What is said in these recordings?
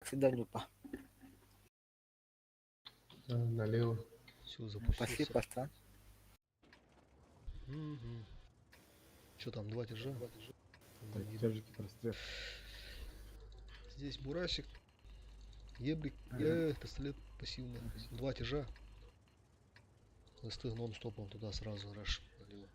Всегда Нюпа. Налево. Все, Пошли, запустился. пацан. Угу. Че там, два тяжа? Так, тяжики прострел. Здесь Бурасик, Ебрик, пистолет пассивный. Два тяжа. Листы нон-стопом туда сразу раш налево.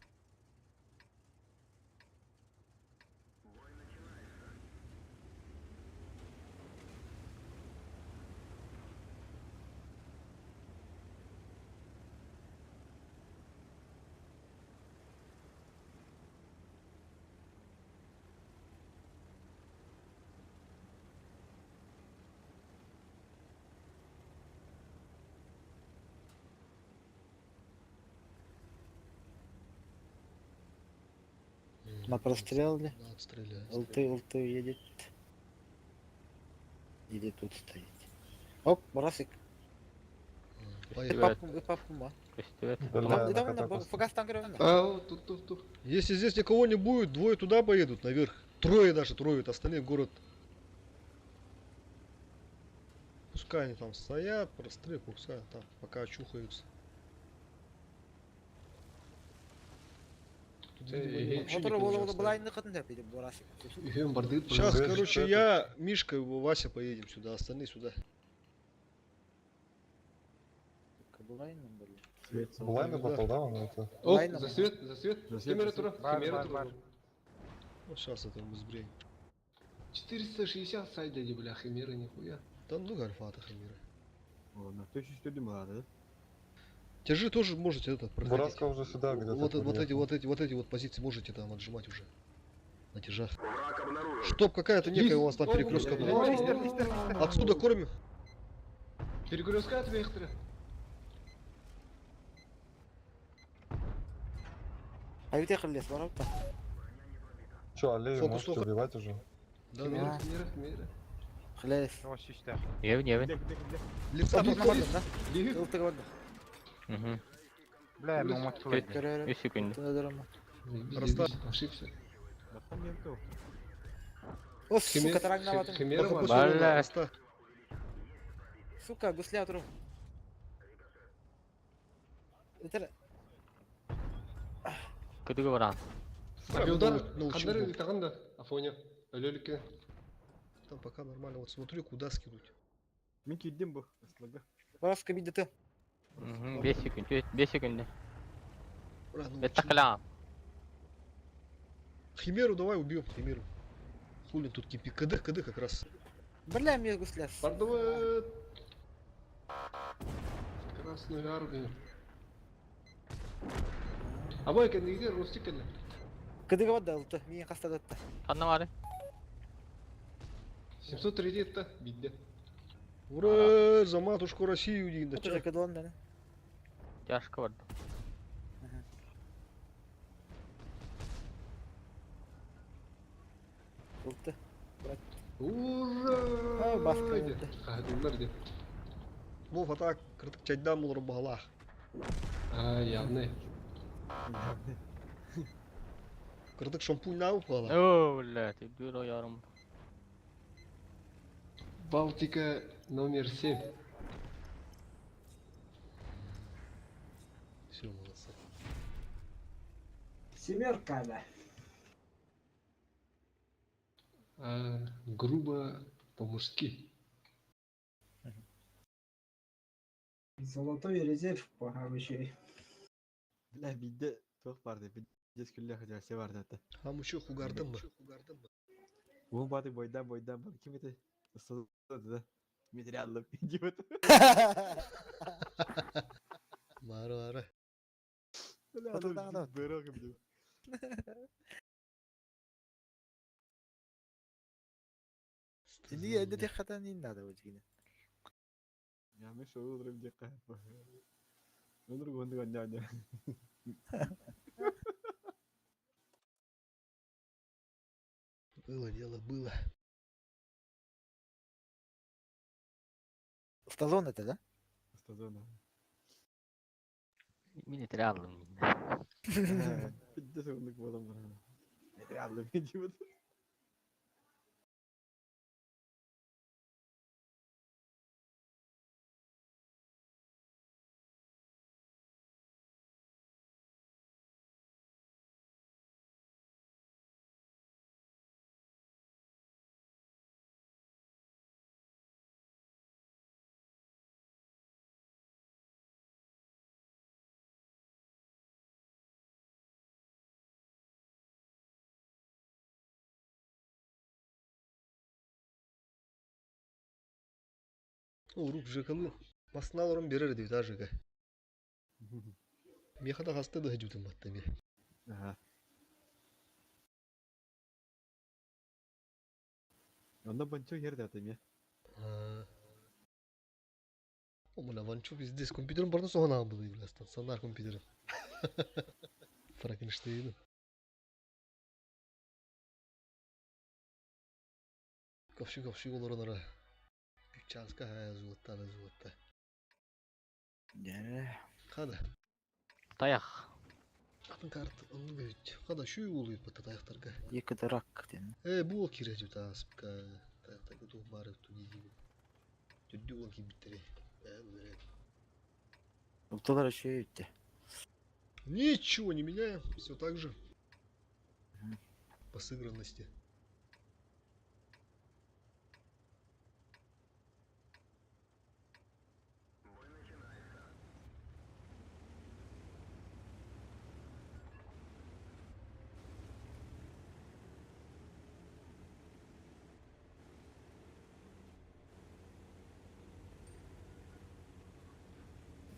На прострел ли? На отстреле. ЛТ, ЛТ едет. Или тут стоит. Оп, Бурасик. Поехали. Папу, папу, ма. Бля, Давай на фугас там говорю. А, тут, тут, тут. Если здесь никого не будет, двое туда поедут наверх. Трое даже, трое, остальные в город. Пускай они там стоят, прострел, пускай там пока очухаются. Тут, видимо, они вообще никого не оставили. Сейчас, Бежит, короче, бежит. я, Мишка, Вася поедем сюда, остальные сюда. Лайна попал, да, он это? О, Лайна. за свет, за свет. За свет, Химера за тура, свет. химера тура. Вот сейчас это мы сбреем. 460 сайт дяди, бля, химера нихуя. Да ну альфа хамира. О, на 1004 да? Тяжи тоже можете этот проходить. Бураска уже сюда где-то. Вот, вот эти, подъехал. вот эти, вот эти вот позиции можете там отжимать уже. На тяжах. Чтоб какая-то некая у вас там перекрестка была. Отсюда кормим. Перекрестка от Вехтера. А ведь ехали, сварал-то. Чё, аллею Фокус можете только. убивать уже? Да, Химера, да. химера, химера. Хлес. Евин, Лица подходит. Да? Лиги. ЛТ говорю. Угу. Бля, ну мать твою. 3 секунды. Растар. Ошибся. О, сука, тарак на вату. Химера Пока бар. пусть урона Бля. Раста. Сука, гусля тру. Это Кыдыгы баран. Авиудар, Научил Хандар Бог. тагында, Афоня. Өлөлүккө. Там пока нормально. Вот смотрю, куда скинуть. Бураска видит ты. Угу. 5 секунд. 5 секунд. Ура, ну, Это кляп. Химеру давай убьем, Химеру. Хули тут кипи. КД, КД как раз. Бля, мне гусля. Бардыбыт. Красную армию. Абай кендигде Рустик эле. Кыдыгы бады ЛТ. Мин хастадатта. Ханна бары. 703 да, бидде. Ура, за матушку Россию, Дин, да Тоже чё? кыдылан да. Тяжко барды. ЛТ. Ура! А, баска өлдү. Кадымдар деп. Вов, а так, кыртык чайдан булыр бағалах. А, явный. Кыртык шампунь на упала. О, бля, ты бюро ярым. Балтика номер 7. Все, молодцы. Семерка, да. А, грубо по-мужски. Золотой резерв по обычаю. Бля, бидде туох барды, бидде күлле хотя все барды это. А мы чё, хугардым бы? Уон баты бойдан бойдан бар ким это? Да. Метрядлы, идиот. Бары, бары. Бля, Вот это да. бырок им. Или это техата не надо вот гине. Я мы шоу утром дека. Ну другой он Было дело, было. Стазон это, да? Стазона. Мин реалым. Бидде сонлuk болом бар. Метрядлы, идиот. Урук Жекалы. Масналарым берер дейт а Жека. Меха да хаста да хажутым батта ме. Ага. Онда банчо жерде атым я. О, бля, Ванчо пиздец, компьютерым барда соған был, бля, стационар компьютерым. Франкенштейн. Ковши ковши олар онара. Чанска хая зуатта, зуатта. Дьэ. Қада. Таяқ. Атын карт онны бүйт. Қада шүй улуйт бата таяқтарға. Екі дырак ден. Э, бу ол кире жут аспка. Таяқтарға тух бары туди диби. Түдді ол кибиттери. Э, берет. Улталар үшөй өтті. Ничего не меняем, все так же. Мгм. По сыгранности.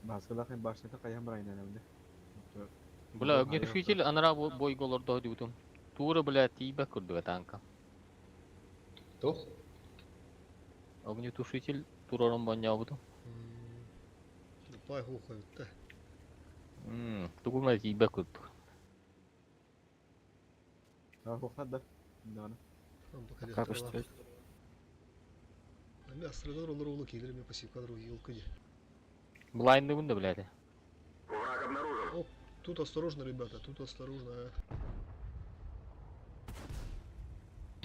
Баскалах башната каян барайна намда. Бля, огнетушитель анара бойголор дойдутум. Тура, бля, тиба курдуга танка. Тох? Огнетушитель турарым банябутум. Пай хохают, да. Тугума тиба курдук. А хохнат да. Да. Там пока Как что? Мен олар олы кейдер, мен пассив кадр елка де. Блайнды да, блядь. Оп, тут осторожно, ребята, тут осторожно. а.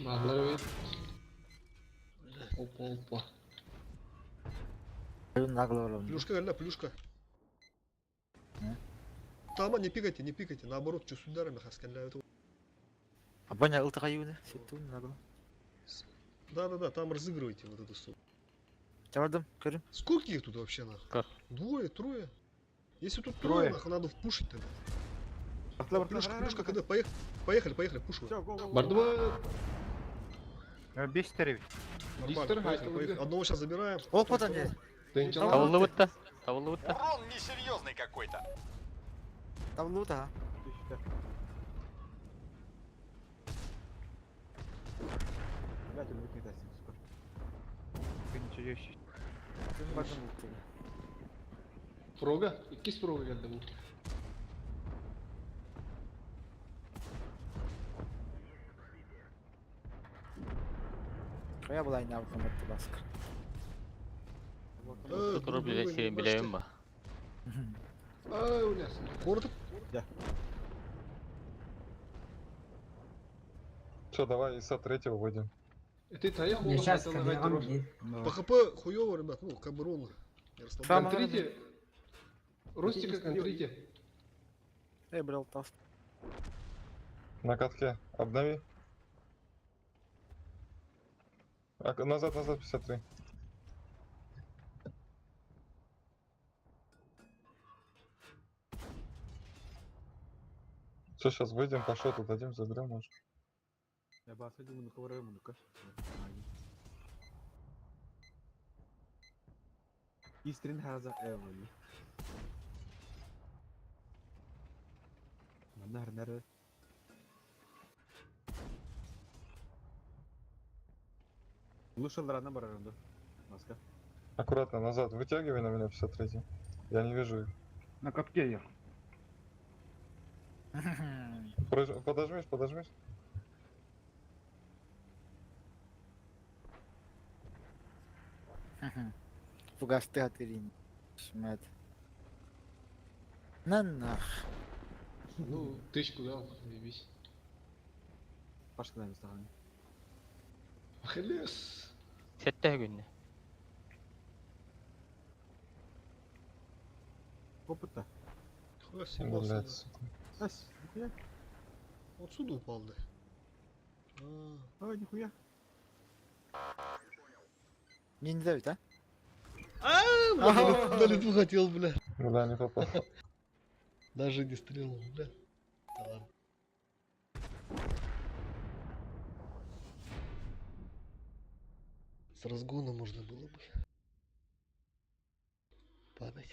Барлар бит. Опа, опа. Нагло олом. Плюшка, галя, плюшка. М? Тама, не пикайте, не пикайте, наоборот, что с ударами хаскаля. А баня ылтыға юны. Сеттуын нагло. Да-да-да, там разыгрывайте вот эту сумму. Чабардым, көрім. Сколько их тут вообще нахуй? Как? Двое, трое? Если тут трое, Трое. нахуй, надо впушить тогда. Плюшка, плюшка, когда поехали, поехали, поехали, пушиваем. Все, го, го, го. Бардыма Беш теребит. Нормально, Дистер, поехали, хайта поехали. выйди. Одного сейчас забираем. Ол потом потом второго. Тенчала. Табылды Табылды бутта. Урон несерьезный какой-то. Табылды да. Блядь, он выкинет сука. Прога? Иккис прога келді бұл. Қая бұлай набы көмекті басқыр. Э, Тура, друг блядь, друга не сирен ебашьте. билебим ба. Ай, улясын. Коротко. Че, давай ИСа третьего выйдем. Ты таяқ Я ола сейчас қайталай кабинет. По ХП хуёво, ребят, ну, как бы ровно. Не расслабляйтесь. Контрите. Ростика контрите. Эй, брал тас. На катке. Обнови. А, назад, назад, 53. Все, сейчас выйдем, по шоту дадим, заберем, может. Я баска думаю, ну ковыраю, ну-ка. Истрин хараза эволи. Манар нары. Лучше рано барарынды. Маска. Аккуратно, назад, вытягивай на меня 53. Я не вижу их. На катке я. Подожмешь, подожмешь. Фугасты атырин. Шмет. На нах. Ну, тычку дал, заебись. Пашка нам стаганы. Ахиллес. Сетте күнне. Опыта. Хуя съебался, Блядь, да. сука. Ась, нихуя. Отсюда упал, да. А, А, нихуя. Не не давит, а? А, бля, на лету хотел, бля. Бля, не попал. Даже не стрельнул, бля. Да ладно. С разгона можно было бы. Падать.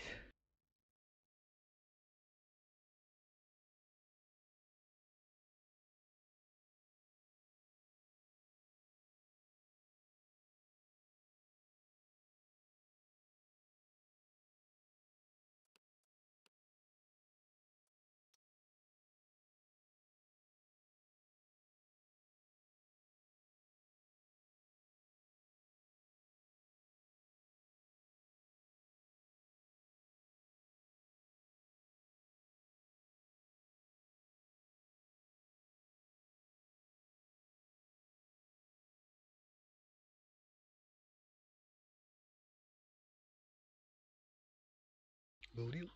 Гаврил.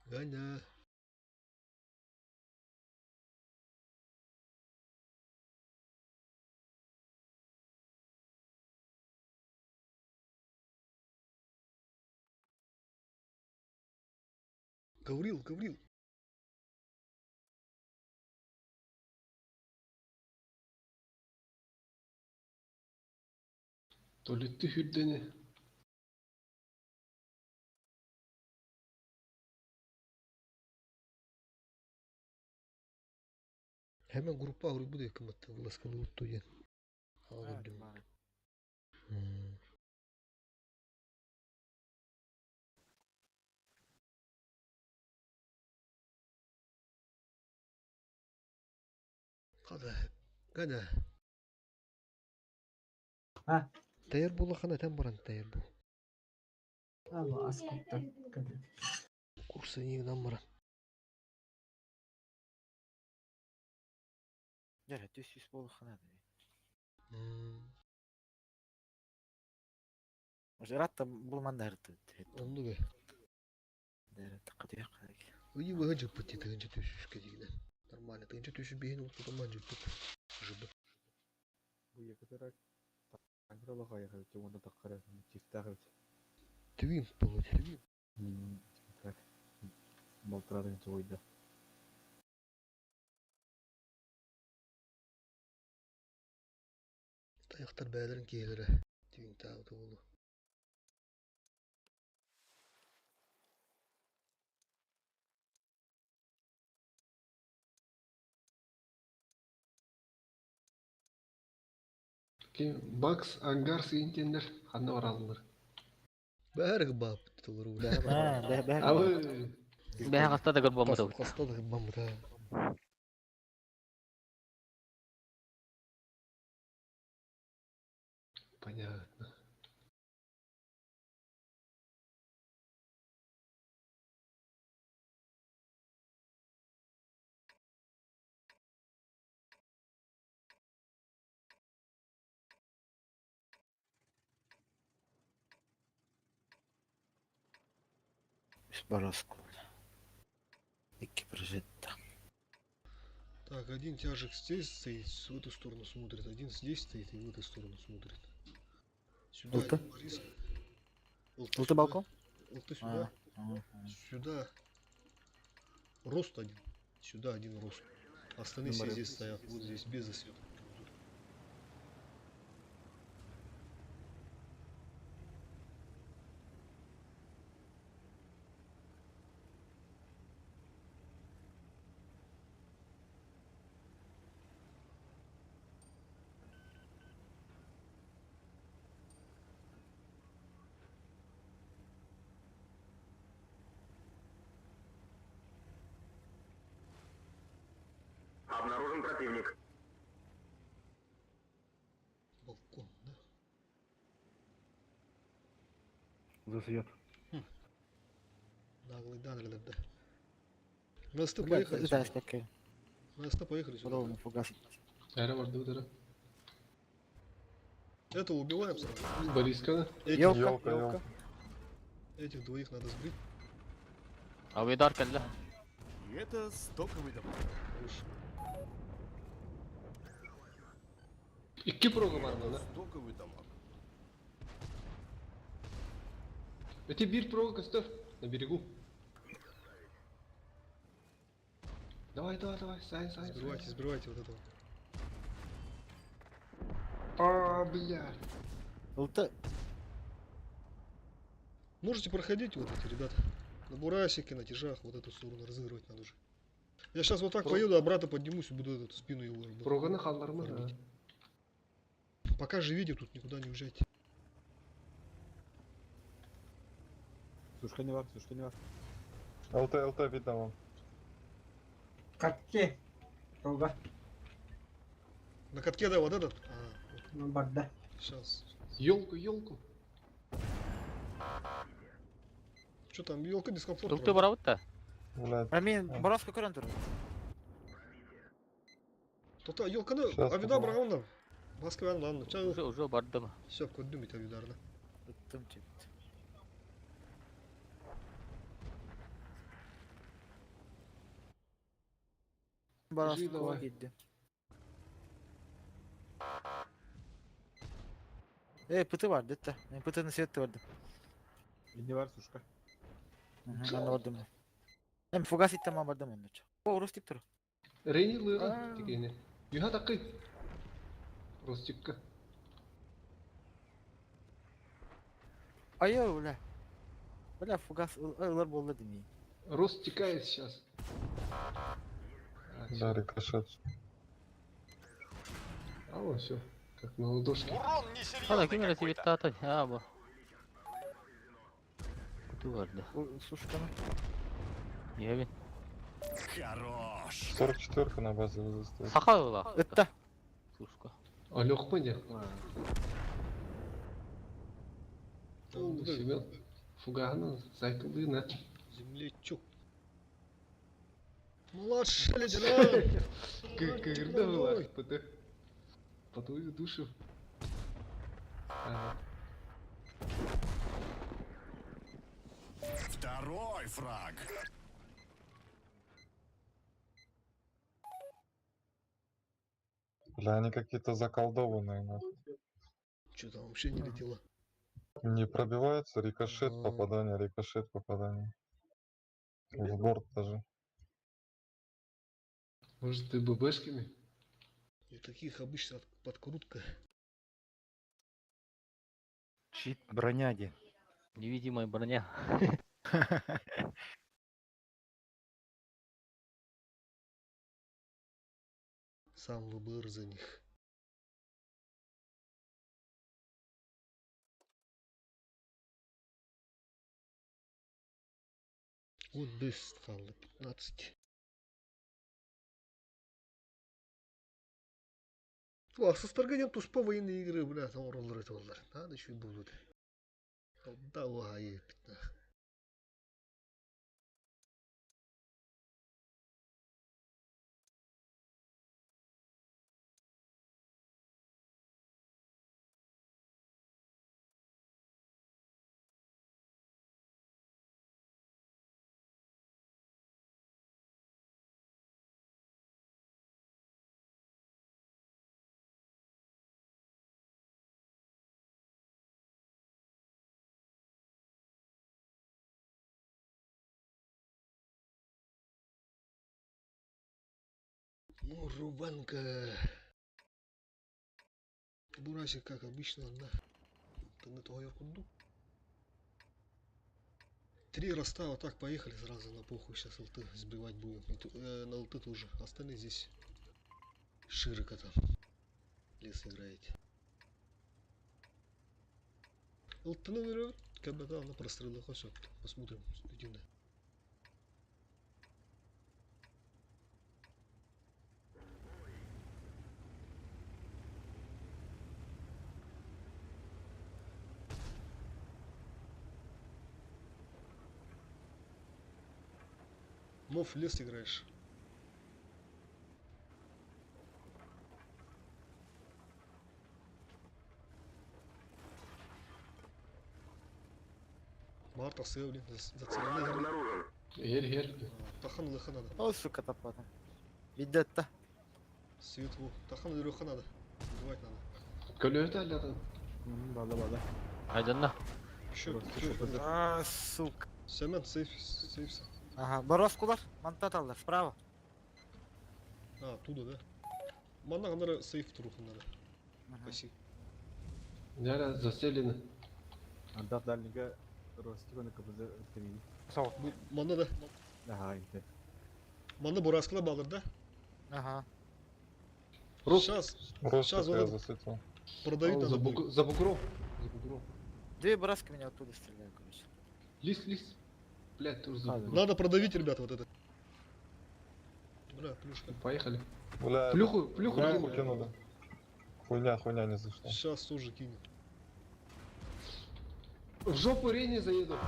Ганя. Гаврил, Гаврил. Толетти хүрдени. Hemen группа будет кымытты вылазканы утту диэн. А, Аҕа баар. Хада. Гана. А? Тайыр була хана тәм баран тайыр бу. Алло, аскуттан. Курсы нигнан баран. Дьэ, түс буолуоххана дии. Уже булмандар. Онну бе. Тақытыяқ. Уйы выға жыппыт тыгынчы төшүшкө дигинен. Нормально, тыгынчы төшү бейін утутаман жыппыт. Жыбы. Бу якытырак танкралаға аяғы онда таққара чифтағы Түгін болу. Түгін. Так. Балтырадың чойда. Таяқтар бәлерін кейлері. Түгін тағы болу. Ким Бакс Ангарс интендер ханна баралылар. Бәрі бап толыру. Абы Бэһэ хаста да көрбөммүт. Хаста да бамыта. Понятно. Бараску. Икки прожитта. Так, один тяжик здесь стоит, в эту сторону смотрит, один здесь стоит и в эту сторону смотрит. Сюда Ылты? один Борис. Ылты Ылты сюда. балкон? Ылты сюда. Сюда. Рост один. Сюда один рост. Остальные все здесь стоят, вот здесь, без засвета. Обнаружен противник. Балкон, да? Засвет. Наглый данный, да. Насты поехали сюда. Насты поехали сюда. Подолгу фугас. Эре барды удара. Это убиваем сразу. Бориска. Этих, Ёлка, Ёлка, ёлка. ёлка. этих двоих надо сбрить. Авидар кэллэ. И это стоковый домак. Хорошо. Икки прога бар да? Стоковый дамаг. Эти бир прога костер на берегу. Давай, давай, давай, сань, сань. Сбривайте, сбривайте вот этого. А, бля. ЛТ. Можете проходить вот эти ребята. На бурасике, на тяжах, вот эту сторону разыгрывать надо уже. Я сейчас вот так поеду, обратно поднимусь и буду эту спину его работать. Проганы халлармы. Кормить. Пока живите тут, никуда не уезжайте. Сушка не бар, сушка не бар. ЛТ, ЛТ видно вам. Катке. Рога. На катке, да, вот этот? А, Ну, барда. сейчас. Елку, елку. Что там, елка дискомфорт. Ылты барабыт да. Блядь. А мен А. Бороска көрөн турар. То-то, елка, ну, Щас авида попробую. брауна. Москва, ладно, чай, Уже уже бардым. все, коддым, авидарна. Ыттым чепт. Бороска давай. киирди. Э, пыты бар, детте. Мен пытыны светти бардым. Не бар, сушка. Аны бардым. Эм фугас иттем бардым оннучу. О, урус тип тур. Рейни лыга дегені. Юха тақы. Ростикка. Айо, бля. Бля, фугас ылар болду демей. Рост текает сейчас. А, всё. Да, рикошет. А вон все. Как на ладошке. Урон Hala несерьезный ким какой-то. разведка А, бу. Куту барды. Сушканы. Евин. Хорош. 44 на базе стоит. Сахалла. Ытта. Сушка. Алёх пойди. Да, Семен. Фугана, зайкалына. Землячок. Младший лейтенант! Когда была? По твою душу. Ага. Второй фраг. Бля, они какие-то заколдованные, нахуй. Что там вообще не летело? Не пробиваются, рикошет, А. попадание, рикошет, попадание. В борт даже. Может, ты ББшками? У таких обычно подкрутка. Чит броняги. Невидимая броня. Сам ВБР за них. Вот без стало 15. О, а со Старгадем туспа военные игры, бля, там роллеры это Надо еще и будут. Давай, 15. Ну, рубанка. Бурасик, как обычно, на. На твою кунду. Три роста, вот так поехали сразу на похуй. Сейчас ЛТ сбивать будем. И на ЛТ тоже. Остальные здесь широко там. Лес играете. ЛТ, наверное, когда на прострелах. Все, посмотрим. Единое. Мов лес играешь. Марта Севлин, зацелены. Гер, гер. Тахан лыха надо. О, сука, тападым. Бидетта. Светло. Тахан лыха надо. Убивать надо. Көлөтө алладан. Бада, бада. Айданна. Еще, Просто еще. что-то А, сука. Семен, сейф, сейфся. Ага, Бороскулар, мантаталлар, справа. А, оттуда, да? Мана надо сейф труха надо. Ага. Спасибо. Да, заселены. Ардах дальника Ростик на КПЗ 3. Бу манна да. Ага, инте. Манна бураскала балыр да. Ага. Рус. Сейчас Рост Щас я вот засветил. продавить Он надо за, будет. за бугром. За бугром. Две бураски меня оттуда стреляют, короче. Лис, лис. Блядь, тоже за А, бугром. Надо продавить, ребята, вот это. Бля, плюшка. Поехали. Бля, Плюху, плюху плюху кинули. кинули. Хуйня, хуйня не зашла. Сейчас тоже кинем. В жопу Рене заеду.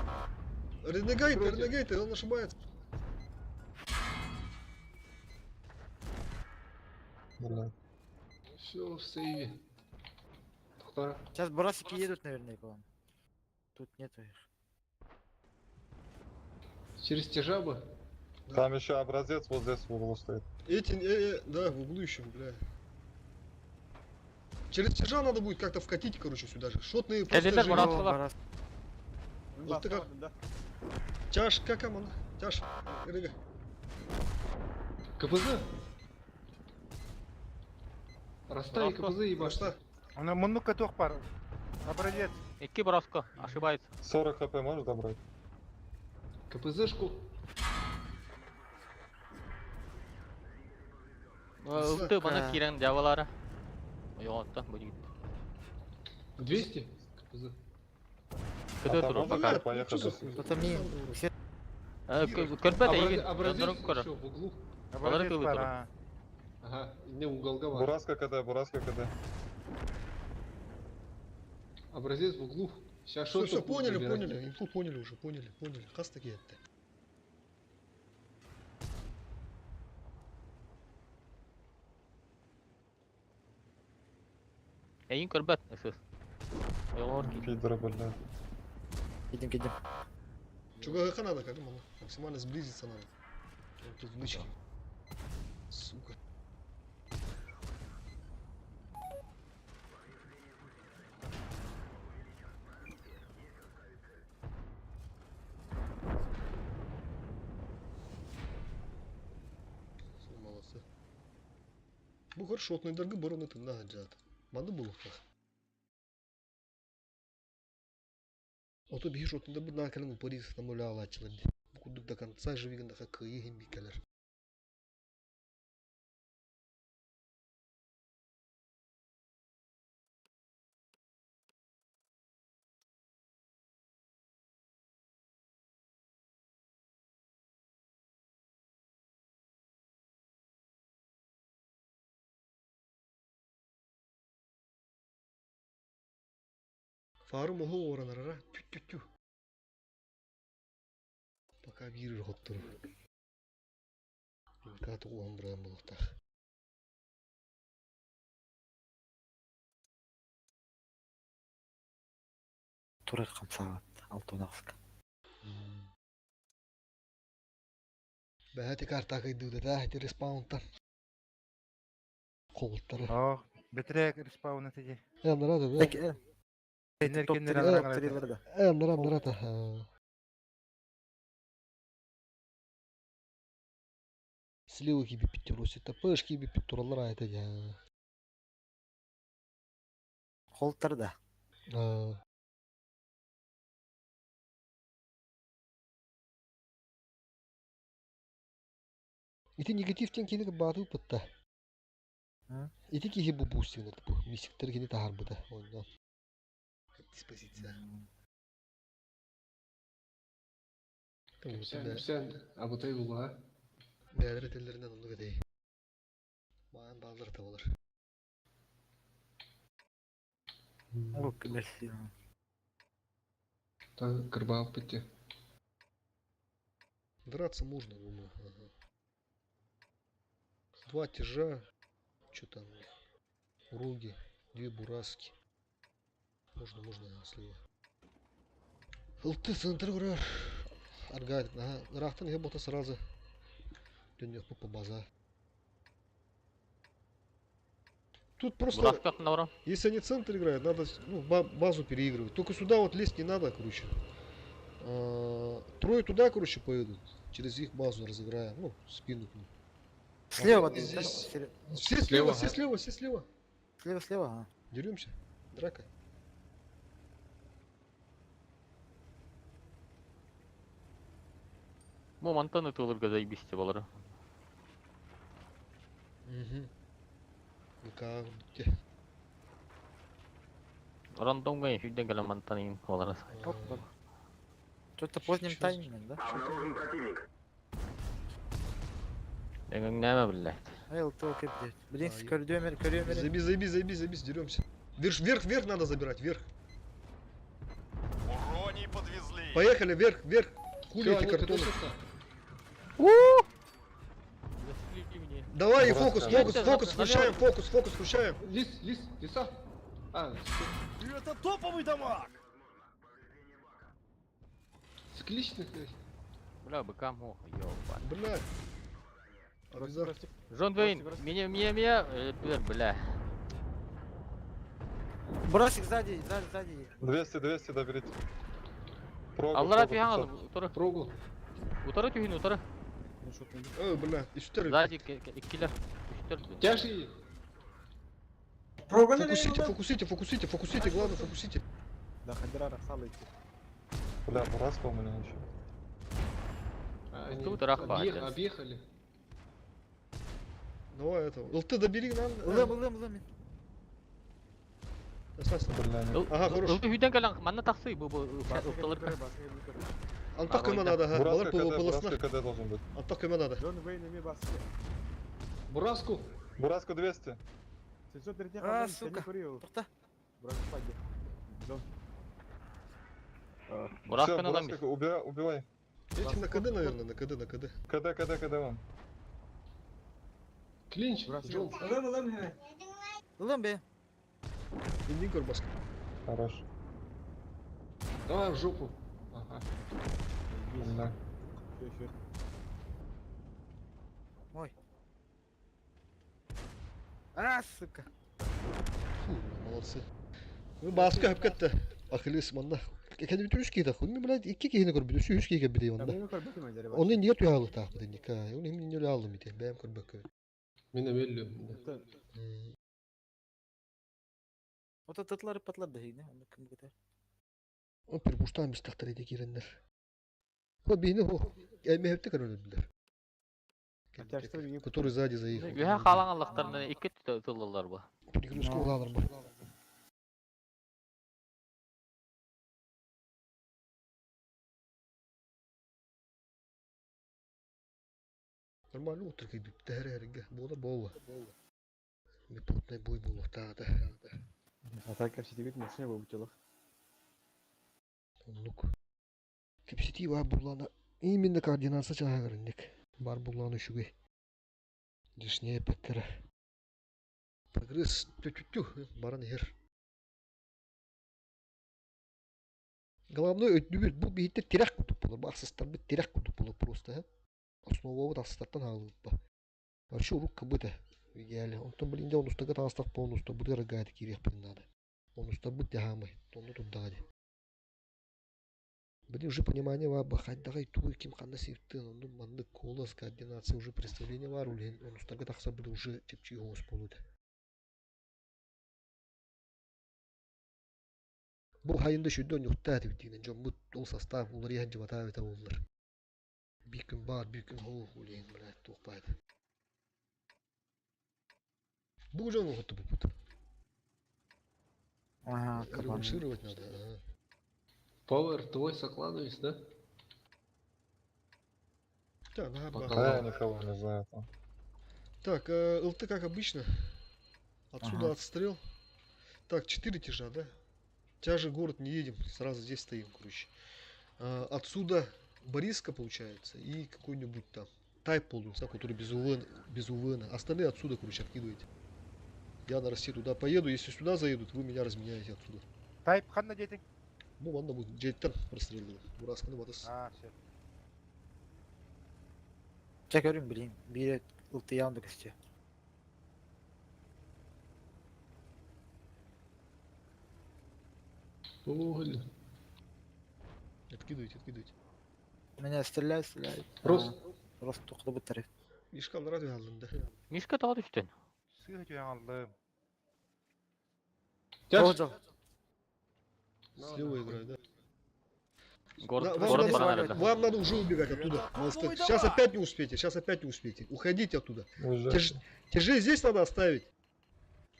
Ренегейт, Против. ренегейт, он ошибается. Бля. Все, в сейве. Доктора. Сейчас бурасики едут, наверное, к вам. Тут нету их. Через те жабы. Да. Там еще образец вот здесь в углу стоит. Эти, да, в углу еще, бля. Через тяжа надо будет как-то вкатить, короче, сюда же. Шотные просто Кэлэллэр же- бураскалар. Барас. Вот ты как. Тяж, как она? Тяж, рыга. КПЗ. Расстави Браска. КПЗ ебашь. Что? Она муннука пар. Образец. Икки бураска, ошибается. 40 хп можешь добрать? КПЗшку. Ылты бана кирен дьяволара. Йоҕотта, бу дигит. 200? КПЗ. Көтө А там турар можно пока. как поехать? Что за до хуйня? Кто-то мне... Все Көрбөт эйигин, Образец дьоннорун көрөр. еще в углу. Образец кылы пара. турар. Ага, не уголка. Бураска КД, Бураска КД. Образец в углу. Сейчас Все, шоту все, поняли, забирать. поняли. Инфу поняли уже, поняли, поняли. Хас такие это. Эйигин көрбөт, ысыс. Йоҕор киир. Пидоры, бля. Едем, едем. Чего ГХ надо, как бы, максимально сблизиться надо. Вот тут нычки. Сука. Всё, Молодцы. Бу хорошотный дорогой барон это на джат. Манда было как. Ото биһи шотында бу накалын упорис намуля ачылыр. Бу кудук до конца живигин да кыйы бикелер. Фару могу оранарара. Тю-тю-тю. Пока бирер хоттур. Кату уамбран булуктах. Турар хамсаат. Алтунавска. Бәһәти карта кыйдыды да, хәти респаунтан. Колтары. Ох, бетерек респаун этиди. Э, нарада, да. Так, Кинер топ кинер 3 ана топ 3 да. Э, нарада, нарада. Слева киби питтероси, тапеш киби питтуралар айта я. Холтер да. Ити негативтен кини баатыы пытта. М? Ити киһи бу бустинер бу мисиктер кини таһарбыта оннон. Диспозиция. Сен, сен, абытай була. Бәлер теллеринен оннук этей. Маан баалар табалар. Лук, мерси. Та карбал пити. Драться можно, думаю. Ага. Два тяжа. Что там у них? Роги, две бураски. Можно, можно, слева. ЛТ центр урар. Аргайт, ага. Рахтан я бота сразу. Дөнья по база. Тут просто, Бураска хнавра. если они центр играют, надо ну, базу переигрывать. Только сюда вот лезть не надо, короче. А, Трое туда, короче, поедут. Через их базу разыграем. Ну, спину к ним. Слева, Здесь- да, Все слева, Слева, все ага. слева, все слева. слева, слева, а. Деремся. Драка. Бу мантан ытылырга заебись балары. Угу. ГК где? Рандомга сүрден кэлэн мантан иин балары. Что-то поздним Чё за- таймингом, да? Эңнәмә блядь. Эй, ЛТ блядь. Блин, А, көрдүөмер, көрүөмер. Забей, забей, забей, забей, деремся. Вверх, вверх, вверх надо забирать, вверх. Уроний подвезли. Поехали, вверх, вверх. Хули Всё, эти они картоны. КДшатся. Давай, и Просто. фокус, фокус, Нет, фокус, на- включаем, фокус, фокус, включаем. Лис, лис, лиса. А, всё. Это топовый дамаг. С кличных, блядь. Бля, быка мох, ёба. Бля. Авизар. Джон Вейн, меня, меня, меня, э, бля. Бросик сзади, сзади, сзади. 200, 200 доберите. Прогу, Аллара прогу түһэн 500. утары. Прогу. Утары түһүн, утары. Ой, бля, и что Сзади иккилер. Үстер. Тяжи. Проганы Фокусите, фокусите, фокусите, фокусите, главное фокусите. Да, Хадира Рахсала идти. Бля, Бураска у меня еще. А, Они Тут рахва, объех- отец. объехали. Давай этого. ЛТ добери нам. Ылым, ылым, ылым. Остался. Бля, не. Ага, хорош. Үһүдэн кэлэн манна тахсы бу бу ылтылыр. Антах көмө надо, ага. Балар Бураска КД, полосна. Бураска КД должен быть. Антах көмө надо. Джон Вейн ими баски. Бураску. Бураску 200. 703 А, хандан, сука. сени көрüyor. Тоқта. Бураску паде. Джон. Все, Бурасканы алам Бураска, убирай, убивай. Эти на КД, наверное, на КД, на КД. КД, КД, КД вам. Клинч. Бураску. Джон. Ылым, ылым, hemen. Ылым бе. Индин көр баска. Хорош. Давай в жопу. Ага. Бля. Еще, еще. Мой. А, сука. Фу, молодцы. Ну, баска хөп кетті. Ахиллес манна. Кәдімгі үш кейді, хуй, блядь, екі кейіні көрбеді, үш үш кейге біде онда. Мен көрбөтүм айдары. Оны неге туялы тақ біден, ника. Оны мен нөлі алдым ите, бәм көрбөк көбі. Мен өлдüm. да. Ота тытлары патлар да хигне. Оны ким көтер. О, пербуштан біз тақтар ете керендер. О, бейні, о, әме хөпті көрілділер. Который сзади заехал. Үһэ халаң аллахтарынан икки тыллалар бу. Перегрузка уғалар бұл. Нормально отыр күйді, тәрі әрігі, бола бола. Мен плотный бой болу, тағы да. Атака щитигит машина бу бутылых. Оннук. Кепсети бар булана. Именно координация чагырынник. Бар буланы үшүгө. Дишне пеккere. Прогресс тю-тю-тю. Баран ер. Главное өтүбүт бу бихитте тирек кутуп болор. Барсыстар бит тирек кутуп болор просто. Э? Основа вот асыстартан алып ба. Вообще урук кыбыта. Идеально. Онтон блин, он устага тастак по он уста бу дыргайт кирек бин надо. Он уста бут дягамы. Тону тут дади. Блин, уже понимание бар, хайдагай туй ким ханна септен, ну манны колос, координация уже представление бар, улен, он устага тахса буде уже тепчи голос болуды. Бу хайында шүдөн юкта деп дигенен жон бу ол состав улар ян жабата бета олар. Бир күн бар, бир күн хоо улен, бля, токпайды. Бу жон хоту бу бут. Ага, кабан. Реваншировать надо. Ага. Пауэр, твой соклановец, да? Да, на, Пока. Да, я никого не знаю там. Так, ЛТ как обычно. Отсюда Ага. отстрел. Так, 4 тяжа, да? Тяжи город не едем, сразу здесь стоим, короче. А, отсюда Бориска получается и какой-нибудь там Тайпол, не знаю, который без УВН, без УВН. Остальные отсюда, короче, откидываете. Я на Россию туда поеду, если сюда заедут, вы меня разменяете отсюда. Тайп ханна дети. Ну, ладно, будет джеттер простреливаю. Бурасканы батас. А, все. Чек көрүм блин. Бире ылты янды көстө. Уголь. Откидывайте, откидывайте. Меня стреляют, стреляют. Рост. Рост тоқтı бітірі. Мишка радио алдым, да. Мишка таға түштен. Сыгы түйен алдым. Тяж. Жол. Слева играю, да. Город, Да, вам город надо- баран эрэллэр. Вам надо уже убегать оттуда. Монстр. Сейчас опять не успеете, сейчас опять не успеете. Уходите оттуда. Уезжай. Тяж... Тяжей здесь надо оставить.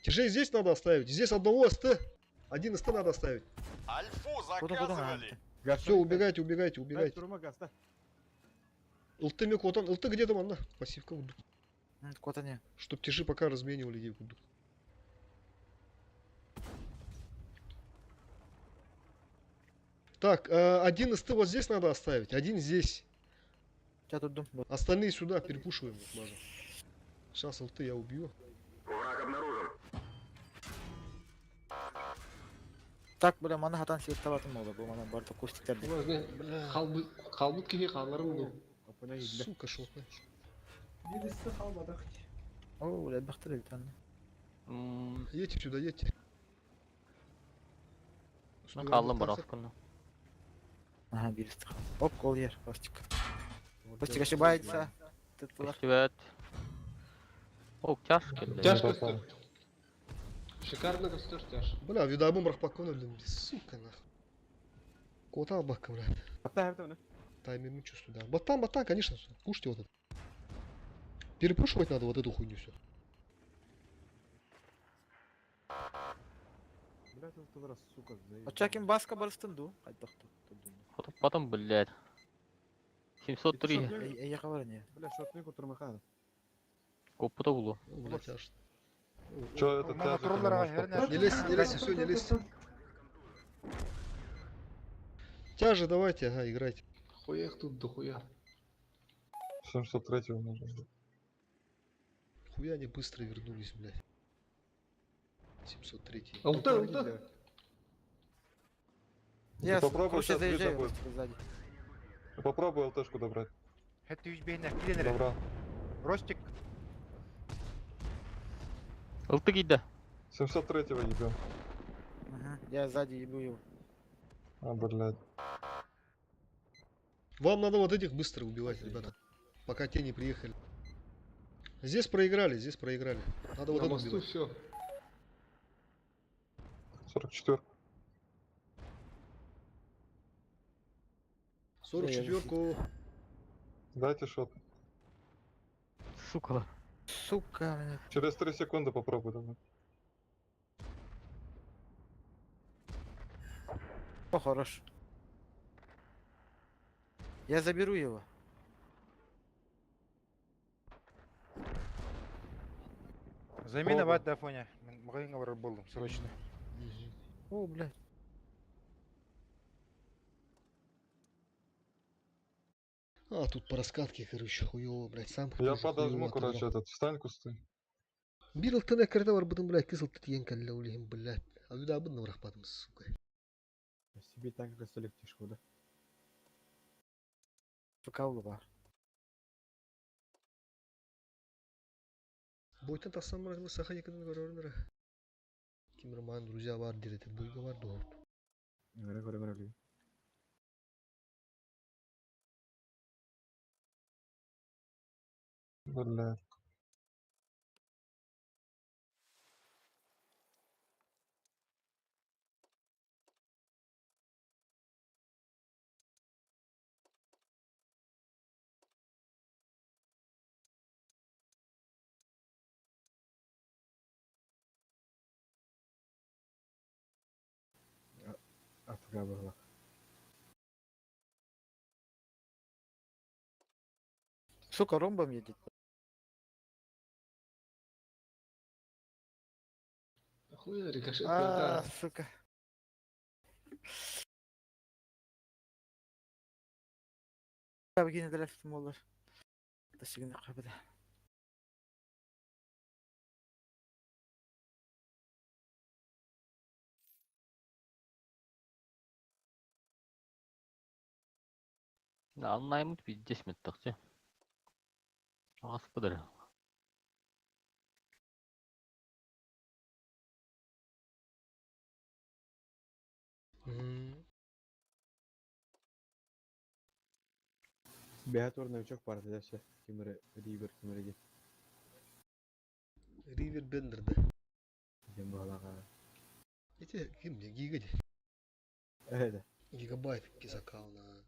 Тяжей здесь надо оставить. Здесь одного СТ. Один СТ надо оставить. Альфу Куда, куда заказывали. Все, убегайте, убегайте, убегайте. Турма гаста. ЛТ Мекотан. ЛТ где там она? Пассивка буду. Кота не. Чтоб тяжи пока разменивали где буду. Так, один СТ вот здесь надо оставить, один здесь. Я тут дум. Остальные сюда перепушиваем вот базу. Сейчас ЛТ я убью. Так, бля, мана хатан сиеттабатын болду. Бу мана барда кустиктерди. Важно. Бля, Халбыт киһи хааларым дуу. сука, шотная. Birisi kalmadı. О, бля, бахтыр бит аны. М, Едьте сюда, едьте. Мен қалдым бар афкында. Ага, бирisi. Оп, кол ер, Костик. Костик ошибается. Тыттылар. Көстүбэт. О, тяж келди. Тяж Не көстөр. попал. Шикарно көстөр тяж. Бля, видабым рахпакона, блин, сука, нахуй. Кота бака, бля. Атта хэвтэ оны. Тайминг чувствую, да. Батан, батан, конечно, кушайте вот это. Перепушивать надо вот эту хуйню все. Бля, тут раз, сука, заебал. Очакин баска барыстын ду. Кайдактı. Потом, потом, блядь. 703. Эй, кабар не. Бля, шотны кутурма хана. Коппута булу. Блять, аж. Чё этот Мана тяжик не турлар может херня. попасть? Не лезьте, не лезьте, все, не лезьте. Тяжи давайте, ага, играйте. Хуя их тут дохуя. 703-го нужен. был. Хуя они быстро вернулись, блядь. 703. ЛТ, ЛТ. Я Попробуй круче сейчас заезжаю видно будет. Костик, сзади. Попробуй ЛТшку добрать. Хэт үйбейне киленер. Добрал. Ростик. Ылты кийди. 703-го ебем. Мгм, Я сзади ебу его. А, блядь. Вам надо вот этих быстро убивать, ребята. Пока те не приехали. Здесь проиграли, здесь проиграли. Надо вот На это мосту убивать. все. 44. 44-ку. Дайте шот. Сука. Сука, мне. Через 3 секунды попробуй добрать. О, хорош. Я заберу его. Замена Пробуй. ват да Фоня. Мгайыңа барар болдум срочно. О, блядь. А, тут по раскатке, короче, хуёво, блядь, сам Я тоже подожму, хуёво короче, отобрал. этот. Встань, кусты. Бир ылтына кірді бар бұдым, блядь, кыз ылты тиген кәлі улихим, блядь. А үйді абын нұрақпадым, сука. Себе танк костолик тишку, да? Фыкаулы бар. Бойтан тасан мырағылы саха екінің көрөрінірі. Ким роман, друзья бар, дереті, бойға бар, doğru. Ngara ngara ngara. Блядь. Афга была. Сука, ромбом едет. Хуя рикошет. А, сука. Yine de olur. Taşıgını kapıda. Аннаймыт пиздец меттакчы. Аспыдыр. М. Беатор новичок пар, да, все. Кимре Ривер, Кимре де. Ривер Бендер, да. Дем балага. Эти, ким мне, гига, Это. гигабайт кизакал на.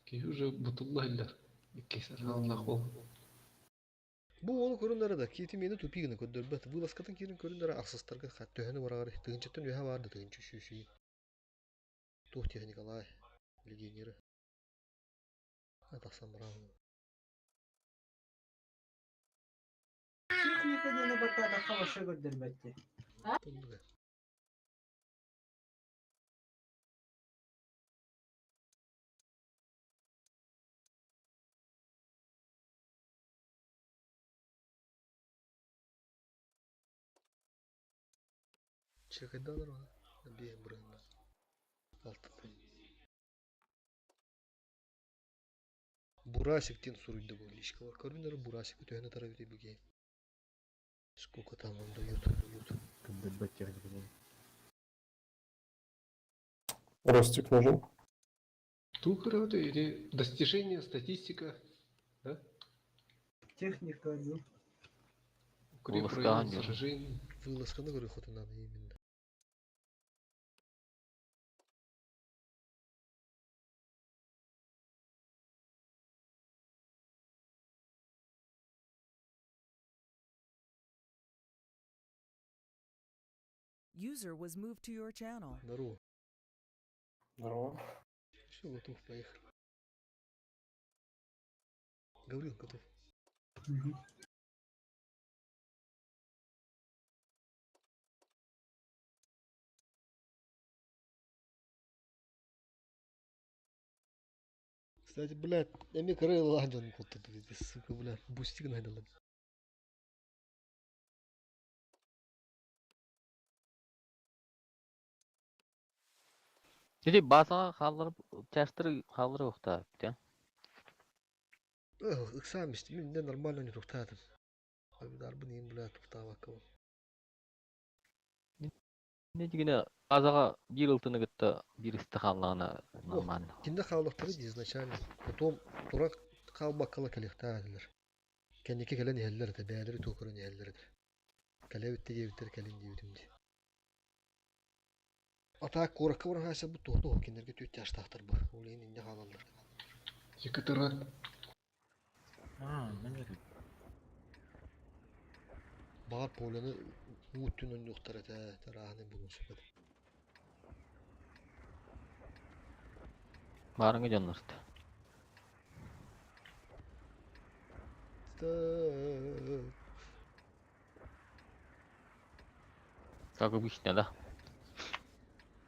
Киһи уже бутулла иһиллэр. Иккис хааллах ол. Бу ону көрүннэрэ да, киити миэнэ тупик гына көрдөрбөт. Вылазкатын киирин көрүннэрэ ахсыстарга төһөнү бараҕар тыһыынчаттан үөһэ баар да тыһыынча сүүс Туох диэтэ Николай? Легионеры. Тахсан бараҕын. Техника диэни баттаатахха вообще көрдөрбөт дии. Тыллыга. Чекайдалар оны. Биэм бырыһына. Алтытай. Бурасик диэн суруйда бу личкалар. Көрүнэр Бурасик төһөнү тарабыт бигей. Сколько там он дает, дает. Көрдөрбөт техника диэн. Ростик нужен. Ту или достижение, статистика, да? Техника, ну. Укрепрайон, Вылазка, да. сражение. Вылазканы көрү хоту надо именно. User was moved to your channel. Здорово. Здорово. Все, готов, поехали. Гаврил готов. Мгм. Кстати, блядь, я мне ладен вот тут, сука, блядь, бустик надо. Dedi базаға қалдырып, чаштыры қалдырып ұқта, бітті. Эх, ыксам исти, мен нормально не тухтаатым. Арбын им, блядь, тухтаабакка. Не дегене базаға бір ылтыны кытта бір істі қаллағына нормально. Кинде хааллахтары дии изначально. Потом турак хаалбаккала кэлиэхтээх Кэнники кэлэн иһэллэр этэ, бэйэлэри туох көрөн иһэллэр этэ. Кэлэбит диэбиттэр кэлин диэбитим дии. А так куоракка баран хаайсарбыт туох кинилэргэ түөрт тяжтаахтар бу. Ол иһин инньэ хаалаллар. Екатерина. А, мен де. Баҕар поляны уу өттүн онньуохтар этэ, тарааһыны булун сөп этэ. Барыңы дьоннорт. Так. Как обычно, да?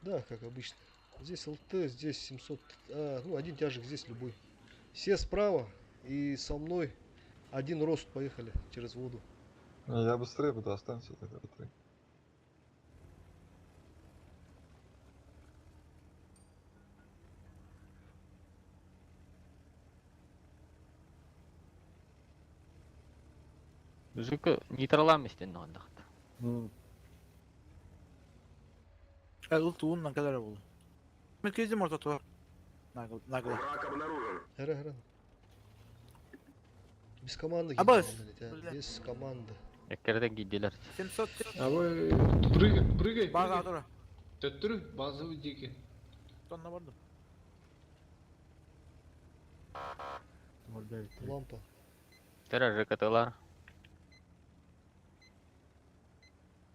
Да, как обычно. Здесь ЛТ, здесь 700... А, ну, один тяжик здесь любой. Все справа и со мной один рост поехали через воду. Не, я быстрее буду, останься тогда три. Жука нейтралам истен ондақта. Э, ыл тууннан кэлэр буолу. Мен кездим ортотугар. Нагыл, нагыл. Хара, хара. Без команды Абас, гиде, а, бля. без команды. Эккерден гидделер. 700 А вы прыгай, прыгай, база прыгай. тура. Төттүрү, базовый дикий. Тонна бардым. Лампа. Тера ЖКТлар.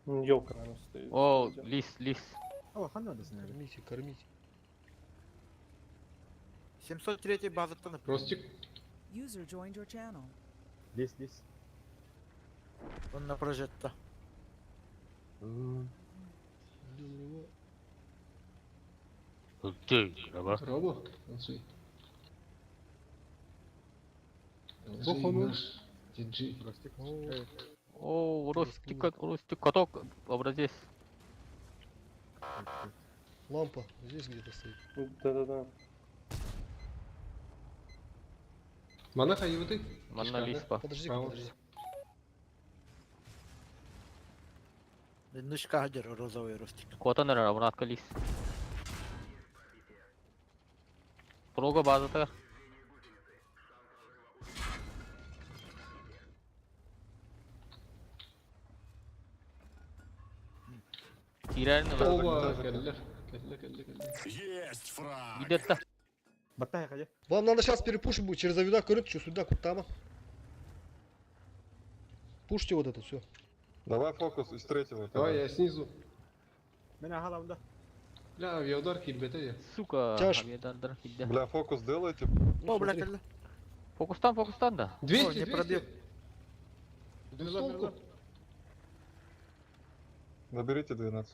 Елка, наверное, стоит. О, лис, лис. О, ханна да сняли. Кормите, кормите. 703 базаттан. Ростик. User joined your channel. Лес, лес. Онна прожетта. Здорово. Роба, танцуй. Плохо, ну. наш диджей. Ростик. О, О, Ростик, Ростик, каток, образец. Лампа здесь где-то стоит. Да-да-да. Монаха, и вот ты. Манна лис па. Подожди, Право. подожди. Нышка хадер розовый ростик. Котан равнатка лис. Прога базата. Киирэрин ыла. Оба, кэллэр. Кэллэ, кэллэ, кэллэ. Есть фраг! Где-то. Баттай хаje. Вам надо сейчас перепушить будет, через авида көрүт, что сюда куттама. Пушьте вот это все. Давай фокус из третьего. Давай, я снизу. Мен аһаламда. Бля, авиаудар килбэтэ я. Сука, Тяж. авиадардар кидде. Бля, фокус делайте. Ну, О, бля, смотри. кэллэ. Фокустан, фокустан да. 200, не 200. пробил. Двухстволку. Наберите 12.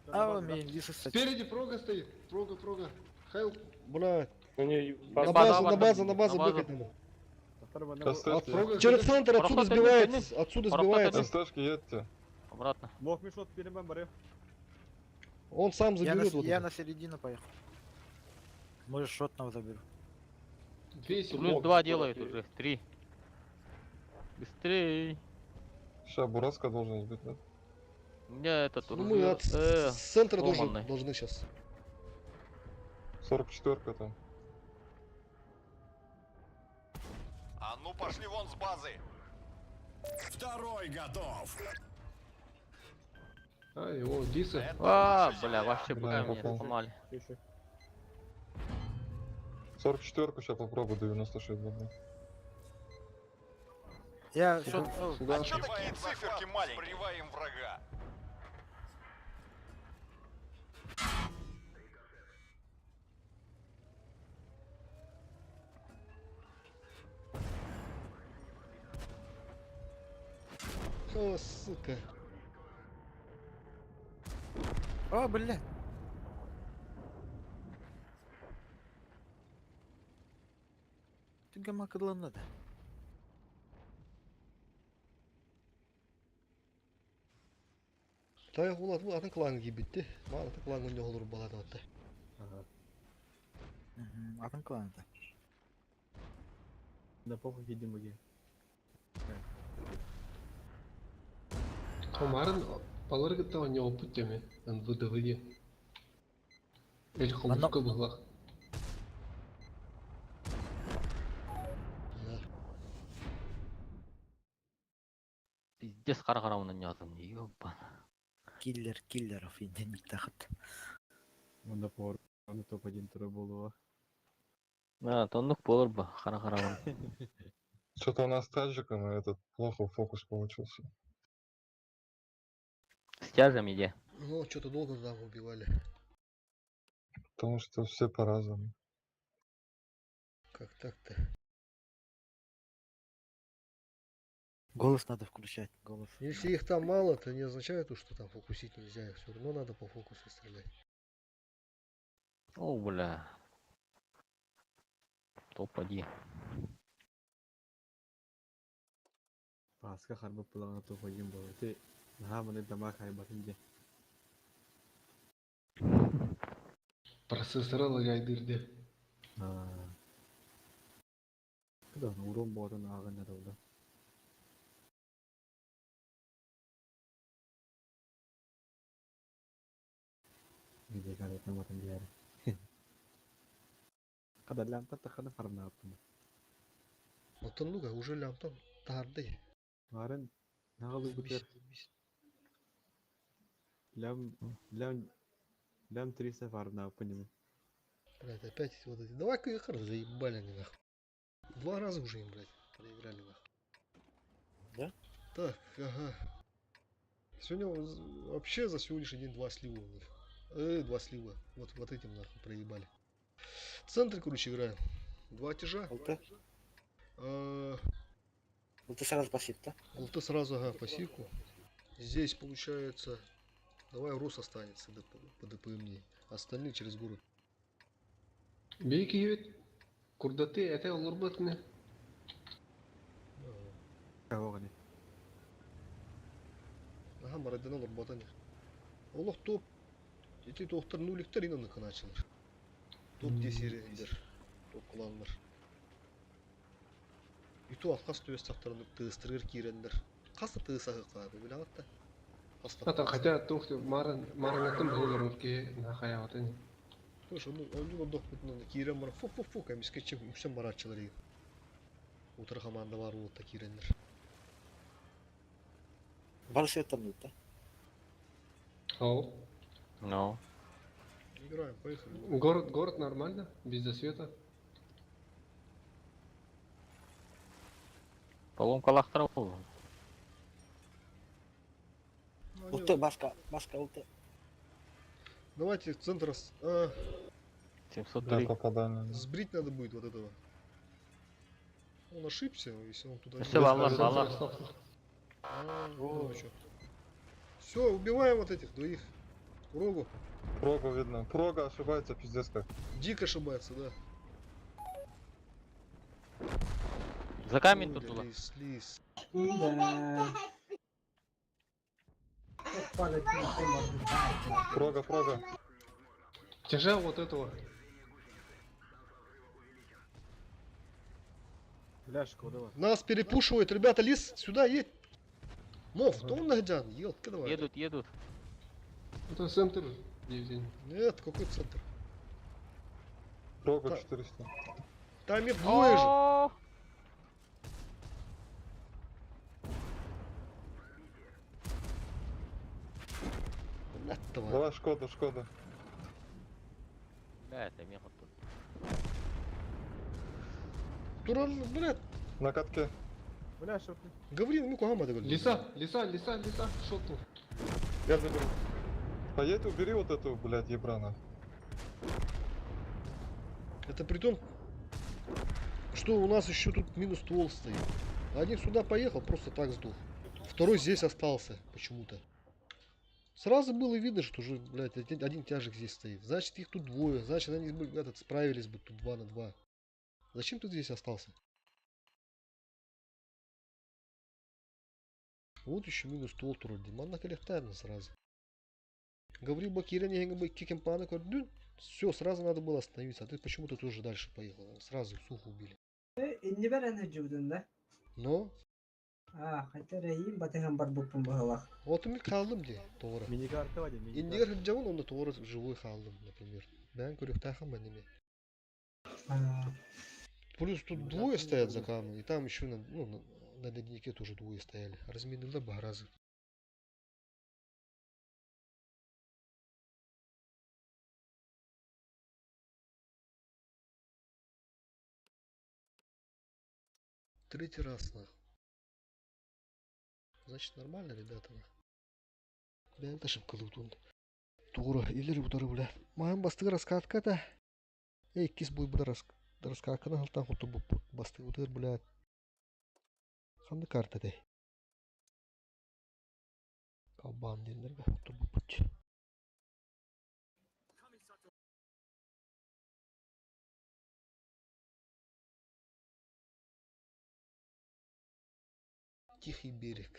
А, он меня лисы кстати. Спереди прога стоит. Прога, прога. Хайл. Бля, на База, базу, на база, базу, на базу на базу. быкать надо. СТшки. Прога. Через центр отсюда Проход сбивается, отсюда Проход сбивается. СТшки едьте. Обратно. Мох мешот перебан бары. Он сам Я на, заберет вот я это. на середину поехал. Может, шотного заберу. 200. Плюс два делают уже. Три. Быстрей. Сейчас Бураска должен сбить, да? У меня этот Ну мы от э, с центра тоже сломанный. должны сейчас. 44-ка там. А ну пошли вон с базы! Второй готов! А, его Диса. Это А, наша бля, земля. вообще Бля, пока меня попал. сломали. 44-ку сейчас попробую 96 забрать. Я шот... о, Сюда. А чё такие циферки маленькие? Сбриваем врага. О, сука. О, бля. Ты гамакадлан надо. Та улат бу атын клан гибитти. Маа атын клан не olur балады атты. Ага. Угу, атын клан это. Да похуй едем буги. Комарын балыргыта у него путями. НВДВД. Эль хомуска была. Да. Пиздец қара-қарауынан язым. Ёбан. Киллер, киллеров, инденик тахат. Онда пор. Онда топ-1 туры болуа. А, тоннук болор ба, қара-қарауын. Что-то у нас с таджиком этот плохо фокус получился. С тяжем иди. Ну, что-то долго там убивали. Потому что все по-разному. Как так-то? Голос надо включать, голос. Если их там мало, то не означает, то, что там фокусить нельзя. Их все равно надо по фокусу стрелять. О, бля. Топ-1. Паска харбы пылаңа топ-1 болу. Ти наха маны дамак хайбатын де. Процессора лагайдырды. А. Куда урон болатын ағын да Где каретна матын дияры. Када лямта таханы фармна аптын. Вот он, ну уже лям там тарды. Марын нағылы бутер. Лям лям лям 300 фармна апын. Блядь, опять вот эти. Давай-ка их заебали они нахуй. Два раза уже им, блядь, проиграли нахуй. Да? Так, ага. Сегодня вообще за сегодняшний день два слива у них. Два слива. Вот, вот этим нахуй проебали. В центре, короче, играем. Два тяжа. ЛТ? ЛТ сразу пассив, да? ЛТ сразу, ага, пассивку. Здесь получается... Давай Рус останется по ДПМ. Остальные через город. Бейки ведь. Курдаты, это олурбатны. Кого Ага, Марадона Лурбатани. Олох топ. Эти тоқтар нуликтер инаны каначылар. Топ десерендер. Топ кланнар. Иту алқас төс тақтарны тыстырыр кирендер. Қасы тысағы қады, білағатта. А там хотя тух марын марынатын болорунки на хаяватын. Слушай, ну он не дох бутын кирен бар. Фу фу фу, кәмиске чеп үксен баратчылар егін. Утыр команда бар уытта кирендер. Бар свет там нет, да? Ау. Ну. Играем, поехали. Город, город нормально, без засвета. Поломкалаахтара буолуо. Ну, они- Улты, Баска, Баска, улты. Давайте в центр а, Да, 703. попадание. сбрить надо будет вот этого. Он ошибся, если он туда не... Всё, Аллах, Центр Аллах. остался. А, ну чё. Все, убиваем вот этих двоих. Рогу. Прога видно. Прога ошибается, пиздец как. Дико ошибается, да. За камень Ой, тут было. Лис, лис. Да. Как падать на тему. Прога, прога. Тяжа вот этого. Бля, Шкода бар. Нас перепушивают, ребята, лис, сюда едь. Мов, то он нагдян, елка давай. Едут, едут. Это центр, Евгений. Нет, какой центр? Прога Так. 400. Там их двое же. О, Блядь, давай. Давай, Шкода, Шкода. Бля, это меха тут. Туран, блядь, На катке. Бля, шотный. говори, ну куда говорит. Лиса, лиса, лиса, лиса, шотнул. Я заберу. Поедь, убери вот эту, блядь, ебрана. Это при том, что у нас еще тут минус ствол стоит. Один сюда поехал, просто так сдох. Второй здесь остался почему-то. Сразу было видно, что уже, блядь, один тяжик здесь стоит. Значит, их тут двое. Значит, они бы, этот, справились бы тут 2 на 2. Зачем ты здесь остался? Вот еще минус ствол вроде. Манна коллектарно сразу. Говорил Бакиря, не кикемпана, все, сразу надо было остановиться. А ты почему-то тоже дальше поехал. Сразу сухо убили. Инни берен hücumdun да. Но А, хотя рейим батыган бар буппун баһалах. вот мен қалдым де, тоғры. Миникарта бар, миникарта. Индигер жабын онда тоғры живой қалдым, например. Бән көрөктахым ба неме. А, Плюс тут Ну, двое да, стоят за да. камнем, и там еще на, ну, на леднике тоже двое стояли. Разменили багразы. Третий раз нах. Значит нормально, ребята. Нах. Бән ташып кылытун. Тугура, илер утары бля. Маған бастығы раскатка та. Эй, кис буй буда раскатканы халтан хоту бу басты утыр бля. Ханды карта де. Кабан денлерге хоту бу путь. Тихий берег.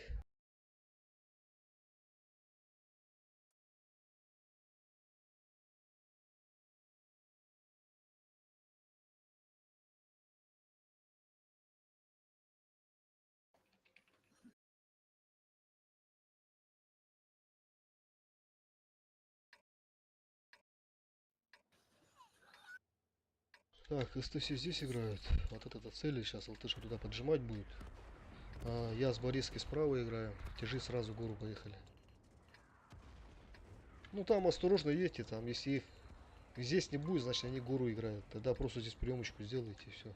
Так, СТ все здесь играют. Вот это цели сейчас ЛТшку туда поджимать будет. А, я с Бориской справа играю. Тяжи сразу гору поехали. Ну там осторожно едьте, там если их здесь не будет, значит они гору играют. Тогда просто здесь приемочку сделайте и все.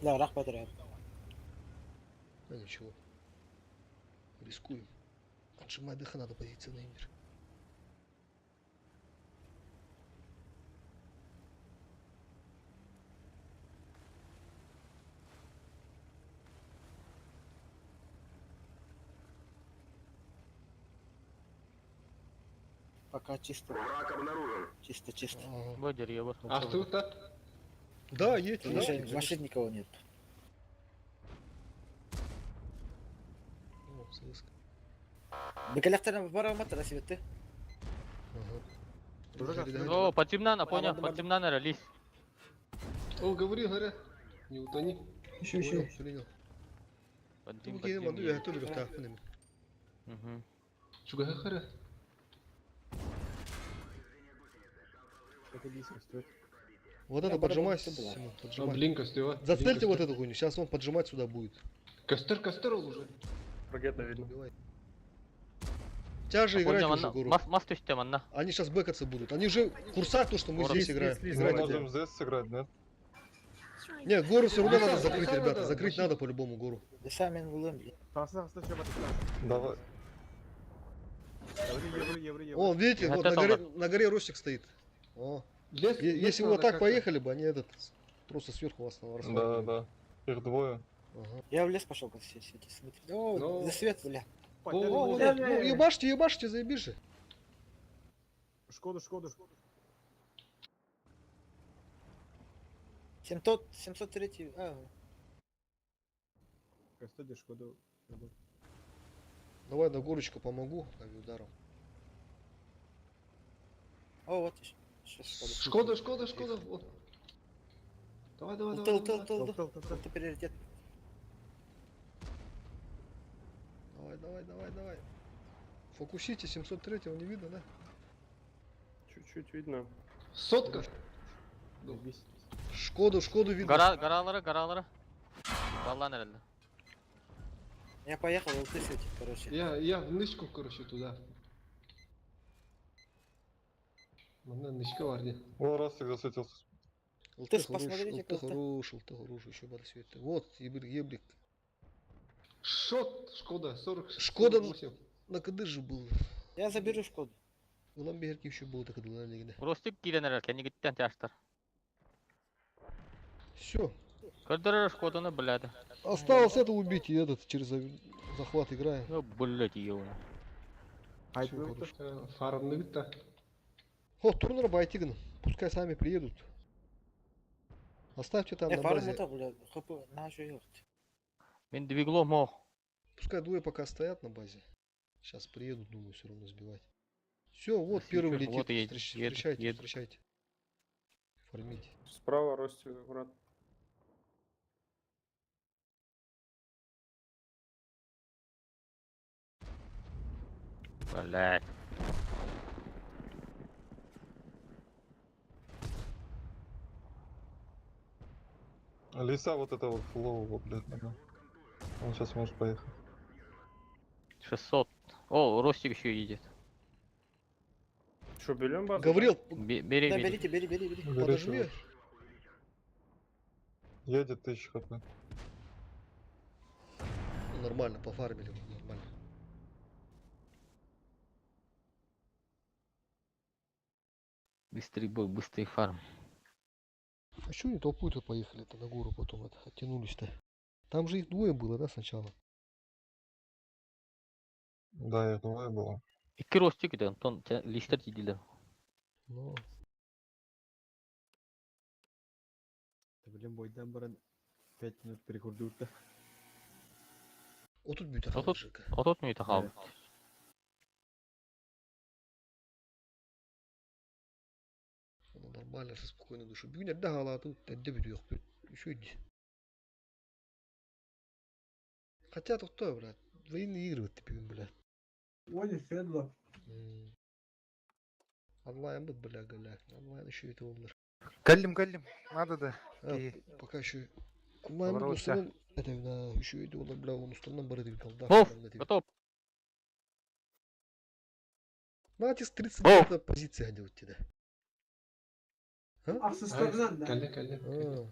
Да, рахмат рахмат. А ничего. Рискуем. Отжимать дыха надо позиции на мир. Пока чисто. Чисто, чисто. Ага. Бу дерье А что так? Да, едьте, да. Вообще, вообще никого нет. О, ССК. Бекелехтерин бар алматы расибетти. Ага. Дурак, Гори, гори. О, подземнана, понял, Барды, барды. подземнана релиз. О, говори, говоря. Не утони. Еще, Понял, еще. принял. Подзем, Ну, окей, подзем. манду, я тоже говорю, Мгм. Чуга харе. Это лис растет. Вот Я это поджимай, барабан была. Семен, А, поджимай. блин, костер. Зацельте вот эту хуйню, сейчас он поджимать сюда будет. Костер, костер уже. Ракета видно. Убивай. Тебя же играть Понял, уже, манна. Гуру. Мас мас түстэ манна. Они сейчас бэкаться будут. Они уже курсат то, что мы Город. здесь Лис, играем. лис, лис, Играть Мы давайте. можем здесь сыграть, нет? Не, гору все равно Лиса, надо закрыть, лиса ребята. надо, Закрыть защитить. надо по-любому гору. Лиса мен булым. Тасса, тасса, еще батыс. Давай. Евро, евро, евро, евро. О, видите, Вот вот на это горе, на горе Ростик стоит. О. Лес, лес Если бы надо вот так как-то. поехали бы, они этот просто сверху вас Да, расслабили. да. Их двое. Ага. Я в лес пошел, светить, смотри. О, Ну. за свет, бля. О, О, вот, ну, ебашьте, ебашьте, заебись же. Шкоду, Шкоду, Шкоду. 700, 703, а, Костер, Шкоду. Давай на горочку помогу ударом. о, вот еще. Сейчас Шкода. Шкода, Шкода, Шкода. Вот. Давай, давай, Тыл, давай. тыл, давай. тыл, тыл, Тыл, тыл, тыл. Это приоритет. Давай, давай, давай, давай. Фокусите, 703 не видно, да? Чуть-чуть видно. Сотка. Заебись. Шкоду, Шкоду видно. Гора горалары горалары. Баллан herhalde. Я поехал, ЛТ светит, короче. Я в нычку, короче, туда. Мана нычка варди. О, Ростик засветился. ЛТ Ты хорош, посмотрите, ЛТ ЛТ. хорош, ЛТ хорош, еще бада светит. Вот, ебрик, ебрик. Шот, Шкода, 40. Шкода 48. на КД же был. Я заберу Шкоду. Ламберки еще был, так на лигде. Ростик киирэн эрэр, кэннигиттэн тяштар. Все. Көрдөрөр Шкоданы, блядь. Осталось это убить и этот через захват играем. Ну, блядь, ёбаный. Хайп, Всё, хорош. Фармнык-то. О, турнир Байтигн. Пускай сами приедут. Оставьте там Я на фарм базе. это, бля, хп, на что делать? Мин двигло мох. Пускай двое пока стоят на базе. Сейчас приедут, думаю, все равно сбивать. Все, вот Всё, первый вот летит. едет, едет, Встречайте, едет. встречайте. Фармите. Справа Ростик, аккуратно. Блядь. Лиса вот этого фулового, блядь, надо. Он сейчас может поехать. 600. О, Ростик еще едет. Что, берем базу? Гаврил, Бери, Да, бери. берите, бери, бери, бери. Берите подожми. его. Едет 1000 хп. Ну, нормально, пофармили, нормально. Быстрый бой, быстрый фарм. А чё они толпой-то поехали-то на гору потом это, оттянулись-то? Там же их двое было, да, сначала? Да, их двое было. Икки Ростик да, Антон, листер тидилер. Ну, Да, блин, бойдан баран 5 минут перекурдур-то. вот тут будет А тут- жика. Отот мүйтэ хаал. Ну, нормально, со спокойной душой. Бүгүн эрдэ хаалааты, эрдэ бүтүөхпүт. Еще иди. Хотя тут кто, блядь, военные игры вот теперь, блядь. Ой, Федло. Онлайн был, бля, голя. Онлайн еще это олар. Каллим, каллим. Надо да. А, И- пока еще онлайн был, Боролся. установ... Это, да, еще это олар, бля, он установ бары деп колда. Вов, готов. Натиск 39 позиция делать тебя. А со стороны, да. Кале, кале. А.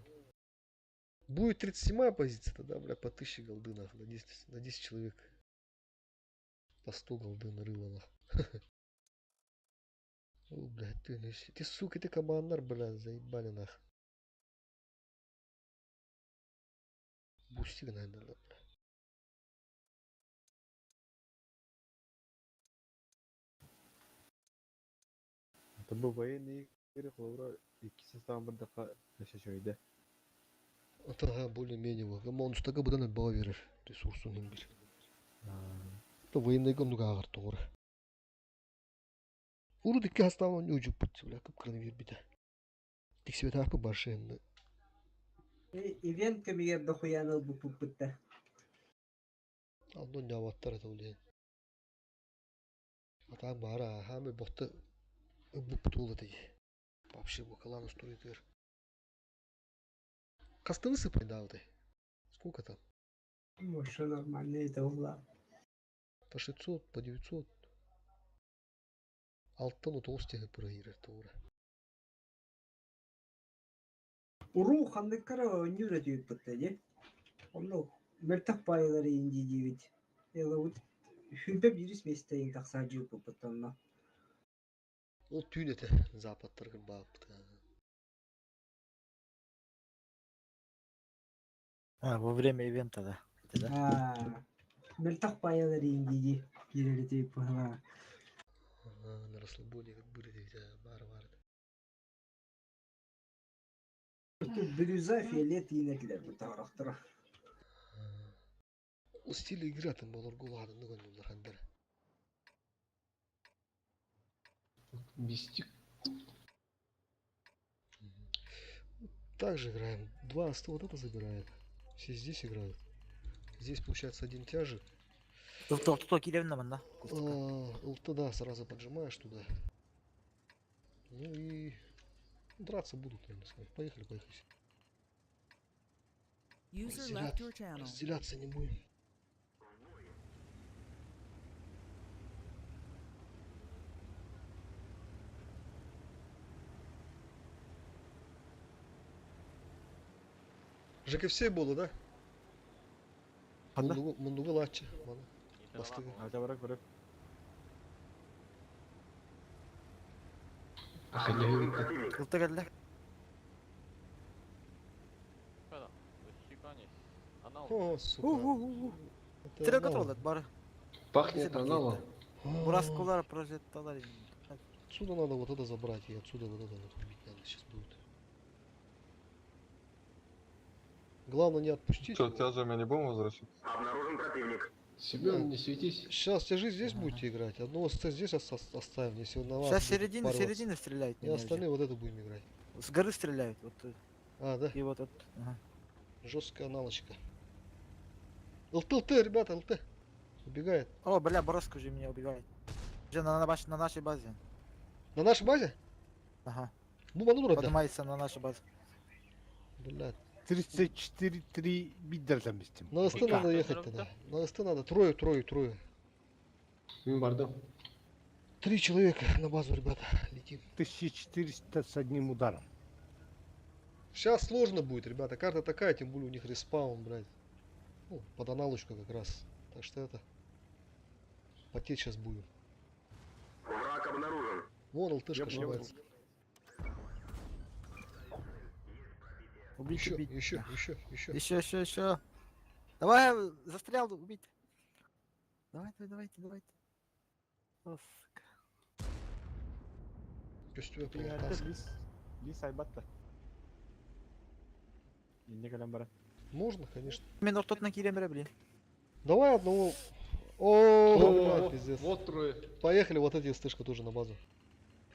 Будет 37 позиция, тогда, бля, по 1000 голды, нахуй, на 10 человек. По 100 голды нарыло, нахуй. О, блядь, ты, ну, ты, сука, ты кабанар, бля, заебали, нахуй. Бустик, наверное, да, бля. Это был военные игры, холовра, икки составом бардака өйдө. Это, ага, более-менее, вот. Он стага будан баа берер ресурсун бир. То военный гомнуга агар тоғыр. Уру дикки хастаан не үжүп бут, бля, кып-кырны бербите. Тиксибет арпы баршын. Ивент кемигер дохуян ылбыппытта. Алдон жабаттар это улен. Ата бара, хаме бохты бу бутулы ди. Вообще бакалан устуруйтыр. Касты высыпай, да, вот. Сколько там? Может, нормально это было. По 600, по 900. Алтан отоғыз тегі проиграр тура. Уру ханнык кара нюра түйүт бутта де. Онно мөлтөх байлары инди дибит. Эла вот хүлбе бирис местейин тахса жуп буттанна. Ол түйін ете западтаргын бағыпты. А, во время ивента, да. Это да? А, мөлтөх байлары инди ди. Кирели түйүт була. На расслабоне как были бар бар. Бирюза фиолет инетлер бу тарахтара. Ол стиль игра там болор гулады нүгін олар хандар. Мистик. Также играем. Два СТ вот это забирает. Все здесь играют. Здесь получается один тяжик. Ылты килевин манна. ЛТ, да, сразу поджимаешь туда. Ну и драться будут, наверное, с вами. Поехали, поехали. Разделяться не будем. ЖКФС было, да? Мундугу лачы. Бастыгы. Ата барак барак. Ылты келді. О, сука. Тирек готов бар. Пахнет аналом. Бураскулар прожетталар. Отсюда надо вот это забрать, и отсюда вот это вот убить надо сейчас будет. Главное не отпустить. Что, тяжами не будем возвращаться? Обнаружен противник. Семен, не светись. Сейчас тяжи здесь будете играть, одного СЦ здесь оставим, если он на вас. Сейчас середины, середины стреляют. И остальные вот это будем играть. С горы стреляют. Вот. А, да? И вот вот. Ага. Жесткая налочка. ЛТ, ЛТ, ребята, ЛТ. Убегает. О, бля, Бороска уже меня убивает. Уже на нашей базе. На нашей базе? Ага. Ну, манура, да. Поднимается на нашу базу. Блядь. 34-3 биддерден На СТ надо ехать тогда. На СТ надо. Трое, трое, трое. Бардам. Три человека на базу, ребята. Летим. 1400 с одним ударом. Сейчас сложно будет, ребята. Карта такая, тем более у них респаун, блядь. Ну, под аналочку как раз. Так что это... Потеть сейчас будем. Враг обнаружен. Вон ЛТшка ошибается. Убить, еще, убить. еще, еще, еще. Еще, еще, еще. Давай, застрял, убить. Давай, давай, давайте, давайте. О, сука. Можно, конечно. Мен ортотuna киремере, блин. Давай одного. О, блядь, пиздец. Вот трое. Поехали, вот эти стышка тоже на базу.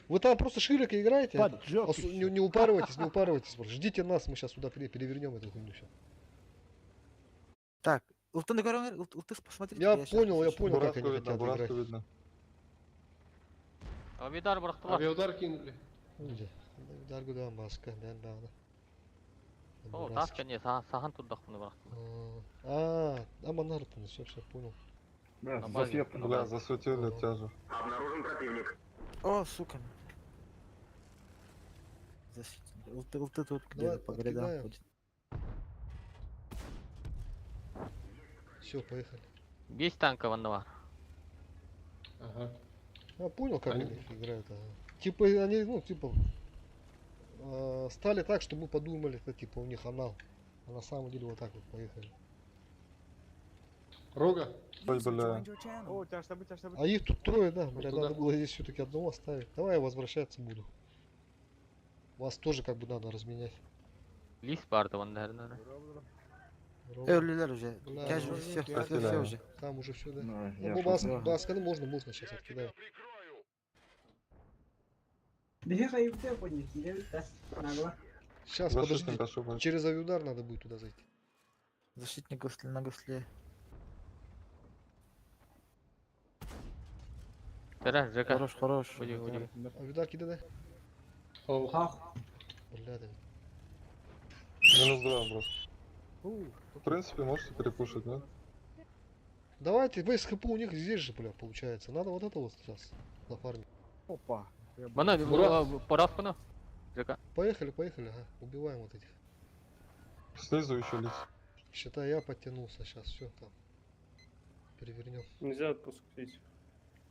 Вы там просто широко играете. Не упарывайтесь, не упарывайтесь. Ждите нас, мы сейчас сюда перевернем эту хуйню все. Так, ЛТ посмотрите. Я понял, я понял, как они хотят играть. Видно. Авидар бырахтылар. Авиаудар кинули. Где? Авидар куда маска, да, да, да. О, таска не, сахан турдах муну бырахтылар. А, а Монарт, все, все, понял. Бля, бля, засветили тяжу. Обнаружен противник. О, сука. Засветили. ЛТ, ЛТ тут где-то по грядам ходит. Все, поехали. Есть танка ваннова. Ага. Я понял, как они играют. Ага. Типа они, ну, типа, стали так, чтобы мы подумали, это типа у них анал. А на самом деле вот так вот поехали. Рога. Ой, бля. О, тяж, А их тут трое, да, бля, надо было здесь все-таки одного оставить. Давай я возвращаться буду. Вас тоже как бы надо разменять. Лис барды, вон, наверное. Ölüler уже. Тяж уже все, все, все уже. Там уже все, да. Ну, басканы можно, можно сейчас откидаю. Сейчас, подожди. Через авиудар надо будет туда зайти. Защитник на гусле. Хорош, хорош. Уйди, уйди. Авиудар кидай, да? Ох. Хах. Бля, да. Минус 2 просто. В принципе, можете перепушить, да? Давайте, бейс хп у них здесь же, бля, получается. Надо вот это вот сейчас нафармить. Опа. Мана, пораспана. Жека. Поехали, поехали, ага. Убиваем вот этих. Снизу еще лис. Считай, я подтянулся сейчас, все там. Перевернем. Нельзя отпустить.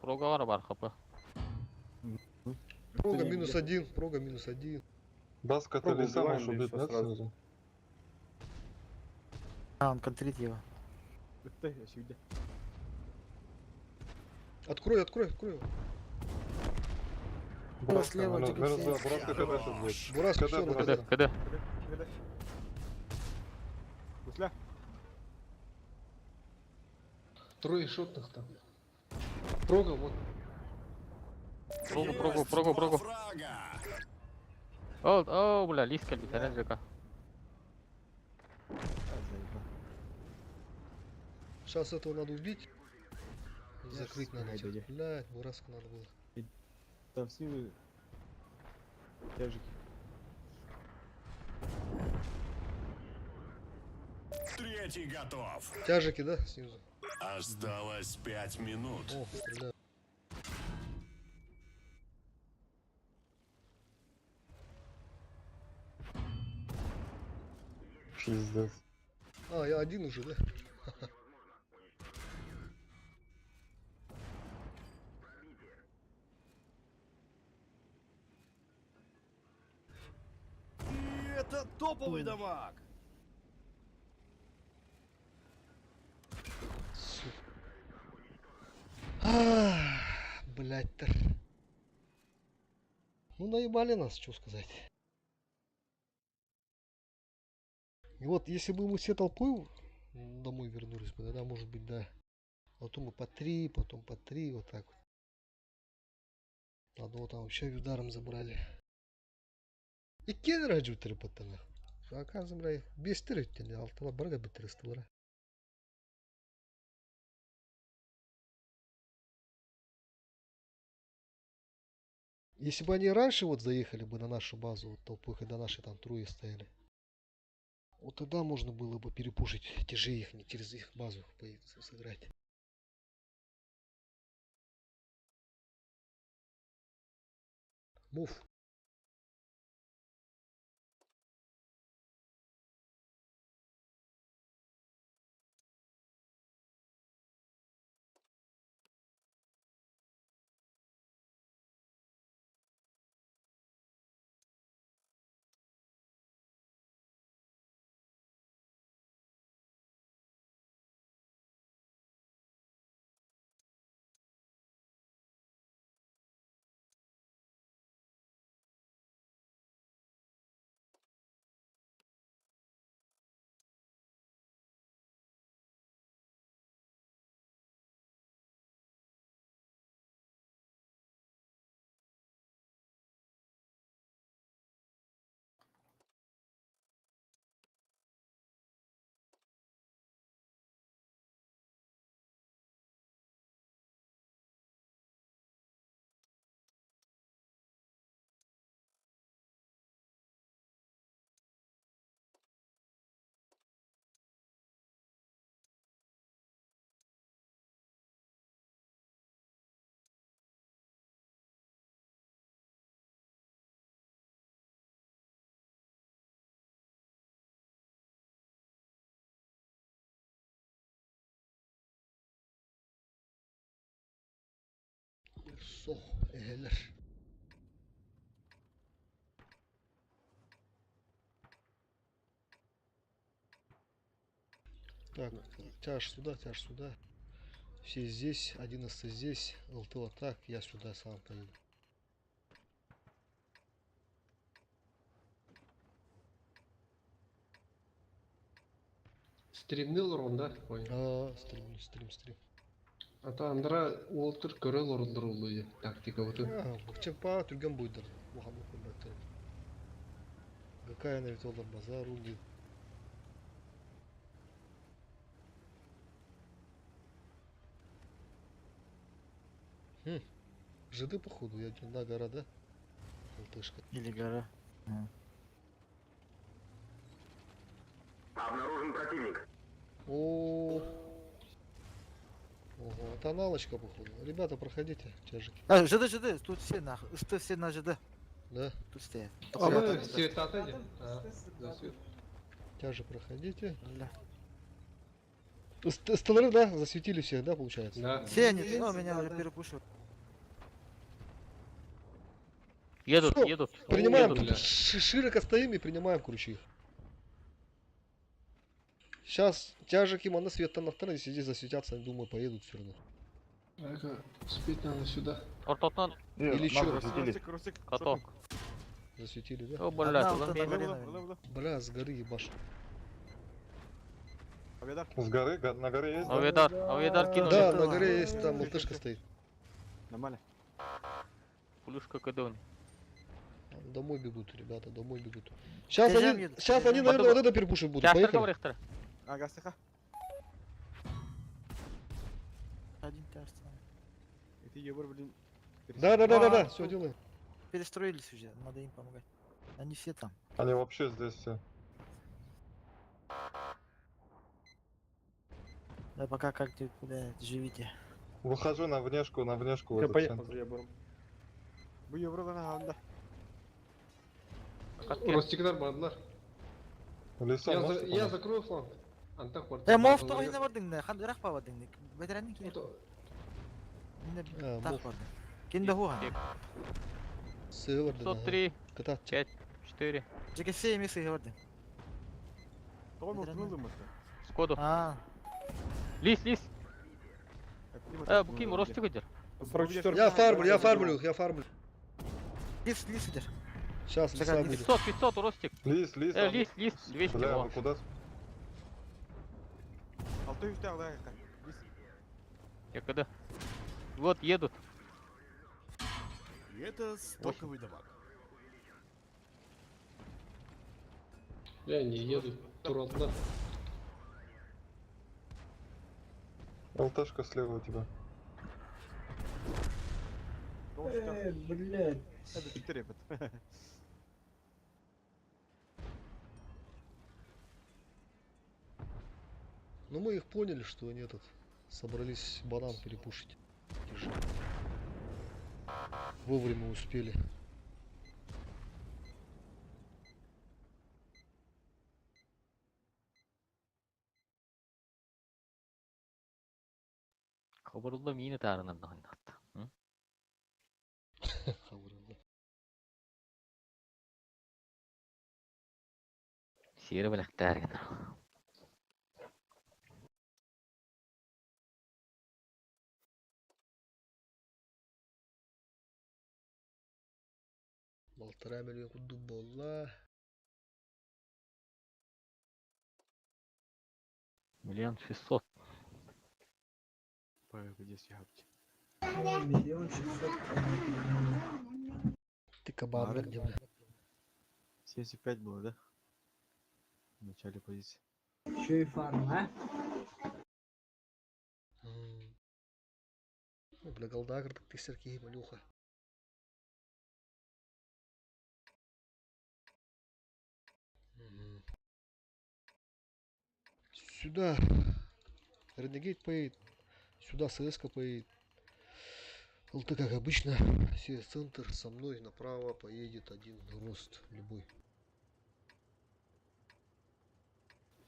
Проговор бар хп. Прога минус один, прога минус один. Баска, ты Пробу лиса убиваем, можешь да и убить, всё нет, сразу. снизу? А, он контрит его. Открой, открой, открой. его. Бураска, слева минус, тебе минус 2, все. Бураска КД сейчас будет. Бураска, КД, всё, на Бураска. КД, КД. Гусля. Трое шотных там. Прога, вот. Прогу, прогу, прогу, прогу. О, о, бля, лис кэлбит, эн Жека. Сейчас этого надо убить. Закрыть надо. Ай, всех. дядя. Блядь, Бураску надо было. Там снизу. Тяжики. Третий готов. Тяжики, да, снизу? Осталось 5 минут. О, стреляю. Пиздец. А, я один уже, да? Это топовый дамаг. Сука. Блядь, тр. Ну наебали нас, что сказать. И вот, если бы мы все толпой домой вернулись бы, тогда, может быть, да. А то мы по три, потом по три, вот так вот. Одного там вообще ударом забрали. И кеннер паттана. Оказывается, без три, алтыла барга биттеристылара. Если бы они раньше вот заехали бы на нашу базу, вот толпой, когда наши там труи стояли, вот тогда можно было бы перепушить тяжи их, не через их базу сыграть. Мув. Сох, эхэлэр. Так, тяж сюда, тяж сюда. Все здесь, 11 здесь, ЛТ вот так, я сюда сам поеду. Стримнил ронда. Ой. А, стрим, стрим, стрим. А то Андра Уолтер көрөл орындырылды тактика вот. А, Чапа түрген буйдыр. Мухаммед Курбаттыр. Какая на витолар базар руги. Хм. Жиды походу, я на гора, да? ЛТшка. Или гора. Обнаружен противник. О, Ого, это аналочка, походу. Ребята, проходите, тяжики. А, ЖД, ЖД, тут все нахуй. Что все на ЖД? Да, Тут стоят. А мы Ребята, света отойди. А, за свет. тяжи проходите. Бля. Столяры, да, засветили всех, да, получается? Да. Все они, ну, меня Да, уже да. перепушивают. Едут, Всё, едут. Принимаем, Едут. бля. широко стоим и принимаем, короче, их. Сейчас тяжики моносвет на второй, если здесь засветятся, я думаю, поедут все равно. Ага, успеть надо сюда. Ортотнан Или чё? Ростик, Ростик. каток. Засветили, да? О, блядь, Одна улам вот бей. на горе, наверное. Бля, с горы ебаш. Авиадар. С горы, на горе есть, да? Авиадар, авиадар кинули. Да, это на горе есть, там ЛТшка стоит. Нормально. Пулюшка КД. Домой бегут, ребята, домой бегут. Сейчас Тяжам они, едут, сейчас тяжам. они, наверное, вот это перепушить будут. Тяжтар Поехали. говорит, Ага, стыха. Один тяж там. И ты ебор, блин. Да, А, все делаем. Перестроились уже, надо им помогать. Они все там. Они вообще здесь все. Да пока как-то, блядь, живите. Выхожу на внешку в Я этот поехал центр. за ебором. Бу ебор на ханда. Ростиктар бардылар. Лиса, Я, за, можете я помочь? закрою фланг. Антах бар. Э, мов тоғайына бардың да, хан ырақ бардың. Ветеранның келе. А, Так мов. бардың. Кенде хуа. Север, да. 503, Ката. 5, 4. Жеке все емес бардың. Тоғым Ветеран. ұтылды мы. Скоду. А, Лис, лис. Э, бу ким Ростик өдер. 44. Я фармлю, я фармлю их, я фармлю. лис, лис өдер. Сейчас лиса Шагай, будет. 500, 500, Ростик. Лис, лис. Э, он- лис, лис, 200. Бля, во. вы куда? Алты үсті ағда. Я когда? Вот едут. И это стоковый дамаг. Я не еду. Туралдылар. ЛТшка слева у тебя. Блядь. Это 4 бит. Ну мы их поняли, что они этот собрались банан перепушить. Держи. Вовремя успели. Кабырылда мини тарынан да ойнатты. Хабырылда. Сері біліктәрген. Полтора миллиона куду болла. 1 600 000. Здесь я 1 600 000. Ты кабан, Ары. где, бля? 75 было, да? В начале позиции. Еще и фарм, а? М. Ну, бля, голдагр, так ты Сергей, малюха. Мгм. Сюда Ренегейт поедет, сюда ССК поедет. ЛТ, как обычно, все центр со мной направо поедет один рост любой.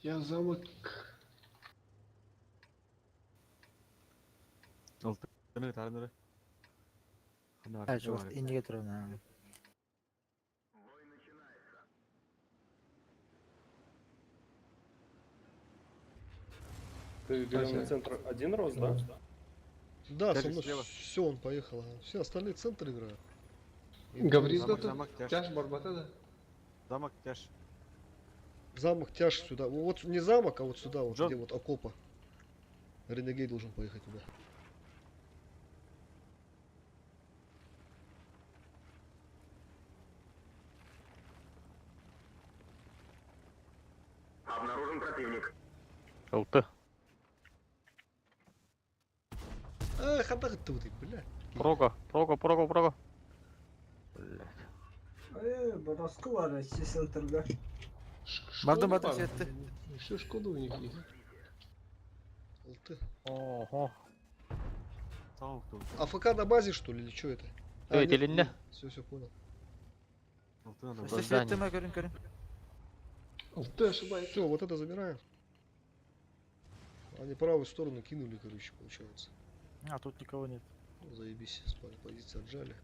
Я замок. А, жуық инеге тұрына. Ты берем на центр один рост, да? Да, со Тяжик мной слева. все, он поехал. ага. Все остальные центры играют. Гаврил Замок, да замок, тяж. Тяж барбата да. Замок, тяж. Замок тяж сюда. Вот не замок, а вот сюда, вот Джон. где вот окопа. Ренегейт должен поехать туда. Обнаружен противник. ЛТ. А, хандах ты, бля. Прого, прого, прого, прого. Блять. Э, Бороска бар центрга. Бардым, Шкода бардым, бар. сетти. Еще Шкода у них есть. ЛТ. Ого. АФК на базе, что ли, или что это? Ой, телинне. Все, все, понял. Өссө светтеме көрүн көрүн. ЛТ ошибается. Все, вот это забираем. Они правую сторону кинули, короче, получается. А, тут никого нет. Ну, заебись, спали, позиции отжали.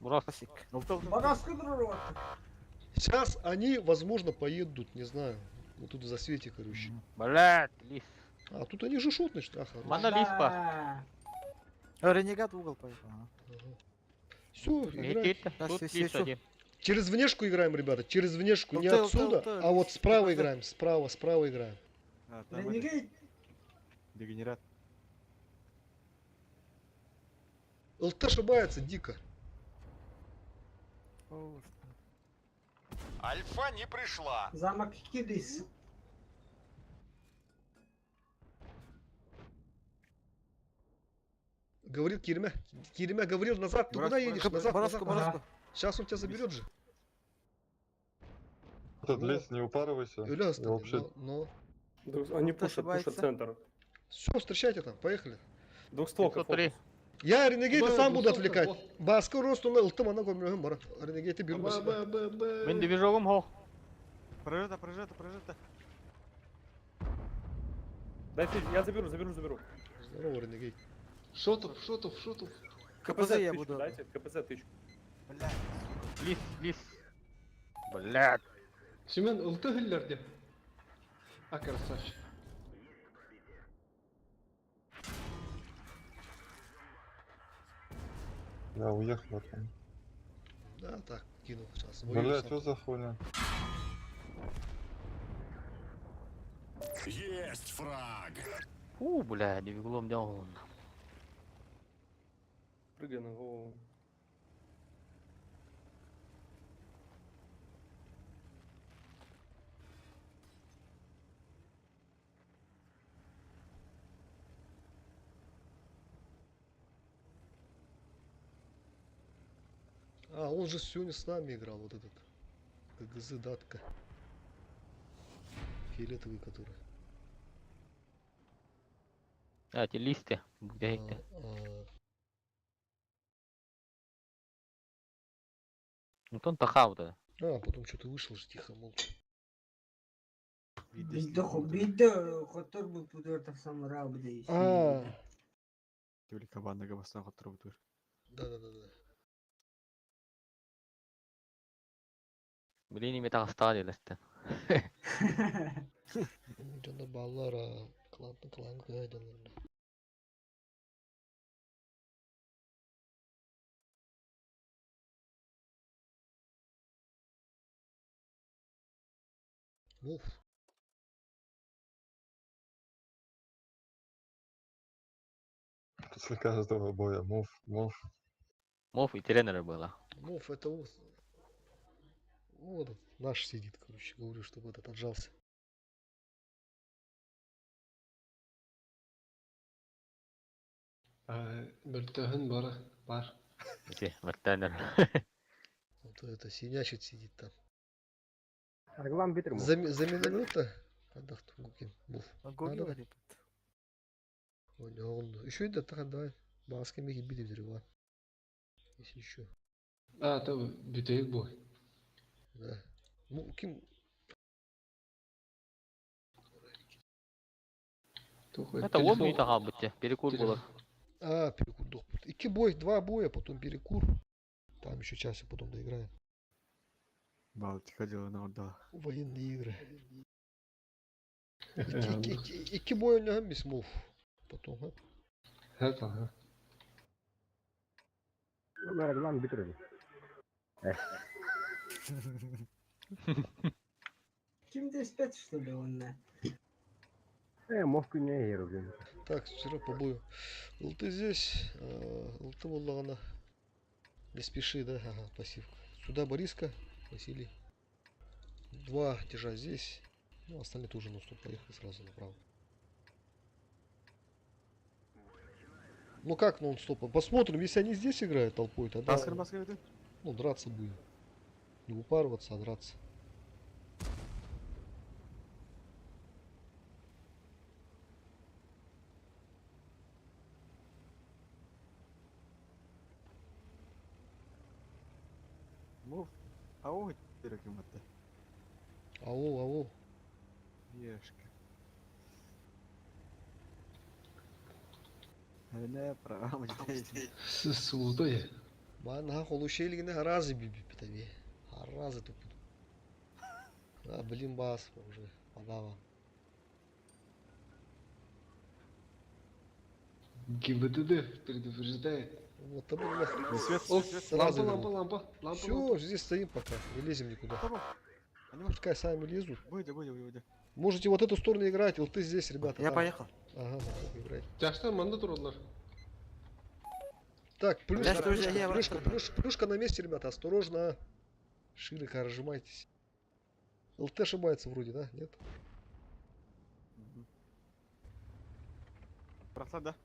Бурас. Классик. Бороска друг. Сейчас они, возможно, поедут, не знаю. Вот тут в засвете, короче. Блядь, лис. А, тут они же шут, значит. А, хорош. Мана лис па. Ренегат угол поехал. Ага. Все, играем. Метит. Да, Тут всё, лис всё. один. Через внешку играем, ребята, через внешку, не ЛТ, ЛТ, отсюда, ЛТ, а вот справа ЛТ. играем, справа, справа играем. А, там это, Ренегейт. дегенерат. ЛТ ошибается дико. О, Альфа не пришла. Замок Кидис. Говорит Кирмя. Кирмя говорил назад, ты куда едешь? Назад, Бороску, назад. назад. Бороску. Сейчас он тебя заберет же. Этот Ну. лес, не упарывайся. Юля, Я вообще но, Они пушат, пушат Ошибается. центр. Все, встречайте там, поехали. Двухстволка 503. фокус. Я Ренегейта Б, сам буду двухсотка, отвлекать. вот. Баска росту на ЛТ манаго мара. Ренегейты беру на Б, себя. Б, Б, Б. Мен движогум хо. Прожета, прожета, прожета. Дайте, я заберу, заберу, заберу. Здорово, Ренегейт. Шотов, шотов, шотов. КПЗ я тычку буду. дайте, КПЗ тычку. Бля. Лис, лис. Блядь. Семен, ЛТ гиллерде. А, красавчик. Я уехал от него. Да, так, кинул сейчас. Воюю Бля, сам. что за хуйня? Есть фраг. Фу, блядь, движогум дяун. Прыгай на голову. А, он же сегодня с нами играл, вот этот. ГГЗ датка. Фиолетовый который. А, эти листы. Где А, а, Ну тон тахау да. а, потом что-то вышел же тихо, молча. Бидде бидде хотор бу пудор тахсам рабды. А, Түлі кабанныга бастан хоттур бутур. да-да-да-да. Блин, ими тахстали листы. Жана баллар, клан клан көйдөн. Уф. После каждого боя. Мув, мув. Мов и тренера было. Муф, это вот. Вот он, наш сидит, короче, говорю, чтобы этот отжался. Бөлтөһөн бара, бар. Эти, тренер. Вот это синячит сидит там. Арглан битер За, за миномета? Адахту Гукин. Муф. Гугил Да-да. или Он еще и да, да. Баска меги биди взрыва. Если еще. А, то бүтейик бой. Да. Ну, ким. Тухой. Это он мне тахал быть, перекур было. А, перекур дох. Ики бой, два боя, потом перекур. Там еще часик потом доиграем. Балтика дело на отдала. Военные игры. Ики бой у него мисмов. Потом, а? Это, ага. Арглан битер. Ким спят, что ли, он на? Так, вчера по бою. ЛТ здесь, ЛТ Валлана. Не спеши, да? Ага, пассивка. Сюда Бориска, Василий. Два тяжа здесь. Ну, остальные тоже на стоп поехали сразу направо. Ну как нон-стопом? Посмотрим, если они здесь играют толпой, тогда... Баскар, баскар, это? Ну, драться будем. Не упарываться, а драться. Мув. Ау, теракиматта. Ау, ау. Ешка. Не, программа Сулутой. Манна холушелигine харазы биби питаби. Харазы тупут. А, блин, бас уже. Подава. ГИБДД предупреждает. Вот там у нас Свет, О, свет, сразу лампа, вернул. лампа, лампа, лампа. Все, здесь стоим пока, не лезем никуда. Они Пускай сами лезут. Выйди, выйди, выйди. Можете вот эту сторону играть, вот ты здесь, ребята. Я там. поехал. Ага, да, играть. Тяжтан манна тураллар. Так, плюшка, Бля, что же плюшка, я плюшка, просто- плюшка на месте, ребята, осторожно. Широко разжимайтесь. ЛТ ошибается вроде, да? Нет? Прошла, да?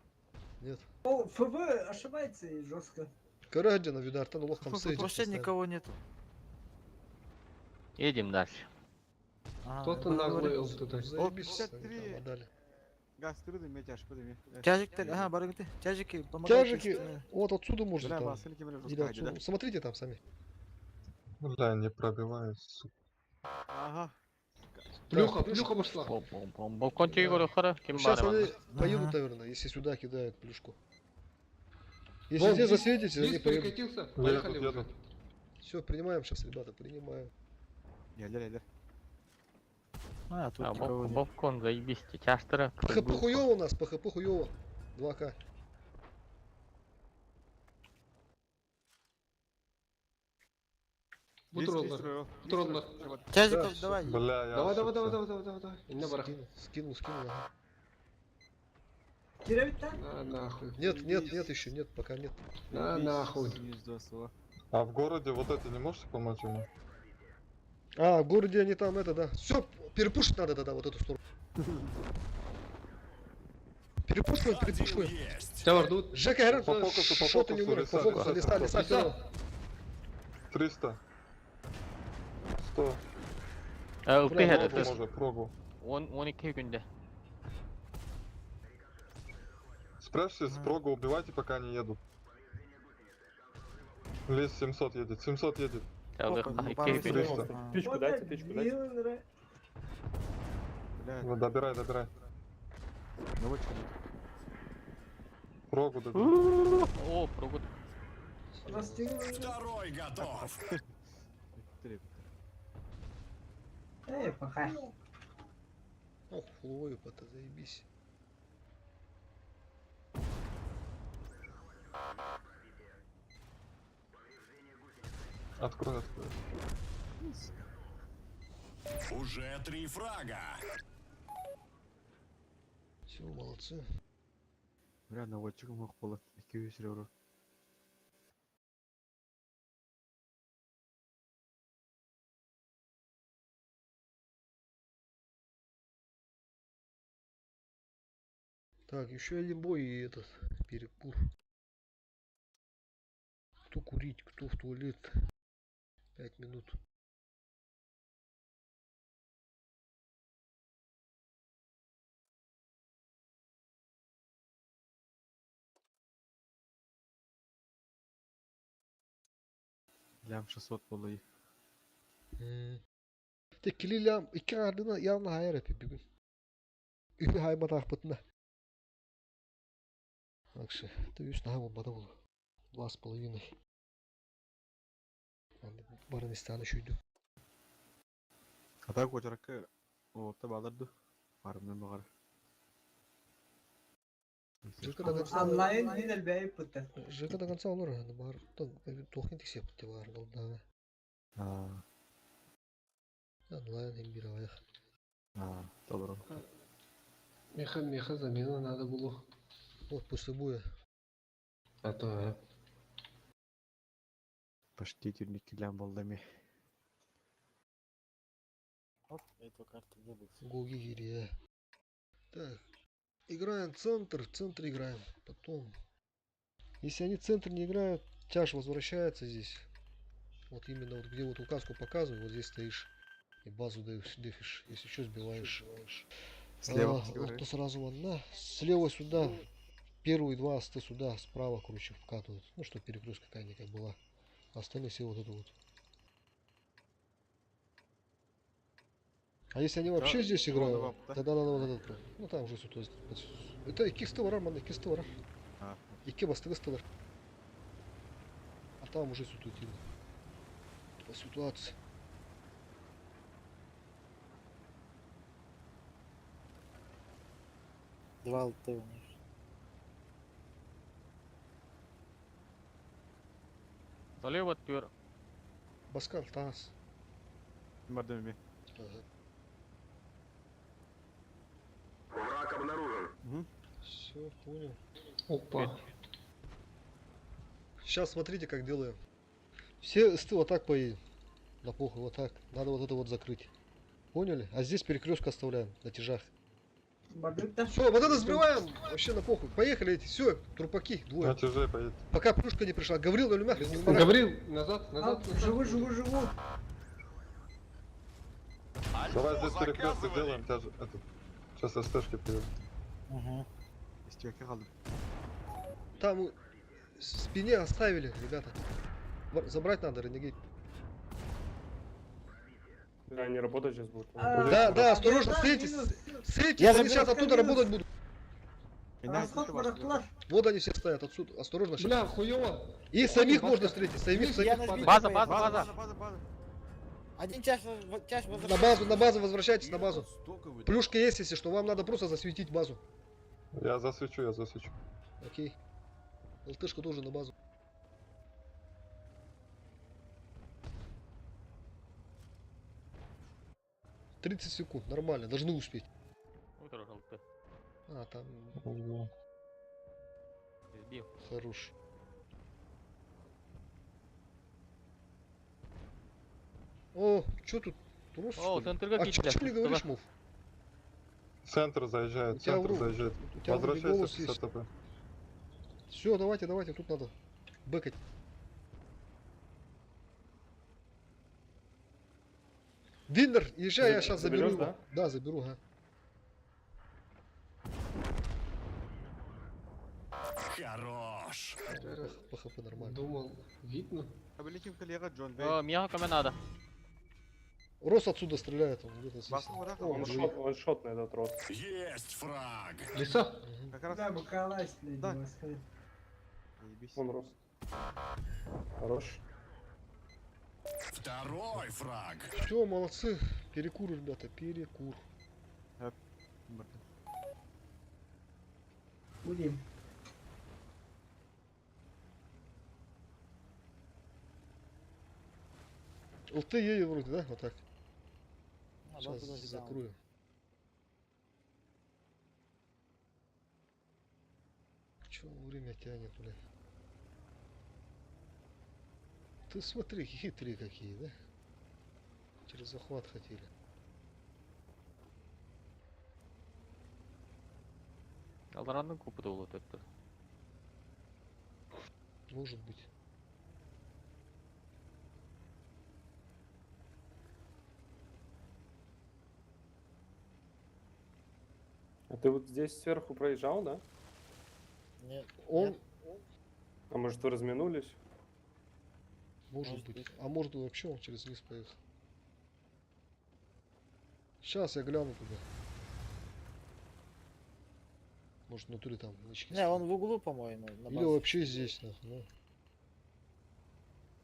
Нет. О, ФВ ошибается и жестко. Карадина, Видартан, лох там Тут вообще никого нету. Едем дальше. А, Кто-то я наглый говорю. ЛТ. Заебись, 53. они там отдали. Газ, трудно, меня тяжко, подними. Тяжик, ага, барыгты. Тяжики, помогайте. Тяжики, вот отсюда можно Бля, там. бас, или кем Или отсюда. Смотрите там сами. Бля, не пробивает, сука. Ага. Плюха, Так, плюха пошла. Балкончиги Да. көрөхөрө ким Сейчас бар они манна. поедут, Ага. наверное, если сюда кидают плюшку. Если Вон, здесь диск- засветите, они Диск поедут. перекатился. Поехали Едут, уже. едут. Все, принимаем сейчас, ребята, принимаем. Я, я, я. А, тут А, никого нет. Балкон заебись, тяжтара. ПХП хуёво у нас, ПХП хуёво. 2К. Бутроллар. Бутроллар. Тяжиков, Да, давай. Бля, я Давай, давай, давай, ошибся. давай, давай, давай, давай. Инна барах. Скинул, скинул, скинул. Ага. Киревит-то? На нахуй. Нет, нет, нет еще, нет, пока нет. На нахуй. А в городе вот эти не можете помочь ему? А, в городе они там, это, да. Все, перепушить надо тогда вот эту сторону. Перепушиваем, перепушиваем. Тявар, тут. Жека, Айрон, По фокусу, по шо ты не фокусу, умер? По леса, фокусу, леса, леса, леса, леса. всё. 300. 100. ЛТ Бля, Прогу это можно, прогу. Он 12 күндө. Спрячьтесь, прогу убивайте, пока они едут. Лес 700 едет, 700 едет. Жалых Опа, ну, 2 пару күн. 300. А. Тычку дайте, тычку дайте. дайте. Бля, Ну, добирай, добирай. наводчик. Прогу добирай. О, прогут. Второй готов. Три. Эй, пока. Ох, фуловую пота, заебись. Открой, открой. Уже три фрага. Все, молодцы. Бля, наводчик мог было. 200 евро. Так, еще один бой и этот перекур. Кто курить, кто в туалет. 5 минут. Лям 600 было их. Те килилям икки ардына явно хайар эпи бүгүн. Үпү хайбатаахпытына. Акшы, ты үс наха болбата бул. 2,5. Барын истаны шүйдү. А так вот рака. Вот, табаларды. Барымнан бағар. Жека до конца. Онлайн мин элбәй пытта. Жека до конца олар, бар. Тохин тиксеп бар голда. А, Онлайн им бир аяк. а, добро. Меха, меха замена надо было. Вот после боя. А то, а. Почти тюрники лям балдами. Оп, эту карту забыл. Гоги гирия. Так. Играем центр, в центр играем. Потом. Если они центр не играют, тяж возвращается здесь. Вот именно вот где вот указку показываю, вот здесь стоишь и базу дефишь, если что, сбиваешь. Слева. А, вот то сразу вон, на, слева сюда, первые два асты сюда, справа, короче, вкатывают. Ну, чтобы перекрестка какая-никак была. Остальные все вот это вот. А если они вообще Да, здесь вон играют, два, да? тогда надо вот этот. Ну там уже сюда. Это икки стовара, ман, икки стовара. А. Икки бастыгы стовар. А там уже ситуативно. По ситуации. Два ЛТ у них. Залево түөр. Баскар, таас. Бардым ми. Ага. Враг обнаружен. Все, понял. Опа. Сейчас смотрите, как делаем. Все сты вот так поедем. На похуй, вот так. Надо вот это вот закрыть. Поняли? А здесь перекрестка оставляем на тяжах. Бардым да. Все, вот это сбиваем. Вообще на похуй. Поехали эти. Все, трупаки, двое. На тяжей поедет. Пока плюшка не пришла. Гаврил, на люмях. не умирай. Гаврил, назад, назад, А, назад. живу, живу, живу. Давай Альфу здесь перекресток заказывали. сделаем, тяж... этот. Сейчас СТшки приедут. Угу. Истекке kaldım. Там в спине оставили, ребята. Забрать надо, Ренегейт. Да, они работать сейчас будут. А, Да, осторожно, да, встретитесь. минус. Встретитесь, Я они заберу. сейчас оттуда Минус. работать будут. Расход барахлар. Вот они все стоят отсюда. Осторожно. щас. Бля, хуёво. И самих можно встретить, самих, Я самих. на сбитый База, поеду. база, база. База, база. Один час, час На базу, на базу возвращайтесь, на базу. Плюшка есть, если что, вам надо просто засветить базу. Я засвечу, я засвечу. Окей. ЛТшка тоже на базу. 30 секунд, нормально, должны успеть. Утро ЛТ. А, там Ого. Сбил. хорош. О, что тут? Трос, О, что ли? центрга А китле. чё не говоришь, Мув? Центр заезжает, У тебя центр вру- заезжает. У тебя вроде Возвращайся голос в есть. СТП. Все, давайте, давайте, тут надо бэкать. Виннер, езжай, я сейчас заберу Заберешь, его. да? Да, заберу, ага. Хорош. По хп нормально. Думал, видно. Биликим коллега Джон Бей. О, миэхэ көмө надо. Рос отсюда стреляет, он где-то здесь. Баскан барах. О, Он уже. шот, он шотный этот рот. Есть фраг. Лиса. Мгм. Как раз. Да, бакалась, блядь, Да. Баскан. Заебись. Он рост. Хорош. Второй фраг. Все, молодцы. Перекур, ребята, перекур. Бардым. Будем. ЛТ едет вроде, да? Вот так. А, Сейчас базу даже дал. закрою. Чё время тянет, бля? Ты смотри, хитрые какие, да? Через захват хотели. Алдаранның купы вот это. Может быть. А ты вот здесь сверху проезжал, да? Нет. Он, Нет. А может вы разминулись? может, Может быть. быть. А может и вообще он через низ поехал. Сейчас я гляну туда. Может, внутри там нычки Не, он в углу, по-моему, на Или базе. вообще здесь, нахуй, ну.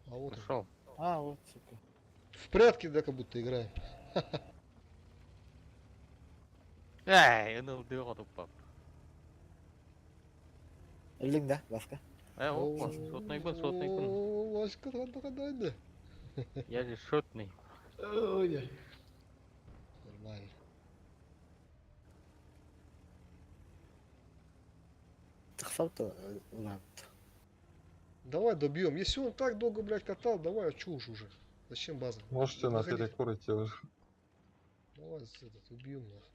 А вот он. Нашел. А, вот, сука. В прятки, да, как будто играем. Эй, НЛД тупо. Өллүҥ да, Баска. Опа, шотный бын, шотный бын. О, Васька, да, да, да. Я же шотный. Ой, Нормально. Тахсап-то, ладно. Давай добьем. Если он так долго, блядь, катал, давай, а чё уж уже. Зачем база? Можете на Выходи. перекур идти уже. Давай этот, убьем нахуй.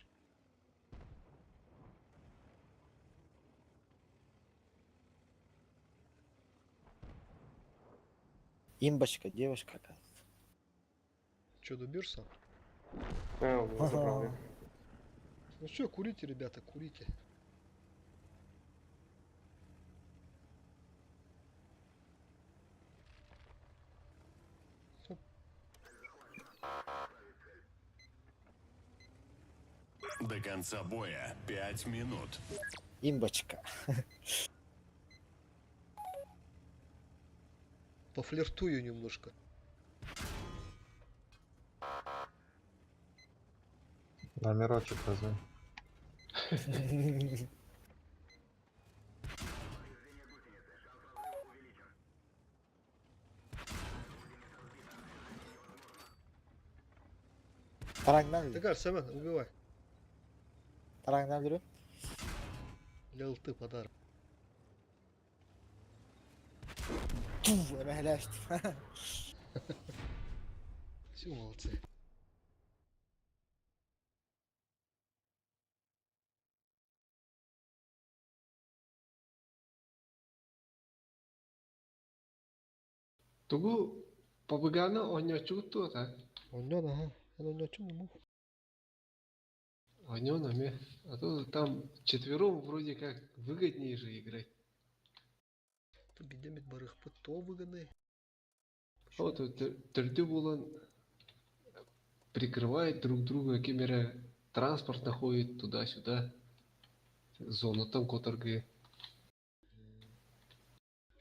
Имбочка, девушка, оказывается. Че, добьешься? А, он его забрал, я. Ну все, курите, ребята, курите. До конца боя 5 минут. Имбочка. Пофлиртую немножко. Номерочек возьми. Тарагнал. Тагар, Семен, убивай. Тарагнал беру. Для ЛТ подарок. Туф, эмэһэлээштим. Все, молодцы. Тугу побыгана оонньооччугут та? Онньон, ага. Эн онньоччун мух. Оонньоон эмиэ. А то там четвером вроде как выгоднее же играть. Бидемит барыхпыт то выгодный. Вот төрдүө буолан прикрывает друг друга, ким эрэ транспорт находит туда-сюда. Зонаттан куотарга.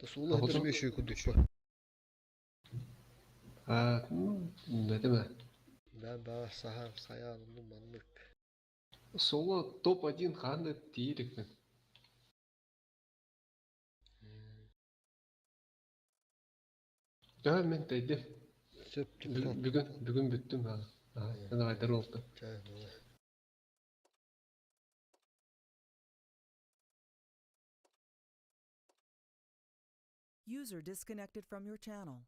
Да сулла А потом- еще и кудычу. А, ну, это Да, да, саха, саян, ну, маннык. Соло топ-1 ханна тиирикпин. Да, мин тэйдим. Все, Бүгүн, бүгүн бүттүм. А, давай, здорово. Чай, давай. User disconnected from your channel.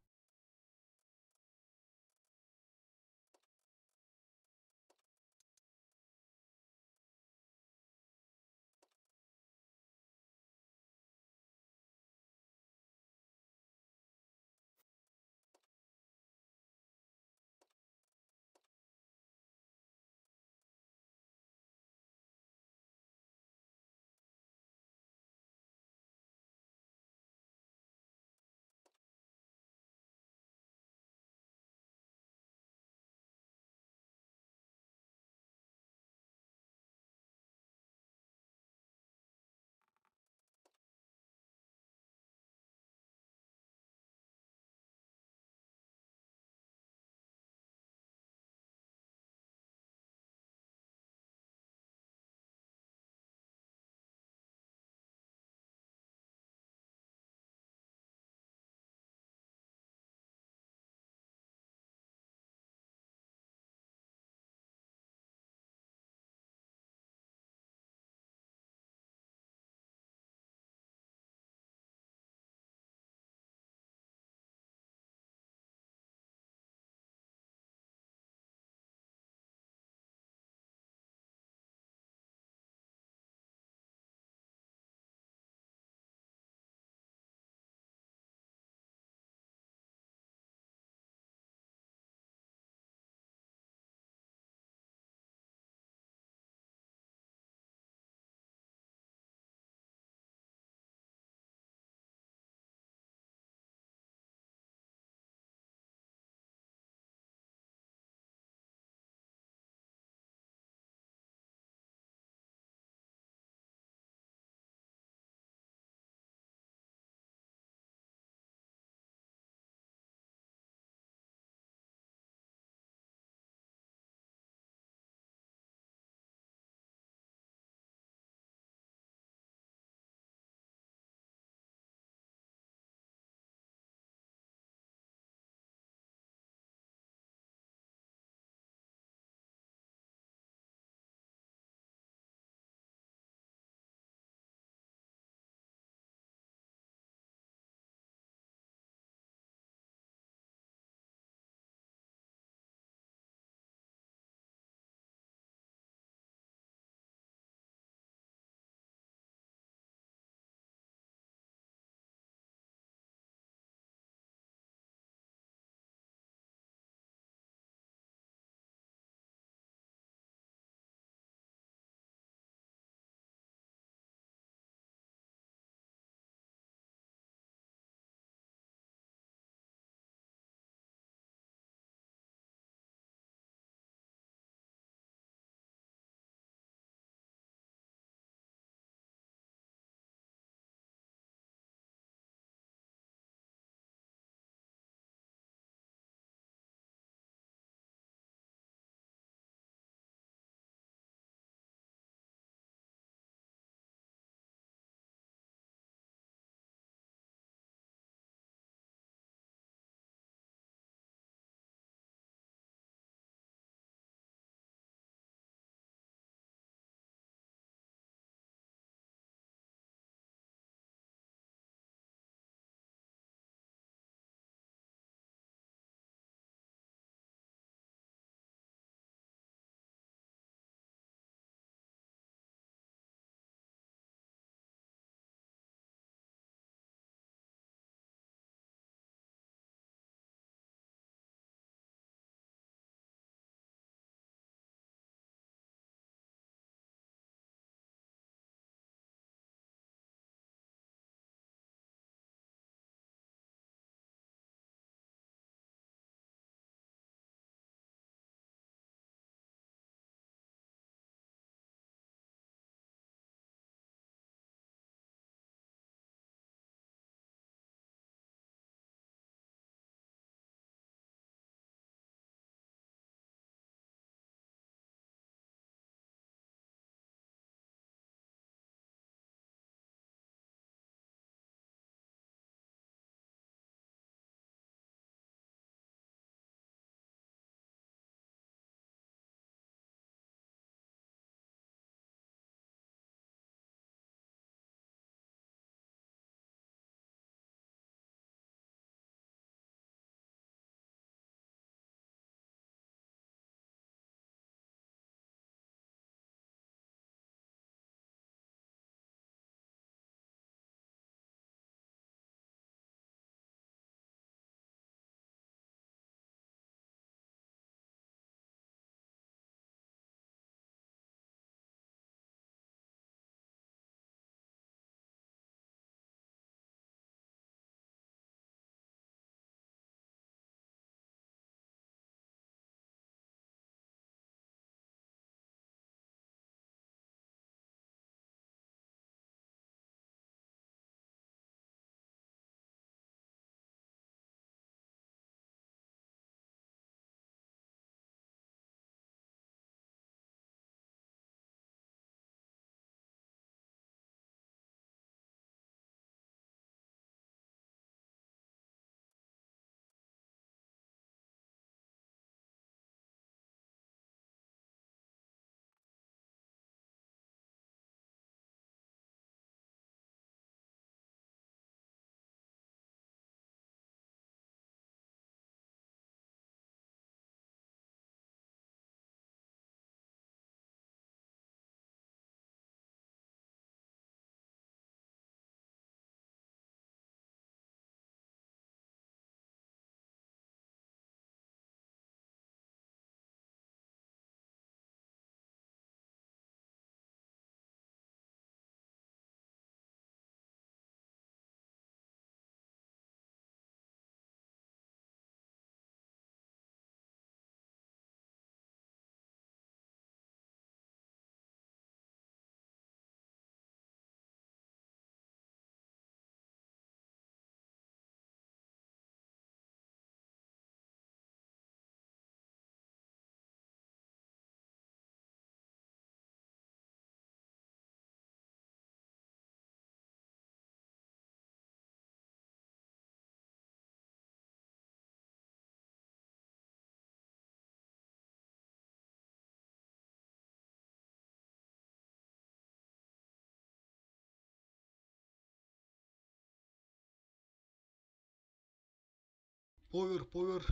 Повер, повер.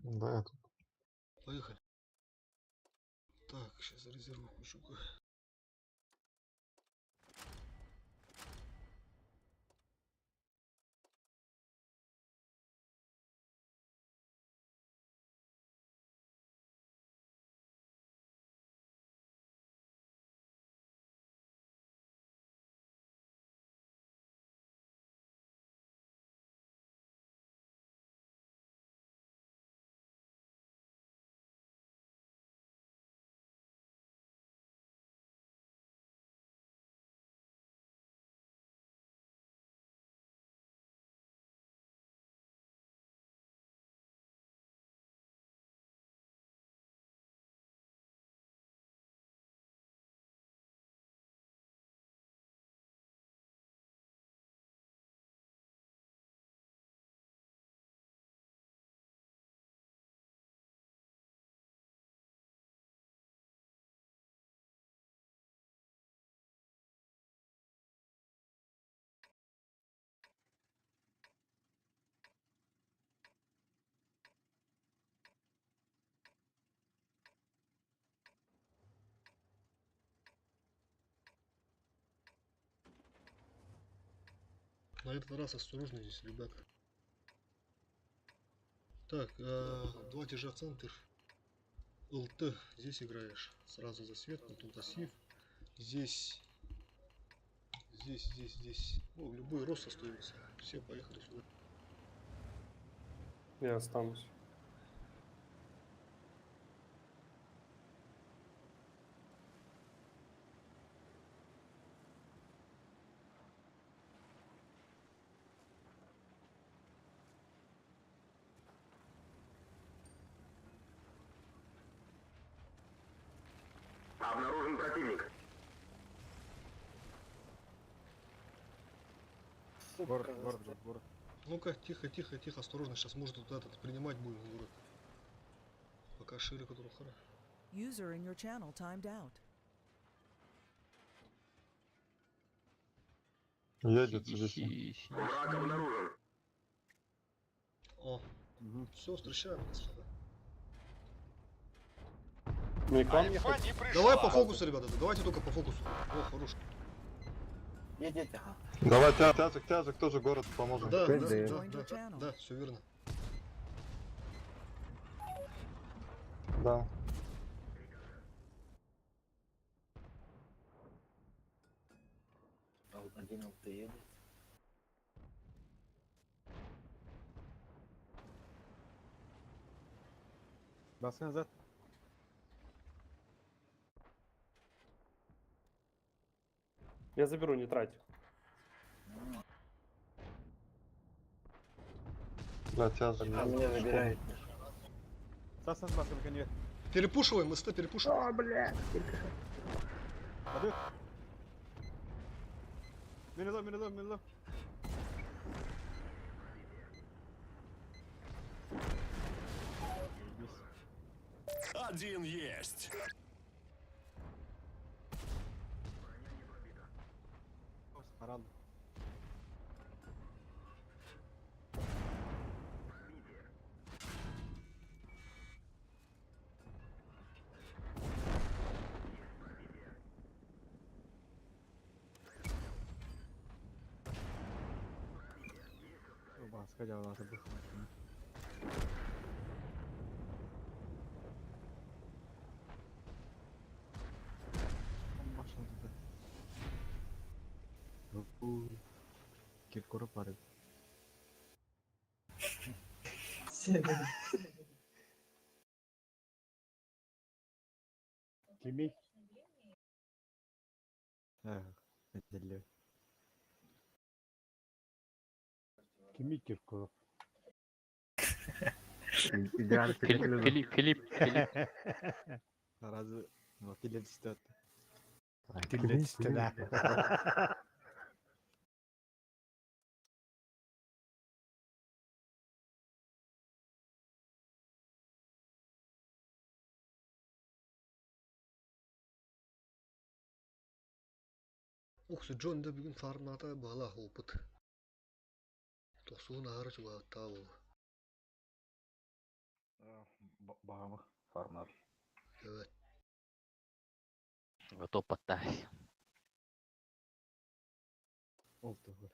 Да, я тут. Поехали. Так, сейчас резервы включу-ка. На этот раз осторожно здесь, ребята. Так, два тяжа центр. ЛТ здесь играешь. Сразу за свет, потом за сив. Здесь, здесь, здесь, здесь. Ну, любой рост остается. Все, поехали сюда. Я останусь. Обнаружен противник. Город, город, город, город. Ну-ка, тихо, тихо, тихо, осторожно. Сейчас может вот этот принимать будем город. Пока шире, который хара. User in your channel timed out. Едет здесь. Враг обнаружен. О, все, встречаем, господа. Мне к вам Альфа ехать? не пришла. Давай по фокусу, ребята, давайте только по фокусу. О, хорош. Едете, ага. Давай, тяжик, тяжик, тоже город поможем. Да, да, User да, joined да, your channel. да, все верно. Да. Один ЛТ едет. Баска назад. Я заберу, не трать. Да, тяжик. А меня забирает. Стас, назад, баска, конвейер. Перепушиваем, СТ перепушиваем. О, бля. Подаю. Минуло, минуло, минуло. Заебись. Один есть. Парад. Баска дела, это Машина тут. Киркоров парень. Кими? Эх, это Кими Киркоров? Филипп, Филипп, Филипп, Филипп. Разве... Ну, ты лет сто. Ты да. Ух, Джон да бүгүн фармата бала опыт. Тохсуһун аһара чугаһаттаҕа буолуо. Баҕама фармар. Evet. Топпаттай. Ол туһугар.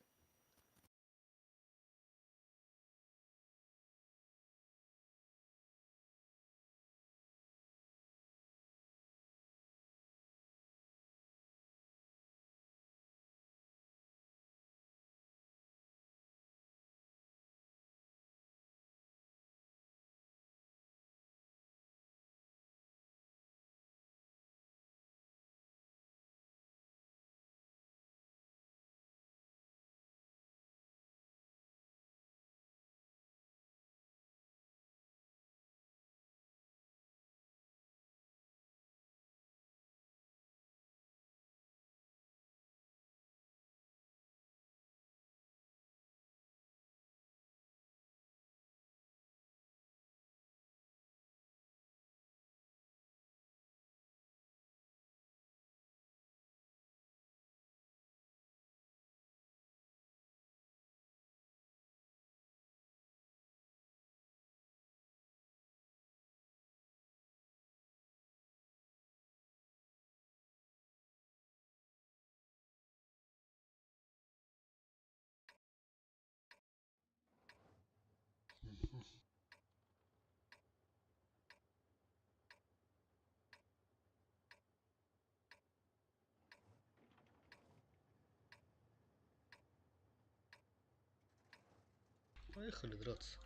Поехали драться.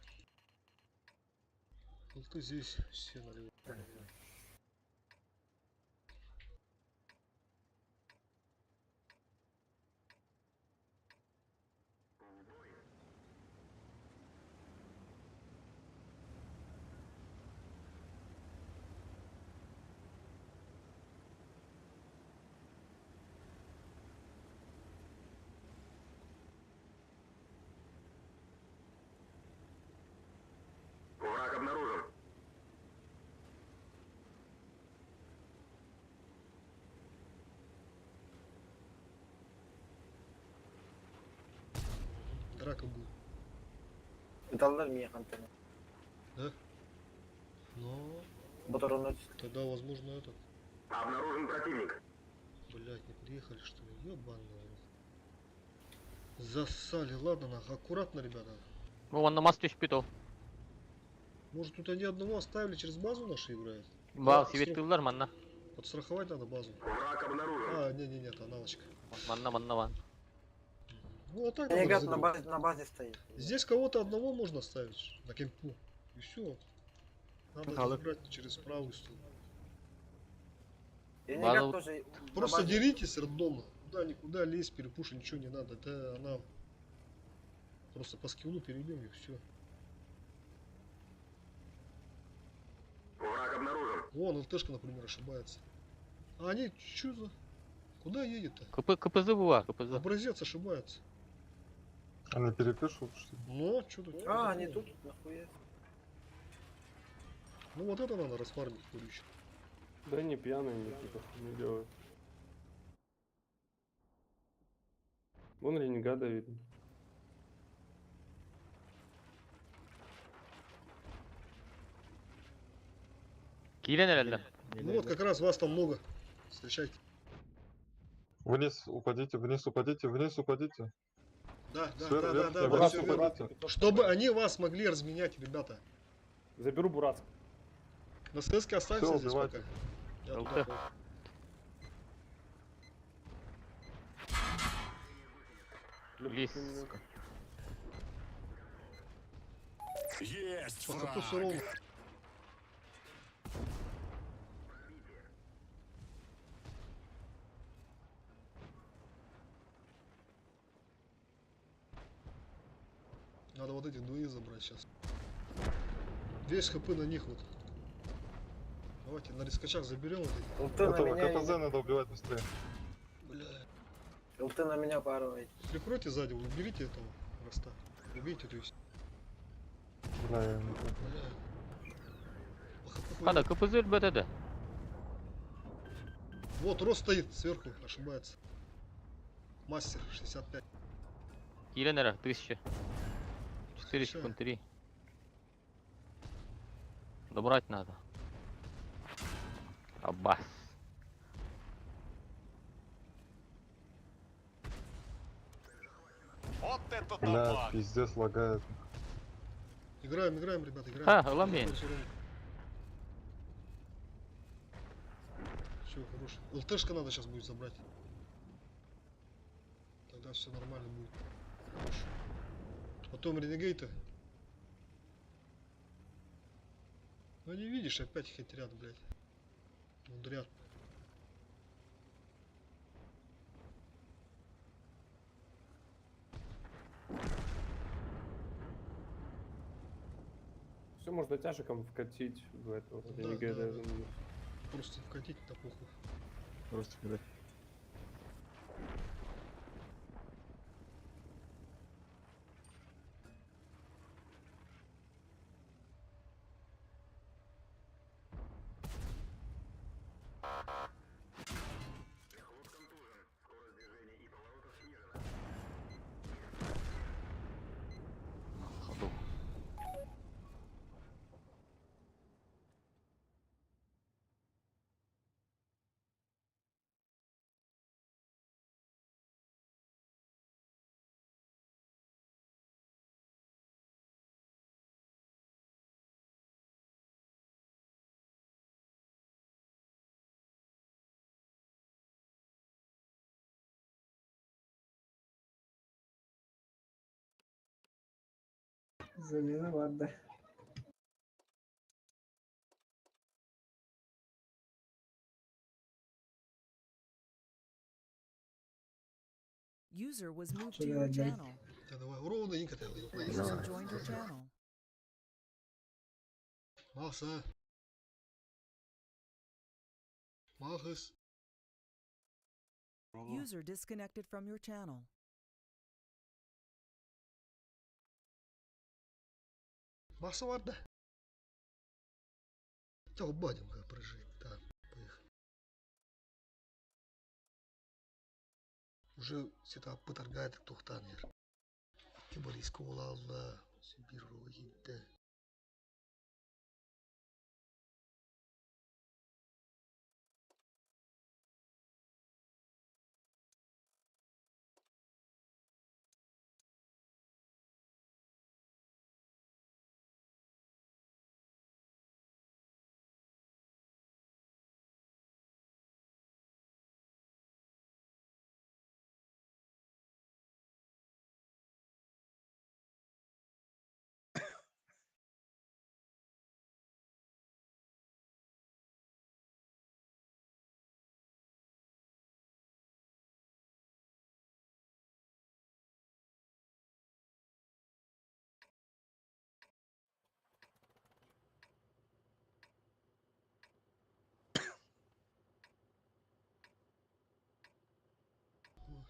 Ну ты здесь все налево. Враг обнаружен. Драка будет. Ыталлар мия хантана. Да? Но Батаронат. тогда возможно этот. Обнаружен противник. Блять, не приехали что ли? Ёбаный в рот. Засали, ладно, нах, аккуратно, ребята. Бу манна мас түспүт ол. Может тут они одного оставили, через базу наши играют? Бал Да, сибеттыллар манна. Подстраховать надо базу. Враг обнаружен. А, не-не-не, это аналочка. Манна манна ван. Ну а так надо Ренегат на разыгрывать. базе, на базе стоит. Здесь кого-то одного можно оставить на кемпу. И все. Надо Михайло. играть через правую сторону. Ренегат База- тоже на Просто базе. деритесь рандомно. Куда никуда лезть, перепушить ничего не надо. Это она просто по скиллу перейдем и все. Враг обнаружен. Вон, ЛТшка, например, ошибается. А они чё за... Куда едет-то? КП КПЗ була, КПЗ. Образец ошибается. Они перепишут, что ли? Но, что тут? А, они тут, нахуя. Ну вот это надо расфармить, курющий. Да не пьяные, они какие-то хуйню делают. Вон ренегада видно. Киирэн эрэллэр. Ну вот как раз вас там много. Встречайте. Вниз упадите, вниз упадите, вниз упадите. Да, да, Сверху, да, да, вверх, да, да, вниз всё верно. упадите. Чтобы они вас могли разменять, ребята. Заберу Бурацк. На ССке останься Всё, здесь убивайте. пока. Я ЛТ. туда пойду. Лис. Есть По фраг. хапу всё ровно. Надо вот этих двоих забрать сейчас. Весь хп на них вот. Давайте на рискачах заберем вот этих. ЛТ на Этого меня, КПЗ надо убивать быстрее. Бля. ЛТ на меня паровый. Прикройте сзади, уберите этого роста. Убейте, то есть. Бля, я не знаю. Бля. По хп хуй- Хана КПЗ өлбөтө да. Вот, рост стоит сверху, ошибается. Мастер 65. Киирэн эрэ, 1000. 4 секунд 3. Добрать надо. Аббас. Вот это Бля, дамаг! пиздец лагает. Играем, играем, ребята, играем. Ха, ломи. Все, хорош. ЛТшка надо сейчас будет забрать. Тогда все нормально будет. Хорош. Потом ренегейта. Ну не видишь, опять хитрят, блядь. Мудрят. Все можно тяжиком вкатить в эту Да, Ренегейда, да, я да. думаю. Просто вкатить на похуй. Просто кидать. Ходу. Замена ладно. User was moved to Что your делать, блядь? channel. Да, давай, ровно инка ты. User joined your channel. Маса. Махас. User disconnected from your channel. Маса варда. Да, убадимка прожить. Да, поехали. Уже сюда пытаргает тухтанер. Кибарийского лала, Сибиру еде.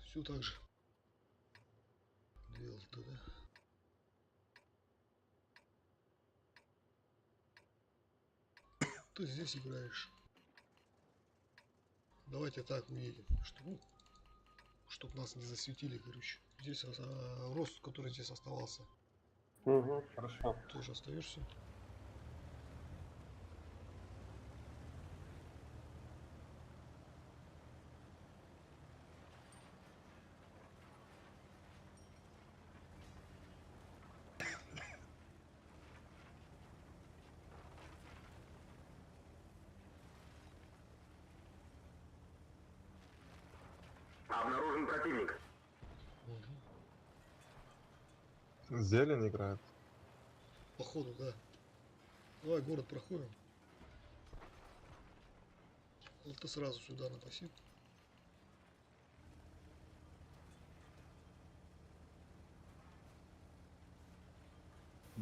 Все так же. Две ЛТ, да? Ты здесь играешь. Давайте так уедем, чтобы, ну, чтоб нас не засветили, короче. Здесь рост, который здесь оставался. Угу, хорошо. Тоже остаешься. Обнаружен противник. Зелень играет. Походу, да. Давай город проходим. Вот ты сразу сюда на пассив.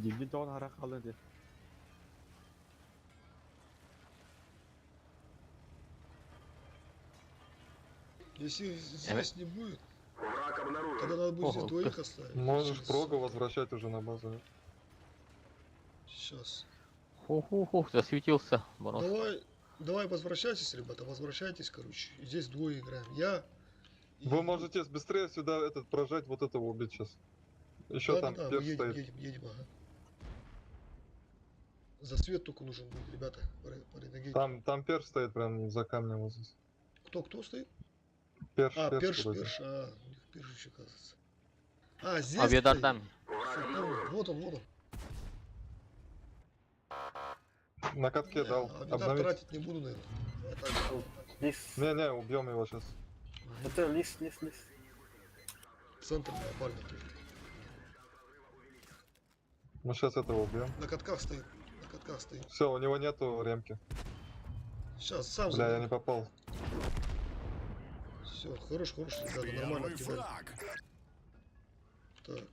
Дивни тоҕон хара халын де. Если здесь не будет, Враг обнаружен. тогда надо будет здесь Ого, двоих как- оставить. Можешь Сейчас. прога возвращать уже на базу. Сейчас. Ху-ху-ху, засветился. Барон. Давай, давай возвращайтесь, ребята, возвращайтесь, короче. Здесь двое играем. Я. и Вы можете быстрее сюда этот прожать, вот этого убить сейчас. Еще Да, там да, да, мы перс едем, стоит. едем, едем, ага. За свет только нужен будет, ребята, по Ренегейду. Там перс стоит прям за камнем вот здесь. Кто стоит? Перш, А, перш перш, вроде. перш, а, у них перш еще, кажется. А, здесь Авиадардан. стоит. Всё, понял. Вот он, вот он. На катке дал. А вида Обновить. тратить не буду, наверное. Я так Лис. Не-не, убьем его сейчас. Это лис, лис, лис. Центр на парня тоже. Мы сейчас этого убьем. На катках стоит. На катках стоит. Все, у него нету ремки. Сейчас, сам Бля, я не попал. Все, хорош, хорош, ребята, нормально Первый откидали. фраг. Так.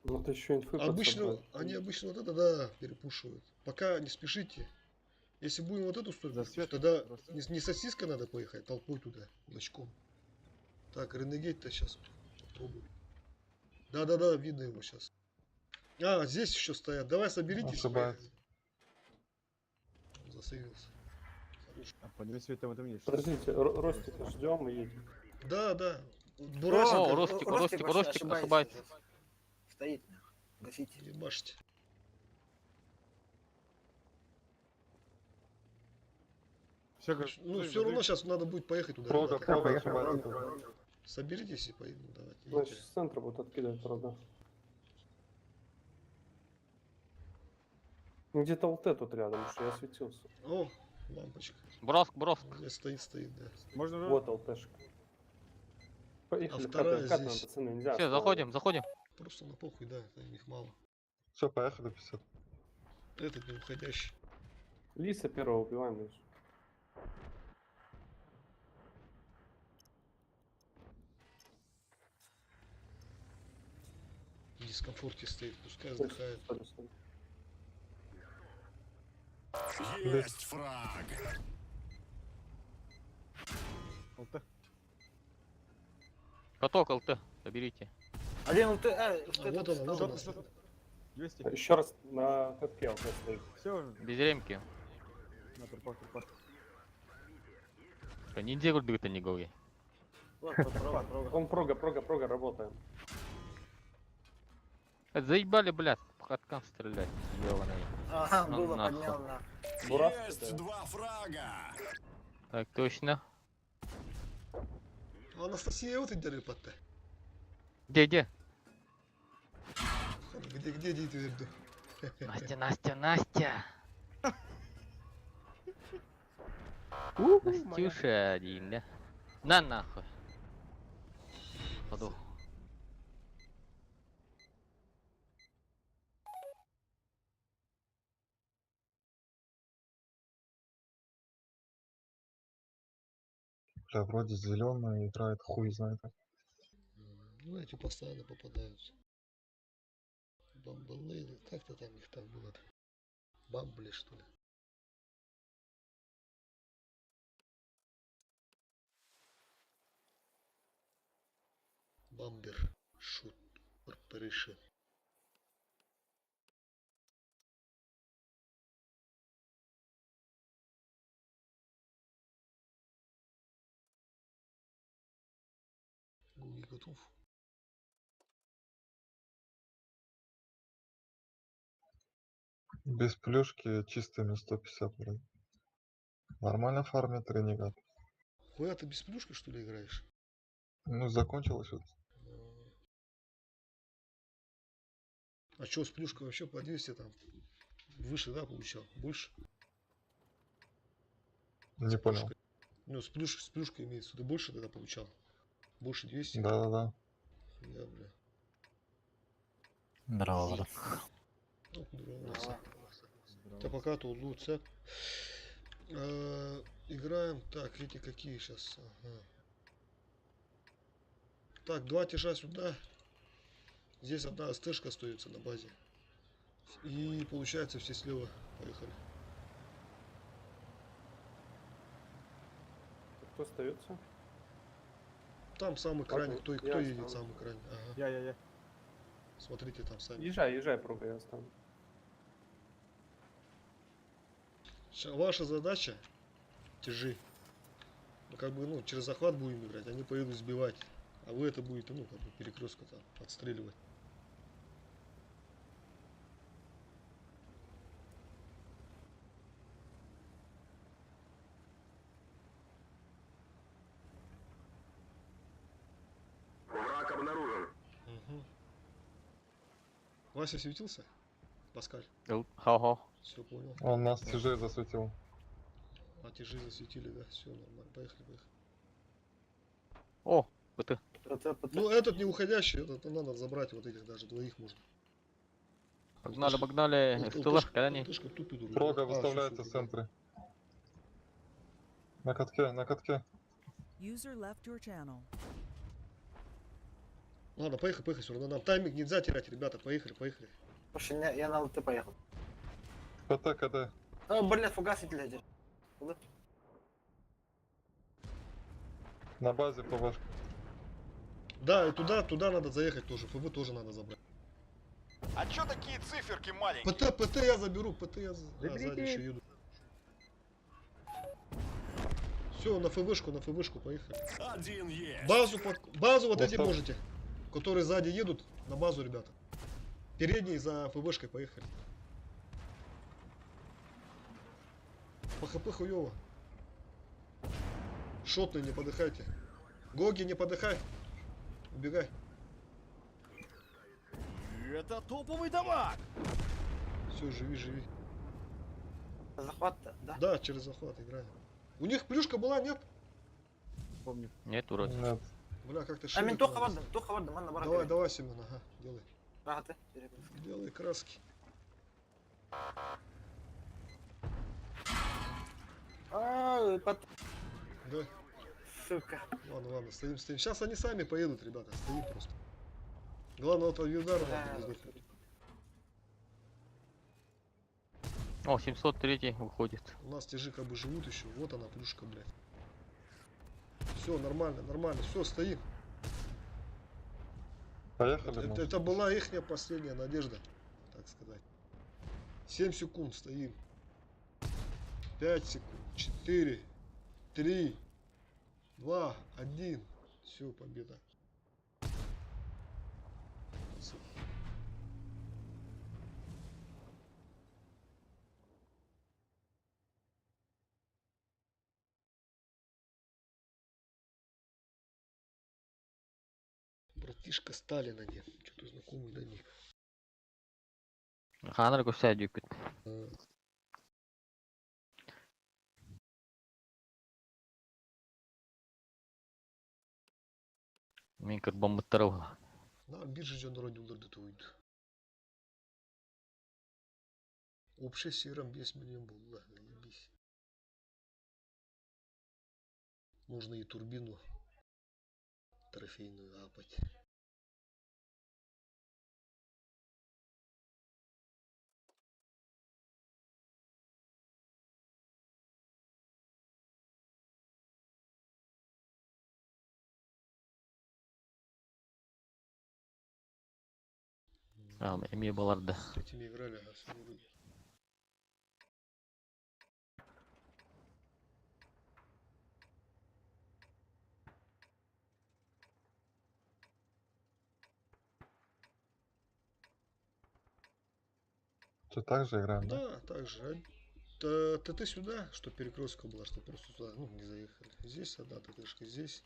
Ну ты еще инфы Обычно, подсобрать. они обычно вот это, да, перепушивают. Пока не спешите. Если будем вот эту сторону, Засвет тогда просто. не сосиска надо поехать, толпой туда, кулачком. Так, Ренегейт-то сейчас попробуем. Да-да-да, видно его сейчас. А, здесь еще стоят. Давай соберитесь. Ошибается. поехали. Он засейвился. Хорош. А по нему света в этом есть. Подождите, Ростика ждем и едем. Да, да. О, Бурасенко. Ростик, Ростик, Ростик, вообще ошибается. здесь. Стоит, нахуй. Гасите. Ебашьте. Все, Ну, все равно сейчас надо будет поехать туда. Прога, ребята. прога ошибается. Соберитесь и поедем. Давайте. Значит, с центра будут откидывать, правда. Ну, где-то ЛТ тут рядом, что я светился. О, лампочка. Броск, броск. Здесь стоит, стоит, да. Можно уже? Вот ЛТшка. Поехали, А вторая вкатываем, вкатываем, здесь. пацаны, нельзя. Все, заходим, заходим. Просто на похуй, да, это их мало. Все, поехали, 50. Этот не уходящий. Лиса первого убиваем дальше. В дискомфорте стоит, пускай вздыхает. Сори, сори. Есть фраг. ЛТ. Каток ЛТ, заберите. Один ЛТ, А, ЛТ вот тут она, вот встал. она стоит. 200. Еще раз на катке ЛТ стоит. Все уже. Без ремки. На трупах, трупах. Ниндзя это не говори. Вот, вот, прога, прога. Он прога, прога, прога, работаем. Заебали, блядь, по каткам стрелять, ёбаные. Ага, Ну было, нахуй. поднял, нахуй. Бураск, Есть да. два фрага. Так точно. Анастасия, вот иди рыпа-то. Где, где? Где, где дети верду? Настя, Настя, Настя! Настюша один, да? На нахуй. Паду. Бля, вроде зеленая играет, хуй знает. Ну, эти постоянно попадаются. Бамблейды, как-то там их там было. Бамбли, что ли? Бамбер, Шут, Корпорейшн. Гуги готов. Без плюшки чистыми 150, блин. Нормально фармит ренегат. Хуя ты без плюшки, что ли, играешь? Ну, закончилось вот. А чё, с плюшкой вообще по 200 там выше, да, получал? Больше? Не понял. Ну, с плюшкой имеется в виду, больше тогда получал? Больше 200? Да-да-да. Хуя, бля. Здорово. Ну, здорово. Да пока то лучше. Играем. Так, эти какие сейчас? Ага. Так, два тяжа сюда. Здесь одна СТшка остается на базе. И получается все слева. Поехали. Кто остается? Там самый крайний, кто, я кто едет останусь. самый крайний. Ага. Я. Смотрите там сами. Езжай, езжай, прога, я останусь. Ща, ваша задача, тяжи, ну, как бы, ну, через захват будем играть, они поедут сбивать. А вы это будете, ну, как бы перекрестка там отстреливать. Враг обнаружен. Угу. Вася светился? Паскаль. Хо-хо. Все понял. Он нас тяжелее засветил. А тяжи засветили, да? Все нормально. Поехали, поехали. О, ПТ. Ну, этот не уходящий, этот надо забрать вот этих даже двоих можно. Погнали, погнали. СТЛ, когда не. ЛТшка тупит уже. Прога А, всё, выставляется всё, в центре. На катке, на катке. User left your channel. Ладно, поехали, поехали, все равно нам тайминг нельзя терять, ребята, поехали, поехали. Слушай, я на ЛТ поехал. ПТ, КД. А, блин, фугас блядь. На базе ПВшка. Да, и туда, туда надо заехать тоже, ФВ тоже надо забрать. А чё такие циферки маленькие? ПТ, ПТ я заберу, ПТ я... А, сзади еще еду. Все, на ФВшку, на ФВшку, поехали. Один есть. Базу, под... базу вот Вот эти там. можете, которые сзади едут, на базу, ребята. Передние за ФВшкой поехали. По ХП хуёво. Шотный, не подыхайте. Гоги, не подыхай. Убегай. Это топовый дамаг! Все, живи, живи. Захват, да? Да, через захват играем. У них плюшка была, нет? Помню. Нет, вроде. Нет. Бля, как ты А мен шире тоха надо. бардым, тоха бардым, манна барак. Давай, давай, Семен, ага, делай. Рахаты. Делай краски. А, пот... Да. Сука. Ладно, ладно, стоим, стоим. Сейчас они сами поедут, ребята, стоим просто. Главное, вот Вильдара Да. не сдохнуть. О, 703 выходит. У нас тяжи как бы живут еще. Вот она, плюшка, блядь. Все, нормально, нормально. Все, стоим. Поехали, Это, может? это была ихняя последняя надежда, так сказать. 7 секунд стоим. 5 секунд. 4, 3, 2, 1. Все, победа. Молодцы. Братишка Сталина нет. Что-то знакомый да ник. Ханар көсә дүйкүт. Мин кырбаммыттара була. На бирже жөн родилдерди туйду. Общий сером 5 миллион было, заебись. Можно и турбину трофейную апать. Эми баларды. С этими играли, ага, с вроде. Что, так же играем, да? Да, так же. А, ТТ сюда, что перекрестка была, что просто сюда, ну, не заехали. Здесь одна ТТшка, здесь.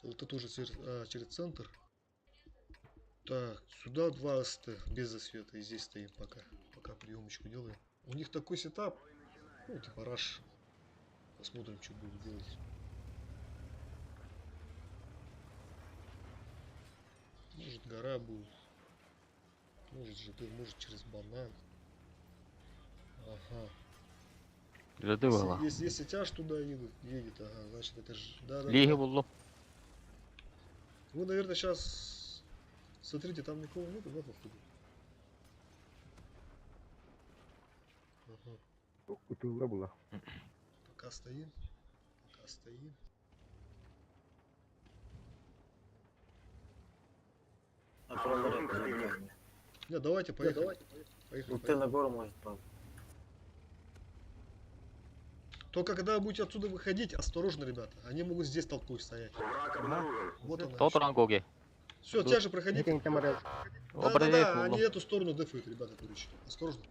ЛТ тоже через, через центр. Так, сюда 2 СТ, без засвета. И здесь стоим пока. Пока приемочку делаем. У них такой сетап. Ну, типа раш. Посмотрим, что будут делать. Может, гора будет. Может, ЖД, может, через банан. Ага. ЖД была. Если, тяж туда едет, едет, ага, значит, это же... Да, да, Лиги да. буллу. Вы, наверное, сейчас... Смотрите, там никого нету, да, походу? Ага. Кутулла была. Пока стоим. Пока стоим. Обнаружен противник. Не, давайте, поехали. Поехали, Ну ты поехали. на гору может, правда. Только когда вы будете отсюда выходить, осторожно, ребята. Они могут здесь толпой стоять. Враг обнаружен. Вот она. Тоторан Гоги. Все, тяжи проходите. Да, да, да, они эту сторону дефают, ребята, короче. Осторожно.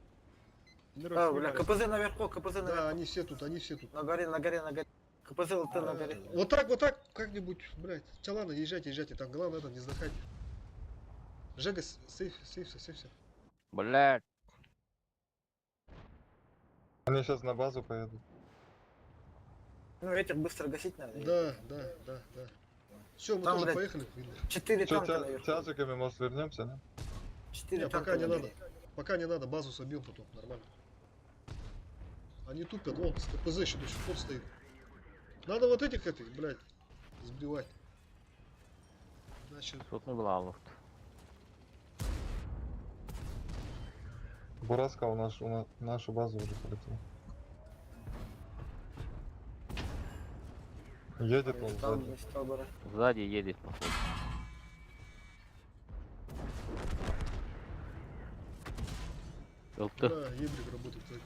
А, бля, КПЗ наверху, КПЗ наверху. Да, они все тут, они все тут. На горе, на горе, на горе. КПЗ ЛТ на горе. Вот так, как-нибудь, блядь. Ча, ладно, езжайте, езжайте. Там главное это не сдохайте. Жека, сейф, сейфся, сейфся. Блядь. Они сейчас на базу поедут. Ну, этих быстро гасить надо. Да, да, да, да. Все, мы Там, тоже блядь, поехали. видно. Четыре Чё, танка наверху. тяжиками, может, вернемся, да? Четыре Не, танка пока не на надо. горе. Пока не надо, базу собьем потом, нормально. Они тупят, вон, с КПЗ еще до сих пор стоит. Надо вот этих, блядь, сбивать. Иначе... Сотный была Бураска у нас, нашу базу уже полетела. Едет он Стал, сзади. не стал гора. Сзади едет, походу. ЛТ. Да, Ебрик работает. так.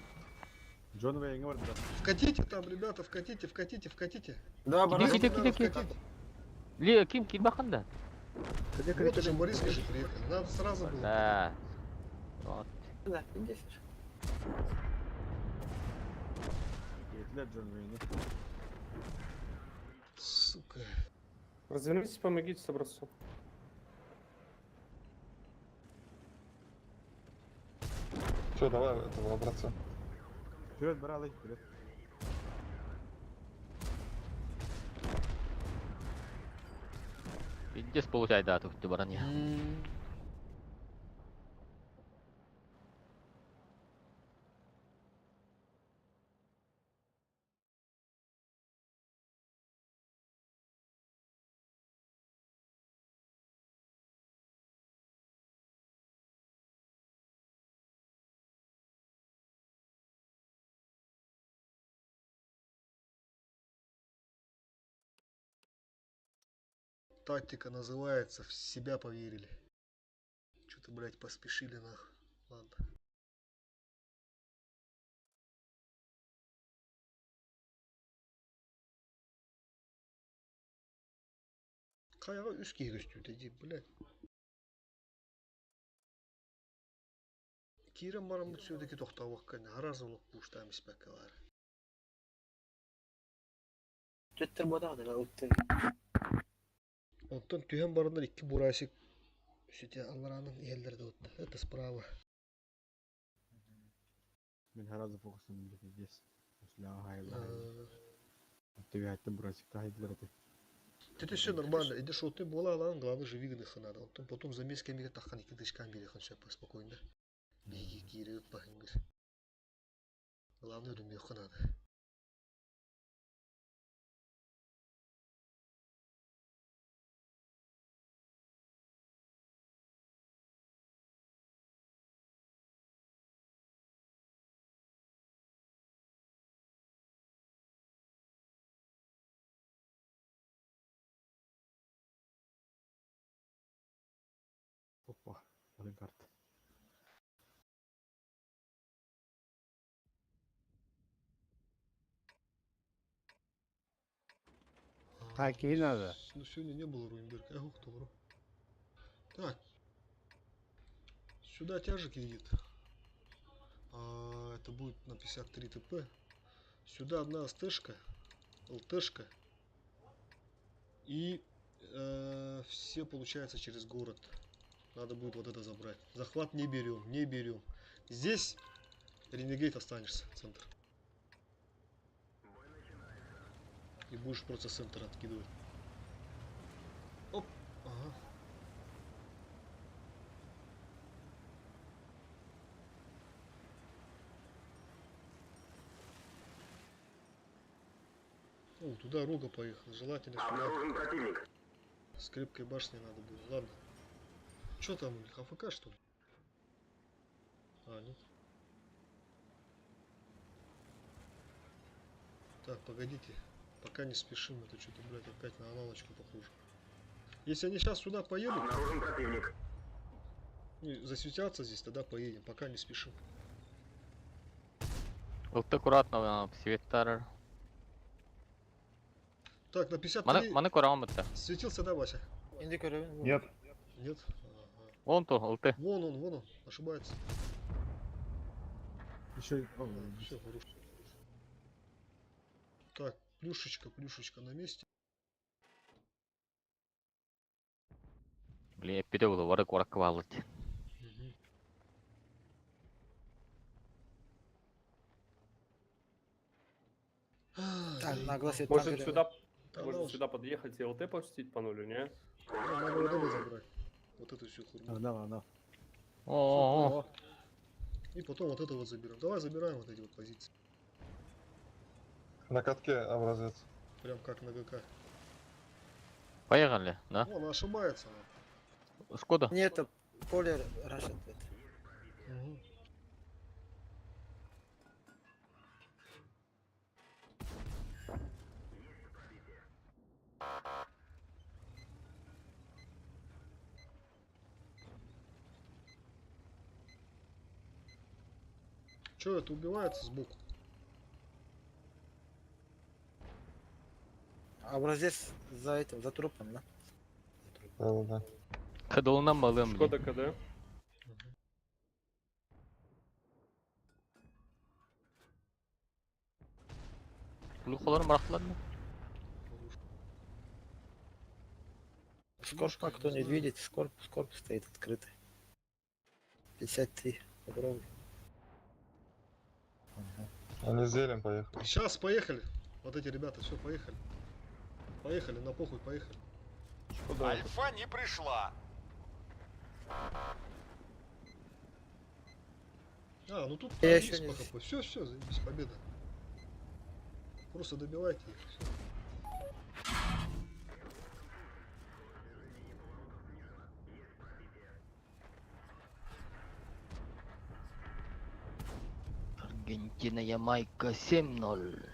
Джон Вейн говорит, да. Вкатите там, ребята, вкатите, вкатите, вкатите. Да, Иди, иди, Надо иди, иди. вкатить. Ли, ким, ким баханда? Вот уже Бориска же приехали. Надо сразу было. Да. Вот. Да, иди. Для Джон Вейна. Сука. Развернитесь, помогите с образцом. Че, давай этого образца. Вперед, бралы, вперед. Пиздец получай, да, тут ты баранья. Тактика называется «В себя поверили». Что-то, блядь, поспешили нахуй. Ладно. Хайа үс киһи иди, блядь. Киирэн бараммыт все-таки тохтообокко харазы олох кууштаам испэккэ баар. Түттер бода да ЛТ. Онтон түһэн бараннар икки бурасик сүтэ аллараанын иһэллэр да Это справа. Мин харазы фокусым, блядь, здесь. После ага, Ты это бросик, та это. Это все нормально. Иди шо ты була алан, главное же выгодных надо. Онтон потом замес кемиге тахан икки тышкан бирихан все спокойно. Биги кииреп бахын бир. Главное думеху надо. Опа, один карта. Так и надо. Ну сегодня не было Руинберг. Эх, добро. Так. Сюда тяжик едет. А, это будет на 53 ТП. Сюда одна СТшка, ЛТшка. И все получается через город. Надо будет вот это забрать. Захват не берем, не берем. Здесь Ренегейт останешься, центр. И будешь просто центр откидывать. Оп, ага. О, туда Рога поехал. Желательно сюда. Обнаружен противник. С крепкой башней надо будет. Ладно. Что там у них? АФК что ли? А, нет. Так, погодите. Пока не спешим, это что-то, блядь, опять на аналочку похоже. Если они сейчас сюда поедут, Обнаружен противник. ну, засветятся здесь, тогда поедем. Пока не спешим. Вот аккуратно, свет тарар. Так, на Маны, 53 маны көрөҕүн бытта. светился, да, Вася? Инди көрөбүн. Нет. Нет? Ага. Вон то, ЛТ. Вон он, ошибается. Еще... Все, хорошо. Так, плюшечка, плюшечка на месте. Блин, эппите буолуо, бары куоракка бааллар дии. Мгм. Так, на глаз Может сюда, Да, может да, сюда подъехать и ЛТ почтить по нулю, не? Ну, надо вот это забрать. Вот эту всю хурму. Да, да. О, И потом вот это вот заберем. Давай забираем вот эти вот позиции. На катке образец. Прям как на ГК. поехали, да? О, она ошибается. Шкода. Нет, это поле рашит. Угу. Че это убивается сбоку? Образец за этим, за трупом, да? Да-да-да. Кыдылынан балыам, блин. Шкода КД. Глухоларын бырахтылар ма? Скорпа кто не видит, скорп, скорп стоит открытый. 53. Попробуй. Они с зелем поехали. Сейчас поехали. Вот эти ребята, все, поехали. Поехали, на похуй, поехали. Шкода. Альфа не пришла. А, ну тут Я есть еще не пока. Все, все, заебись, победа. Просто добивайте их. Всё. Аргентина, Ямайка 7-0.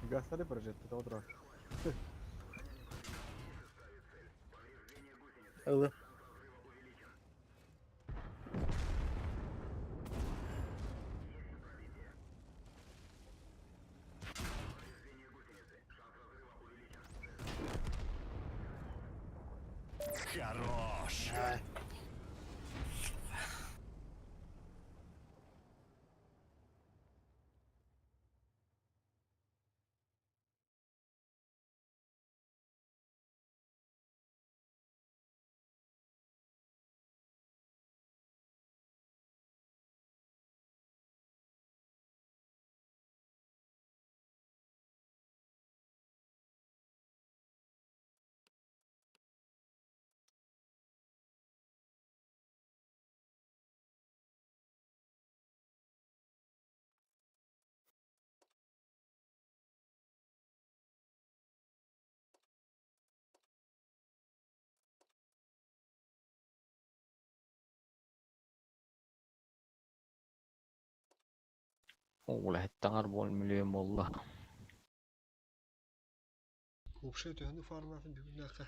Гастали прожит, это утро. Ылы. Хорош. Ай. О, таҥар буол миллион буолла. Вообще, төһөнү фарматын бүгүннәххә.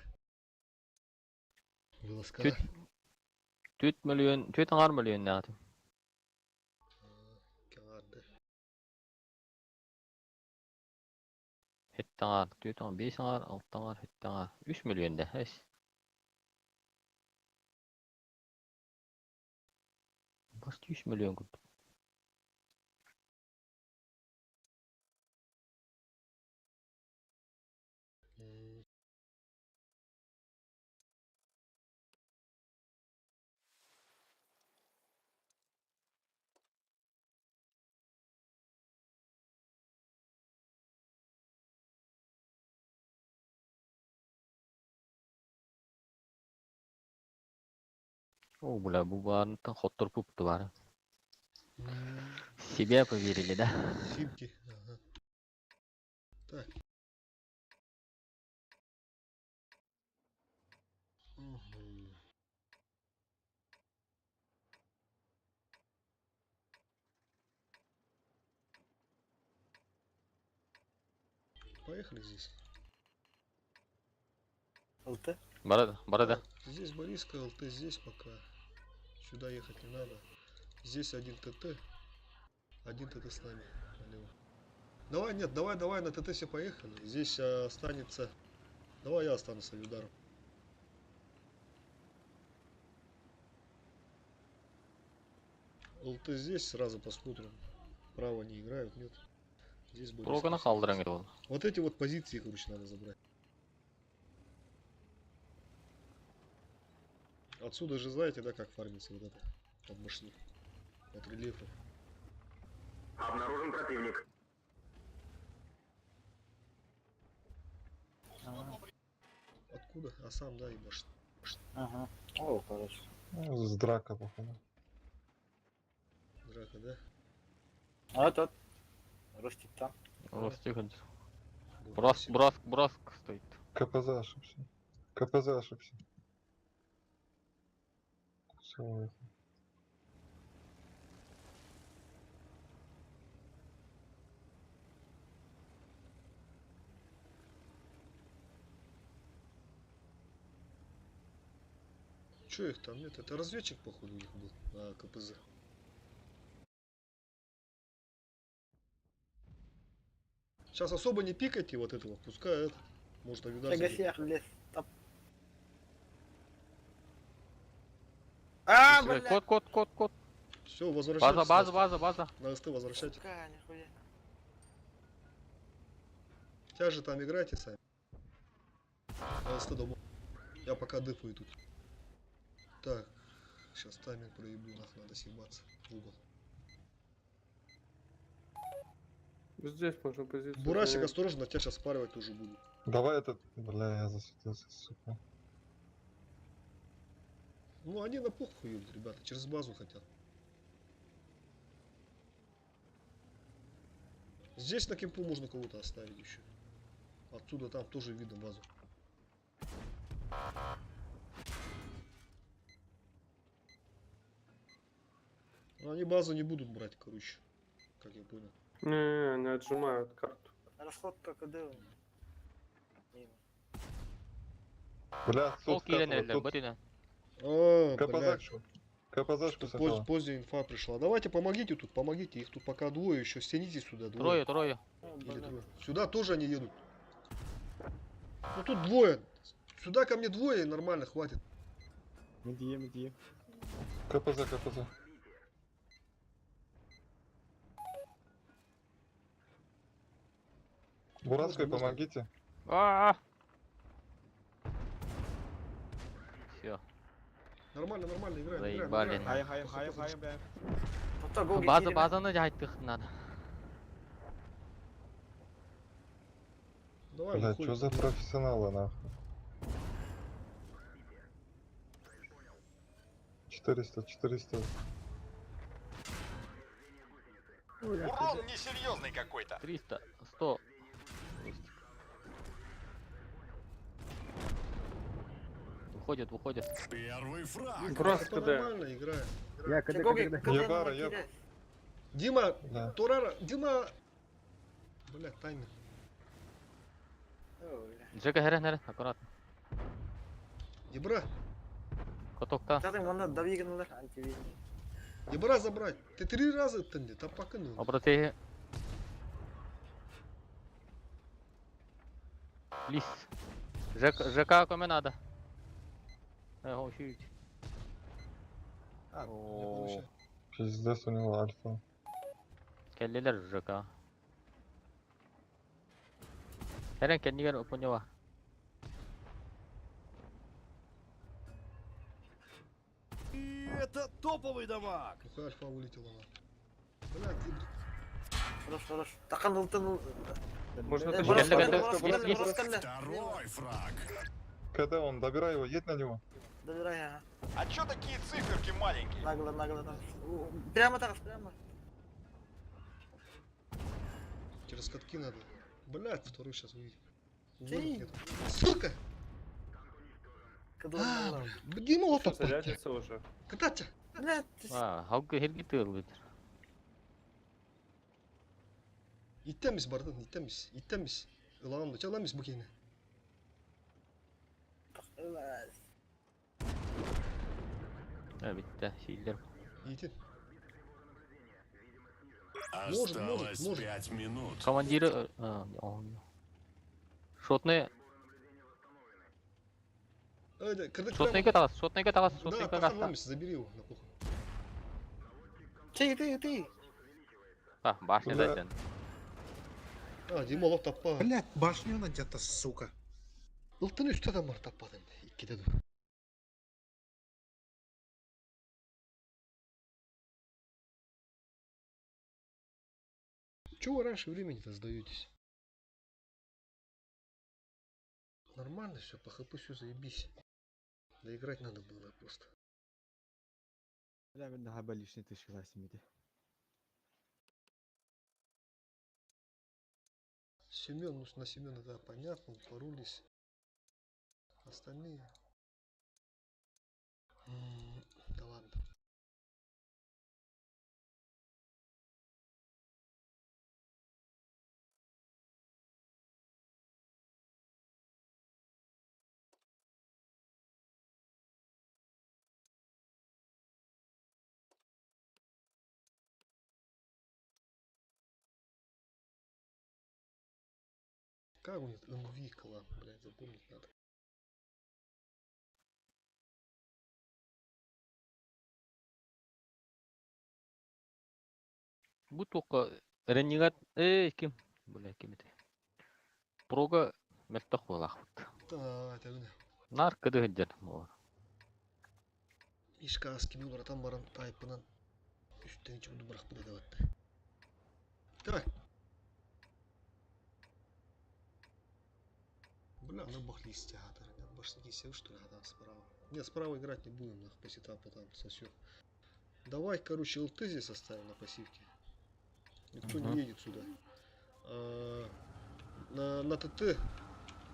Вылазка. Түт түт миллион, түт аҥар миллион наатым. Каңарды. Хэт аҥар, түт аҥар, биэс аҥар, алта аҥар, хэт аҥар. 3 миллион да, эс. Почти 3 миллион курдук. О, бля, бу баарыттан хоттор пупту баар. Себе поверили, да? Химки. Ага. Так. Мгм. Поехали здесь. ЛТ? Барада, барада. Здесь Бориска, ЛТ здесь пока. Сюда ехать не надо. Здесь один ТТ. Один ТТ с нами. Налево. Давай, нет, давай, давай, на ТТ все поехали. Здесь останется... Давай я останусь ударом. ЛТ здесь, сразу посмотрим. Право не играют, нет. Здесь будет. Прогана халдыран ол. Вот эти вот позиции, короче, надо забрать. Отсюда же знаете, да, как фармится вот это от башни, от рельефа. Обнаружен противник. Откуда? А сам, да, и башня. Ага. О, хорошо. Ну, с драка, походу. Драка, да? А этот. Ростик там. Ростик. Браск, браск, браск стоит. КПЗ ошибся. КПЗ ошибся. Все, уехал. Че их там нет? Это разведчик, походу, у них был на КПЗ. Сейчас особо не пикайте вот этого, пускай это. Может, авидар заберет. Шагасех лес. Топ. А, блядь. Кот, кот, кот, кот. Все, возвращайтесь. База, база, база, база. На СТ возвращайтесь. Сука, нихуя. Тебя же там играйте сами. На СТ дома. Я пока дыфаю тут. Так, сейчас тайминг проеблю, нах, надо съебаться в угол. Здесь можно позицию Бурасик, занять. осторожно, тебя сейчас спаривать тоже буду. Давай этот... Бля, я засветился, сука. Ну, они на похуй едут, ребята, через базу хотят. Здесь на кемпу можно кого-то оставить еще. Отсюда там тоже видно базу. Но они базу не будут брать, короче. Как я понял. Не, они отжимают карту. Расход ККД у них. Мимо. Бля, Ол тут киирэн скатывают, эрэллэр, тут бытына. А, блядь. КПЗшку. КПЗшку Что сначала. поздняя инфа пришла. Давайте помогите тут, помогите. Их тут пока двое еще. Стяните сюда двое. Трое, трое. О, Или блядь. трое. Сюда тоже они едут. Ну тут двое. Сюда ко мне двое, и нормально, хватит. Медие, медие. КПЗ, КПЗ. Буратской Можно, можно. помогите. А. Все. Нормально, нормально, играем, играем, Заебали. играем. Хай, хай, хай, хай, бля. Ото гоги База, киирэн. базаны жайттых надо. Давай, Бля, выходим. что за профессионалы, нахуй? 400, 400. Урон несерьезный какой-то. 300, 100. Ростик. Выходит, выходит. Первый фраг. Брас Это КД. нормально, играем. Я, КД, Гоги, КД, КД. КД Ебара, на еб. кире. Дима, Да. Турара, Дима. Бля, тайминг. О, бля. Джека херен херен, аккуратно. Дебра, Котокта. Татын манна давигналар антивизм. Дебра забрать. Ты три раза тынди, тапакын. Обрати. Лис. ЖК, ЖК коме надо. Э, чуть. А, О, Пиздец у него альфа. Келлилер ЖК. Херен кеннигер опонева. И это топовый дамаг. Какая альфа улетела на. Бля, Дебра. Хорош, хорош. Такан ылтын. Можно Э, тащить. брос, Келле, брос, келле, брос, есть, брос, есть. келле. Второй фраг. КД он, добирай его, едь на него. Добирай, ага. А чё такие циферки маленькие? Нагло, нагло. там. Прямо так, прямо. Через катки надо. Блядь, второй сейчас увидим. Ты. Нет. Сука! КД. А, Дима, вот Что, так. зарядится уже? Кататься. Блядь, ты А, хаугы херги тылбыт. Иттемиз бардын, иттемиз, иттемиз. Ылаамды чаламиз бу кийини. с***. Бүттэ, сииллэр. Иитин. Может, может, Осталось может. 5 минут. Командиры... Шотный... Кырдык Шотныйга прямо. таҕыс, шотныйга таҕыс, Да, шотныйга пахан таҕыста. ломится, забери его на похуй. Ты, ты, ты. А, башня Бля. зайден. А, Дима лох таппа. Блять, башню где-то, сука. Ылтын үстэ там бар таппадын. Иккиде ду. Чего вы раньше времени-то сдаетесь? Нормально все, по хп все заебись. Доиграть надо было просто. Бля, мен наһаа лишний тысяча миди. Семен, ну на Семена, да, понятно, упоролись. Остальные. Да ладно. Как у них МВ клан, блядь, запомнить надо. Бу только Ренегат... Эй, ким? Бля, ким это? Прога мөлтөх буолаахпыт. Да, это не. Нар кыды сылдьар. Мишка аски братан баран тайпынан үстен чуду бырахпыт это Так. Бля, на бах листья Башняки сел, что ли, там справа. Нет, справа играть не будем, нах, по сетапу там сосет. Давай, короче, ЛТ здесь оставим на пассивке. Никто Мгм. не едет сюда. А, на ТТ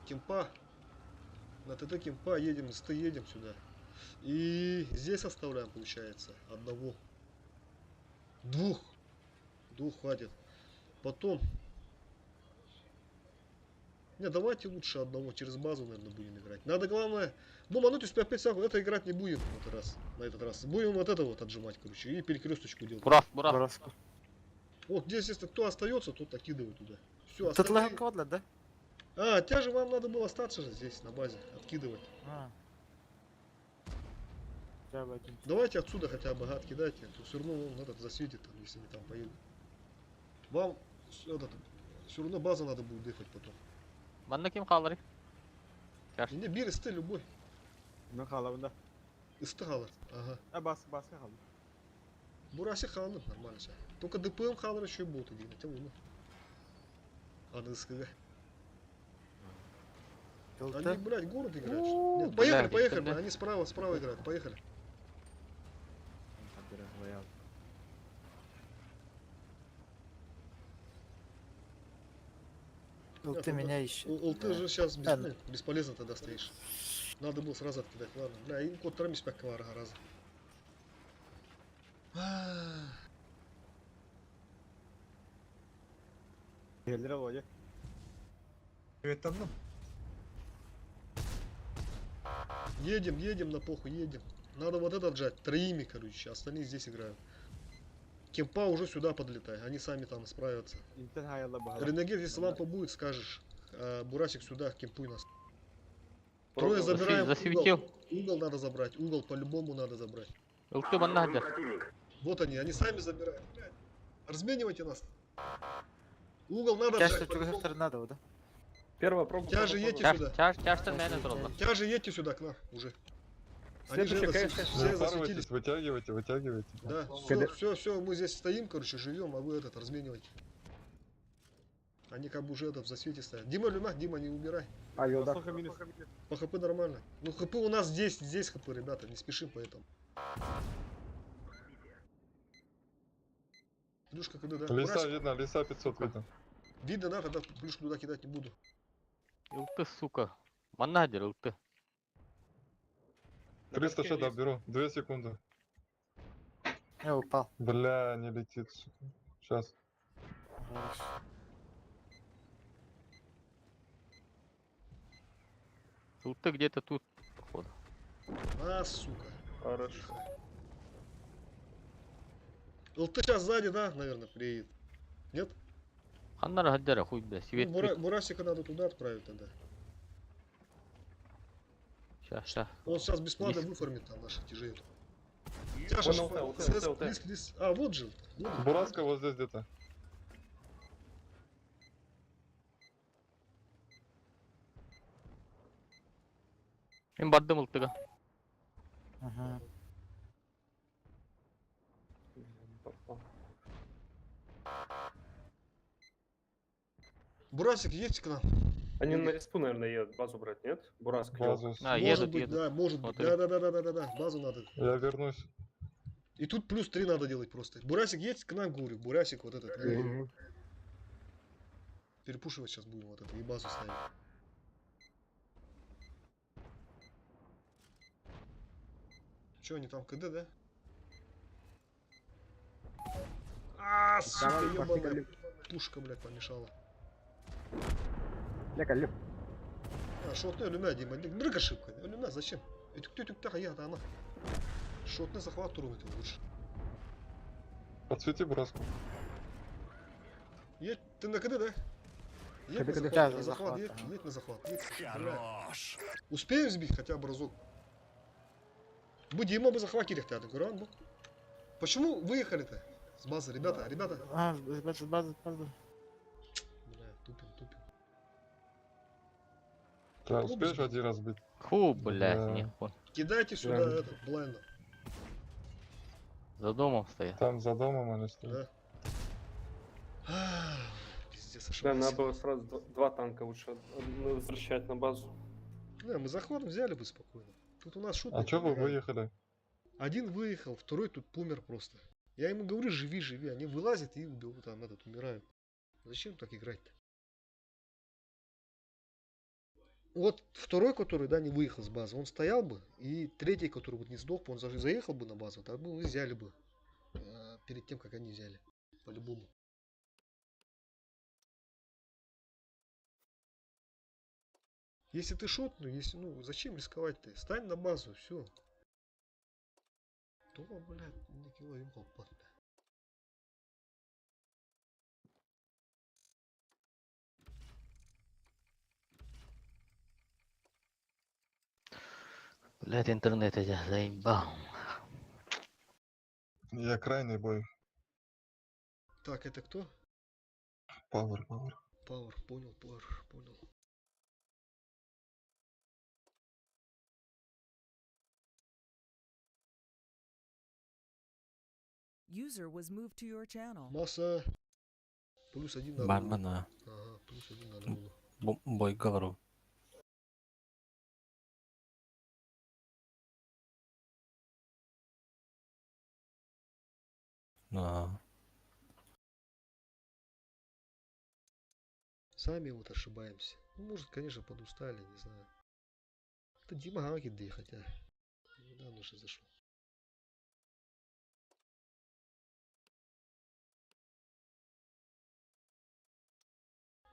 кемпа. На ТТ кемпа едем, с Т едем сюда. И здесь оставляем, получается, одного. Двух. Двух хватит. Потом. Не, давайте лучше одного через базу, наверное, будем играть. Надо главное... Бомбануть успеть 5 секунд, это играть не будем в этот раз. На этот раз. Будем вот это вот отжимать, короче, и перекресточку делать. Бурас, бурас. Вот здесь, если кто остается, тот откидывает туда. Все, Тут легко, да? А, тебя же вам надо было остаться же здесь, на базе, откидывать. А. Хотя бы один. Давайте отсюда хотя бы, ага, откидайте, то все равно он этот засветит, там, если они там поедут. Вам этот, все равно базу надо будет дыхать потом. Манна ким хаалар? Не, бери сты любой. Мен хаалабын да. Исты хаалар. Ага. А бас баска хаалар. Бураси хаалар, нормально все. Только ДПМ хаалар еще и будут один, хотя бы, ну. СКГ. Они, блядь, город играют. что ли? Нет, поехали, блядь, поехали, бля. они справа, справа играют, поехали. Роял. ЛТ меня ищет. ЛТ же сейчас Да. ну, бесполезно тогда стоишь. Надо было сразу откидать, ладно. Бля, им код трамис пять раза. Келдер Володя. Это ну. Едем, едем на похуй, едем. Надо вот этот отжать, троими, короче, остальные здесь играют. Кемпа уже сюда подлетай, они сами там справятся. Интен хаялла бахала. Ренегет, если лампа будет, скажешь. А, Бурасик сюда, кемпуй нас. Трое Засве- забираем засветил. угол. Угол надо забрать, угол по-любому надо забрать. ЛТ манна сылдьар. Вот они, они сами забирают. Блядь, Разменивайте нас. Угол надо Чаще отжать, по-любому. чего надо, да? Первая проба. Тяжи проба, едьте проба. сюда. Чаш, чаштан мээнэ тураллар. Тяжи едьте сюда к нам уже. Они же Следующий это, КС. все Не засветились. упарывайтесь, вытягивайте, вытягивайте. Да, все, все, все, мы здесь стоим, короче, живем, а вы этот разменивайте. Они как бы уже этот в засвете стоят. Дима, Люма, Дима, не умирай. А, Сколько минус? По хп нормально. Ну хп у нас здесь, здесь хп, ребята, не спешим поэтому. Плюшка когда, да? Лиса Бурасик, видно, лиса 500 видно. Видно, да, тогда плюшку туда кидать не буду. ЛТ, сука. Манна сылдьар ЛТ. 360 беру, 2 секунды. Я упал. Бля, не летит, сука. Сейчас. Хорошо. ЛТ где-то тут, походу. А, сука. Хорошо. ЛТ сейчас сзади, да, наверное, приедет. Нет? Ханнара хаддара хуй бля, Ну, свет Бурасика надо туда отправить тогда. Ща, ща. Он сейчас бесплатно Лис. выформит там наших тяжей. Тяжа, Вон ЛТ, ЛТ, ЛТ. лис, лис. А, вот же. Вот он. Бураска вот здесь где-то. Мин бардым ылтыга. Ага. Не попал. Бурасик, едьте к нам. Они на респу, наверное, едут базу брать, нет? Бураск, Базу. А, может едут, быть, едут. да, может быть. Смотри. Да, да, да, да, да, да, да. Базу надо. Я вернусь. И тут плюс 3 надо делать просто. Бурасик, едь к нам, говорю. Бурасик вот этот. Мгм. Перепушивать сейчас будем вот это и базу ставить. Че, они там КД, да? А, сука, Давай, пошли, ебаная Калю. пушка, блядь, помешала. Бля, Калю. А, шотный люмя, Дима. Дрык ошибка. Люмя, зачем? Этюк тюк я она. Шотный захват турнуть лучше. Подсвети Бураску. Едь, ты на КД, да? Едь на КД, КД. захват, Да, на за захват, захват, едь, ага. едь на захват. Едь. Бля. Хорош. Успеем сбить хотя бы разок? Бу Дима бы захватили хотя бы, Почему выехали-то с базы, ребята, ребята? А, с базы, базы, базы. Бля, тупим, тупим. Да, Ну, успеешь без- один раз бить? Фу, блядь, Да. нихуй. Кидайте сюда Да. этот, блайна. За домом стоят. Там за домом они стоят. Да. А, Пиздец, Да, ошибался. надо было сразу два танка лучше ну, возвращать на базу. Не, мы захват взяли бы спокойно. Тут у нас шутки. А чё вы выехали? Один выехал, второй тут помер просто. Я ему говорю, живи, живи. Они вылазят и убивают, там этот, умирают. Зачем так играть-то? Вот второй, который, да, не выехал с базы, он стоял бы, и третий, который вот не сдох, он заехал бы на базу, так бы мы взяли бы. Перед тем, как они взяли. По-любому. Если ты шот, ну, если, ну, зачем рисковать-то? Стань на базу, все. То, блядь, на кило им попадно. Блядь, интернет я заебал. Я крайний бой. Так, это кто? Пауэр, пауэр. Пауэр, понял, Пауэр, понял. User was moved to your channel. Масса. Плюс один надо было. Бармена. Ага, плюс один надо было. Бой говорю. Да. Сами вот ошибаемся. Ну, может, конечно, подустали, не знаю. Это Дима Гагин, да и хотя. Недавно уже зашел.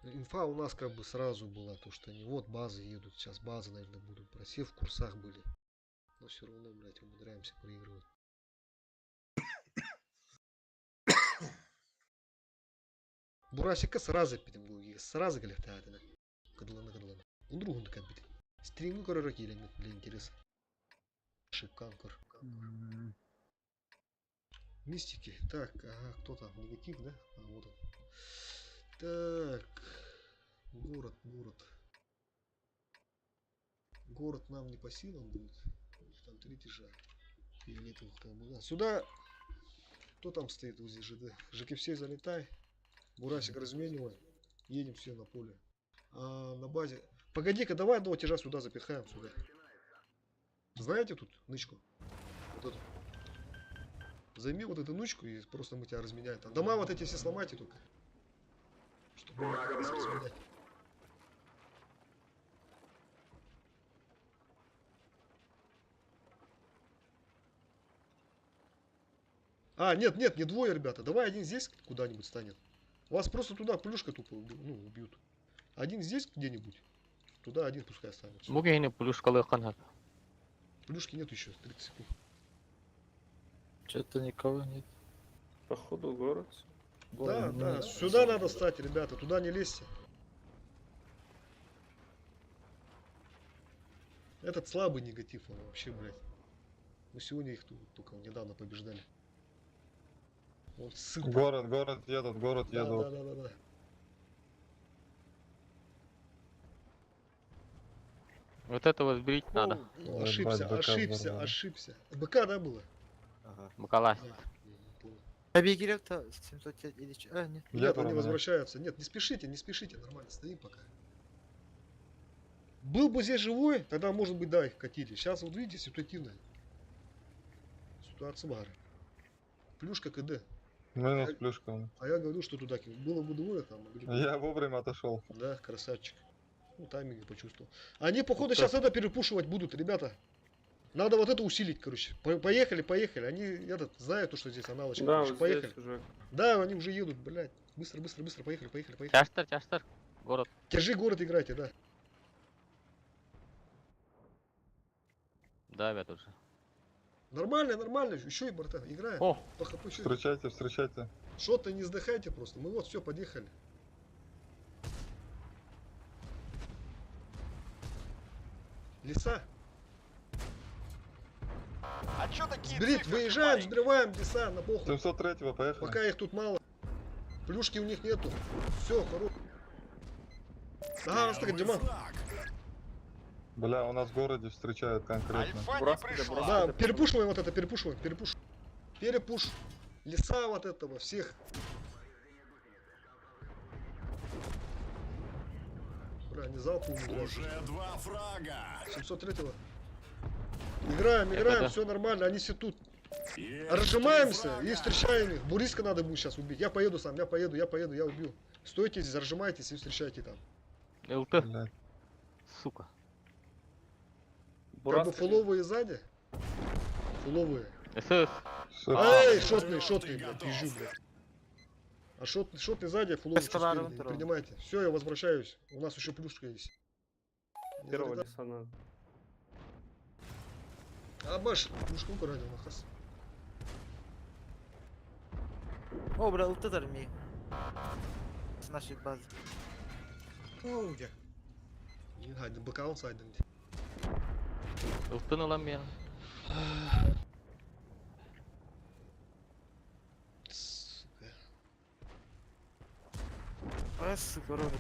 Инфа у нас как бы сразу была, то что они вот базы едут, сейчас базы, наверное, будут брать. Все в курсах были. Но все равно, блядь, умудряемся проигрывать. Бурасика сразу питем буги, сразу галехтаатына. Кыдлана кыдлана. Ундругун кабит. Стримгу коророк елемет для интереса. Шиканкор. Мистики. Так, ага, кто там? Негатив, да? А, вот он. Так. Город, город. Город нам не по силам будет. У них там три тяжа. Фиолетовых там было. Сюда. Кто там стоит возле ЖД? ЖК залетай. Бурасик разменивай. Едем все на поле. А, на базе. Погоди-ка, давай одного тяжа сюда запихаем. Сюда. Знаете тут нычку? Вот эту. Займи вот эту нычку и просто мы тебя разменяем. Там дома вот эти все сломайте только. Чтобы нас разменять. А, нет, нет, не двое, ребята. Давай один здесь куда-нибудь станет. Вас просто туда плюшка тупо ну, убьют. Один здесь где-нибудь. Туда один пускай останется. Бу киһини плюшкалыахха наада. Плюшки нет еще, 30 секунд. Что-то никого нет. Походу город. Да, да, сюда надо стать, ребята, туда не лезьте. Этот слабый негатив, он вообще, блядь. Мы сегодня их тут только недавно побеждали. Он сын. Город, город едут, город Да, едут. да. Вот это вот сбрить надо. Ну, ошибся, Ебать, БК ошибся, взорвали. ошибся. БК, да, было? Ага. Бакалась. Понял. Я бегерев-то 700 или чё? А, нет. Нет, они Роман. возвращаются. Нет, не спешите, не спешите, нормально, стоим пока. Был бы здесь живой, тогда, может быть, да, их катили. Сейчас, вот видите, ситуативная. Ситуация бары. Плюшка КД. Минус плюшка. А я говорю, что туда кинуть. Было бы двое там. могли бы- Я вовремя отошел. Да, красавчик. Ну, тайминг почувствовал. Они, походу, сейчас это перепушивать будут, ребята. Надо вот это усилить, короче. Поехали, поехали. Они этот, знают, то, что здесь аналочка. Да, короче, вот поехали. здесь уже. Да, они уже едут, блядь. Быстро, быстро, быстро, поехали, поехали, поехали. Чаштар, чаштар. Город. Держи город, играйте, да. Давят уже. Нормально, нормально. Еще и борта. Играем. О! По хп еще. Встречайте, встречайте. Что-то не сдыхайте просто. Мы вот все, подъехали. Леса. А чё такие Сбрить, циферки выезжаем, маленькие? сбриваем леса на похуй. 703-го, поехали. Пока их тут мало. Плюшки у них нету. Все, хорош. Ага, раз так, Первый Диман. фраг. Бля, у нас в городе встречают конкретно. Альфа не Бураска, пришла. Да, перепушиваем вот это, перепушиваем, перепуш. Перепуш. Леса вот этого, всех. Бля, они залпы умудряются. Уже два фрага. 703-го. Играем, играем, да. все нормально, они все тут. Есть Разжимаемся три и фрага. встречаем их. Буриска надо будет сейчас убить. Я поеду сам, я поеду, я поеду, я убью. Стойте здесь, разжимайтесь и встречайте там. ЛТ. Блядь. Сука. Как бы Бураска. фуловые сзади. Фуловые. СС. Всё. Эй, шотный, Четвёртый шотный, блядь, готов. пизжу, блядь. А шотный сзади, фуловый чуть Эскалатор спереди. второго. Принимайте. Все, я возвращаюсь. У нас еще плюшка есть. Не Первого залетай. леса надо. А баш, плюшку украдил, нахас. О, бля, ЛТ армии. С нашей базы. О, где? Не хайден, БК он сайден. ЛТ на ламе. Сука. А, сука, робот.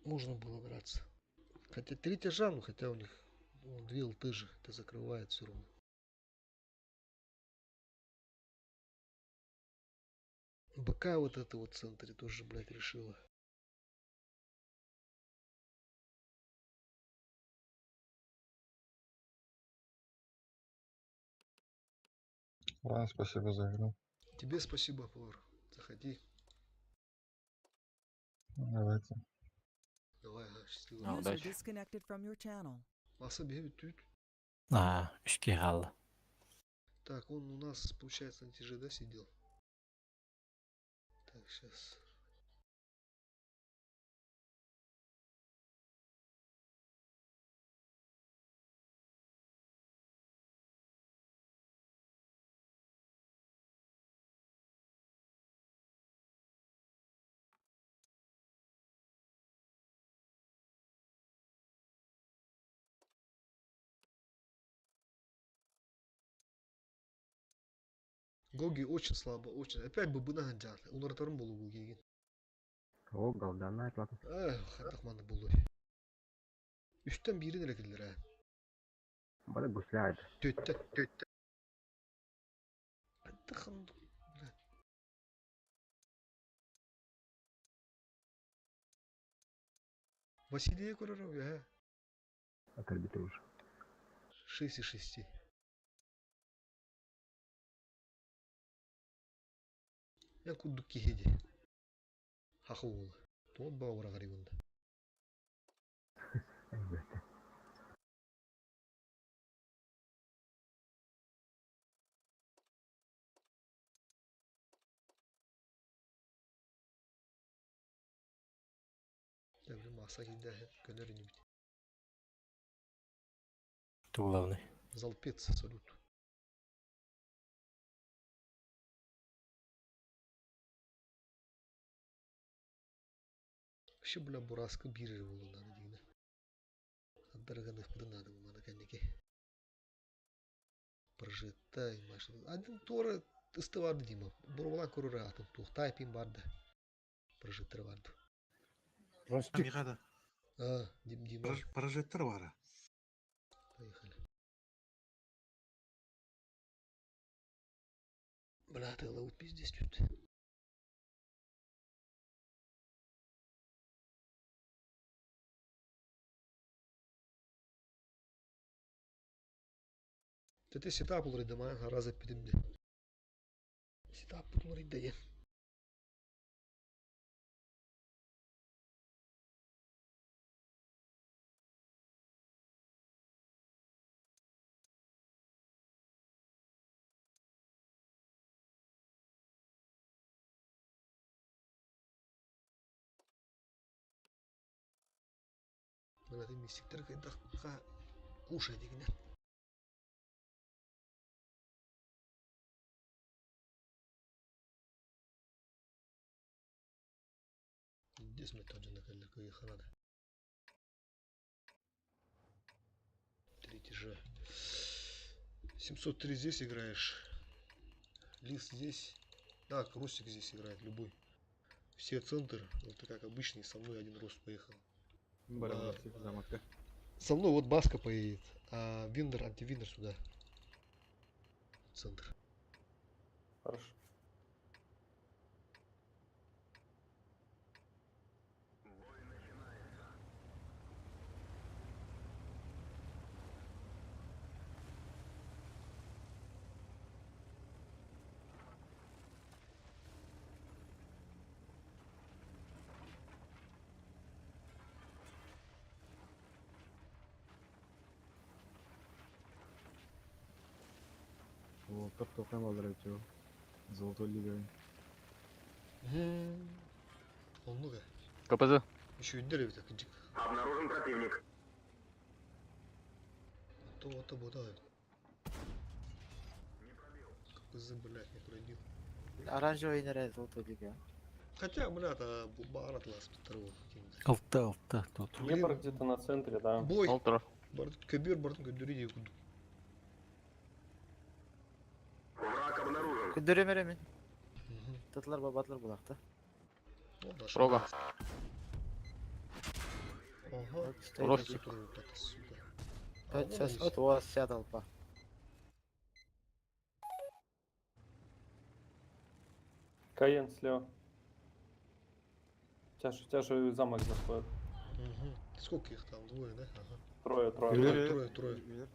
Можно было драться. Хотя три тяжа, ну хотя у них ну, две ЛТ же, это закрывает все равно. БК вот это вот в центре тоже, блядь, решила. Ладно, спасибо за игру. Тебе спасибо, Повар. Заходи. Давайте. Давай, ага, счастливо. А, User удачи. disconnected from your channel. Маса бегает, тют. А, үшке қалды. Так, он у нас, получается, на тяже, да, сидел? Так, сейчас. Гоги очень слабо, очень. Опять бы на джар. Унартарым болу Гоги. О, голдана атлата. Эх, хатахманы болу. Үстен бирин элекилер, а. Бары гусляет. Төттө, төттө. Аттахан, блядь. Василия Кураров, а? От арбитража. 6 из 6. Я кудук кихеди. Хахула. Тот баура гарибунда. Elbette. Я говорю, маса кидә, көнер не бит. Это главный. Залпец, салют. Вообще, бля, бураска бирер булу надо дигне. Аддарганых надо было кэнники. Прожитай, Маша. Один тора ыстыварды Дима. Бурвала көрөрө атын тух тайпин барды. Прожектор барды. Ростик. Михада. А, Дим Дима. Прожектор бара. Поехали. Бля, ты лаут пиздец тут. Ты сетап улрыды ма, раза пидимди. Сетап улрыды. Мына ты мистиктер кайдакка кушай дегенде. Здесь мы тоже на их надо. Третий же. 703 здесь играешь. Лис здесь. Так, Ростик здесь играет, любой. Все центр, вот как обычный, со мной один рост поехал. Баран А, со мной вот Баска поедет, а Виндер, антивиндер сюда. Центр. Хорошо. О, как только алыр Золотой лига. Он много. КПЗ. Еще и дерево так иди. Обнаружен противник. А то вот обладает. КПЗ, блядь, не пробил. Оранжевый нэрэ золотой лига. Хотя, бля, это барат лас второго. Алта, алта, тут. Гебр где-то на центре, да. Бой. Алтра. Барт Кабир, Барт Кадюриди. Враг обнаружен. Көдөрөмөрө мен. Татлар бабатлар булакта. Прога. Ага. Ростик. Сука. Сейчас вот у вас вся толпа. Каен слева. Тяжи, тяжи замок заходит. Угу. Сколько их там? Двое, да? Ага. Трое, трое. Трое, трое, трое.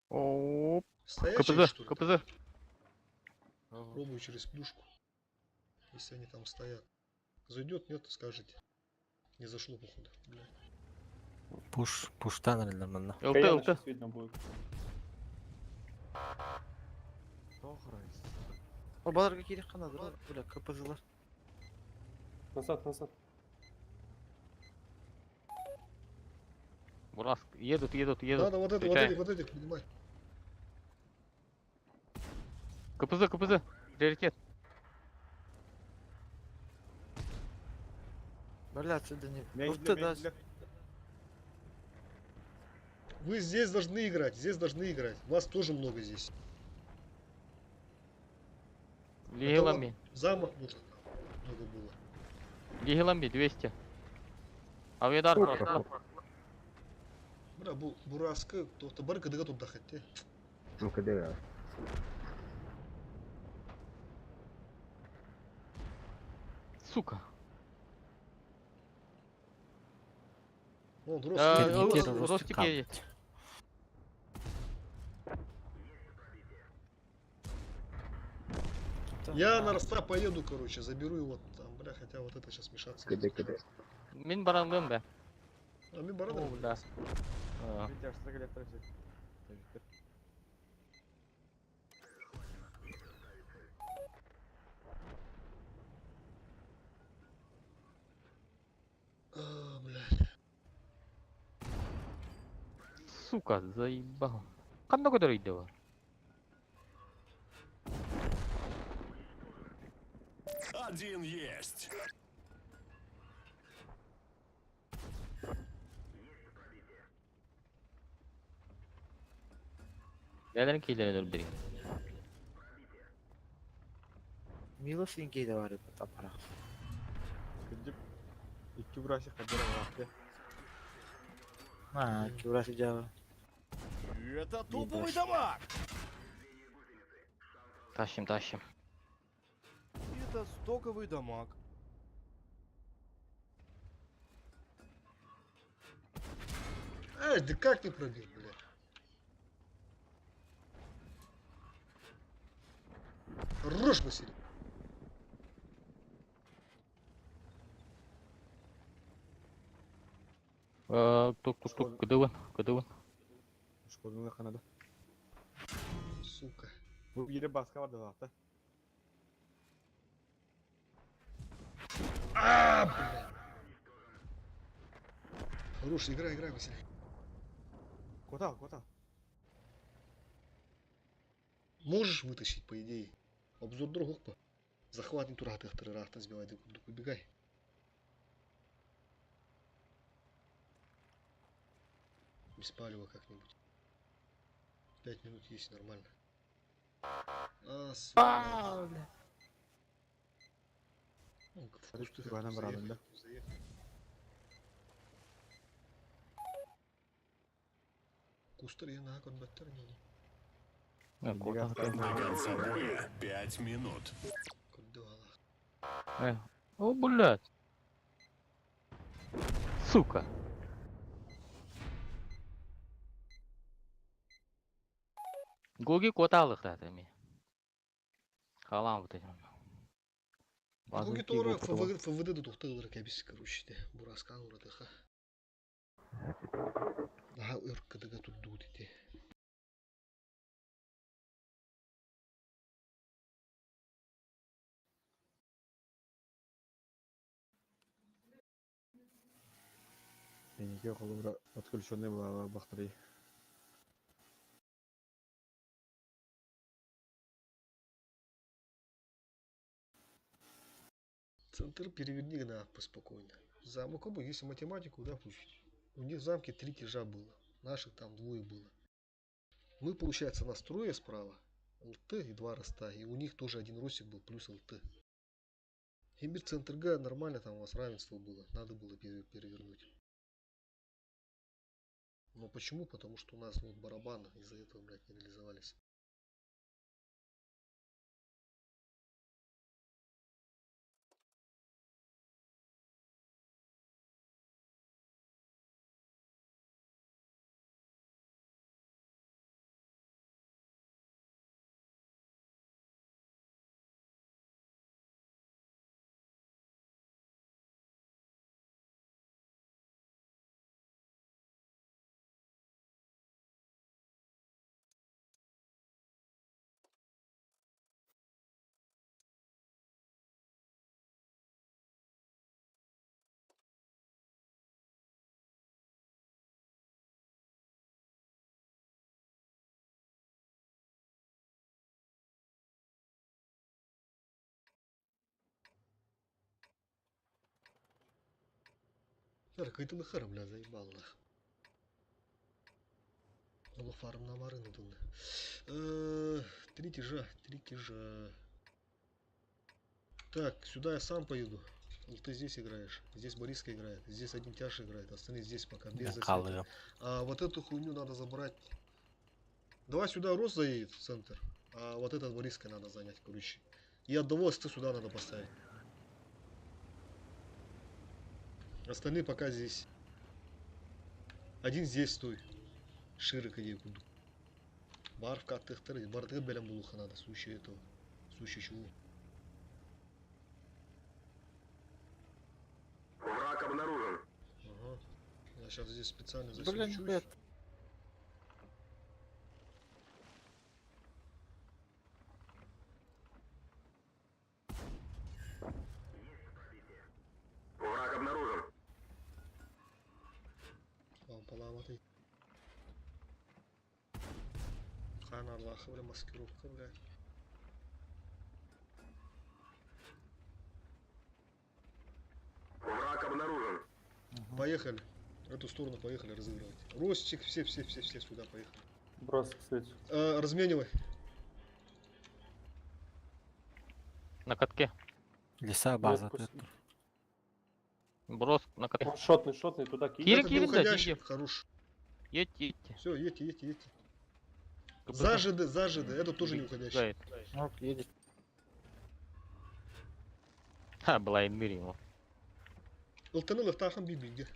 Оп. Стоячие, КПЗ, что ли, КПЗ. Пробую через плюшку. Если они там стоят. Зайдет, нет, скажите. Не зашло, походу. Бля. Пуш, пуштан нормально. ЛТ, Каена ЛТ. сейчас видно будет. О, баларга керек кана, бля, КПЗлар. Назад, назад. Бураск. Едут, едут, едут. Да, да, вот это, вот Встречаем. этих, вот этих, поднимай. КПЗ, КПЗ. Приоритет. Бля, отсюда не. Ух ты, да. Вы здесь должны играть, здесь должны играть. Вас тоже много здесь. Это Лигелами. вот Замок нужно там много было. Лигелами 200. Авиадар просто. Бля, бу бураска, то барка дыга тут дахать. Ну куда? Сука. Вон, А, Ростик. Ростик едет. Я на Роста поеду, короче, заберу его там, бля, хотя вот это сейчас мешаться. КД, КД. Мин баранлым бе. А ми баран. О, да. А. Сука, заебал. Ханна көтөрүйдө бу? Один есть. Бээлерин кийлерин өлдүрүң. Милос ингей де бар edi аппарат. Кырдьык икки бурасик хаддара барахты. Ha, кюрасы жабы. Это топовый дамаг! Тащим, тащим. Это стоковый дамаг. Эй, да как ты пробил, блядь? Хорош, Василий. Тук тук тук кыдыбын, кыдыбын. Шкодуна ханада. Сука. Бу бире баска бар да А, блядь. Хорош, играй, играй, Василий. Котал, котал. Можешь вытащить, по идее. Обзор других по. Захватный тур рахта сбивай, ты убегай. Без палева как-нибудь. 5 минут есть, нормально. А, сука. Ну, в кусты Тугана заехали, барадым да. заехали. Кустар я на конбаттар не. До конца боя 5 минут. Э, О, блядь. Сука. Гоги коталык эми. Халам вот этим. Гоги тора ФВД ФВД тухтылар кәбис, короче, де. Бураскан уратыха. Daha ыркыдыга турду дите. Меники холубра отключенный была бахтары. Центр переверни на поспокойно. Замок оба, если математику, да, включить. У них в замке три тяжа было. Наших там двое было. Мы, получается, нас трое справа. ЛТ и два роста. И у них тоже один росик был, плюс ЛТ. Имбирь центр Г, нормально там у вас равенство было. Надо было перевернуть. Но почему? Потому что у нас вот барабаны из-за этого, блядь, не реализовались. Какой-то нахар, бля, заебал нах. Фарм на марыны тут. Три тяжа, три тяжа. Так, сюда я сам поеду. Вот ты здесь играешь, здесь Бориска играет, здесь один тяж играет, остальные здесь пока без засвета. А вот эту хуйню надо забрать. Давай сюда Рос заедет в центр, а вот этот Бориска надо занять, короче. И одного СТ сюда надо поставить. Остальные пока здесь. Один здесь стой. Широко ей буду. Бар в каттыхтар, барды белем булуха надо, случае этого. В чего. Враг обнаружен. Ага. Я сейчас здесь специально Блин, засвечусь. блядь. Враг обнаружен. Вам поламатый. Хан Арлаха, бля, маскировка, бля. Враг обнаружен. Поехали. В эту сторону поехали разыгрывать. Ростик, все, все, все, все сюда поехали. Брос, кстати. Разменивай. На катке. Леса база. Нет, пусть- Брос на катке. Он шотный, шотный, туда кинь. Кири, Это кири, да, уходящий, деньги. хорош. Едьте, едьте. Все, едьте, едьте, едьте. КБ. За ЖД, за ЖД, это тоже не уходящий. Бегает. Ну, едет. Ха, была и ему. ЛТН лефтахан бибиги.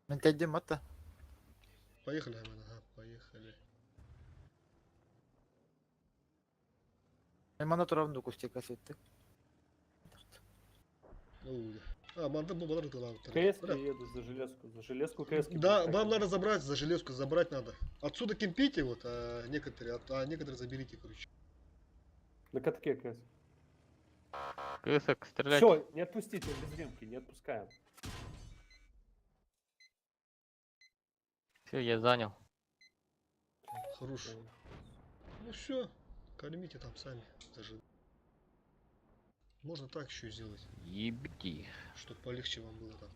Мен тәддем атта. Поехали, Айман, ага, поехали. Мен мана туравын дукустек касетти. Ну, А, манда бомбалар дала. КС еду за железку. За железку КС. Да, вам надо забрать, за железку забрать надо. Отсюда кемпите, вот, а некоторые, а некоторые заберите, короче. На катке КС. КС стрелять. Все, не отпустите, без ремки, не отпускаем. Все, я занял. Хорош. Ну все, кормите там сами. За ЖД. Можно так еще сделать, Ебите. чтобы полегче вам было там.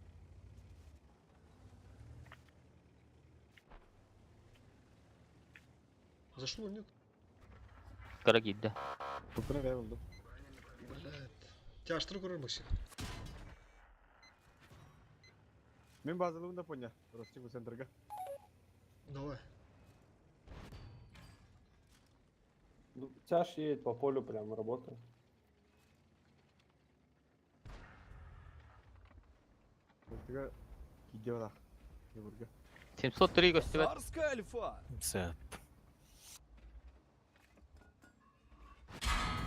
Зашло, нет? Карагит, да. Поправил, да. Блядь. Тяж трюк Максим. Мен базалыгын да поня. Ростик бу центрга. Давай. Ну, Тяж едет по полю прям, работает. Центрга кидева. Ебурга. 703 гостевет. Царская альфа. Все.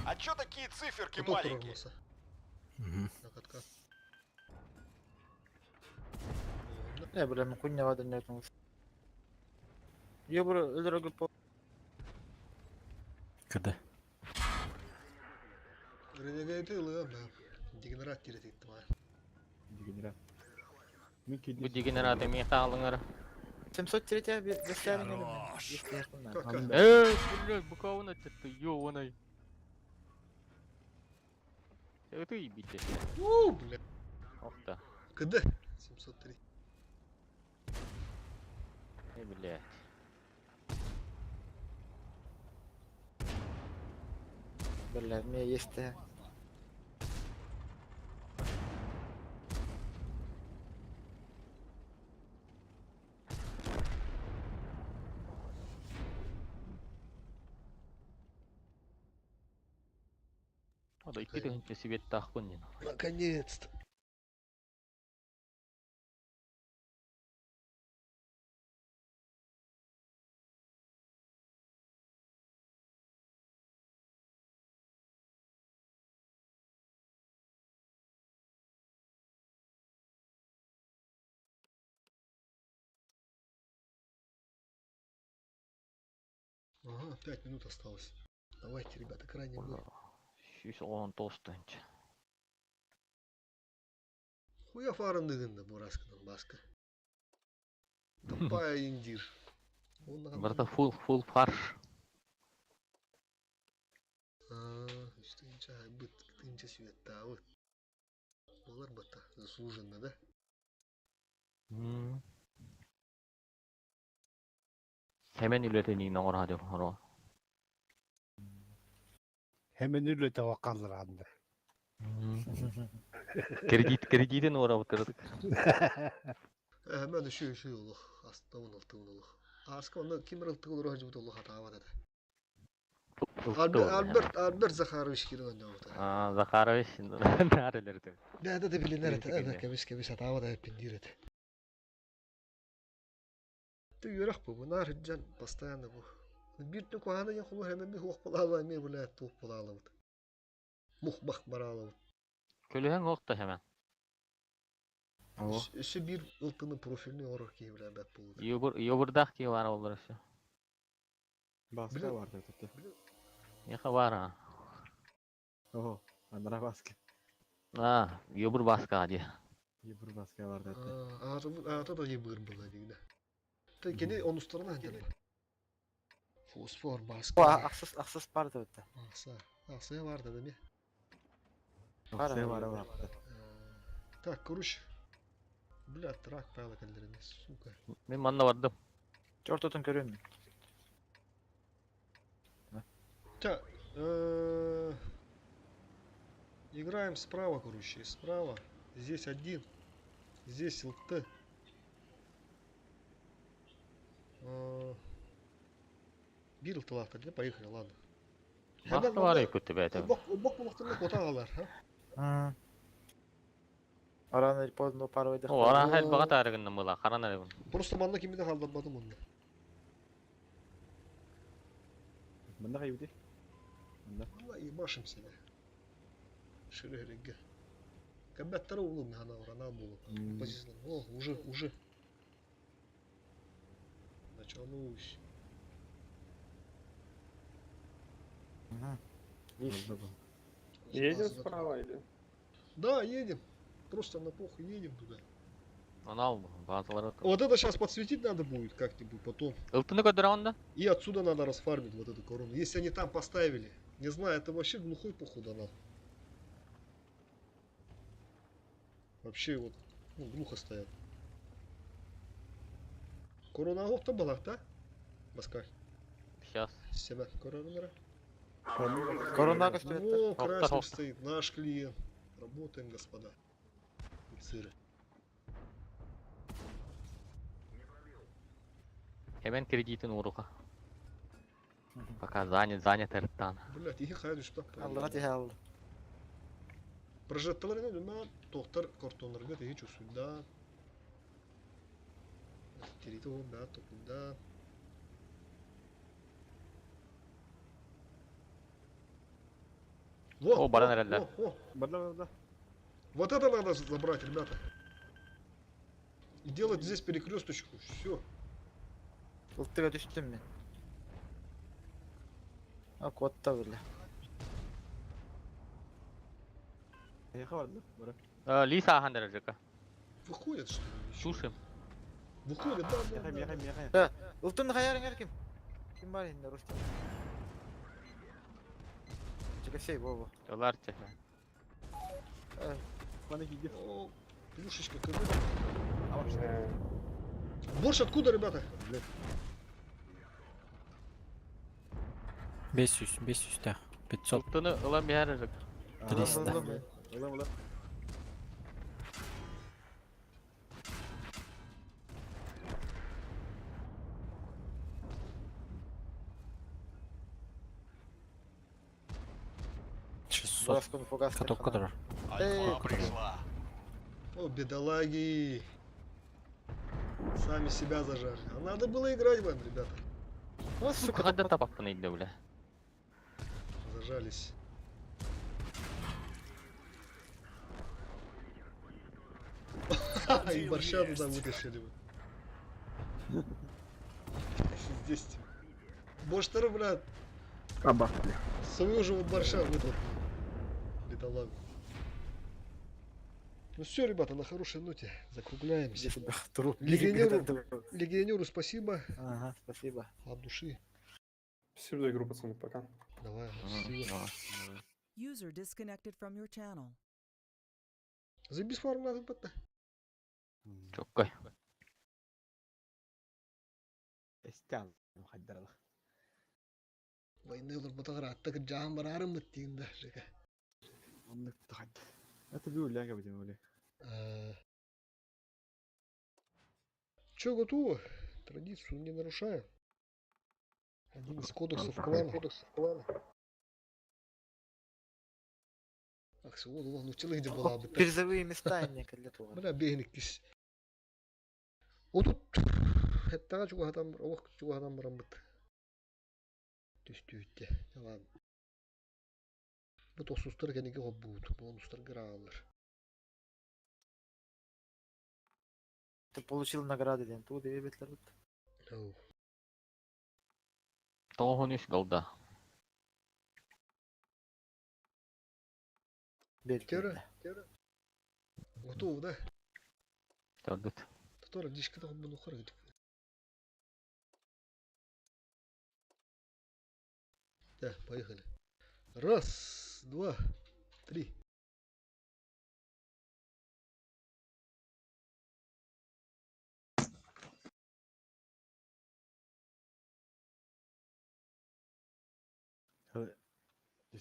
А чё такие циферки Готов маленькие? прорвался. Мгм. На катка. Не, бля, мен хуйня вада не этому. Ебр, өлөрөгө по. КД. Ренегейты ылы, бля. Дегенерат тиретик тма. Дегенерат. Мен Бу дегенераты мехалыңар. 703 бестәрин Хорош. Как, Эй, блядь, быкауна ты, ёбаный. Это ебите. У, бля. Ох та. КД 703. Эй, блядь. Бля, мне есть. О, да 2 тысячи себе тахпын. Наконец-то. Ага, 5 минут осталось. Давайте, ребята, крайний бой. Щас он толстый. Хуя фарындыгында бураскадан баска. Тупая индир. Он нам- Брата фул фул фарш. А, үстүнче быт тынча света вот. Булар бата заслуженно, да? Hemen үлетени ноңор хадыр хоро. Hemen үлете вакаллар Кредит кредитин ора бутырдык. Мен үші үші олық, астауын алтығын олық. Аска оны кимер алтығын олық жібіт олық атауат еді. Альберт, Альберт Захарович кирин ойнауыта. А, Захарович нарелерди. Да, да, да, билинер еді. Кредит Кебис, кебис атауат еді, пиндир еді. Ты юрах бу, бунар жан постоянно бу. Бир түн кухана я хулу hemen bir хух булала ми була тух булала бут. Мух бах барала бут. Көлөһөң окта hemen. Өсө бир ылтыны профильный орор ки була бәт булды. Йобур йобурдах ки бар олар өсө. Баска бар деп. Яха бар а. Ого, андара баска. А, йобур баска ади. Ебур баска бар деп. Аты аты да ебыр була дигде. Кини онустарына сылдьар. Фосфор, О, маска. ахсыс ахсыс бар да. Ахса. Ахсая бар да ми. Бар Бар бар. Так, короче. Бля, трак правила кэллэрини, сука. Мин манна бардым. Чортотун көрүм. Так, играем справа, короче, справа. Здесь один, здесь ЛТ. Бил тылахтар, не поехали, ладно. Махта бар көттө бәйті. Бок болақтарына кота алар, ха? Араны поздно пару О, ара хәл бага тарыгын була, каран әле. Просто манна кимиде қалдырмадым онда. Мында кайбыты? Мында. Мында ебашим себя. Ширегеге. Кәбәттәр улым ана урана булып. Позиция. О, уже, уже. Началось. Едем справа или? Да, едем. Просто на похуй едем туда. Анау базалары. Вот это сейчас подсветить надо будет как-нибудь потом. Ылтыны көдөрө онда? И отсюда надо расфармить вот эту корону. Если они там поставили. Не знаю, это вообще глухой походу она. Вообще вот, ну, глухо стоят. Корона охта была, да? Москва. Сейчас. Себя. Корона. Корона стоит. О, красный стоит. Наш клиент. Работаем, господа. Офицеры. Hemen кредитин уруха. Пока занят, занят эртан. Блять, их хайдуш так. Аллаға тиһә алды. Прожекторлар не дүмә, тоқтар картонларга теге чусуда. Территория, да, токуда. Во, О, баран во, эрэллэр. во, во. Барда барда. Вот это надо забрать, ребята. И делать здесь перекресточку. Все. Ылтыга түштүм мен. А котта бile. Яха барда. Бара. Лиса ахандар жыка. Выходят, что ли? Слушаем. Выходят, да, да, Яха да, яха да. яха. Да, ылтын хаярың ким? Ким бар инде Рустам? Чекасей бобо. Олар чеха. Мана киди. О, плюшечка КВ. Борщ откуда, ребята? 500, 500 тах. 500. Ылтыны ылан бихәр жык. 300. Улам улам. Шестьсот. Каток кадр. Альфа пришла. О, бедолаги. Сами себя зажали. А надо было играть вам, ребята. О, сука, Када тапаппын инде бля. Зажались. И борща туда вытащили. бы. Здесь. Борщ брат. Аба. Свою же вот борща вытолкнул. Бедолагу. Ну все, ребята, на хорошей ноте закругляемся. Труп. Легионеру, легионеру спасибо. Ага, спасибо. От души. Спасибо за игру, пацаны, пока. Давай, счастливо. User disconnected from your channel. Забись фарм надо бата. Чоккай. Эстян. Хаддарла. Войны олар аттак жаан барарым мыттиин да жека. Онны тахад. Это бил ляга битим оле. Че, готово? Традицию не нарушаем. Один из кодексов клана. Кодексов клана. Ах, всего ну тело где была бы. Призовые места не для того. Бля, бегник кис. Вот тут хеттага чугахатам, ох чугахатам барамбыт. Түстүүтте. Ладно. Бу тосустар кенеге хоббут, бонустар граалар. Ты получил награды ден. Тут и бетлер. Тоғын үш голда. Тера, Готово, да? Төрдүт. Татар дишке тагы буну харгыт. Да, поехали. Раз, два, три.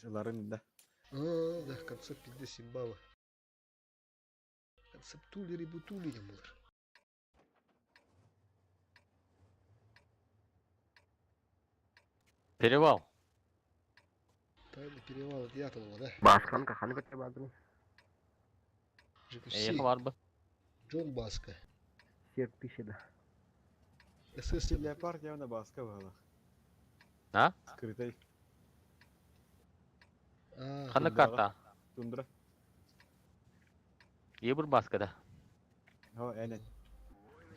Ыларын да. А, да, концепт пизде Симбава. Концептули ребутули не булар. Перевал. Тайный перевал Дятлова, да? Башкан каханы көтө бардым. ЖКС. Эйиэхэ барбыт. Джон Баска. Сер пишет. СС. Леопард явно баска была. А? Скрытой. Ханна карта? Тундра. Ебур баскада. О, энет.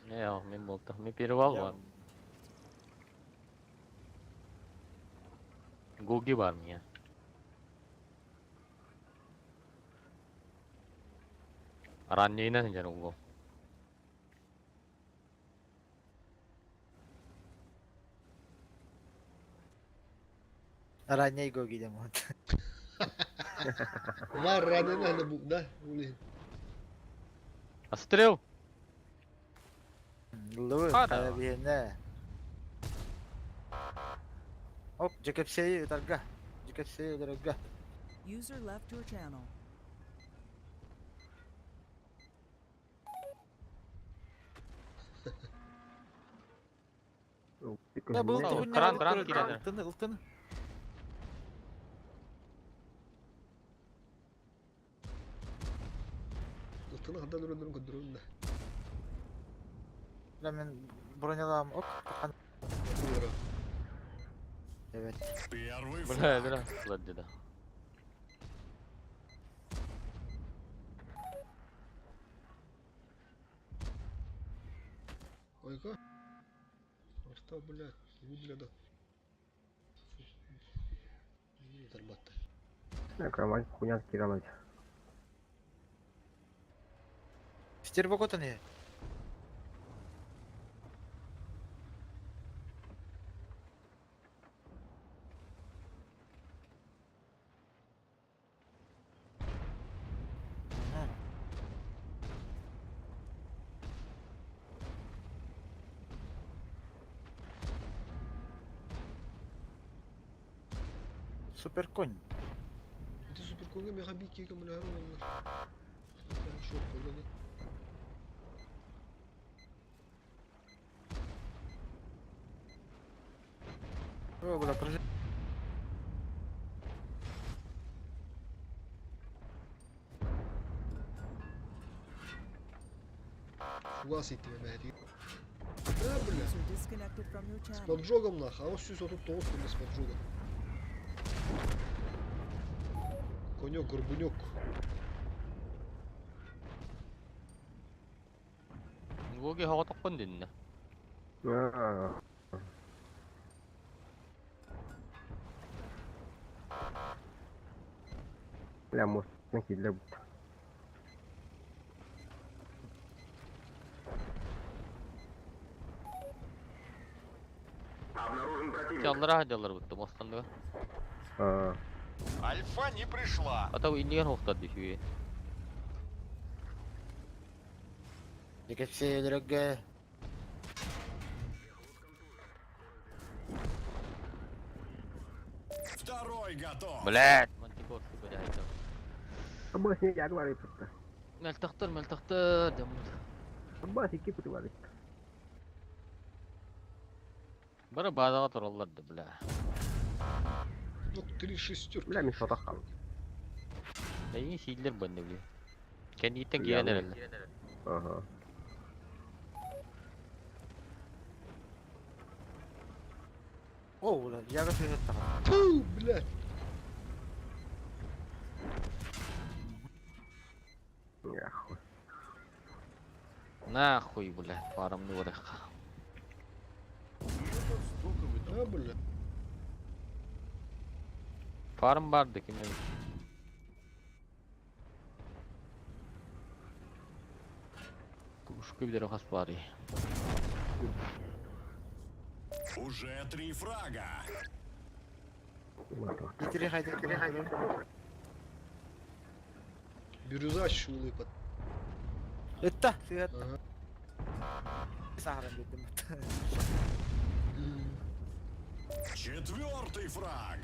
Не, мен болду. Мен перевал бар. Гоги бар меня. Раннейнен жар угол. Ранней гоги дем. Мар ранена бу, да? Блин. Острел! Лы, Хара. не. Оп, Джекепсей тарга. Джекепсей тарга. User left your channel. Да был Кран, кран кирәде. Ылтын, ылтын. Ылтыны хандан өрөндөрүн көндөрөбүн да. Да мен бронялам ок. Evet. Первый Бля, фраг. бля, ладно, да. Ойка. Арта, блядь, бля, да. Не тарбатты. Кровать хуйня киралать. Стервокота не. Супер конь. Это супер конь, мегабики, кому Хорошо, понял. О, бля, прожи. Фугас идти, блядь. Да, бля. User disconnected from your С channel. поджогом нах, а он все тут тост с поджогом. Конек, горбунек. Гоги хага токкон динне. Бля, мост накидле. Обнаружен противник. Жаллара жаллар бутты мостан да. Альфа не пришла. Ата иннигер хоктар дишү. Джекепсей тарга. Второй готов. Блядь, мантикор сука дайты. Аббас не я говорю просто. Мелтахтар, мелтахтар дем. Аббас и кипы говорит. Бара базага тураллар да, бля. Ну, три шестерки. Бля, Миша тахал. Эйин сииллер банны бля. Кенниттен киирэн эрэллэр. Ага. О, бля, я готов Фу, блядь. Нахуй. Нахуй, бля, фармны барыха. Да, бля. Фарм барды ким эбит. Ушку билер хас бары. Уже три фрага. Итири хайда турар. Бирюза шулы под. Ытта, сыһыатта. Ага. Саһаран биэрдим. Четвертый фраг.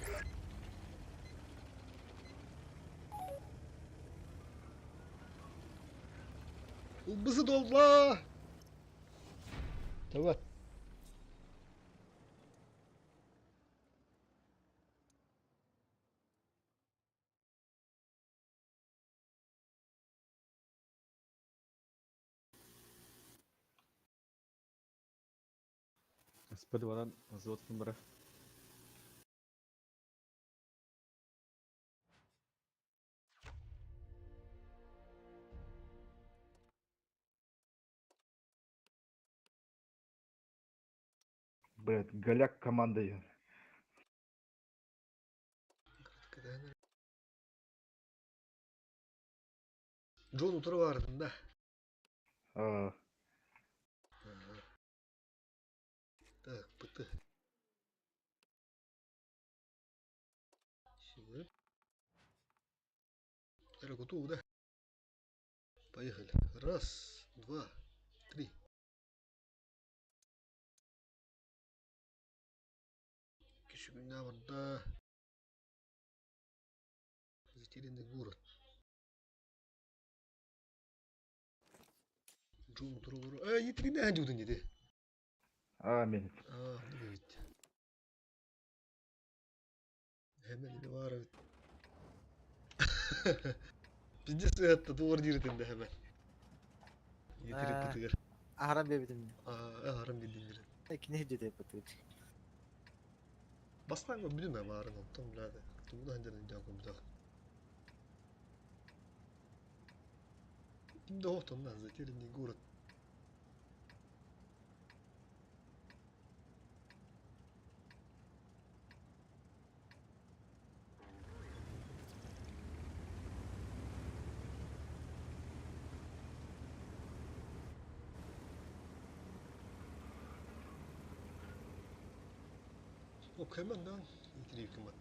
Ылбысы долла! Давай. СП2-дан взводтан барар. Блядь, голяк команда. Джон утро бардым да. А, Ага. Так, ПТ. Сюда. Второй готов, да? Поехали. Раз, два, три. Кишигуна вода. Затерянный город. Джон утро. А, не три на не де. аминь. А, ну ведь. Hemen ne var evet. Пиздец это duvar dirитinde hemen. Yetirip bitirir. Аһаран биэбитим. Аа, арам билдиңер. Кини хиджете бытыт. Бастан билмем арын оттон билады. Тугуда ханжан жакын бутак. Кимде оттон затерянный город. Ок, hemen да итрик кымат.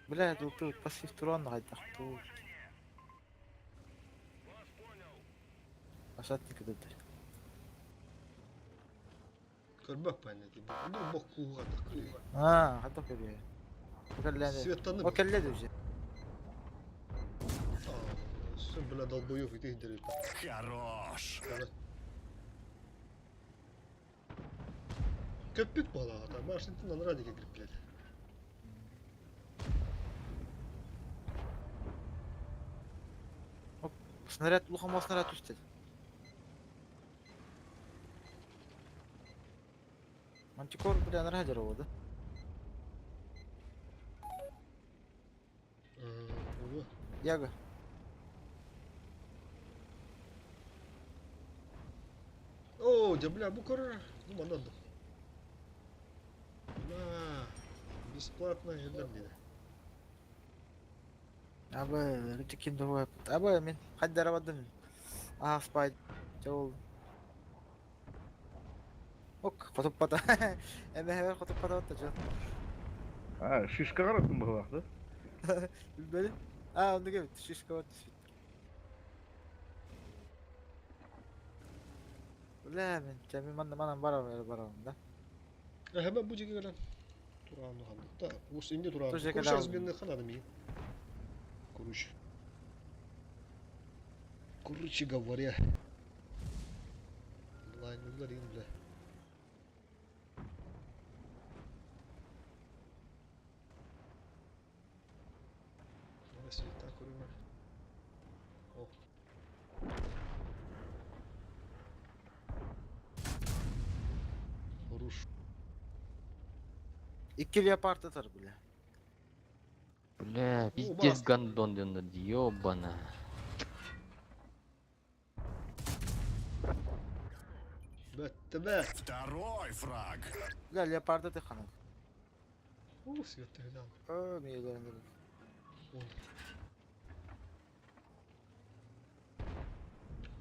Бля, тут пассив туран хайдах туу. Ашатник өтөр. Көрбөк пәне ти. Ну бок кууга так. А, хайдах көрүө. Окелле. Светтаны. Окелле уже. Все, бля, долбоёб, и ты дерет. Хорош. Көппүт буолаҕа, башнытын радике кирип блядь. Снаряд, улахан снаряд түстэ. Мантикор, бля, анараа жараа да. Яга. О, дя, бля, бу көрөр. Ну, манан. На, бесплатно элдер диди. Абы, рүтүкин дуа. Абы, мен хаддара бардым. Аа, спай. Жол. Ок, хотуп бата. Эме хебер хотуп бата батта жол. А, шишка қараттың бұлақ, да? Билбедим. А, онда кебит, шишка бар түспүт. Бля, мен жами манна манан барам, барам да. Hemen bu жеке келен. Туран ханды. Да, ус инде туран. Ту жеке Куруш дагы. разменный ханады ми. Короче. Короче говоря. Лайн ударин, бля. Давай света көрөмө. О. Хорош. Икки леопард атар, бля. Бля, пиздец гандон ден, ёбана. Бәтті бә. Второй фраг. Бля, леопард аты ханат. О, светті гынан. О, мейлерин. Он.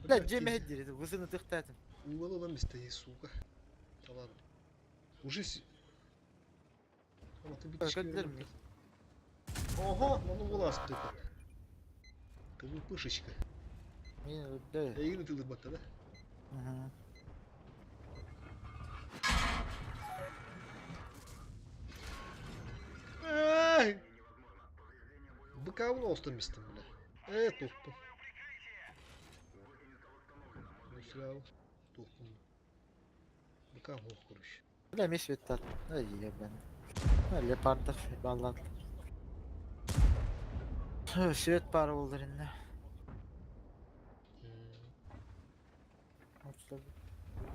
Бля, дьиэ дири, высыны тыхтаатым. Угол ылан истэйи, сука. Талан. Уже с... Ама ты битишки Көддер ми? Ого, ну вылаз ты. ПВПшечка. Мин өлдө. Эйгин ытылыр батта да? Мгм. Эй! Быка остан местом, бля. Тухпун. Ну сразу тухпун. Быка мох, короче. Бля, ми светтар. Ай, ебан. Леопардов баллад. Свет пары болдыр инде.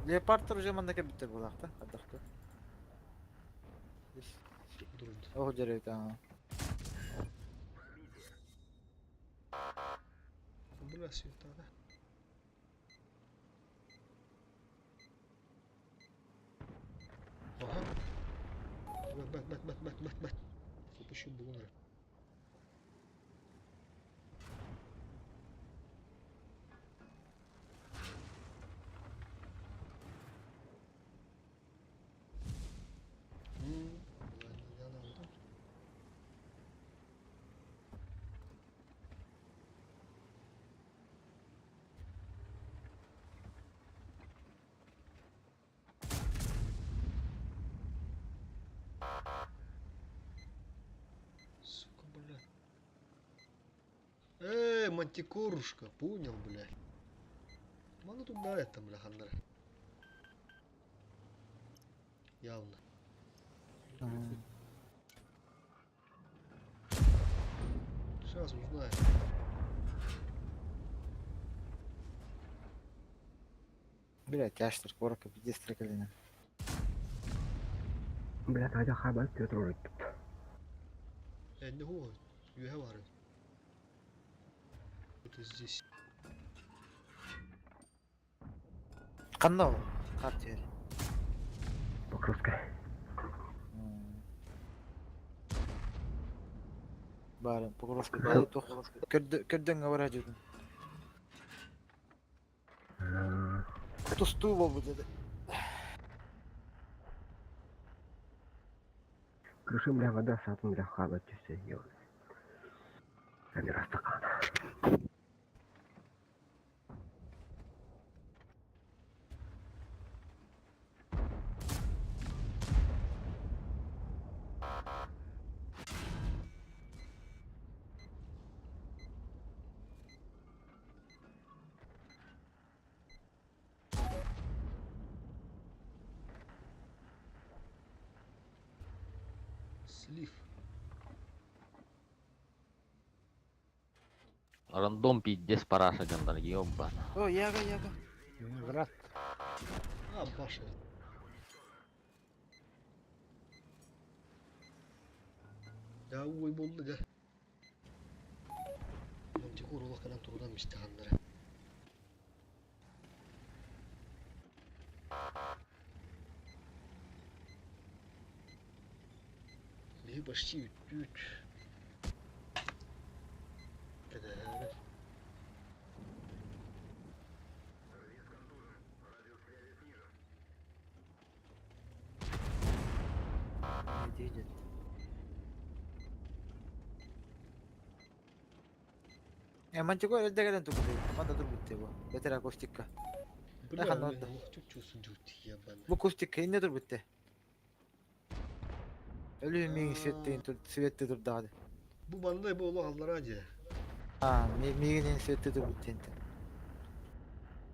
Леопардтар уже мандака битте булакта, адакта. О, деревья там. Бля, света, да? Ага. Бат, бат, бат, бат, бат, бат. Выпущу бунера. Сука, бля. Эй, мантикорушка, понял, бля. Мало тут да это, бля, хандра. Явно. Сейчас узнаем. Бля, тяжтыр, корка, пиздец трекалина. Бля, тайда хабар Петр тут. Не го, you have Это здесь. Канал, картер. Покровская. Бары, Покровка, бары тух. Көрдөн бара жүрдүм. Тустуу болбу деди. Крыши, бля, вода, сатын, бля, хабар все, ёбаный. Камера стакан. Слив. Рандом пиздец параша дьоннор, ёбана. О, яга, яга. Виноград. А, баша. Да, ой, болды, да. Мантикор улаканан турдан мистаханнара. Биһи почти үт. Да. Видит. Мантикор элдегелен турбут. Манда турбут его. Бетер акустика. Бля, Эханна мен отда. чуть-чуть ебаный. Бу кустикка инне турбут. Өлүү миң светтин тур светти турдады. Бу мандай болу аллара же. А, мигинен светти турбут тенте.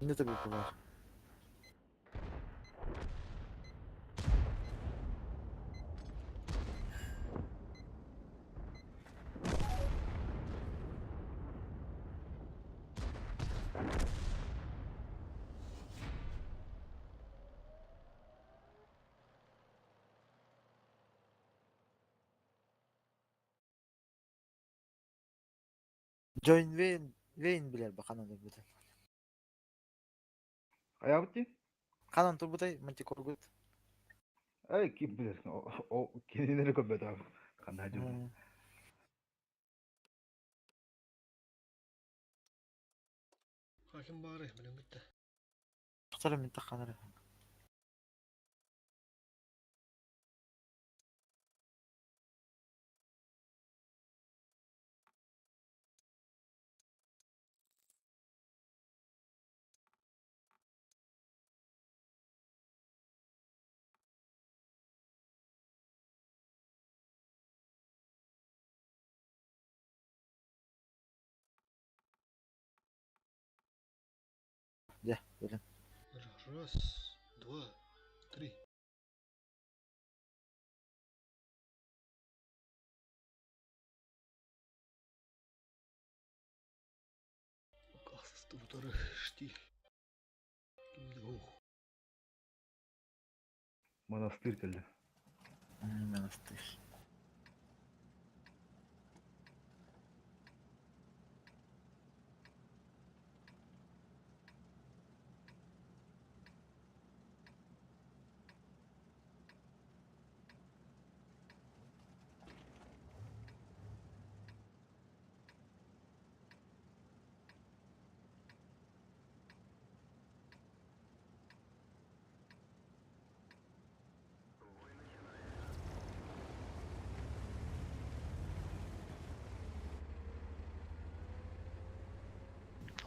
Инне турбут булар. Джон Вейн, Вейн билер ба канан турбут. Аябыт Канан турбутай мантикор гут. Ай, ким билер. О, кинилери көбөт ав. Кандай жол. Хаким бары, билен битте. Тохтор мин тахханар. Дьэ, билим. Раз, два, три. Ахсысты утары штиль. Кимде ох. Монастырь кэллэ. Монастырь.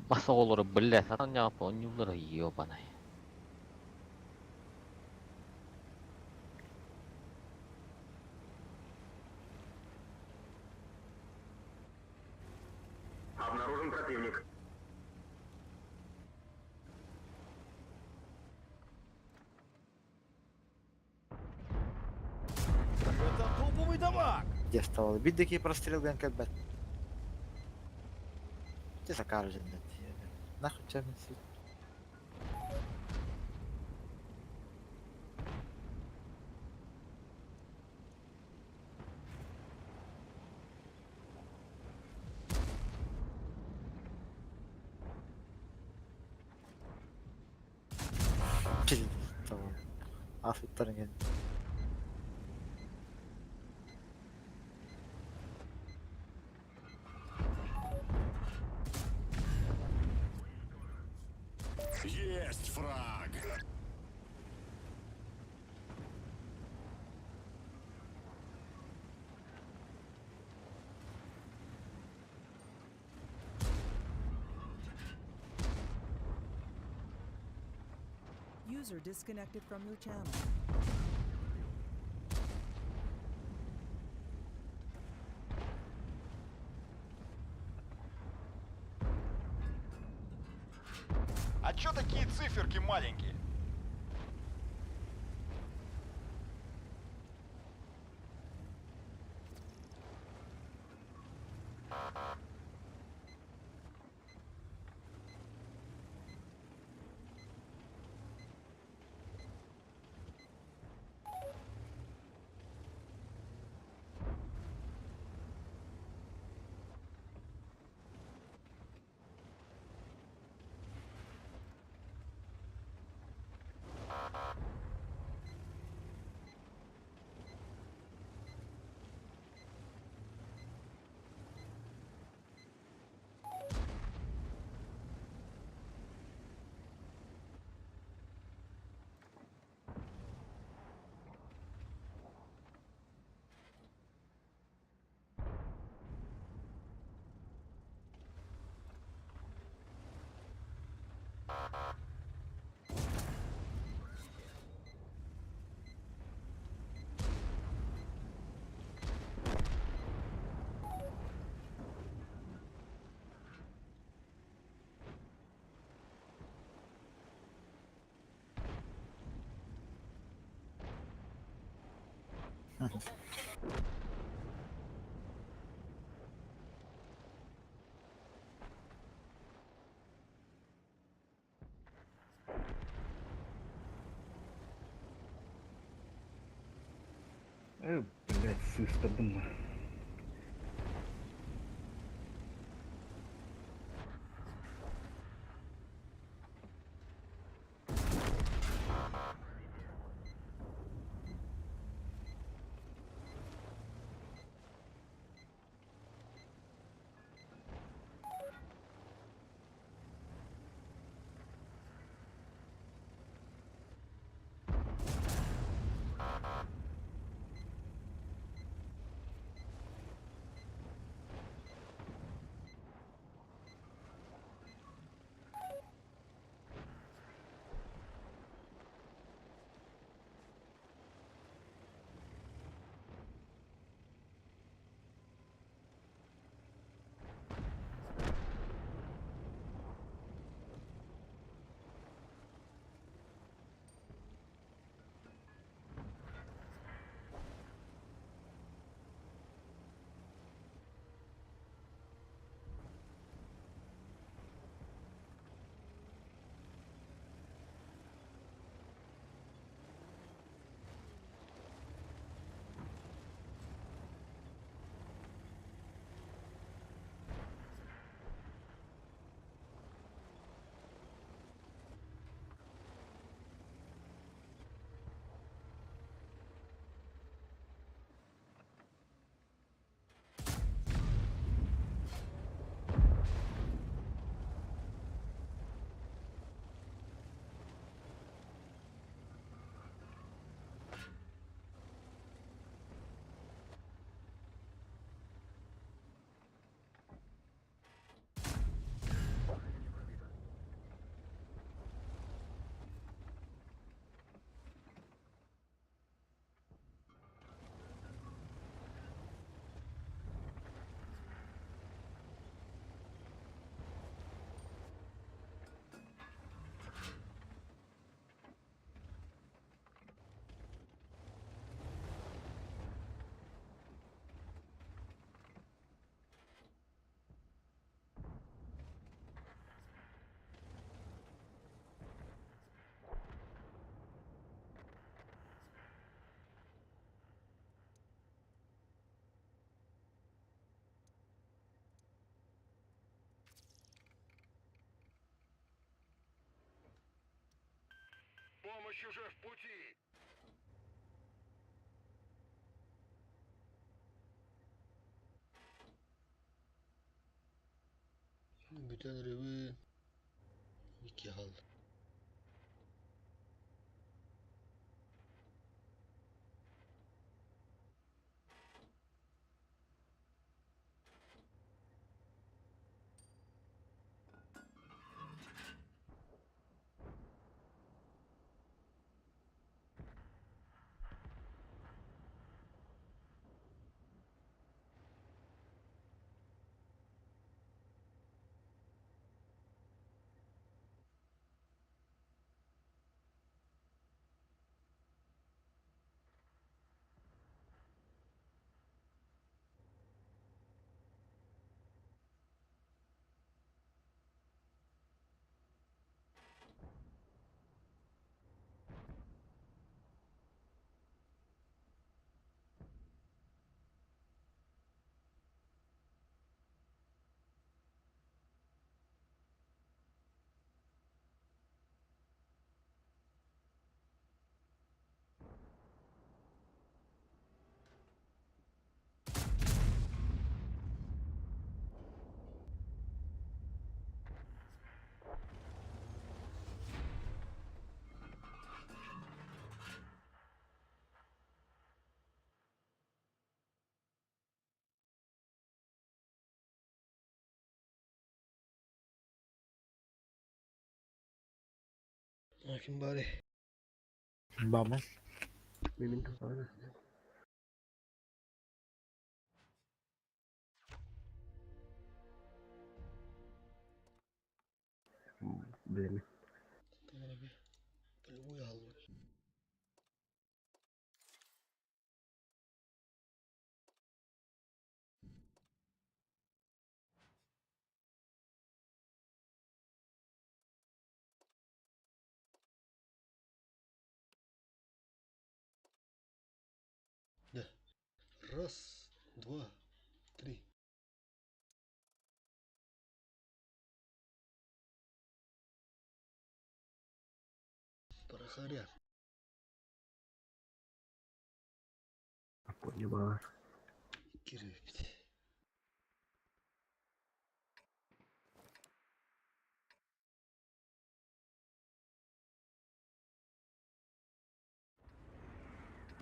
Мас оҕолоро, бля, сатан ньаапа онньууллара ёбаный. Обнаружен противник. Это топовый дамаг! Где вставал? Биддеки прострел гэн кэлбэт. Те закажем, Нахуй тебя сить. Пиздец, того. Афиттарген. Есть фраг! User disconnected from your channel. А чё такие циферки маленькие? Блять, сыстадым. Помощь уже в пути! Бүтэн эрэбин. Икки хаалла. Ким баарый? Баба. Мин туппаҕына. Билэмин. Полевой хаалбыт. Да. Раз, два, три. Порохоря. Аппонья баар. Кирбит.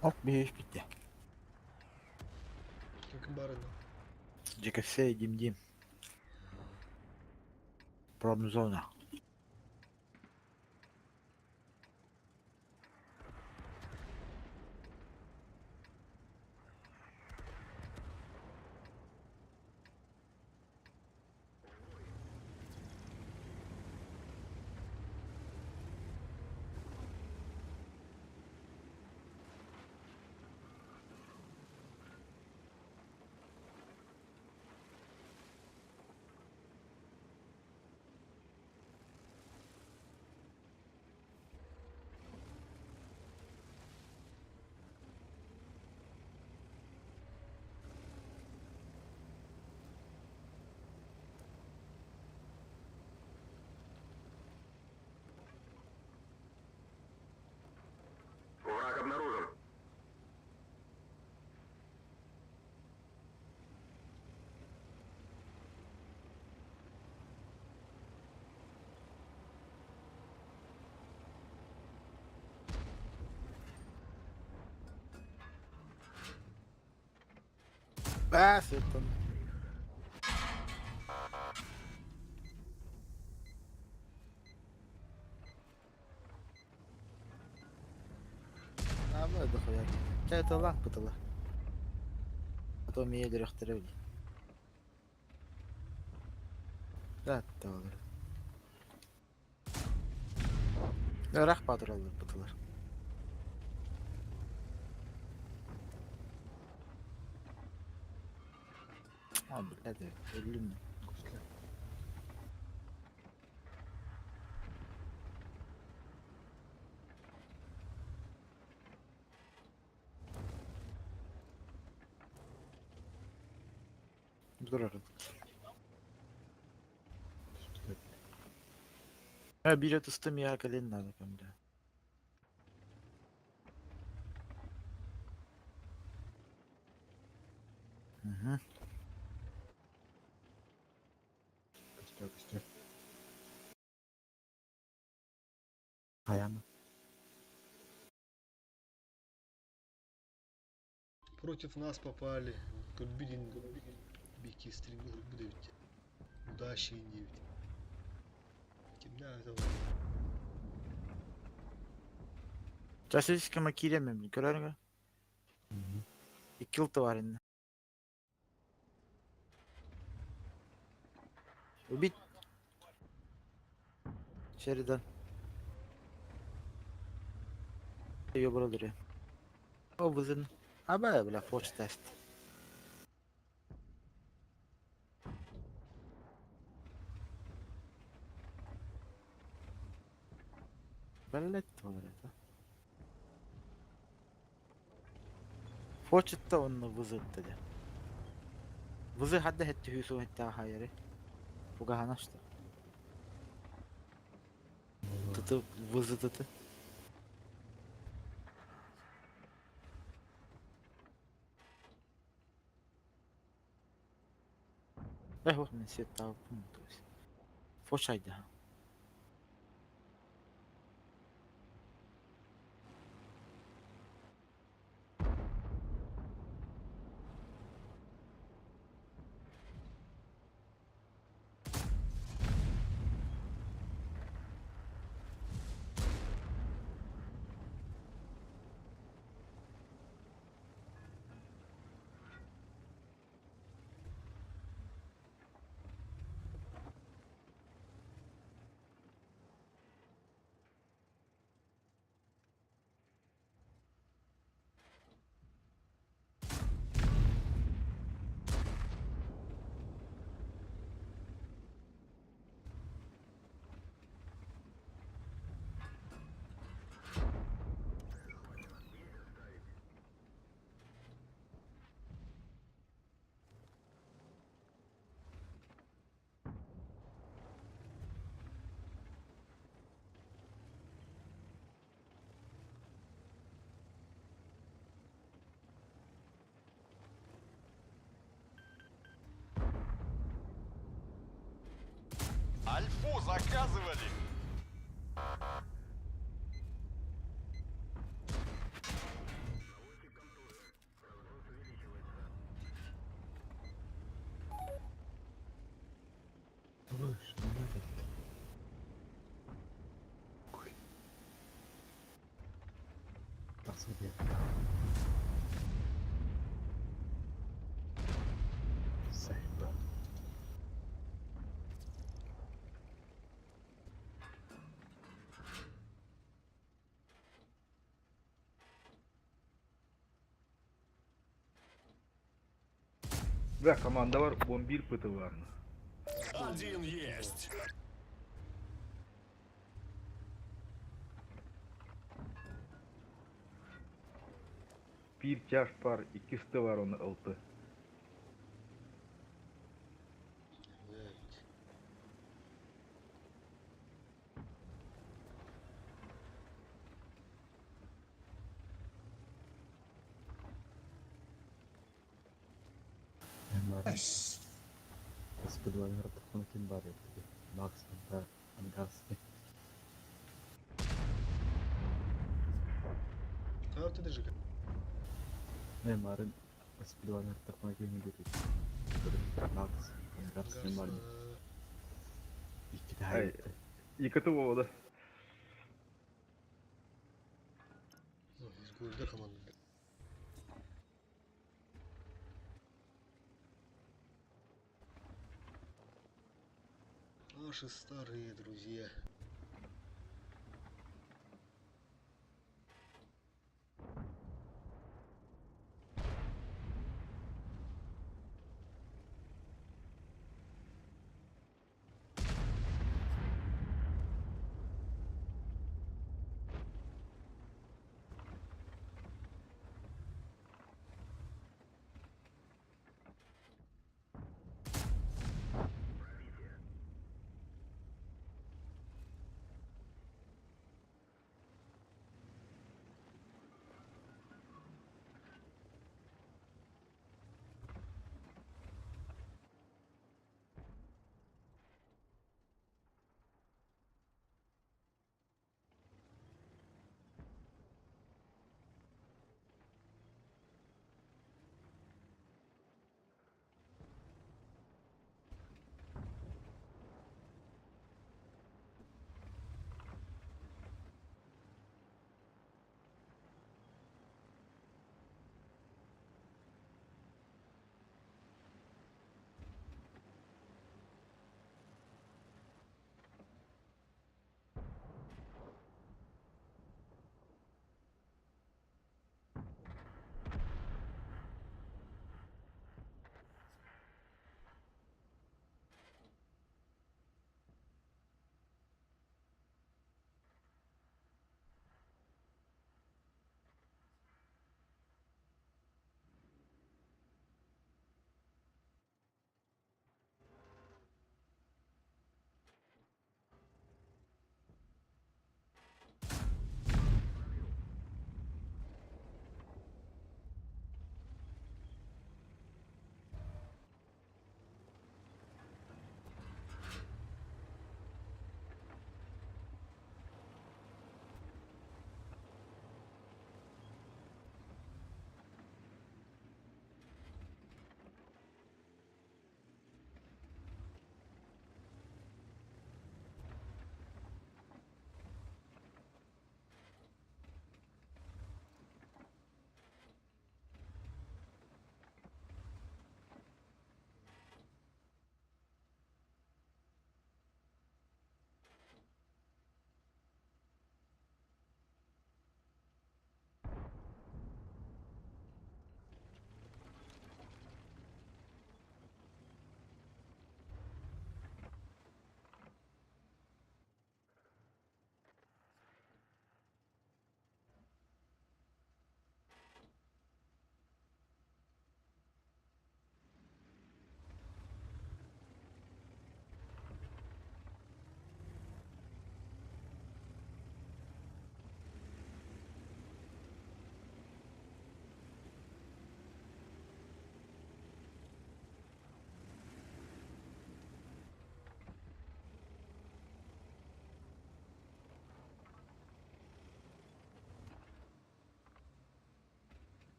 Оп, бейш битте. Ким баар ини? ЖКФ Дим Дим. Промзона. Враг обнаружен. Баас, это. А, дохуя. Это лак пытала. А то мне еле Да, тавалар. Рах патралар пыталар. А, блядь, өлүм. Durarım. Ha bir atыстым я кэлин надо кэмдэ. Угу. Көстөр, көстөр. Хайаны. Против нас попали. Көрбүдин бики стринг ылбыт эбит. Удачи диэбит. Кимнээх это Часически кииреммин көрөргө. Икки ылты бар инне. Убить. Шеридан. Ее бродери. О, вызын. Аба, бля, почта тест. Блять, это. Почта он вызыт dedi. Вызы хадда хетти хүйсу хетти хайри. Фугаханашты. Тыты вызы тыты. Эх, вот мен сет табыппын, то есть. Фочайда. Альфу заказывали! Слышь, ну этот. Ой. Тахсыге. Сайба. Бля, команда бар 11 пыты бар. Один есть. Пир чаш пар, икки бар оны ылты. Блядь. Господи, ким бар edi. Макс да, Ангарский. А ты даже Не, Марын Спидванер такой ким бит. Макс, Ангарский Марын. Икки Ай, икки болду. Ну, из города команда. Наши старые друзья.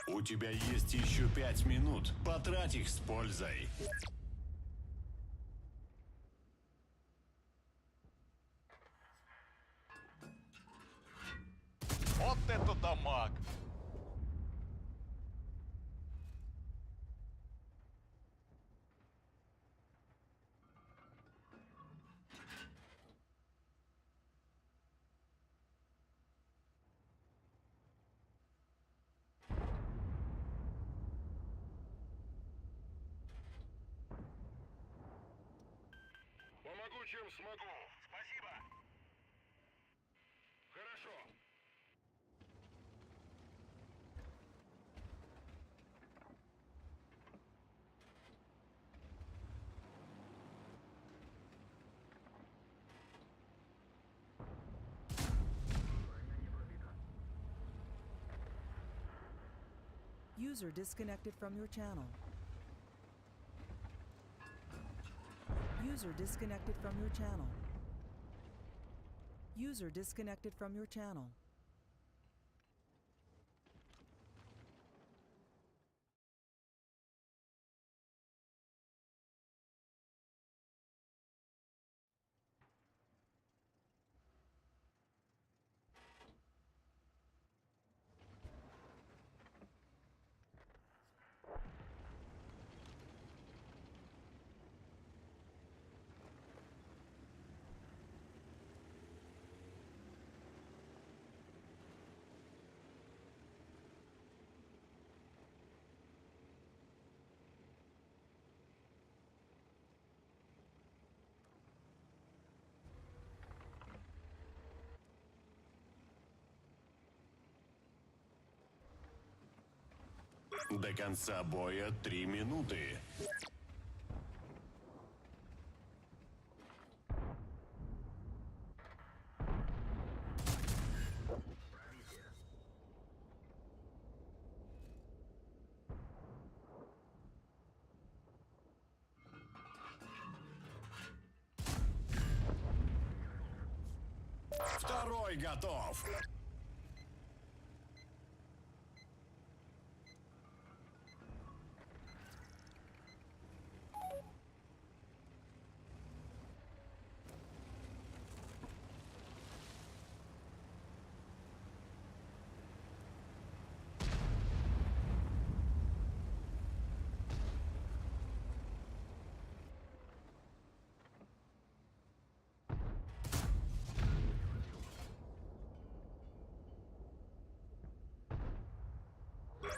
У тебя есть еще 5 минут. Потрать их с пользой. Вот это дамаг! Помогу, чем смогу. Спасибо. Хорошо. User disconnected from your channel. User disconnected from your channel. User disconnected from your channel. До конца боя 3 минуты. Второй готов.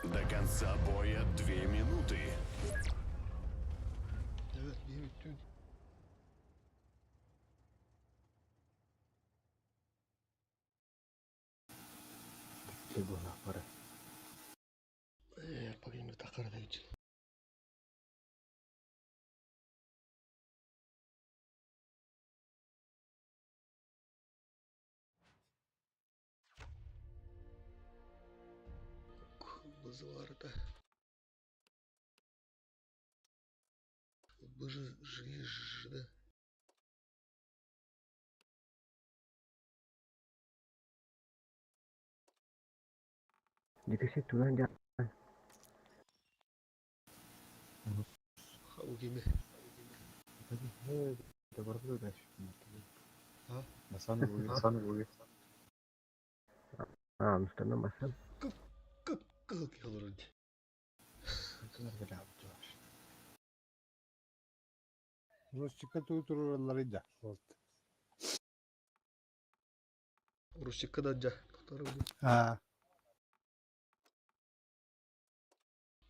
До конца боя 2 минуты. Evet, bir bütün. Трибуна пора. Погибли Тахарович. Базаларда. Боже, жи, да. Dikasih tulang jangan. Угими. А? Басан буги. А, мустана басан. Кыл кылырын. Русчика туутуралларыда. Вот. Русика да жа. А,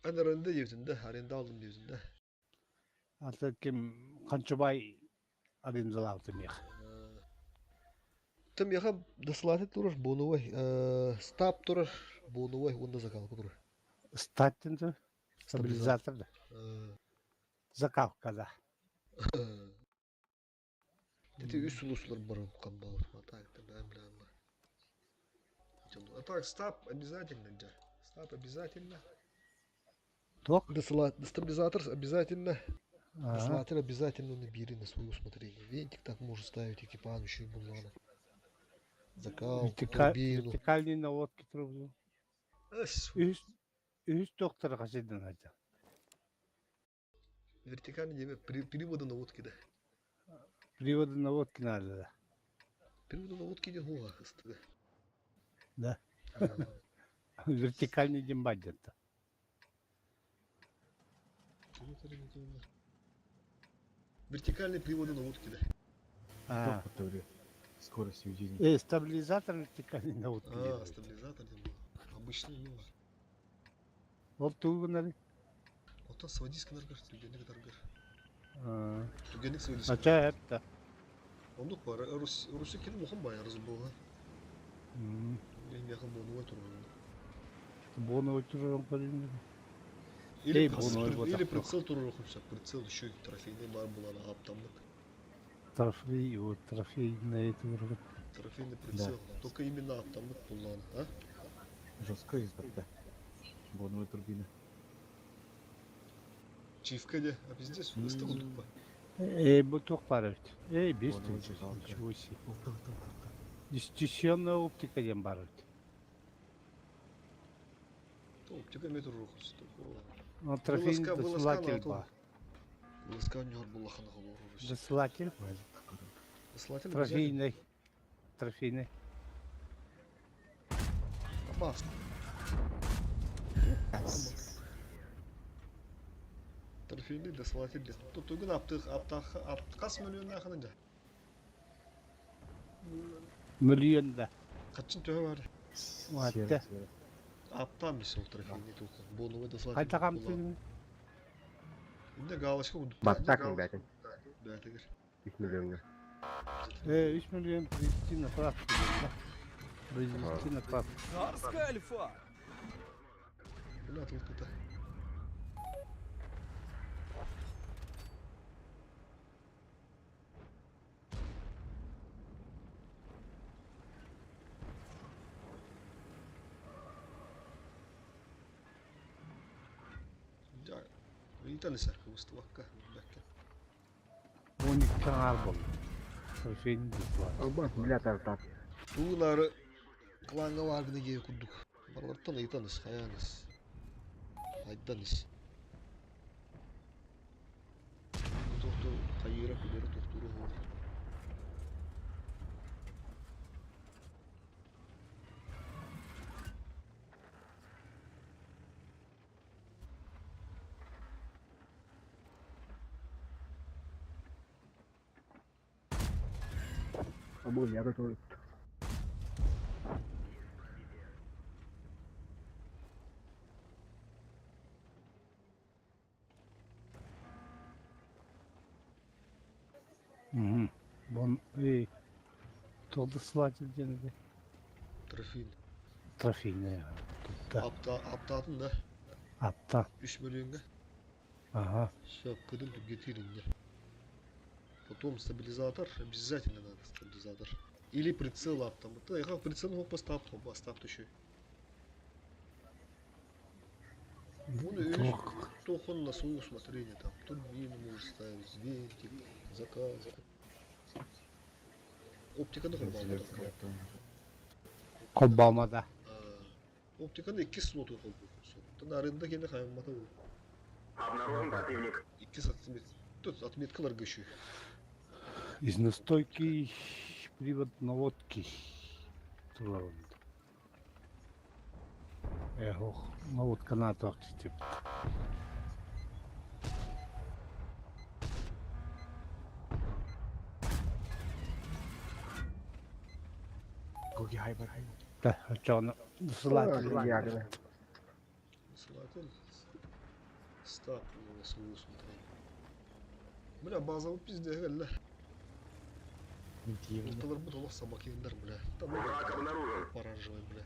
Ben arenda diyorsun da, arenda aldım diyorsun da. ата ким Канчубай арендалаабытым их. Тым яха дослаты турur, буну стап турur, буну онда закалка турur. Статтин стабилизатор да. Закалка да. Дети үс улусулар бар камбал. Так, да, бля, А так, стап обязательно, да. Стап обязательно. Ток? Стабилизатор обязательно. Досылатель обязательно набери на свое усмотрение. Винтик так может ставить экипаж еще и булана. Закалку, турбину. Вертикальный наводки трубу. Эс. Үс Үһүс доктора хасыйдан сылдьар. Вертикальный диэбэ привода наводки да. Привода наводки надо да. Привода наводки диэн хуга ыстыга. Да. Вертикальный диэн баайдата. Вертикальный привода наводки да. А. Скорость ведения. Стабилизатор вертикальный наводки. А, стабилизатор диэн Обычный ну. Ол тугу гынары? Оттон сводиска наргар, түгэнник таргар. Түгэнник сводиска. Ача эпта. Оннук бар. Руси кини мухан бай арыз буолла. Мен буонуга турган. Буонуга турган көрүнү. Или, или прицел турур прицел еще трофейный бар була аптаммыт. Трофей, вот трофейный это Трофейный прицел. Да. Только именно аптаммыт буллан, а? Жестко избатта. Боновая турбина. Чивка де, а пиздец, ыстық тупо. Бу туох баар эбит. Эй, бес ничего себе. Дистенционная оптика диэн баар эбит. Оптика метр рухус. Трофейный досылатель баар. Вылазка ньор буллахана холору. Досылатель. Досылатель. Трофейный. Трофейный. Опасно. Трофейный досылатель. Тут тугун аптых аптах апткас миллион наханын да. Миллион да. Качын төһө бар. Ватта. Аптан мисол трофейный тух. Боновый досылатель. Хайта камтын. Инде галочка удут. Баттак бәтин. Бәтигер. 3 миллионга. 3 миллион привести на практику, да? Произвести на практику. Царская альфа! Бля, толкута. Ыйтан сәркі устывакка, бәкке. Оны каңар бол. Трофейный досылатель. Албас, бля, тартат. Тугунары кланга варгына кие курдук. Барлартан ыйтаныс, хаяныс. Айданыс. Тохту хайыра күлері тохтуру хор. Абу, я готов. Угу. Бон, эй, то досылатель диэн Трофейный. Трофейный. Да. Апта, аптатын да. Апта. 3 миллионга. Ага. Все, кыдым гетиринде. Потом стабилизатор, обязательно надо стабилизатор. Или прицел аптам. Да, я прицел мог поставить, поставь еще. Ну, тохон на свое усмотрение там. Турбину можешь ставить, винтик, заказ. Оптика на Колбама да. Оптиканы икки слоту холбу. Тана аренда кene хаймата бу. Обнаружен противник. Икки отмет. Тут отметкалар гышы. Изнастойкий привод наводки. Турар. Эх, наводка на тип. Гоги хайбар хайбар. Да, чоно. Досылатель. Досылатель. Стап на свое усмотрение. Бля, базовый пиздец, ля. Орталар бут олох собакиндар, бля. Там пораживай, бля.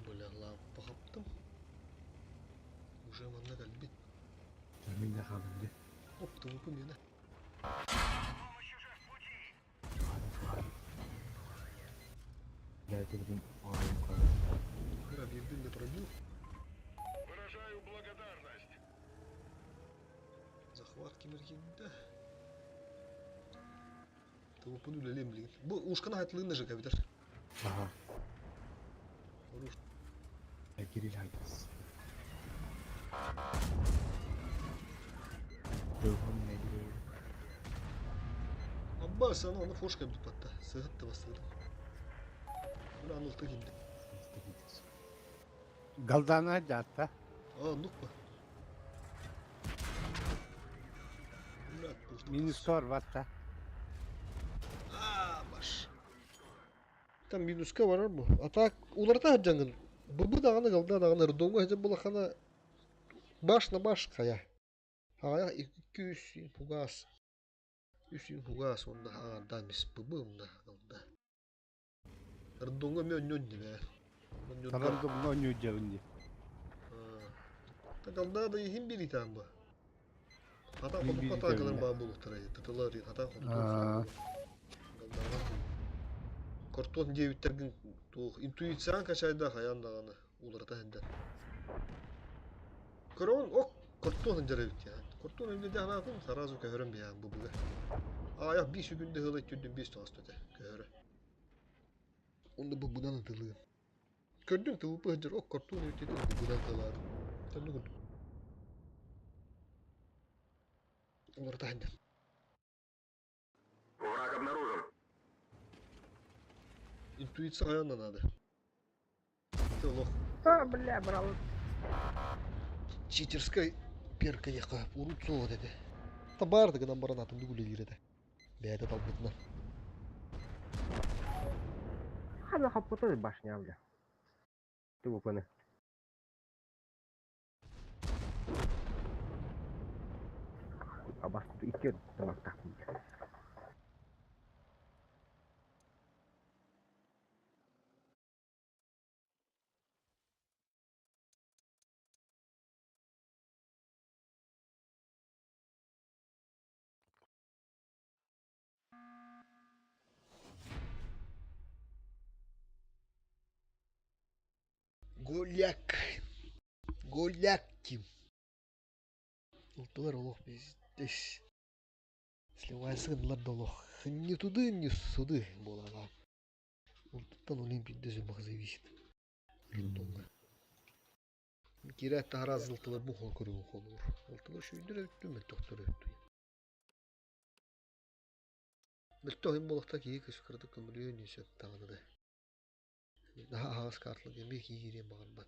Бля, лампа хаптым. Уже манна калбит. Мин хаалым дии. Оп, ТВП миэнэ. Я это блин, ой, кого. Бля, биирдин да пробил. Захват кимиргинде. ТВП-ны үлэлиэм билигин. Бу ушканы хатылыын да кэбитэр. Ага. Хорош. Кирилл Хайдас. Телефон не играю. Аббас, аны оны фошка бит батта. Сыгыт да бастырдым. Бля, аны ылты килди. Галдана дьаатта. А, ну-ка. Бля, Минус батта. А, баш. Там минуска барар бу. А так, уларта хаджангын. Бу даганы галда даганы рдомга хаджан булахана баш на баш кая. Ая 200 фугас. 300 фугас онда ага мис бу онда галда. Рдомга мен нөн дебе. Тарандым но дьэбин дии. Та галда да ихим бир итан бу. Хата Бир хоту бир атакалар итан баа булуктар тытылар хата хоту. Аа. Картон девиттердин туох интуициян качайда хаян даганы уларта хенден. Көрөн ок картон жарабит я. Картон эмне ханатын сразу көһөрөн биян бу буга. Аяк 5 күндө хылы түндүн 5 тоосту те көһөрө. Онда бу будан тылы. Көрдүң тылы быжыр ок картон өтөдү бу будан кылар. Төнү күн. Уларта хенден. Враг обнаружен. Интуиция хаян надо. Ты лох. А, бля, брал. Читерская перка яка урут суох этэ. Та баар гынан баран атын үлэлиир этэ. Бэйэтэ талбытынан. Хана хаппыта башня, бля. ТВП-ны. Абас икки тамактахпын, бля. Голяк. Голяк ким? Ылтылар олох здесь. Сливайсыгынлар да олох. Ни туды, ни суды буолала. Ултуттан Олимпийде зүмах зависит. Кирәт тахараз ылтылар бу хол көрү холур. Ылтылар шүйдүр өттү, мөлтөхтөр өттү. Мөлтөх им болохта кии көс кырдык көмүлүөн сөп тагыны да. Daha ağız kartlı gemi кийгирен багарбат.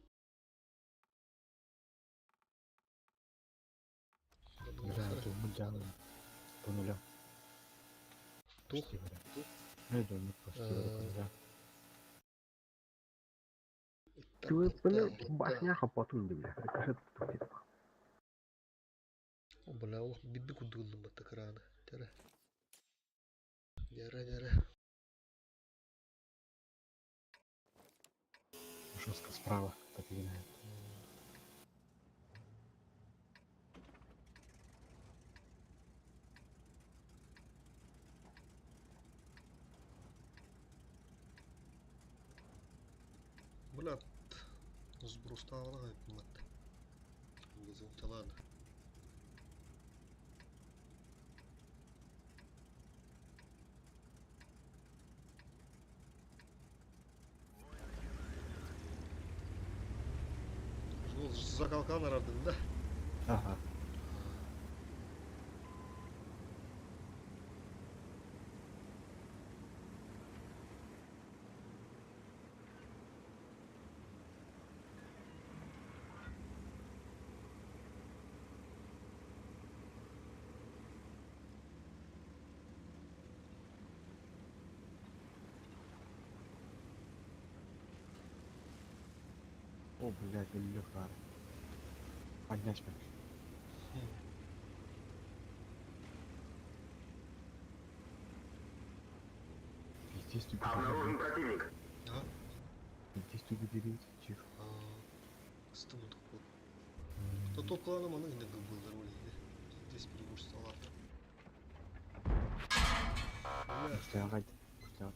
Бля, думаю, жаным. По нулям. Тух. Почти говоря. Ну, думаю, почти говоря, по нулям. ТВП-ны башня хаппатын, бля. Рикошет тупит. О, бля, олох бибби курдугуллум батта кыраны. Тере. Яра, яра. Жестко справа, так или иначе. Бля, сбрусталга айпмат. Газенталан. Жол закалкан арадың да. Ага. О, блядь, Лехара. Поднять меня. Пиздец, ты Обнаружен противник. Да. Пиздец, ты убери, тихо. Стымын топ. Та топ клана маны гинде гылбылдар олейdi. Весь перегруз салат. Бля, Кустаҕай. Кустаҕат.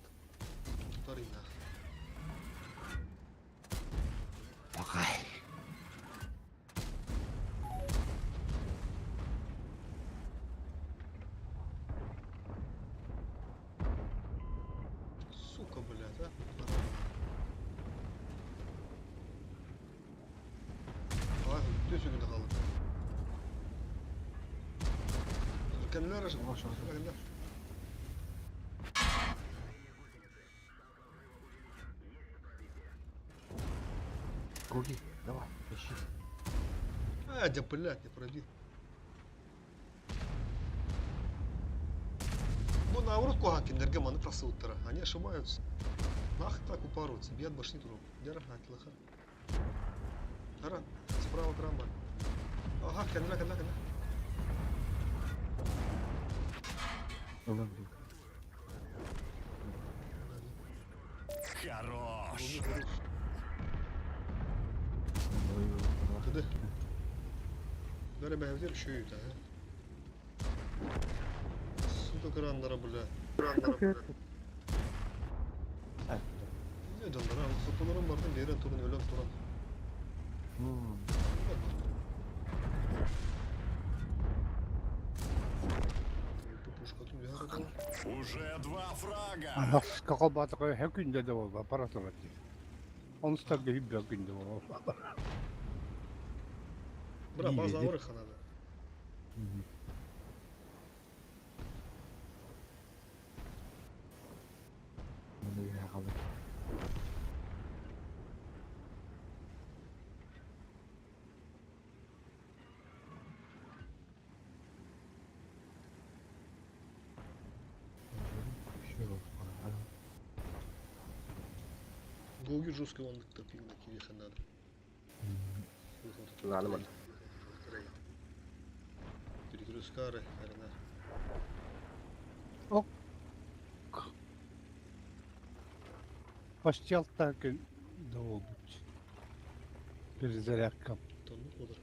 тутар нах. Бакай. Сука, блядь, а? Баран. Ай, төсөгүндө калды. Кемдер ашы? Кемдер? Круги, давай, ищи. А, да, блядь, не пробил. Ну, наоборот, кухан киндерге маны просуттара. Они ошибаются. Нах так упарываться, бьет башни туруп. Дера, хара. Хара, справа крамбар. Ага, кенде, кенде, кенде. Ылан блин. Хорош. Кыды. Бәрі бәйбдер үшеуі да. Сука крандара, бля. Крандара, бля. Ne canlar ha? Sopalarım vardı, bir turun ölen turan. Уже два фрага. Анаска колбатык хөкүндө да болба парасылар. Онстар да хүббө күндө болба. Бра, база ауыр ханада. Гоги жестко он топил на киви ханада. Нормально. Перегрузкары, арена. Ок. Почти алта күн да болбут. Перезарядка. Тонну кодыр.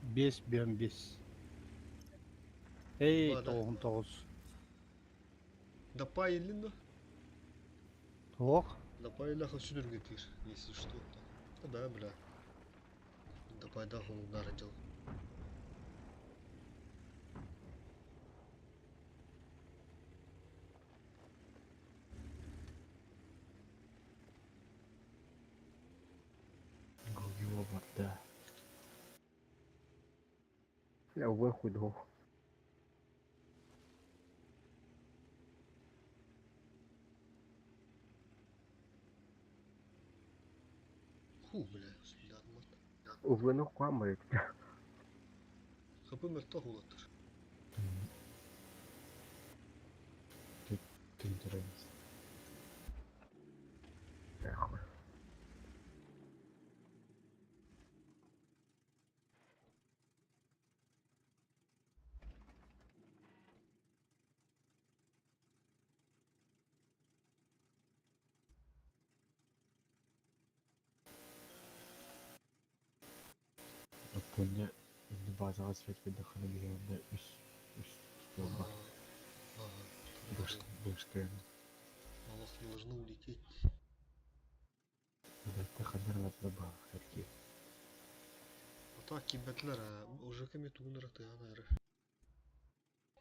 Бес бен бес. Эй, Бада. тоғын тоғыз. Дапа елин да? Ох. Дапа иляха сүдүргө тир, если что. Да, бля. Дапа да хун дел. Гоги оба, да. Я выхуй двух. Ху, бля, судья. Углыну куамырит. Хапы мертвых улаттыр. Ты интересно. Нахуй. Аппоня базаҕа свет видахана биһиэннэ үс үс буолба. Ага. Бышкайын. Аллах не должны улететь. Эбэтэ ханнар барда баахтар ки. А так кибәтләр, уже кеме тугынрак тыган әрі.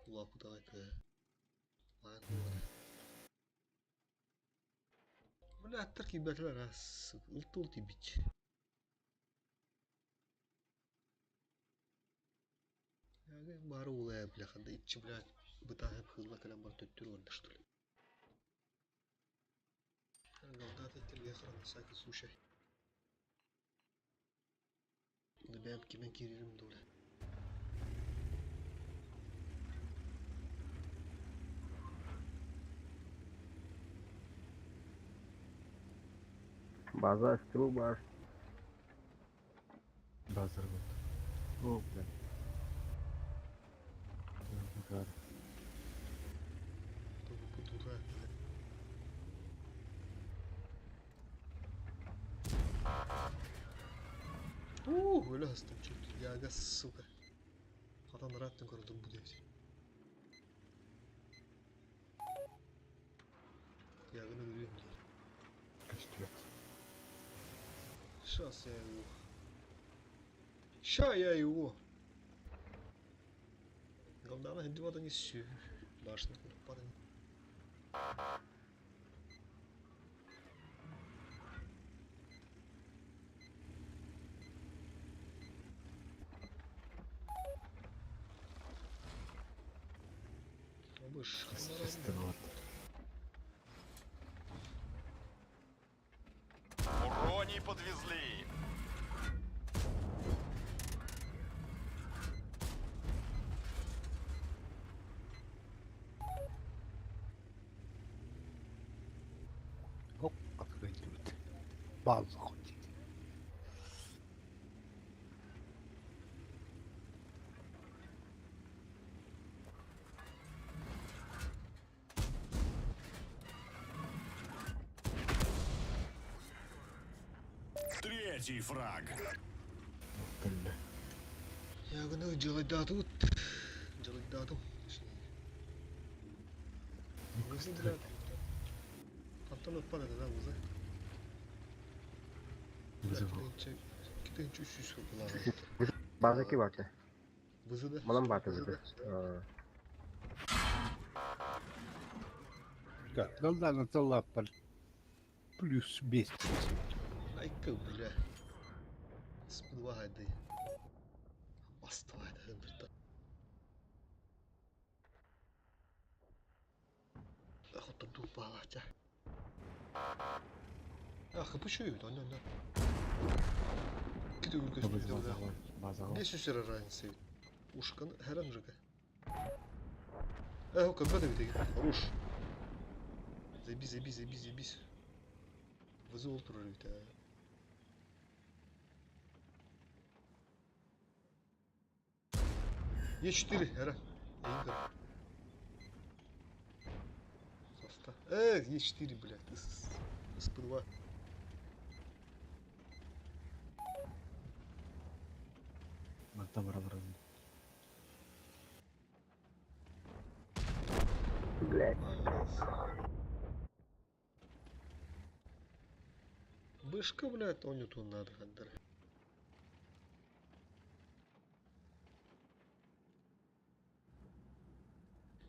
Лапы давай ты. Ладно. Бля, аттар кибәтләр, а, ылты улты бич. Бары улая, бля, ханда итчи, бля, бытаһып хызла калам бар төттүр орда, что ли. Голдат иттерге храм, на всякий случай. Бэм кимен киририм дуля. База струба. Базар вот. О, бля. Макар. Дурак, бля. Ух, вылез там что-то. Яга, сука. Атан ырааттан көрө турбут эбит. Ягын өлөрүөм дии. Көстүбэт. Сейчас я его. Ща я его. Говнана дела не сю. Башня падает. Обыш, Урони подвезли. Хоп, открыть. Базу хотите. Третий фраг. Кэллэ. Я говорю, делать дату. Делать дату. Точнее. Антон отпадает, да, вузы? Китайча 300 была. База ки барда? Вызыда. Манан барды вызы. Долдана толлаппар плюс 200. Айка, бля. Спидвагай, Бастывай, да, Ах, вот тут балатя. Ах, почую, да, да, да. Базаҕа. Базаҕа. 500 разница. Ушкан хәрән жыга. Эх, как это ведь? Хорош. Забись, забись, забись, забись. Вызывал прорыв, а. Е4, эра. Игорь. Соста. Е4, блядь, СП2. Мантан баралар. Блядь. Бышка, блядь, он тут надо, хандар.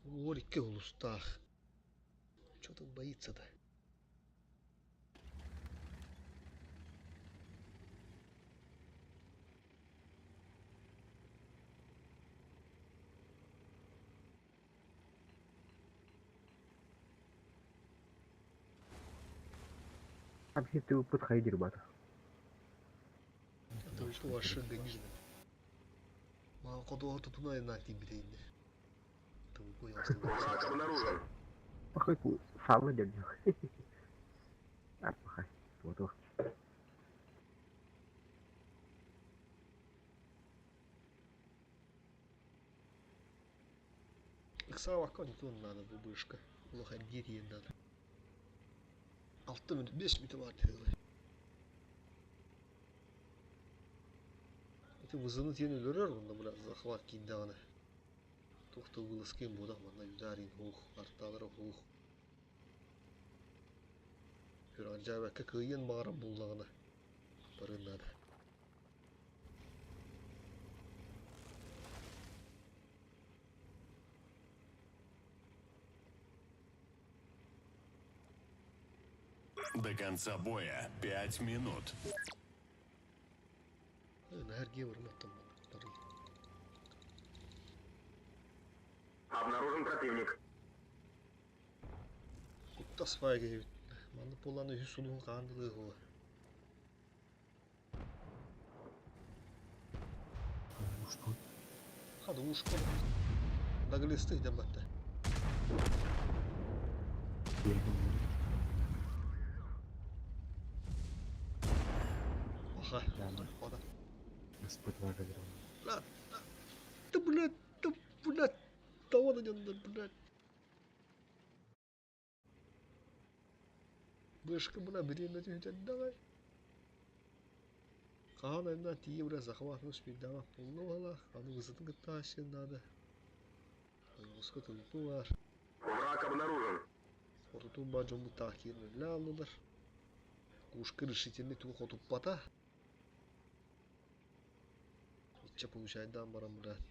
Горький в устах. Чё тут боится-то? Абхи ты подходи, ребята. Это что ваш гонижный. Маған қодуға тутунай на тибрейді. Враг обнаружен. Пахай сало держу. А, пахай. Вот вот. Иксава контун надо бубышка. Лоха дети надо. 6 минут 5 минут бар деді. Это вызывает ені өлөрөр, онда бля захват кейдағаны. Тухта вылазкен будақ манда юдарин хух, арталары хух. Күр жабакка кыйын бағарам буллағына. Барын надо. До конца боя 5 минут. Обнаружен противник. Куттас файга Манны поланы үс улун қандылы го. Ушпут. Хады ушпут. Наглисты дематта. Аха. Ода. Господь вага Бля, да, блядь, да, блядь, да вон они, блядь. Бышка, бля, бери на тебя, давай. Хаһан айна тиийэ бара захват успейдаабат буолла буолла. Аны высотын кытта аһыан наада. Ойоҕоско тылпы баар. Враг обнаружен. Хотутун баар дьоммут таах киирэн үлэ ааллылар. Кушка решительный тугу хотуппата. Иччэ получайдаан баран быраат.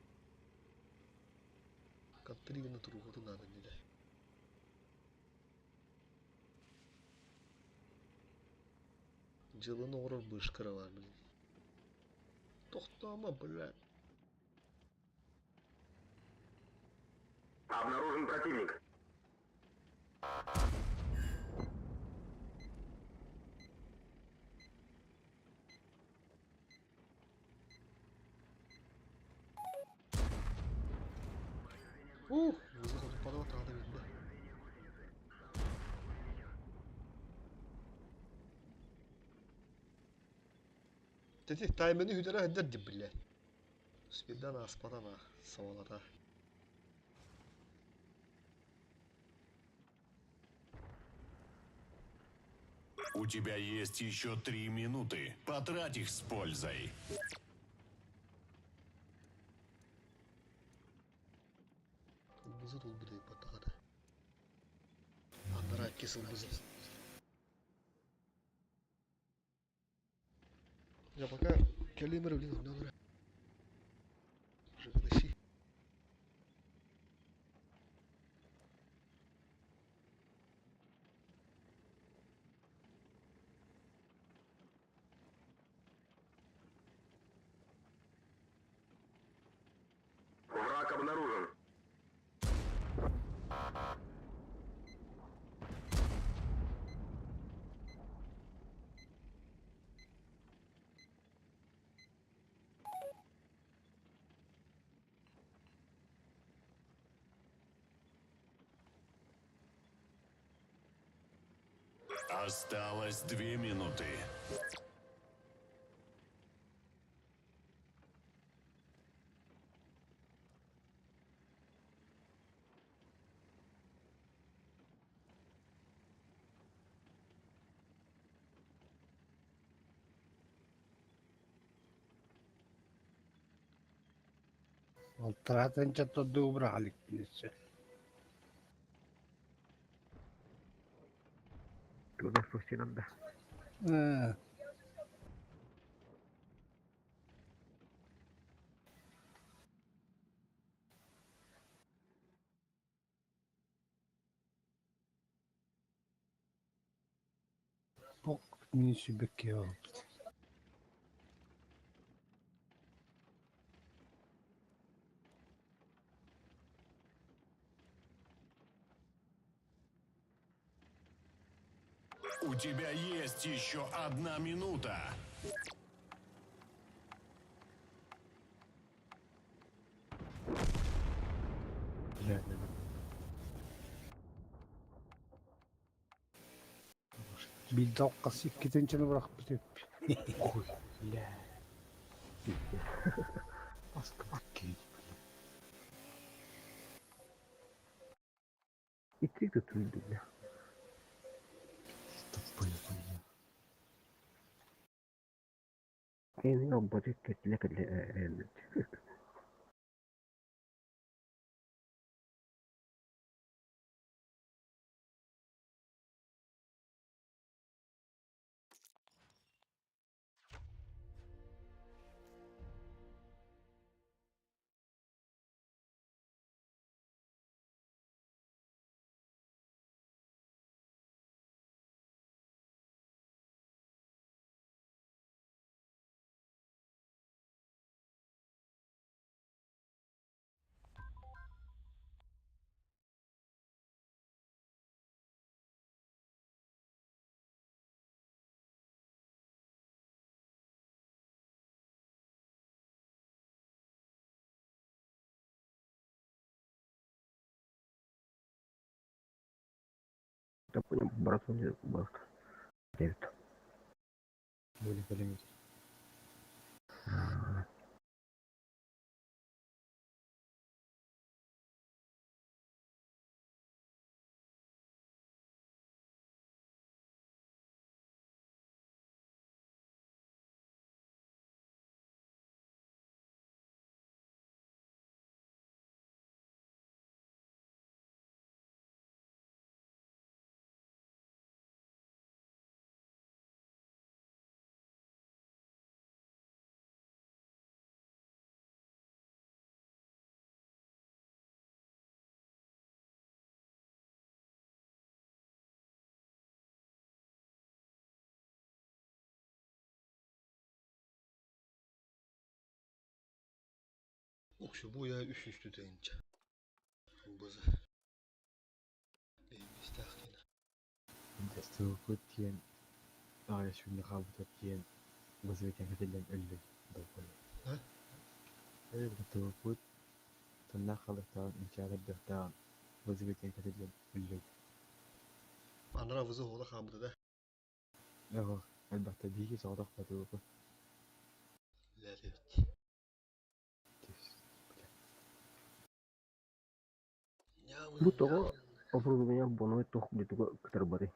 Контри гына туруохутун наада иннилэр. Дьылын оҥорор быышкара баар блин. Тохтоомо, блядь. Обнаружен противник. Ух, вызов хотуппата таҕата биллэ. Тети таймени хүдэрэ сылдьар дии блядь. Спиддан ааспата ба, сабалата. У тебя есть еще 3 минуты. Потрать их с пользой. Ылбызы тулбудай баттахата. Аннара икки сылбызы. Я пока кэлимер блин оннолор. Жыгыныси. Враг обнаружен. Осталось 2 минуты. Алтаратын чаттады убрали книжче. Туда спустинан да. Э, Пок мин сүбекке ол. У тебя есть еще 1 минута. Бля, бля, бля. Билдал қасы кетенчені бірақ бітеп. Ой, бля. Пиздец. Маска окей, бля. И ты тут выйду, бля. Тупые, бля. Кини оббатык кэтлэ кэлэ Да понял, брат, он не Девять. Были километр. А. Уксубу я үс үстүтэнчэ. Бызы. Бэйбистаах кина. Дэстуукут диэн аҕай сүүнэ хаалбыта диэн вызовитен кэтиллэн өллүн долгуй. А? Туукут тыннаах халыктаан инчээтэрдэхтээн вызовитен кэтиллэн өллүн. Анара вызы хола хаамыта да. Ого, элбэхтэ биики соҕотох батуупу. Ләлебит. Бу тоҕо оборудование боной туох бүтүгэ кытарбатый?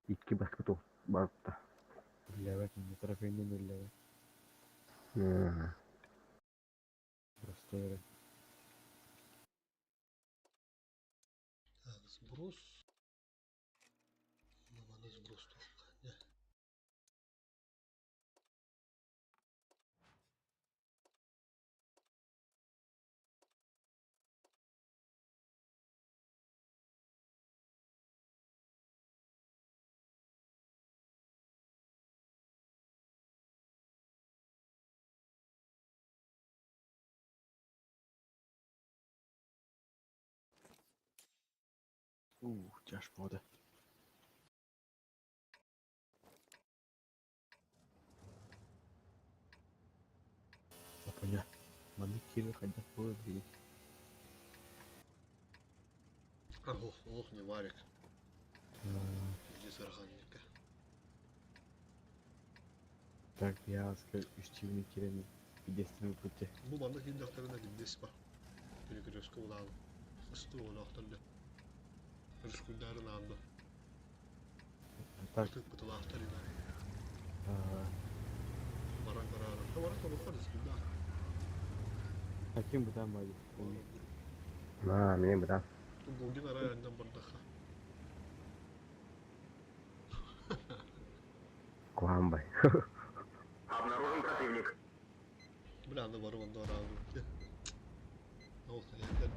Икки баска туох барта. Үллэбэт, трофейнын үллэбэт. Просто эрэ. Так, сброс. Маны сброс туохха. Ух, тяж вода. Апаня, маны кири хайдах буолар билин. Ох, ох, не варик. Иди сарханника. Так, я скажу, үстүүнү кирен пидестин пути. Бу манна киирдэхтэринэ билбэс ба. Перекрестка улаан. Ысты олоохторда. Рыскуйдарын аанды. Так. Бытылаахтар ина. Баран баран. Баран тобохтор рыскуйдар. Таким бытан байды. Аа, мин бытан. Булгин арай андан бардаха. Куһаан бай. Обнаружен противник. Бля, аны барып онда араабы. Ол хайдар.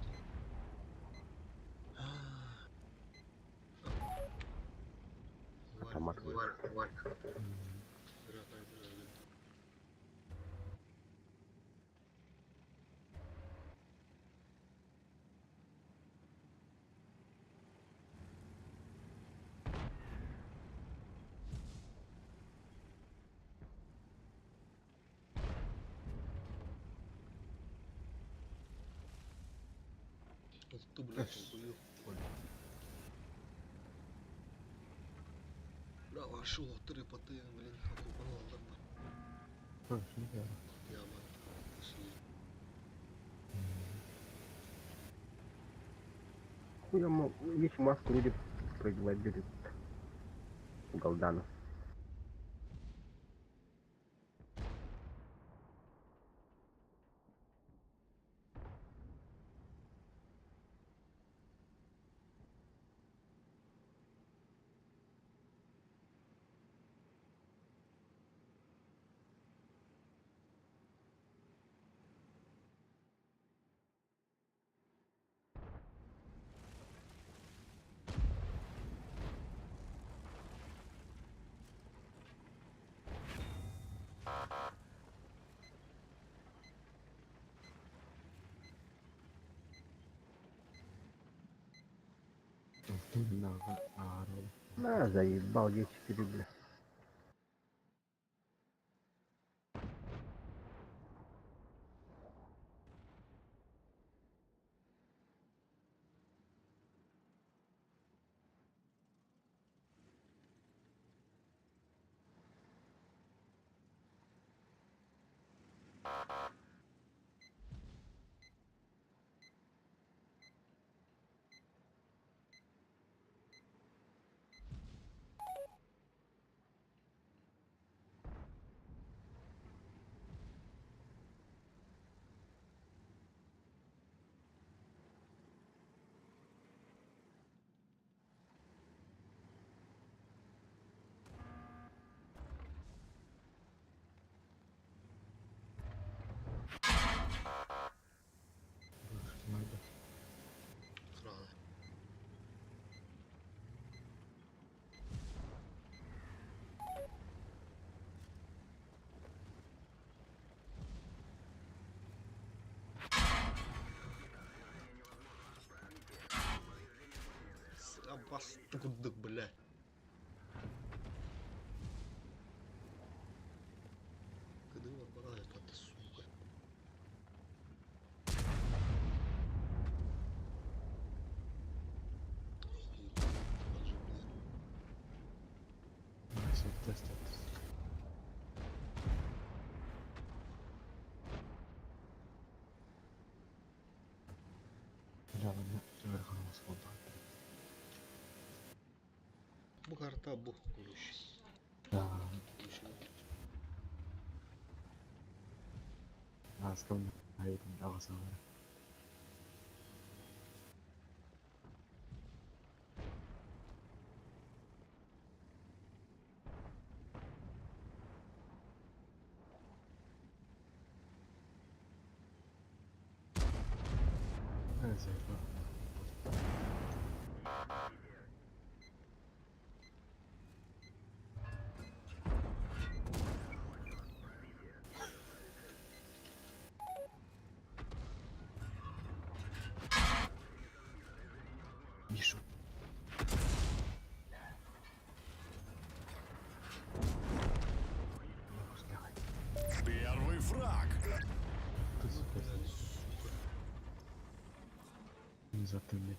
Автомат. Oltu бля, толкую. Бля, вашу лоттыры паты, блин, окупан алдар ба. Яман. Хуя весь маску люди производили. Галдану. На, заебал, я 4, бля. Басты курдук, бля. Кыдыы барбара это сука. Бу карта бу, короче. Да. Аскам айытын ағасалары. Мишу. Первый фраг. Затымный.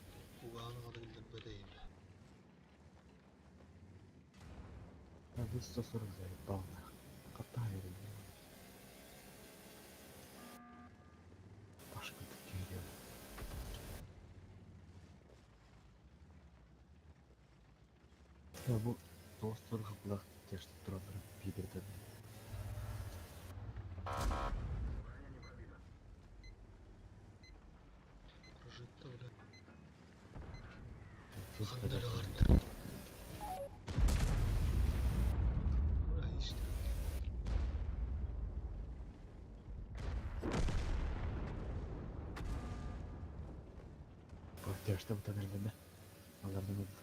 А вы 140 заебал нахуй. Катали, Пашка такие делают. Я бу 140 блах тешті тұрады пидерді. Прожитто, бля. Тешті бұтан Алардан öldü.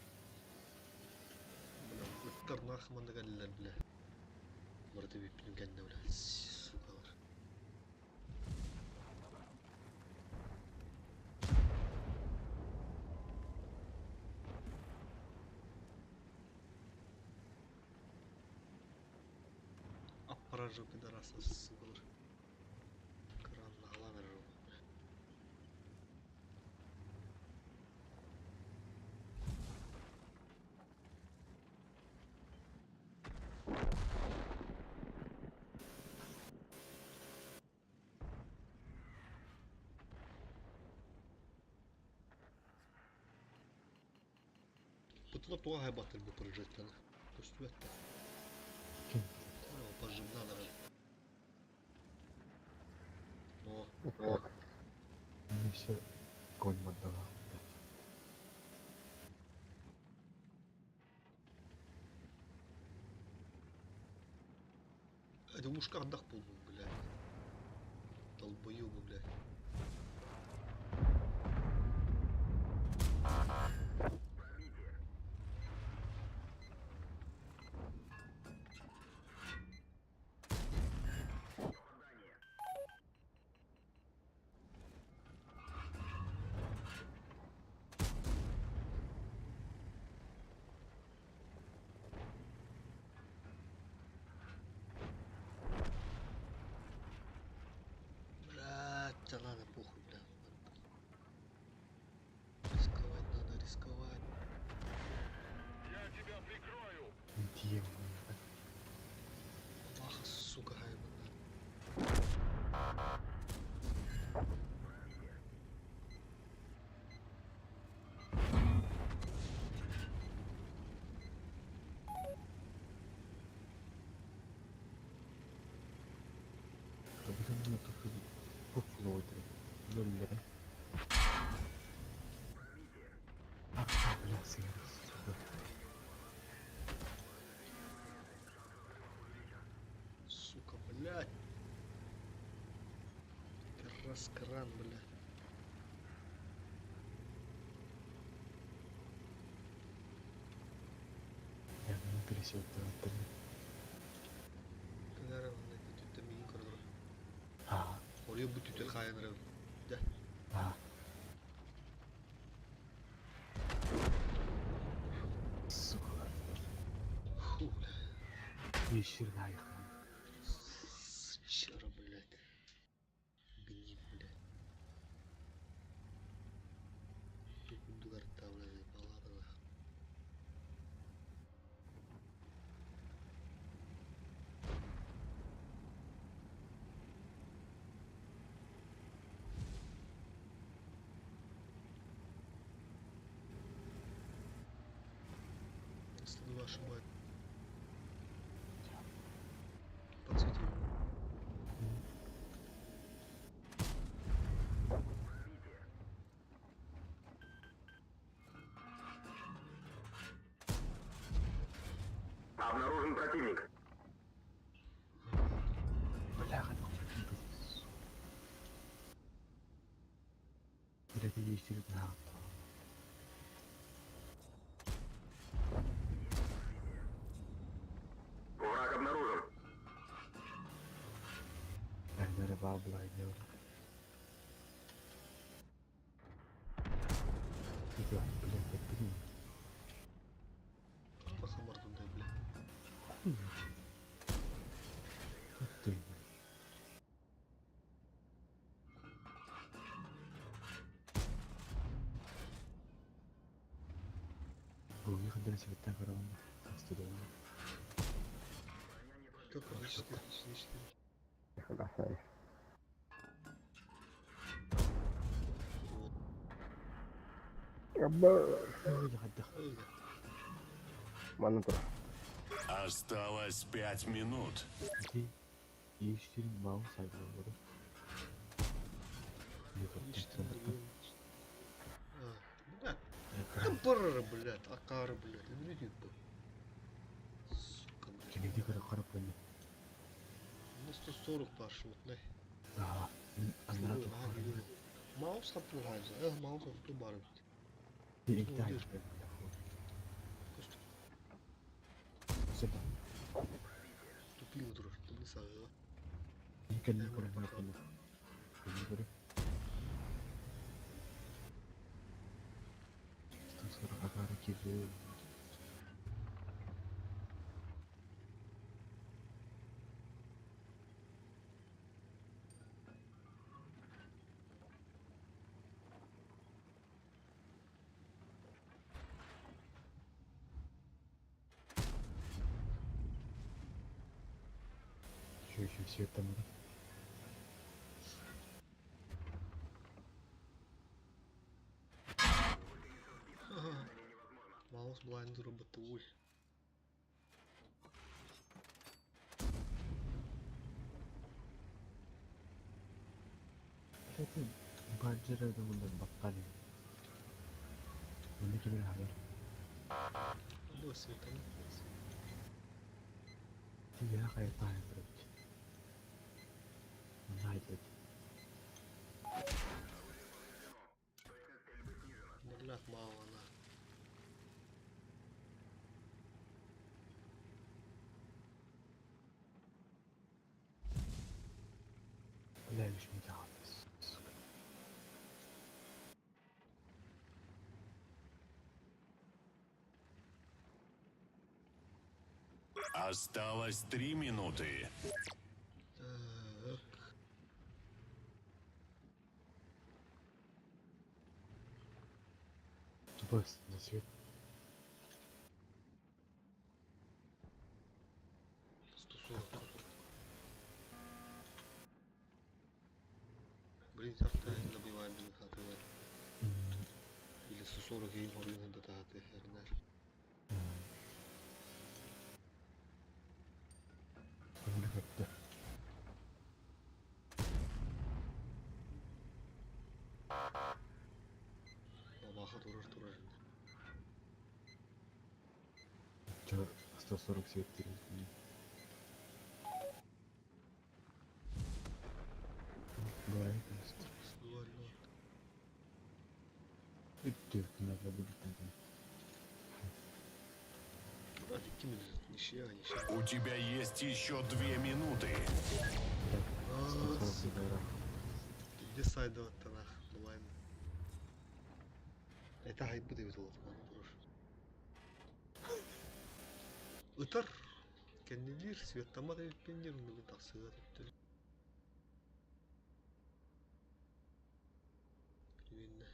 Бля, ыттар нахманды кэллэр, бля. Барыта бүппүнүн кэннэ, бля. Сукалар. Аппаражы пидорасы, сукалар. Кран нагалан эрэр Бутылар туға батыр бу прожектаны. Көстүбәттә. Ким? Пожимнан О, о. Мне все конь отдавал. Это ушка андах был, блядь. Долбоёбы, блядь. Блядь, да ладно, похуй, бля. Рисковать надо, рисковать. Я тебя прикрою. Иди, Ах, сука, хайбана. Проблема только по флотеру. Бля. А, бля, сука. Сука, блядь. Раскран, бля. Я не пересек Кагара, бүтүттэ миин көрдөр. А. Ория бүтүттэ хайын Да. А. Ещернаих. Сучара, блядь. Гни, блядь. Курдугар бля, заебала, нах. 102 ошибает. Подсвети. Обнаружен противник. Бляха, Блядь, ещернаих. Враг обнаружен. Наверное, бабла идет. Блядь, блин. Пахамар туда, блядь. Хуй. Ты. Буги ходили себе так ровно. Студент. Как 4, 4, 4. Осталось 5 минут. Ещерин мау сайдылары. А, блядь. Там барры, блядь, акары, блядь. Люблю бы. Сука, блядь. Кенеди көрө карап койду. На 140 пошел, не. Аа, аннара Маус хаппулхайза, эх, маус хаппу бар. Интай. Сепа. Тупил друг, ты не сагыла. Кенни көрө бара койду. Кенни көрө. 140 акары кири. Еще еще все там. Маус блайнд роботовой. Кстати, баджера думаю, баккали. Оны кибер хабар. Ну, светом. Тебе хайта блядь. Найдет. Блядь, мало она. Бля, лишь не сука. Осталось 3 минуты. Так. Тупо на свет. 140. Блин, завтра набиваем блин хаты. Или 140 я не до хаты, херня. Бля, как-то. Бабаха турар турар. Чё, 140 свет Давай, просто. 102, И надо будет там. Блядь, какими ничья, ничья. У тебя есть еще 2 минуты. А, 140 евро. Иди сайда танах, блайн. Это хай будет видел, маны дуруш. Ытар. Кэннилиир светтаммат эбиппин диир оннугун тахсыга төттөрү. Билигин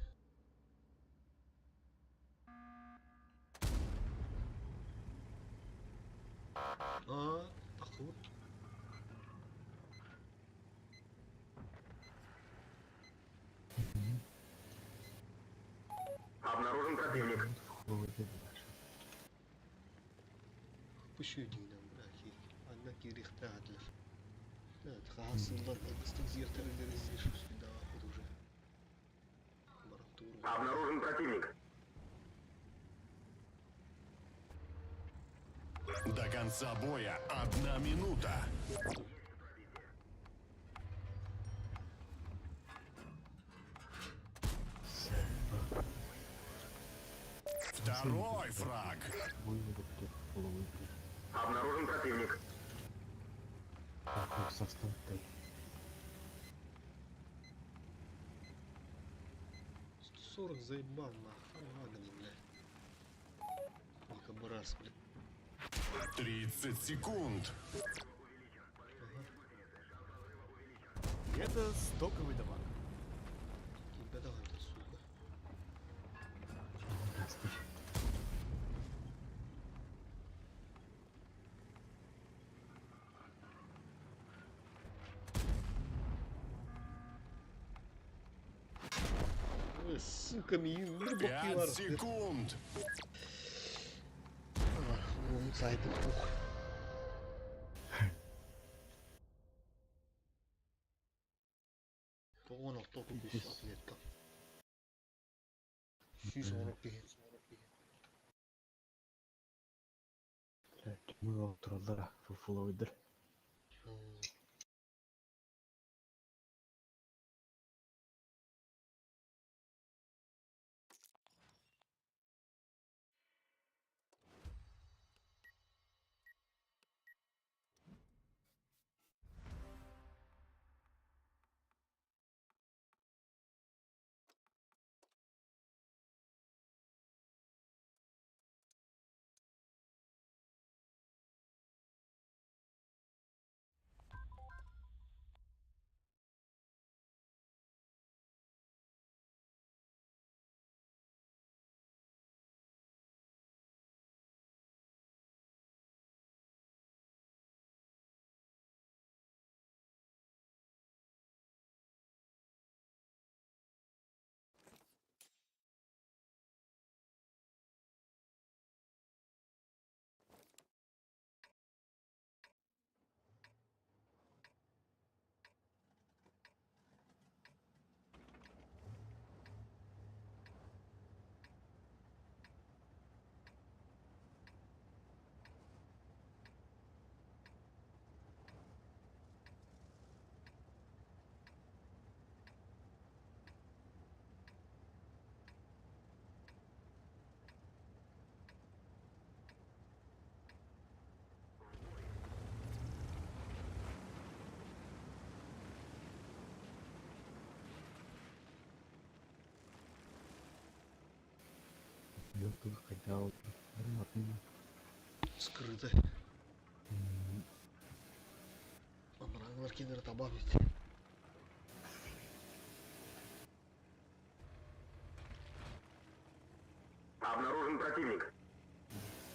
Аа, тахсыбыт. Обнаружен противник. Пущу дигинэн бра анна киириэхтээх этилэр. Хаһан сыллар кылгастык зиэртэрэллэр излишествуйдаабыт уже. Баран туругу. Обнаружен противник. До конца боя 1 минута. Второй фраг. Обнаружен противник. Какой состав ты? 140 заебал нахуй. Ладно, бля. Дикобраз, бля. 30 секунд. Это стоковый товар. Тебя давай, сука. Здравствуй. Ой, сука, миин 5 секунд. Сайты похуй. Тоҕон алта отут атлетка. 110 киһи. Мы тураллара фуфуловыйдыр. Тут хотя вот нормально. Скрыто. Амранлар кинер добавить. Обнаружен противник.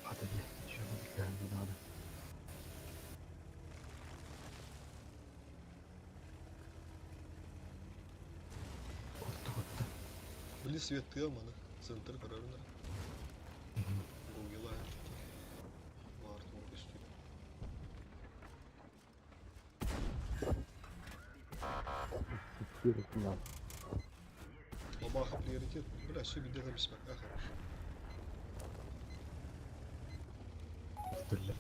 Отойди, еще не надо. Вот. Били свет тыа маны. Центр көрөрүнөр. Гугила. Бар көстүү. Перед. Бабаха приоритет. Бля, все беда там смака хорош. Бля.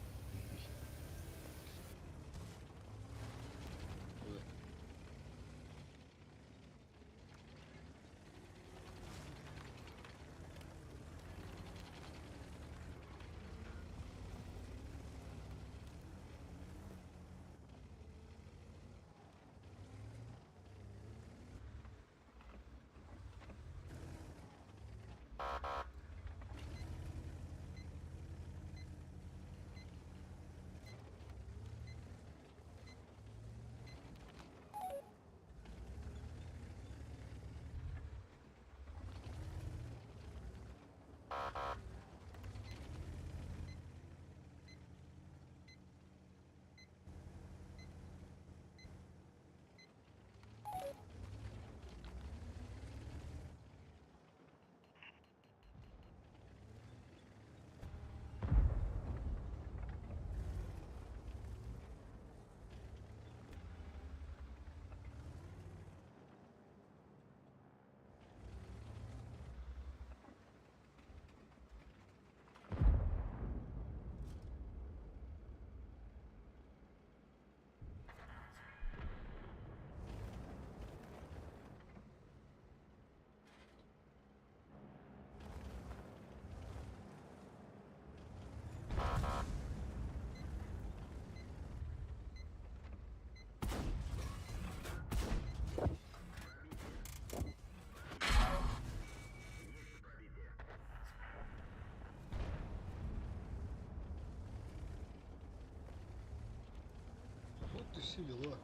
Вот и все дела.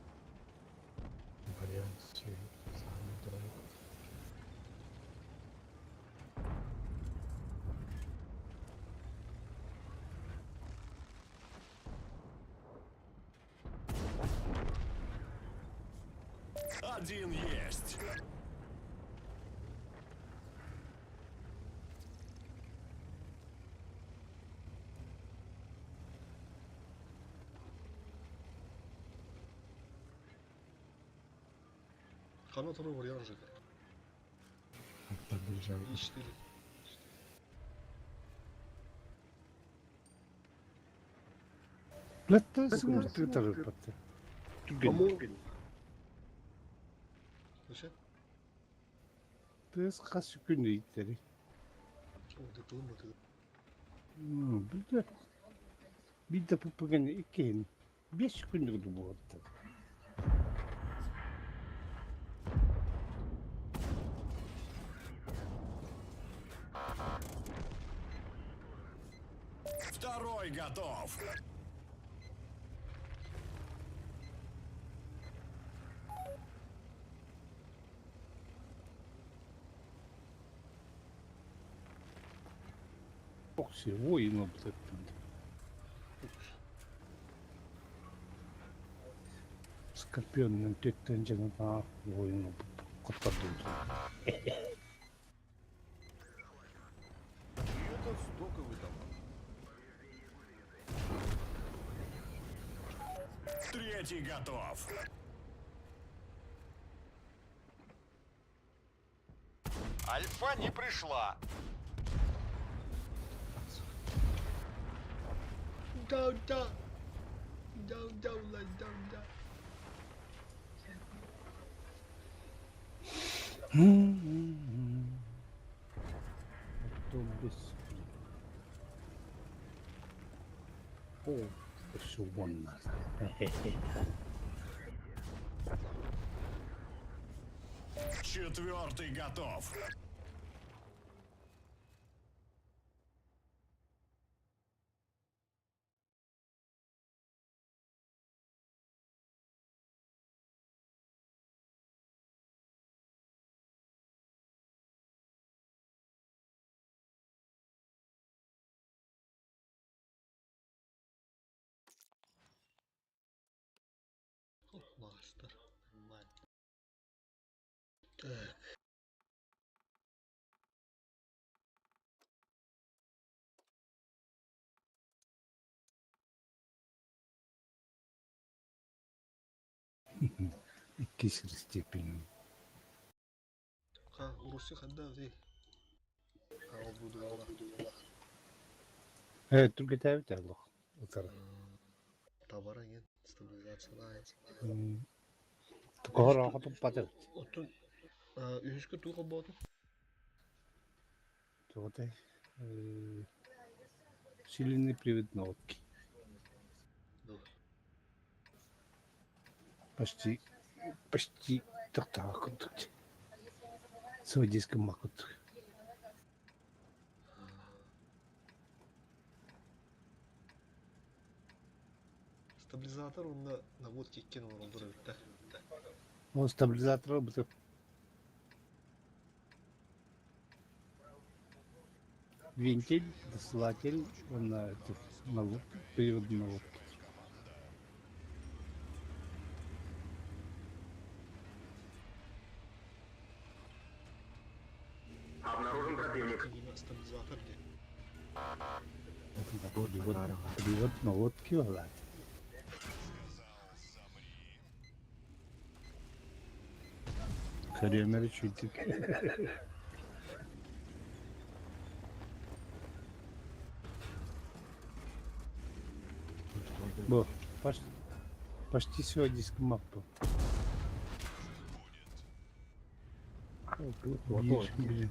Вариант самый дорогой. Один есть. Хана второй вариант же. Подбежал. И4. Летта сымыртыгытары патты. Кому? Вообще? Тыс хас күн иттери. О, да кылым это. Билде. Бидде пупуген иккен. 5 күндүк болот. Второй готов. Окси, воин обзаттым. Скорпионның төттен жаңа воин құтқарды. Это стоковый товар. Третий готов. Альфа не пришла. Down, down. Down, down, like down, down. Автобус. О, все вон нас. Четвертый готов. О, мастер. Нормально. Так. Икки степень. Ха, Руси ханда ди. А, буду дала. Түргетәбит аллах. Утара. Товар агент, стабилизация. Кохор ахатып патыр. Оттон үһүскө туга болду. Туготай. Сильный привод на лодке. Почти, почти тоқтаға күндік. Свадиска макут. Стабилизатор онда наводки иккен оролдур эбит. Он стабилизатор бутып. Вентиль, досылатель, он на этот, на лодке, привод на лодке. Обнаружен противник. Стабилизатор где? Привод, привод на лодке, ладно. Карьерный чутик. Бо, почти, почти все диск маппу. Обнаружен противник.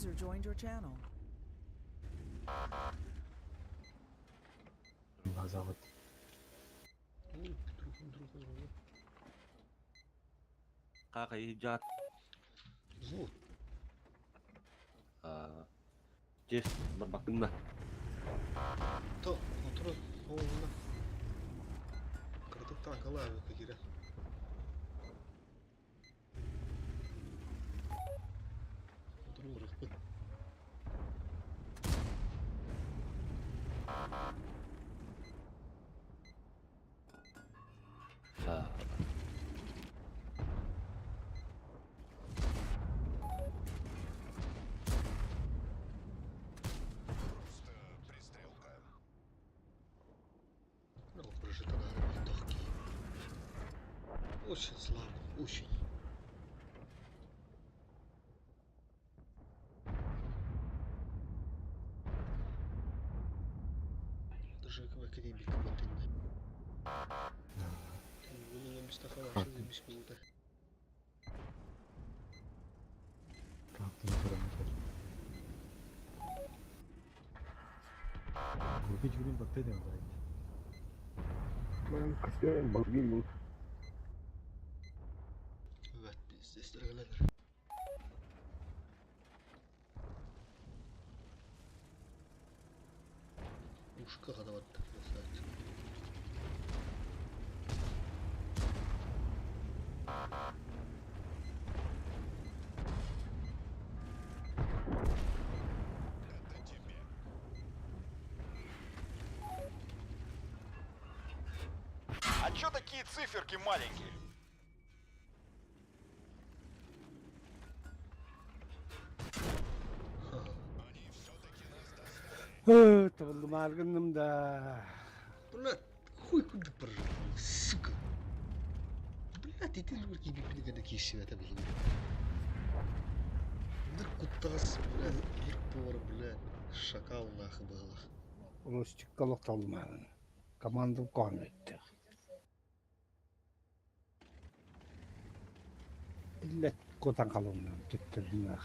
User joined your channel. Базаҕыт. Ой, Петруха, Петруха, звонок. Какай жат. Взвод. Чес, барбакынна. То, отур, оҕуна. Кыратык танкалаабыкка киирэ. Отур барыахпыт. Просто пристрелка. Ну, прожито на легкий. Очень слабо, очень. Даже академик вот Правда, Купить грин бактериям, блядь. Evet, biz de Ушка хадават красавчик. Это тебе. А чё такие циферки маленькие? Они все-таки нас достали. Табылдымаары гынным да. Блядь, хуй куда прожил, сука. Блядь, и ты лурки бипли такие себя там блин. Да кутас, блядь, ирпор, блядь, шакал нахуй было. Ростикка олох табылмаарын. Командам көһөн Иллет куотан хааллым төттөрү.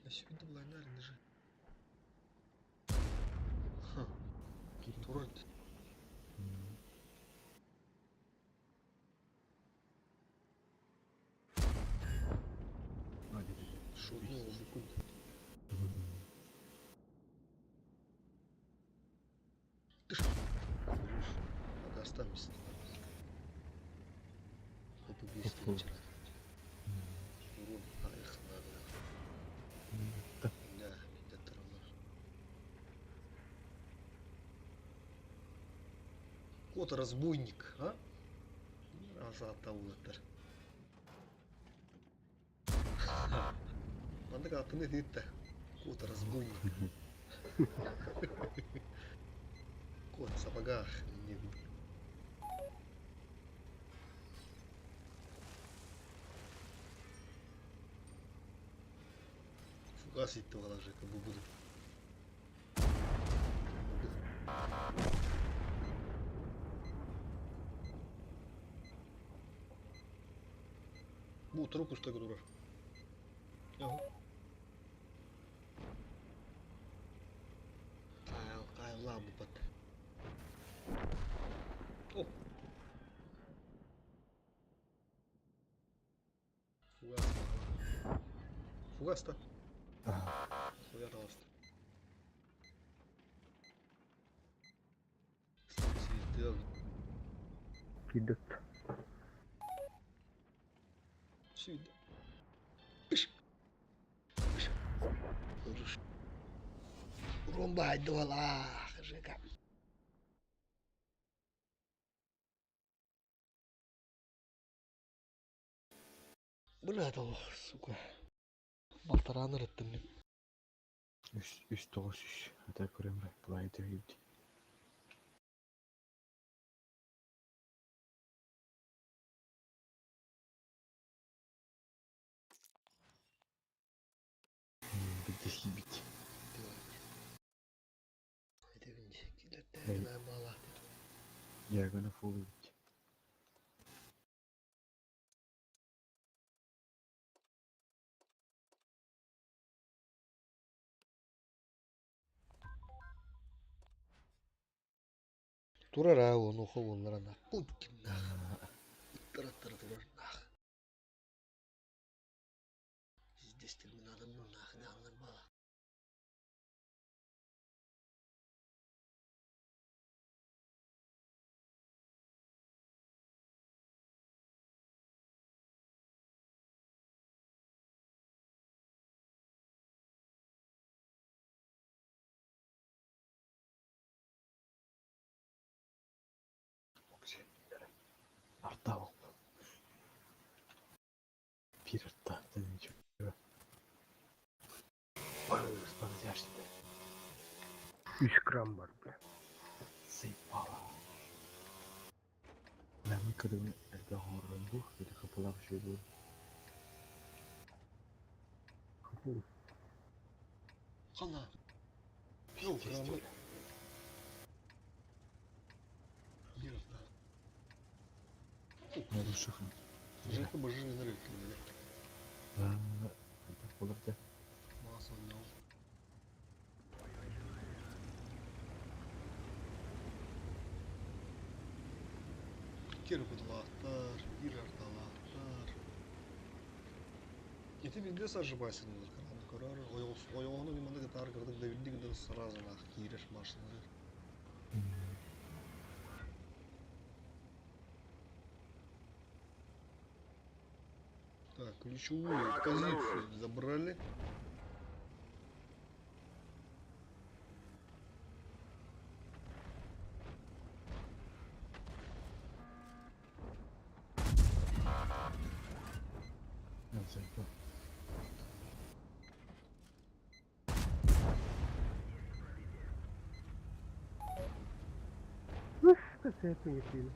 Я сегодня блайнарин же. Ха. Турат. Шо, ну, букун. Ты ж. Пока останемся. Хоп, убийство. Урон, а их надо. Да, это равно. Кот разбойник, а? Азат Маннык аттыны диитте. Кот разбойник. Кот в сапогах. Не Фугас итти же, как бы буду. Бу руку что турар. Ага. Кайл, Кайл лабу пат. О. Фугас. Фугас-то. Хуя таҕыста. Тыал. Киирдит. Сүйді. Ырыш. Румбай дуолаах, Жека. Бля, того, сука. Балтарааны ырыттым мин. Үс үс тоҕус үс. Ата көрөм бай. Былай төһүйбүт. Биддесийбит. Этэбин килердээҕин баалаах. Ягона фулубит. Турар аа онуоха уоллара нах куткиннаах. Ыттар турар нах. Пиздец терминатор нах дааннар баала. Арта ол. Биир арта. Ничего. Спанзяшты. Үс грамм бар, бля. Заебало. Бля, мы когда это город был, или хапала вообще был. Хапу. Хана. Ну, храмы. Биир арта. Нарушиха. Жека божи на рынке, бля. Да, это было. Маса онньоол. Кир кутулаахтар, биир арталаахтар. Ити видео сажыбайсын көрөр, ойоҕону ниманы гытаар кырдык да билди гыды сразу нах киирер машиналар. Так, ключевую позицию забрали. Заебал. Уф, это не сильно.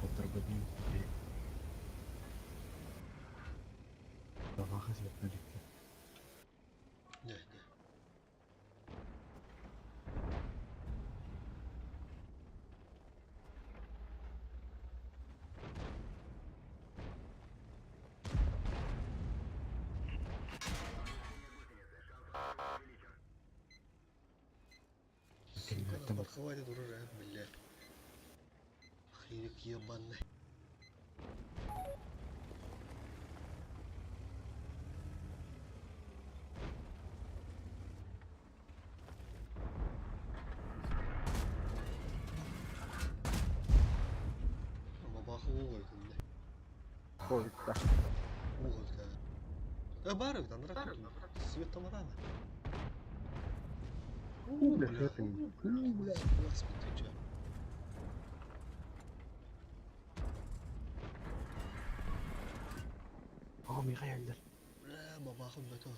Контрабандист. Давай, свет. Не, не. Сука. Хватит уже, блядь. Хирик ебаный. Бабаха уголь кэннэ. Хойта. Уголь кэ. Э баар эбит анараа кутун. Свет тамарана. Уу, бля, светом. Бля. Господи, чё. О, Михаил. Бля, бабахым бөтө.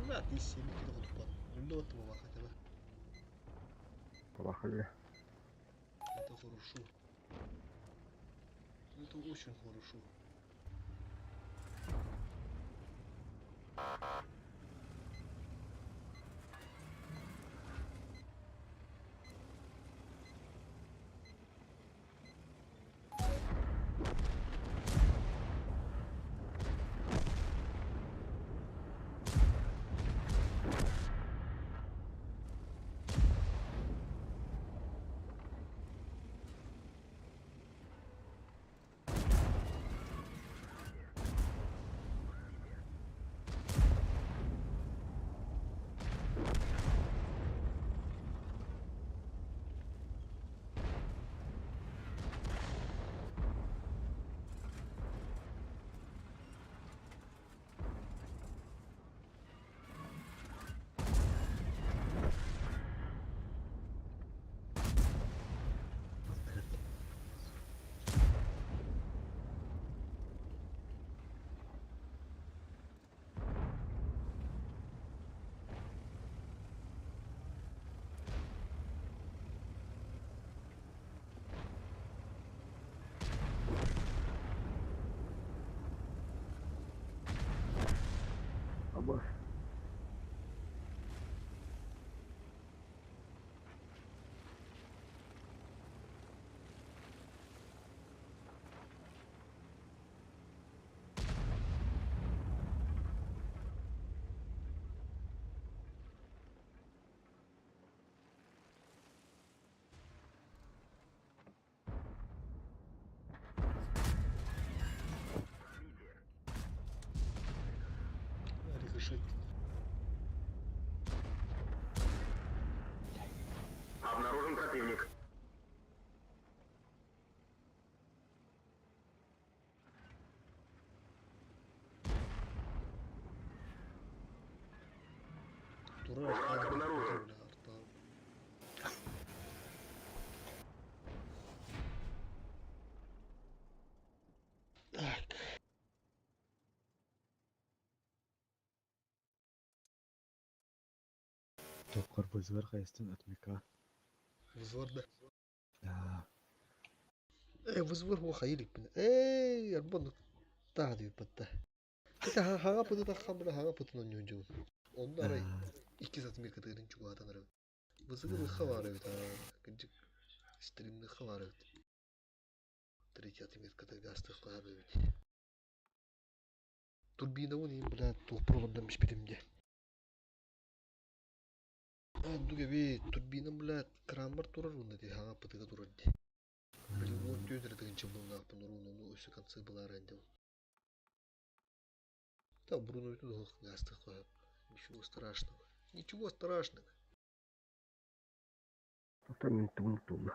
Бля, ты семи кило тупан. Үллө отты бабаха тебе. Бабаха, Это хорошо. Это очень хорошо. Абас. Рикошет. Обнаружен противник. Тура Враг обнаружен. Бля, арта. Так. Тоққар бызвар хайстан отмека. Взвор, да. Да. Э, взвор هو خيلك بنا. Эй, арбон тағды бітті. Это хага пыты таххан била хага пытын онньон жуун. Онно арай икки сантиметр кытыгын чугаатан арабыт. Бызыгы ыхха бар эбит, кырдьык стримни ыхха бар эбит. Третий отметка гастых бар эбит. Турбина вон им, бля, тух проломдан бишпитим де. Дуге би турбина, бля, крамбар турар унда ди, хага пытыга турар ди. Блин, вот түйдер деген чымылна апын руну, ну, өсі концы была рандил. Да, Бруно и тут гастых Ничего страшного. Ничего страшного. Там тум-тум.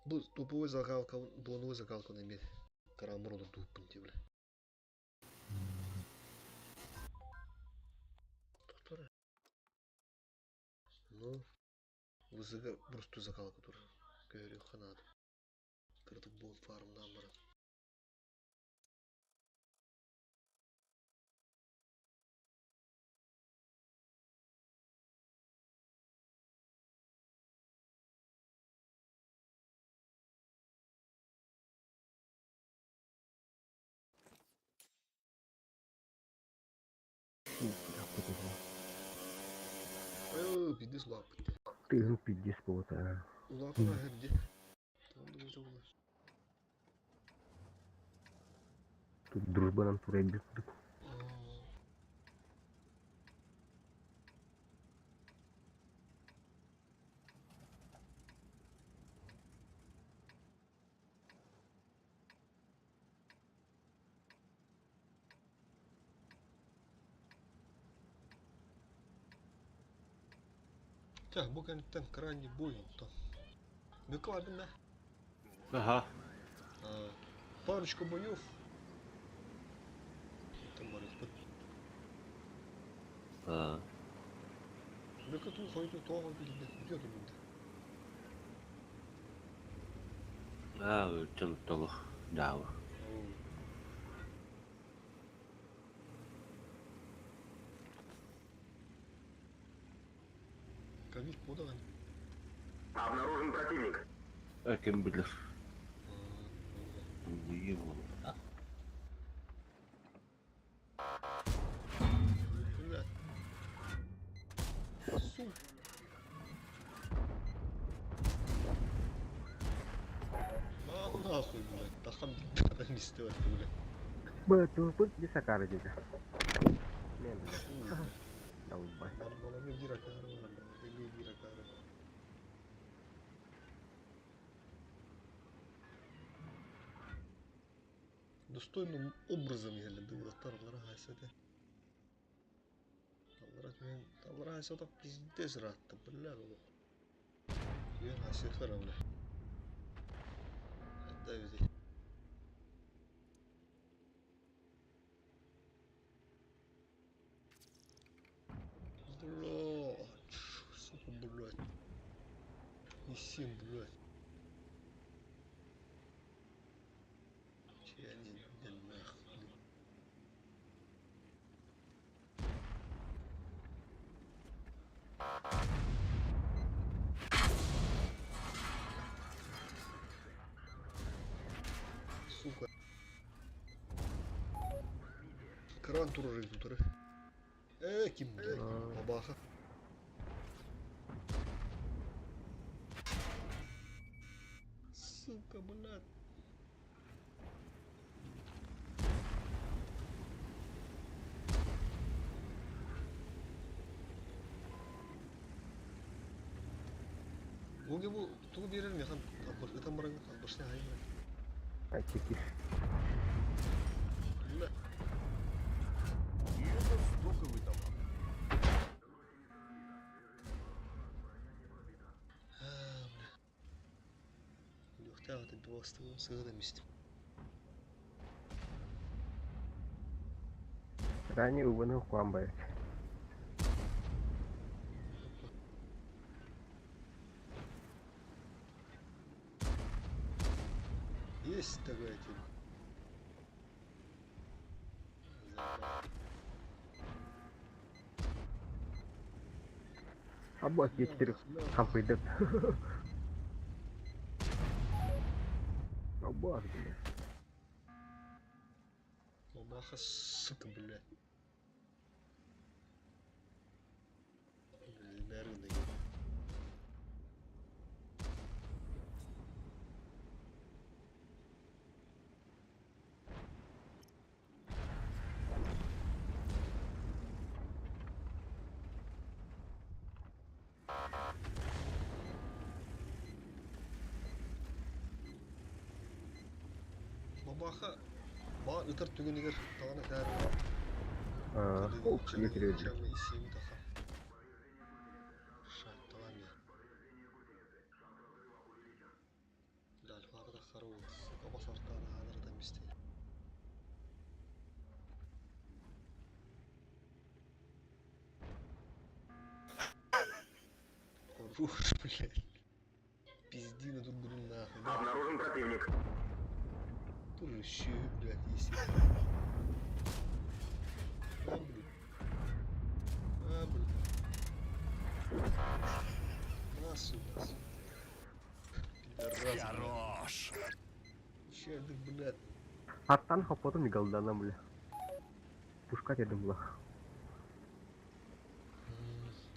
Бу туповой закалка, буоновой закалка на мир. Карамбар тупын бля. Доктора. Ну, вызыга просто закалка тур. Көрү ханат. Кырдык бон фарм намара. Э, пиздец лапы. Тыгын пиздец болот. Лапы на где? Там думаю, было. Тут дружбанан турайбыт. Так, бу кэнниттэн крайний бой онтон. Бүкө бардым да. Ага. А, парочку боев. Там барыхпыт. А. Бүкө туу хойду тоҕо билде. Үтүө билде. А, чын толух. Дава. Ковид подаган. Обнаружен противник. А кем билер? Его. Бля. Су. А нахуй, блядь. Тахам бит мистер, блядь. Б, тут бисакара деді. Мен, бля. Долбай. Мана бира кара, бля. Бира кара. Достойным образом еле дулаттар хайсады. Аллара мен аллара хайсада пиздец ратты, бля, ол. Мен хайсеттер бля. Отдай взять. Блядь, сука, блядь. Несим, блядь. Че они, да нахуй. Сука. Кран турары тут, ким, блядь, бабаха. Сука, блядь. Оге бу тугу берер механ ытан баран албашны хайма. А, чекиш. Бля. И это стоковый товар. А, бля. Люхта ты бастым сыгыда мистим. Ранее убаны хуамбай. Есть такая тема. Або Е4 хампайдет. Абас, бля. Бабаха, сука, блядь. Бля, бәрін деген. Бабаха, ба ытар түгенигер тағана тәрі. А, о, Е4. Хорош, блядь. Пизди на турбину нахуй, да? Обнаружен противник. Тоже еще, блядь, если. А, блядь. А, блядь. На, сука. Пидорас, блядь. Хорош. Че ты, блядь. Аттан хапотом не голдана, бля. Пушка дедім була.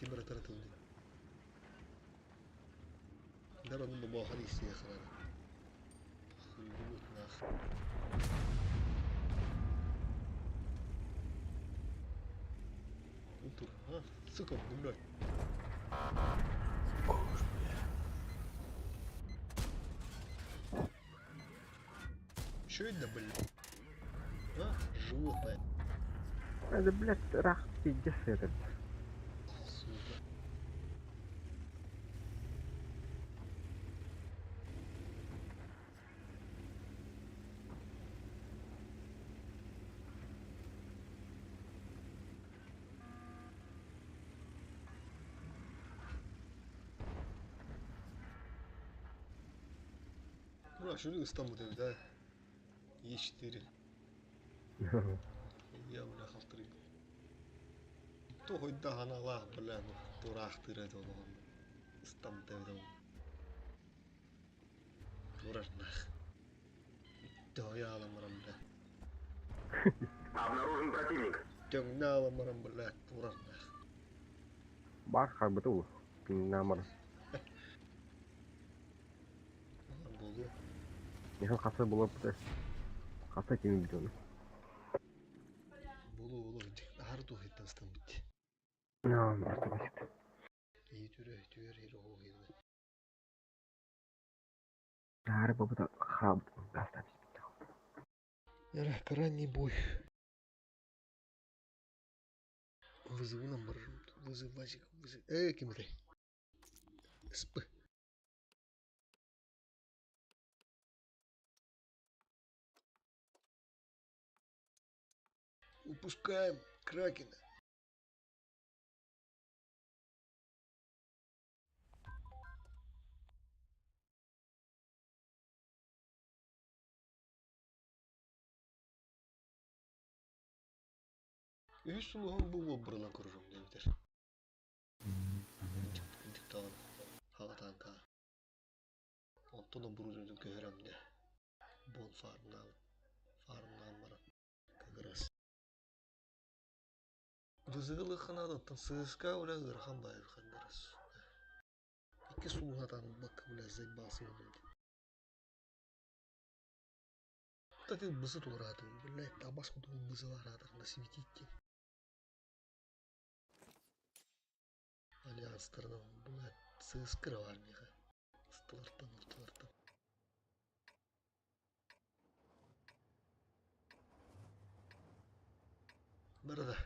Кемера таратылды. Даранын бабахан истeye храна. Хуй нах. тур, а? Сука, блядь. Еще видно, блядь? А? Животное. Это, блядь, рах, пиздец этот. Сука. Ура, что ли там вот да? Е4. Я, бля, халтыры. То хоть да аналах, бля, ну, турах тырать он он. Стам он. Турах нах. Да я ламарам, бля. Обнаружен противник. Тёгна ламарам, бля, турах нах. Бар харбыту. Намар. Болу. Михаил хасы было бы. Хасы теми бидон. Болу, болу. Ахар тухиттан стам бит. На, мартабасит. И түрө, түөр, ир оғу Ары бабыта хаб гаста. Яра, ранний бой. Вызову нам вызов Вазик, вызов. Эй, кем это? СП. Упускаем Кракена. Үһүс сулуһун бу буолбурунан көрөрүм диэбитэр. Диктаан хаҕатаанка. Онтон оборудованиетын көһөрөм дэ. Бон фармнаан фармнаан баран как раз. Вызывылыхханаадаттан сыыска бля ыарахан баайы ханнарас. Икки сулуһатаан бакка бля заебался он. Кстати, бысы турааты, блядь, табас куту бызылараатар на светите. Альянстарынан, блядь, сыскыра бар меха. Стылартан, орталартан. Барада.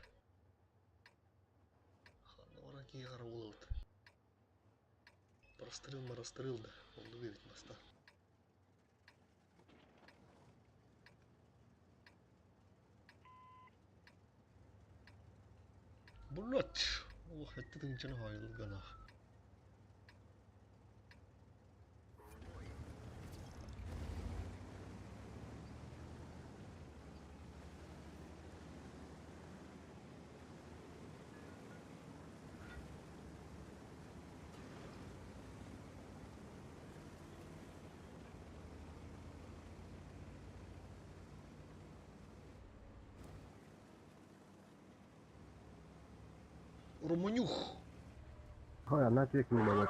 Ханна баран кии қара болалды. Прострел марастрел да, онды берет маста. Блять! Ох, это ты ничего не Румынюх. Ой, она ответ не могла.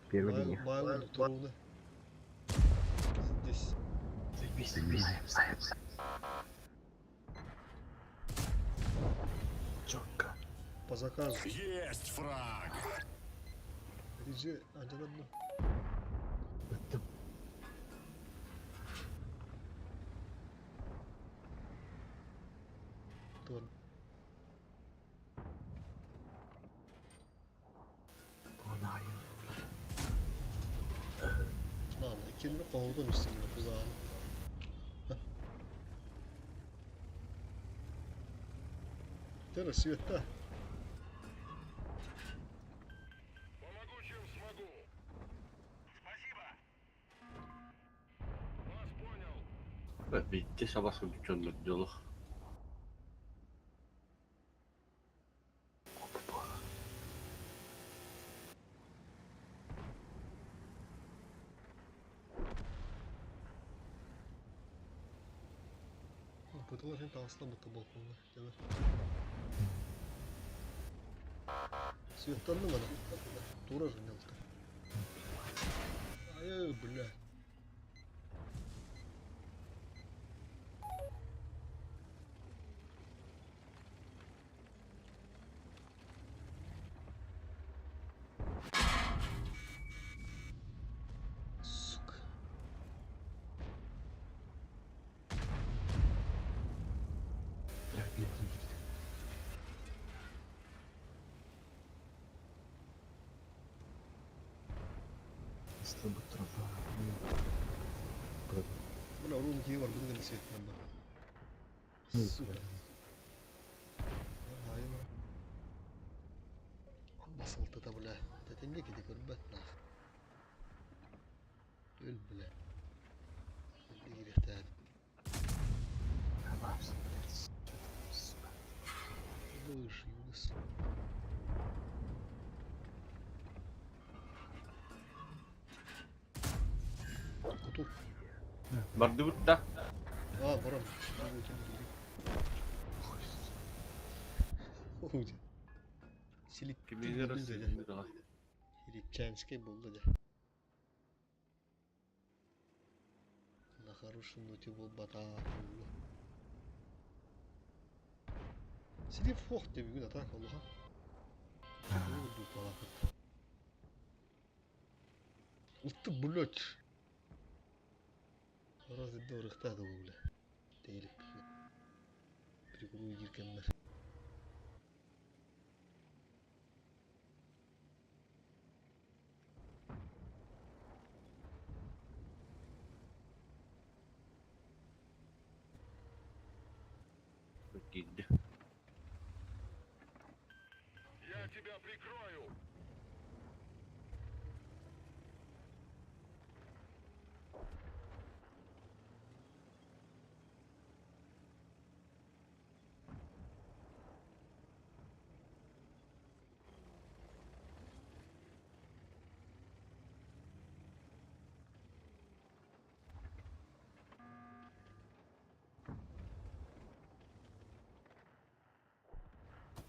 Первый линия. Майло, трудно. Здесь. Заебись. Четко. По заказу. Есть фраг! Иди, один одну. Тур. Ладно, кимри ковдун üstünde kuzağını. Тера света. Помогу, чем смогу. Спасибо. Вас понял. Битте сабасы бүтөннөр делох. Пыталась таасла быта балконга. Темир. Светтанны мана. Тура жинелді. Ай, бля. Стробот Бля, урун киһи барбын гына сиэтинэн бар. Сука. Басылтыта, бля. Тэтинге кити көрбөт нах. Өл, бля. Кириэхтээн. Выше, Югас. Куту. Бардыбыт да. А, барам. Киминер Речанский был, да. На хорошем ноте был бата. Сиди фох деп бүгүн атак олуха. Ух ты, блядь. Раз дорыхтады бу, бля. Дейлик. Приколу киркеннер. Киирди. Я тебя прикрою.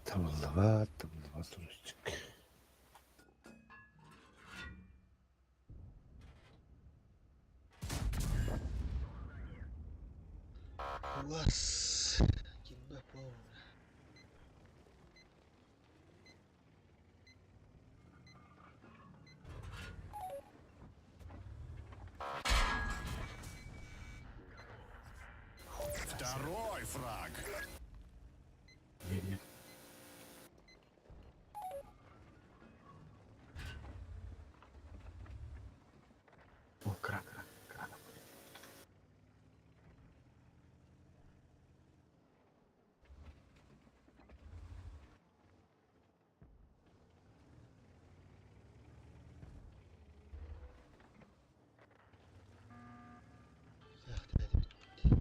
Табыллыбат, табыллыбат суруччук. Класс. Кимбе пау. Второй фраг. Нет. О, крак, крак, крак. Ах, ты, ты, ты.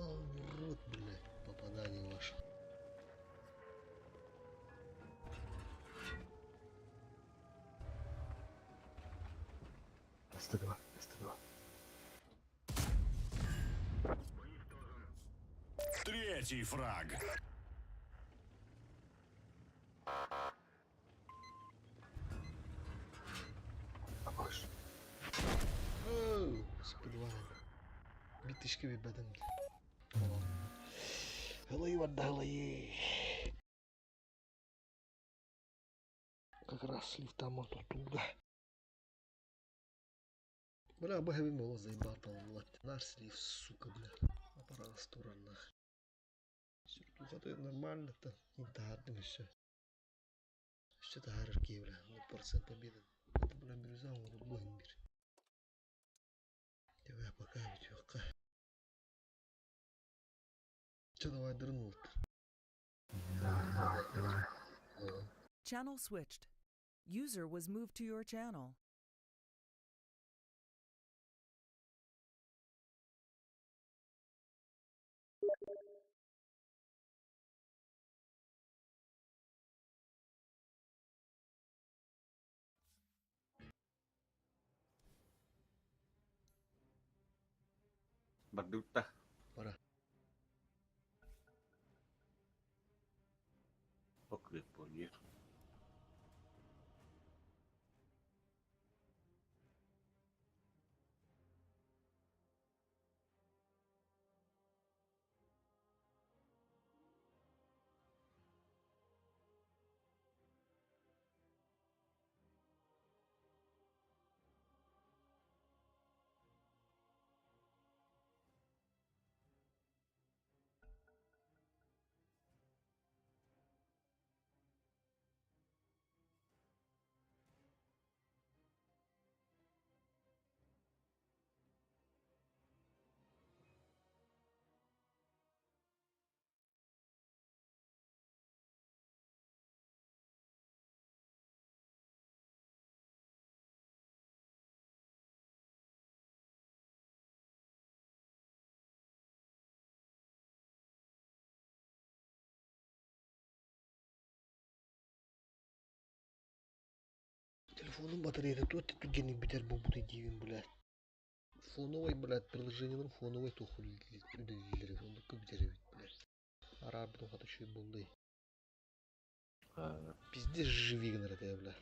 Ебал в рот, блядь, попадание ваше. 102, 102. Третий фраг. Побольше. Оу, спидван. Битишки беден. Голы отдали. Как раз слив там оттуда. Бля, б мало заебатал, наш слив, сука, бля. Аппарат сторона. Все, нормально-то, интарный все. Что-то харки, бля, ну процент победы. Это, бля, бирюза, он мир. Тебя пока ведь, Че, давай дырнул. Давай, давай. Channel switched. User was moved to your channel. Бардыбыт да. Бара. Окрепонье. Телефонум батареята туох да түргэнник бүтэр буолбутай диибин, блядь. Фоновай, блядь, приложениеларым фоновай туох үлэлииллэр эбит, оннукка бүтэр эбит, блядь. Араарбытым хата үчүгэй буолла. Пиздец живи гынар этэ, бля.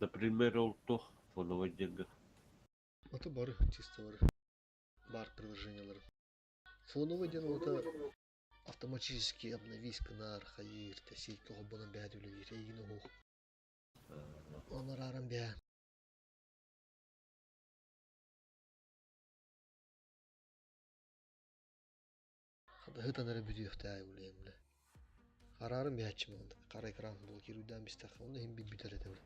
Например, ол туох фоновай диэҥҥэ? Аты бары, чисто бары. Бар приложениелары. Фоновый диэн уота автоматически обновись гынар, хайыыр, тэсииккэ холбонон бэйэт үлэлиир, эйигин уһуох. Оны арааран бэйэ. Хата эрэ бүтүөхтээх үлэйим бля. Арааран бэйэччим онда. Хара экран блокируйдаан бистэххэ, онно иһин бүтэр этэ бля.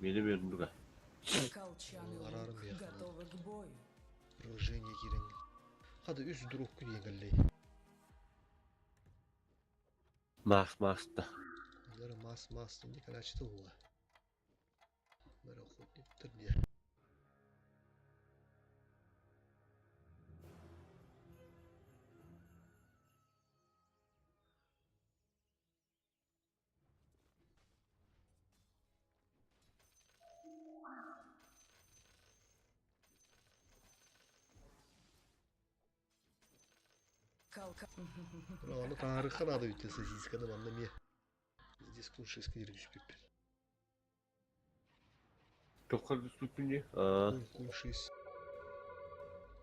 Миэнэ бердуга. Колчан и Арааран лук бэйэххэ надо. готовы к бою. Приложение киирэн. Хата үс друг күн иэгэллэй. Маас мааста. Олары мас мас не короче ула. Бары охотниктар диye. Колка... Аны тарыха надо ведь сосисканы манна ме. Здесь куншиска диргүспүппүн. Тоққа түспүппүн Куншис.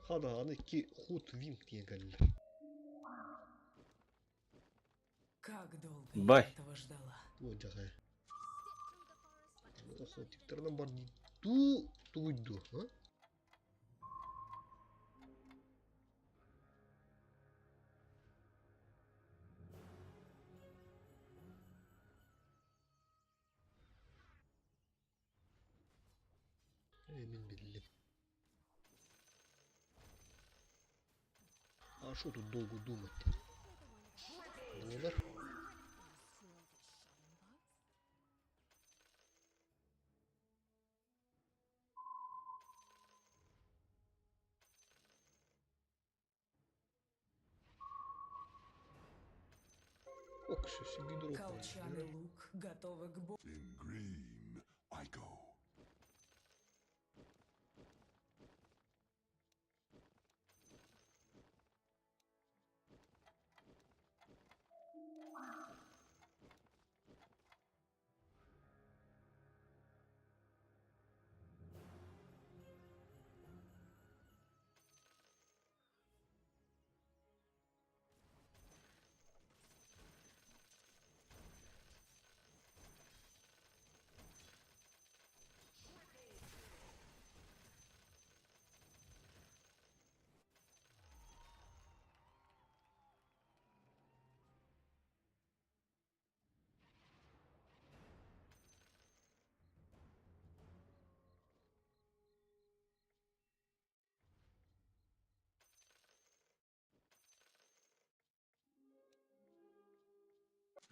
Хада аны ки хут винг диэн кэллэр. Как долго я Бай. этого ждала. Туон жахай. Охотниктарынан бар ту тугуйду, а? Э, мин биллим. А что тут долго думать-то? Доллар. Ок, все, себе Колчан и лук готовы к бою. In green, I go.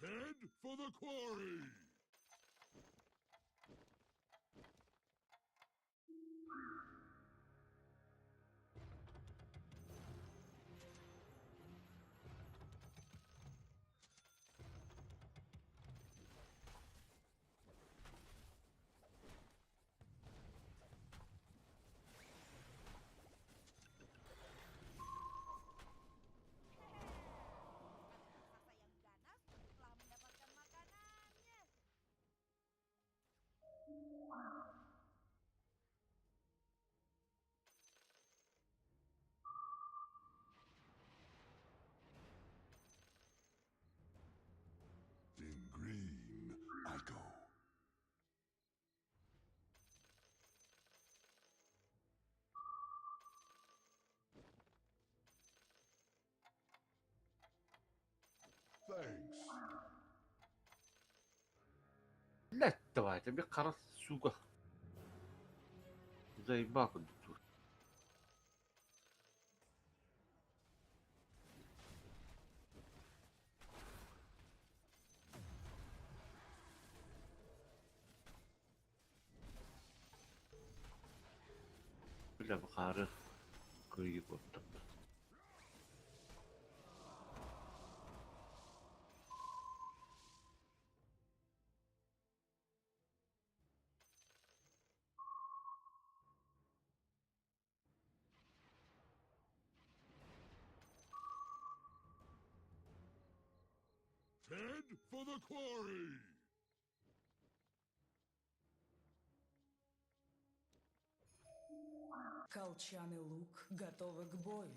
Head for the quarry! In green, I go. Thanks. Блядь, давай, тебе қара сука. Заебал тут. Бля, бахары. Кыйып оттым. Head for the quarry! Колчан и лук готовы к бою.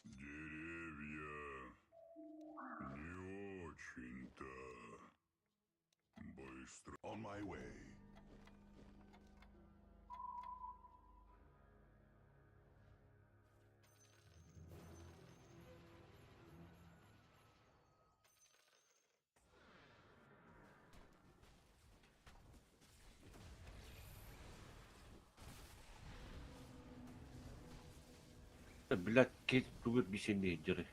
Деревья не очень-то быстро. On my way. Блядь, кет тугут бисенде дыры.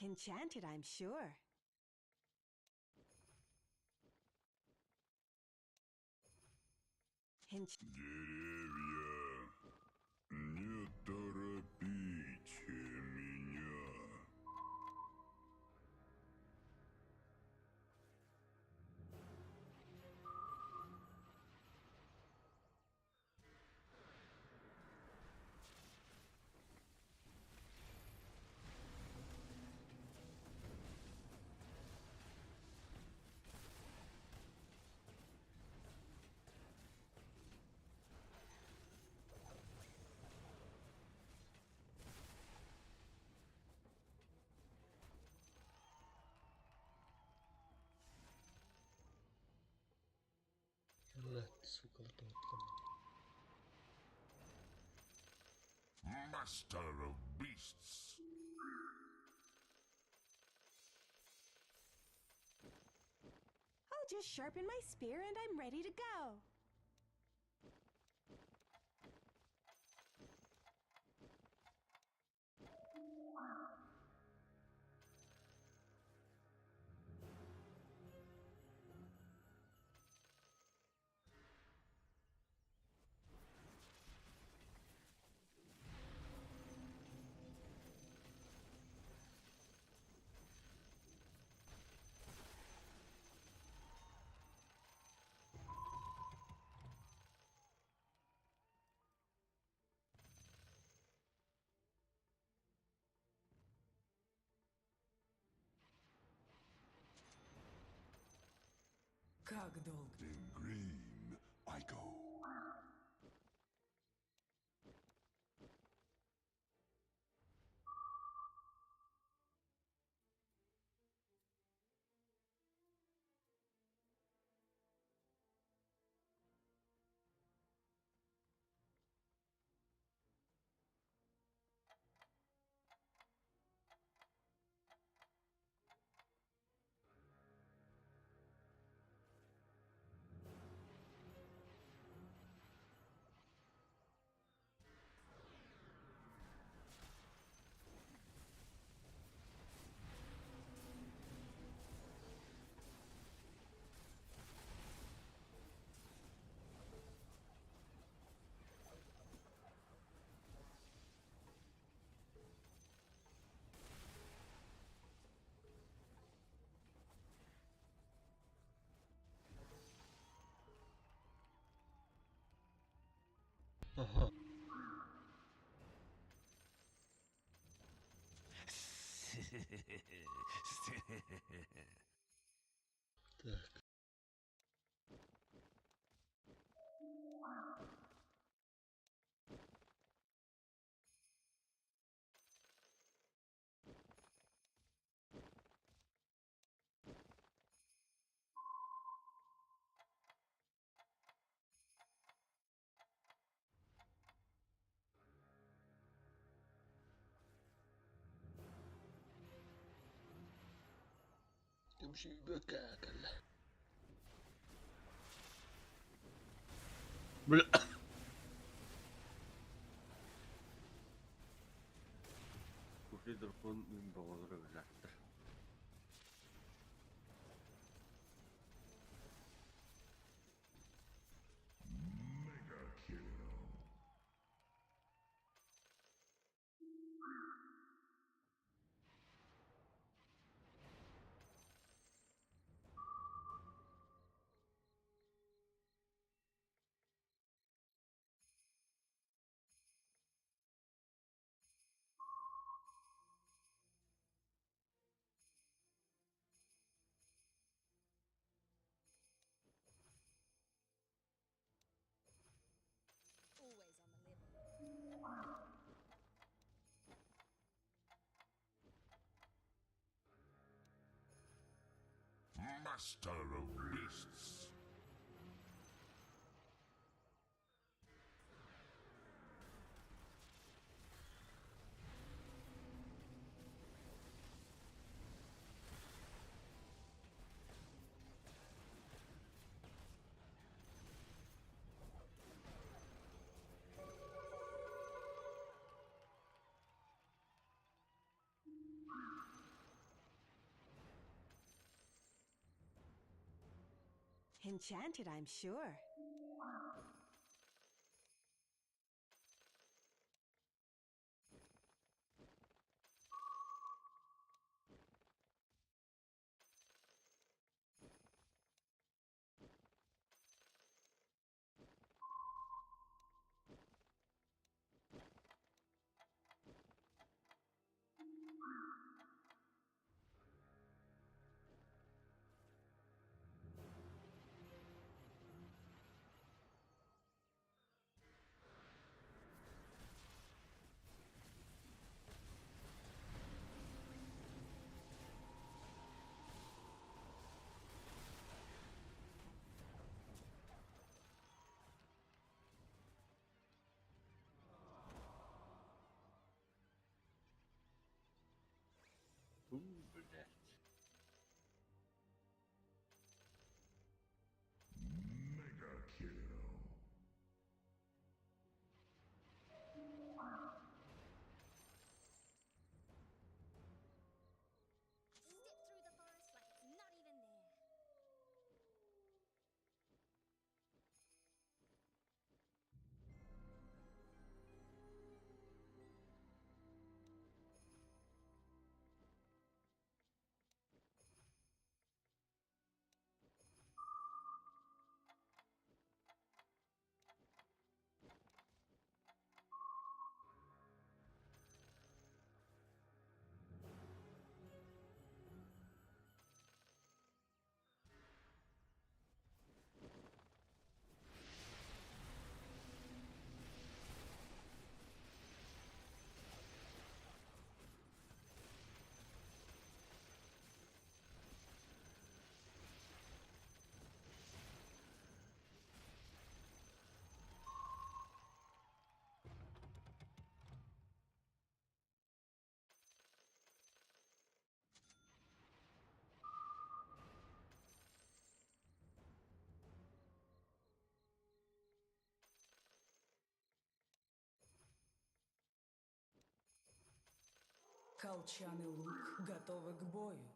Enchanted, I'm sure. Деревья, не торопите меня. Блядь, сука, вот Master of beasts. I'll just sharpen my spear and I'm ready to go. Как долго? In green, I go. Ага. Так. تمشي بكاك. Бля. Кушли дракон баҕалара билээттэр. Always on the level. Master of beasts. Enchanted, I'm sure. Уу, блядь. Mega kill. Step through the forest like it's not even there. Колчан и лук готовы к бою.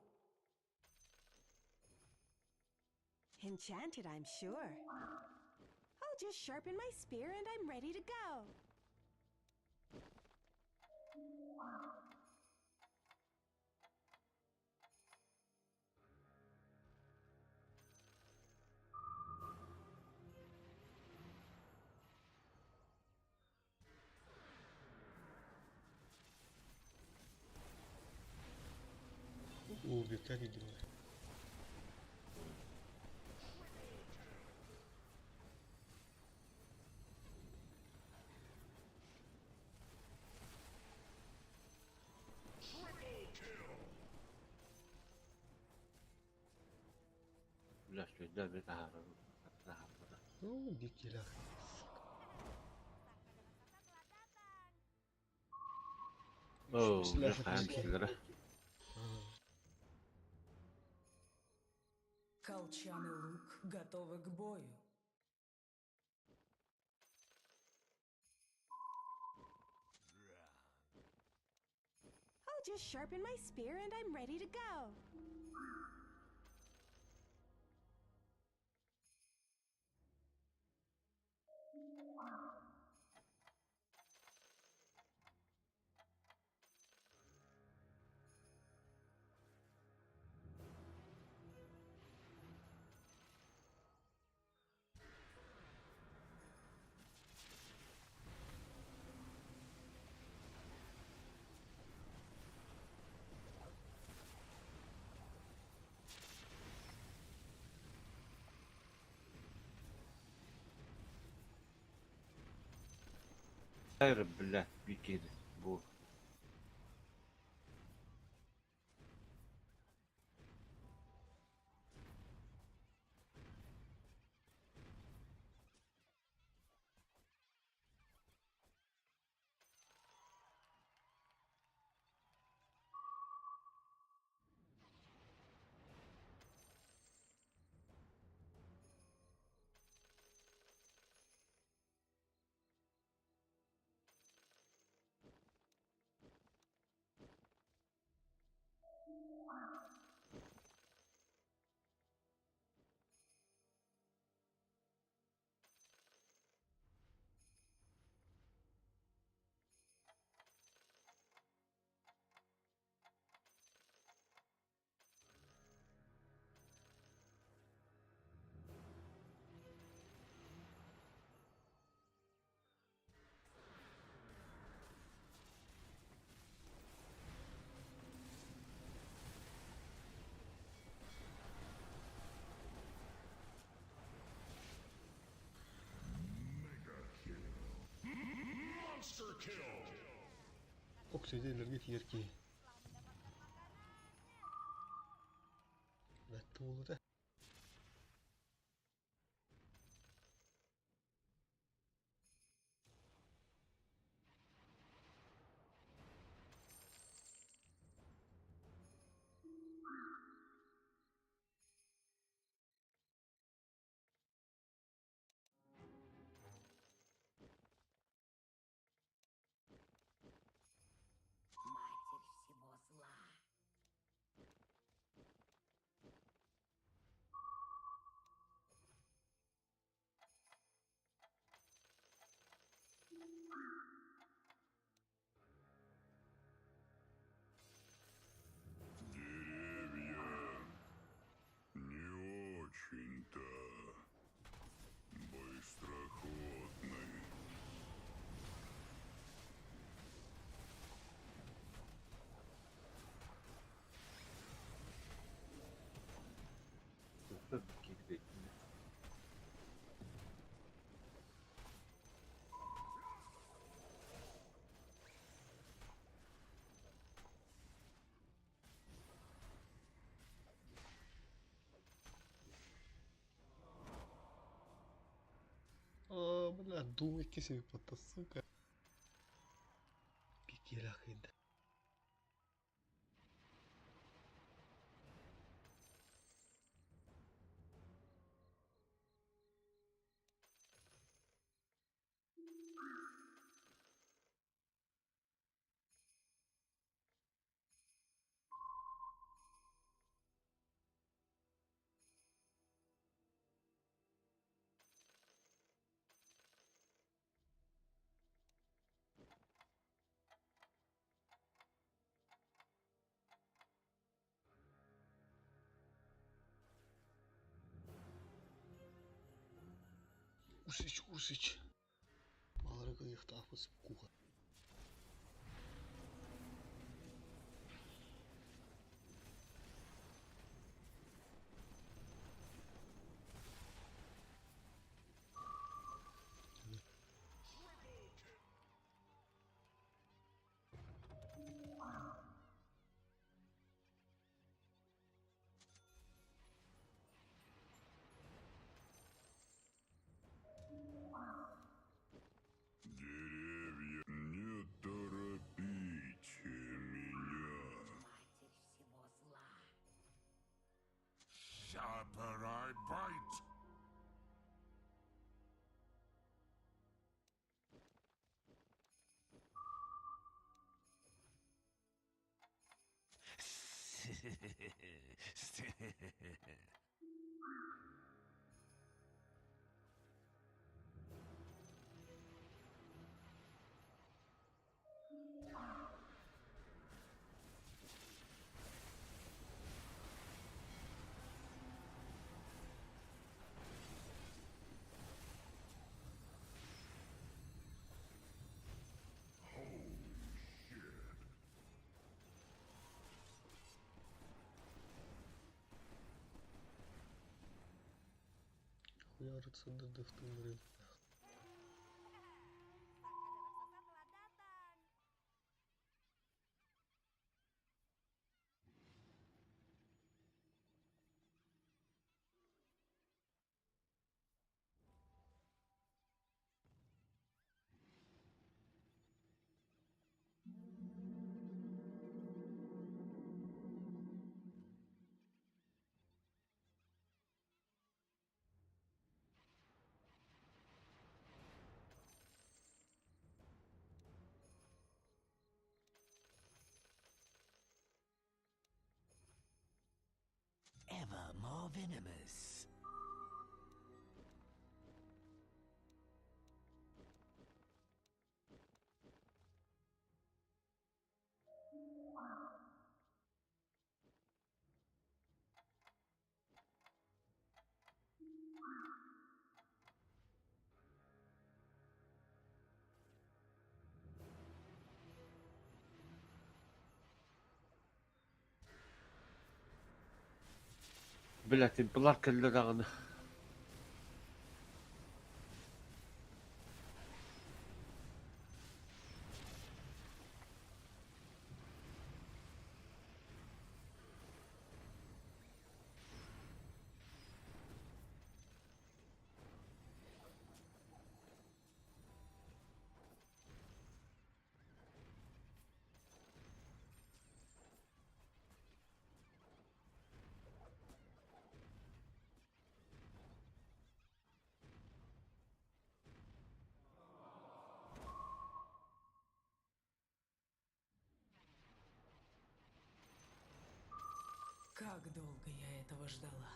Enchanted, I'm sure. I'll just sharpen my spear and I'm ready to go. Бүккә дидим. Бля, что это таһаарар. Ну, биккилэх. Оо, Силах бля, хаан киллэрэ. Колчан и лук готовы к бою. I'll just sharpen my spear and I'm ready to go. Хайр, бля, биккиһи бу. Оксидилерге тиер ки. Бәтті болды. Матерь всего зла. Деревья не очень-то быстроходны. Биккиһи. А, бля, думай себе плата, сука. Биккилэх инде. Усич, усич. Маларыга ыйыхтаахпыт куха. Хуярится дыдыхтыллар. Ever more venomous. Блять, имплар кэллэ даҕаны. Как долго я этого ждала.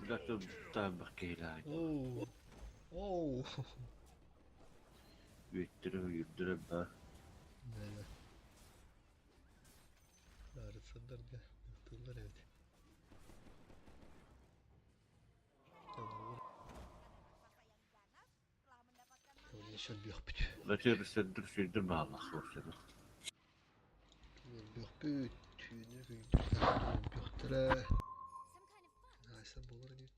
Блять, таабах киһилээх. Оу. Оу. Үөттэрэ үйүрдэрэ баар. Да. Рыцардарга тыллар эбит. Еще бөхпүт. Латыр сырдыр сүрдүр бааллах суохсана. Бөхпүт. Түүнү күйдүр бөхтөрө. Айса болор дейт.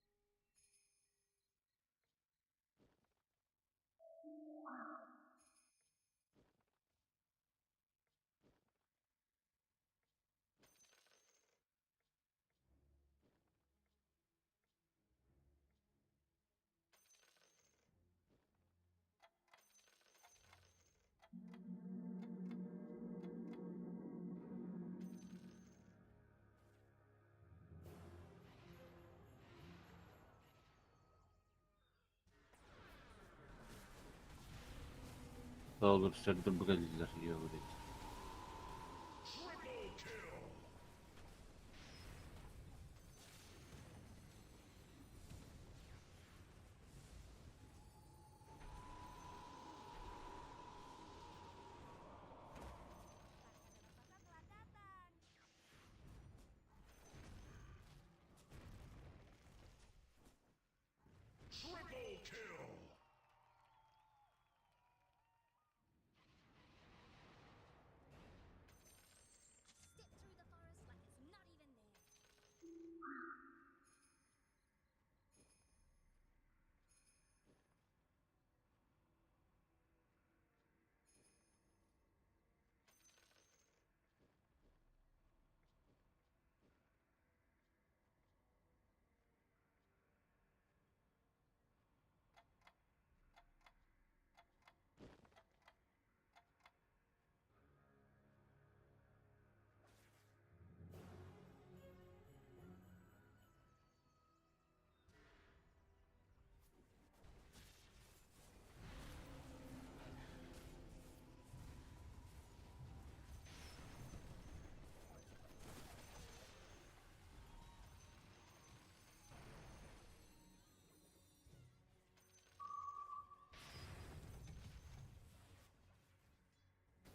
Olur сырдыр бугаллар йоҕур.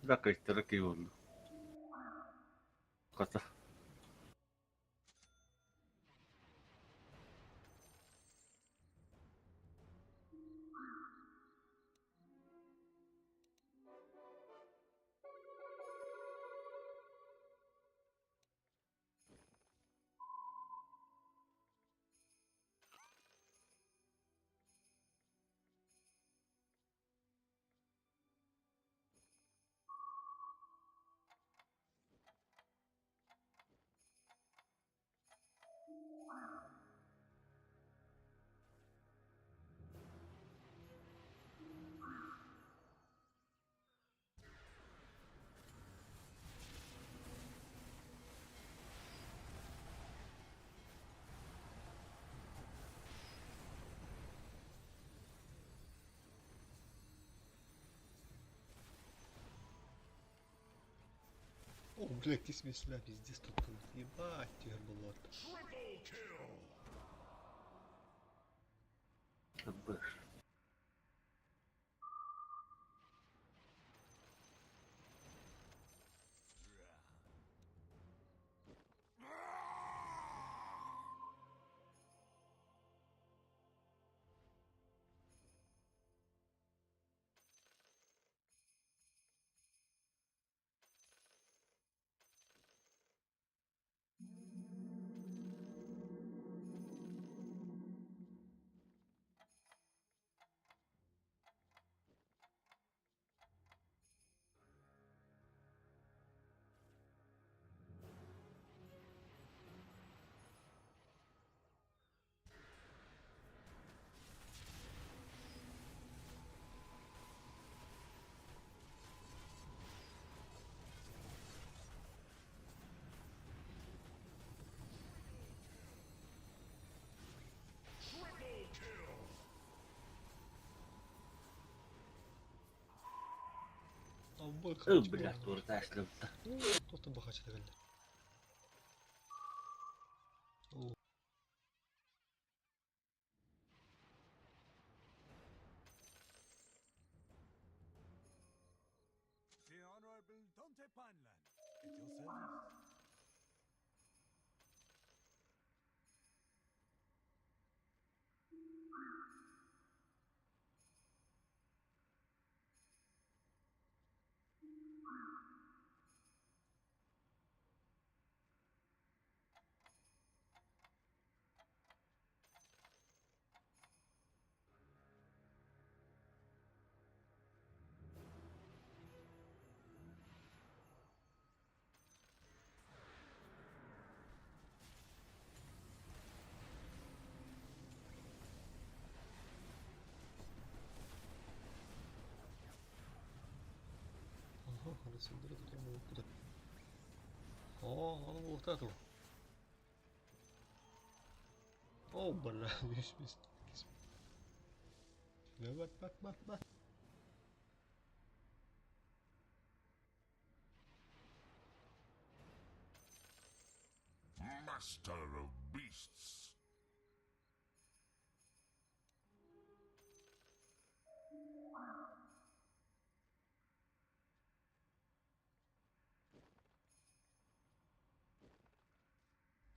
Да, кайтара киһи Хата. О, блядь, ты смесля, пиздец тут тут. Ебать, тигр болот. Быш. Блядь, тууртаашлыбыта. Туохтан бахачыта кэллэ. Оо. The Honorable Dante Pineland, at your service. Ага, Александр, это там куда? О, он вот это. О, бля, весь весь. Бат, бат, бат, бат. Master of beasts.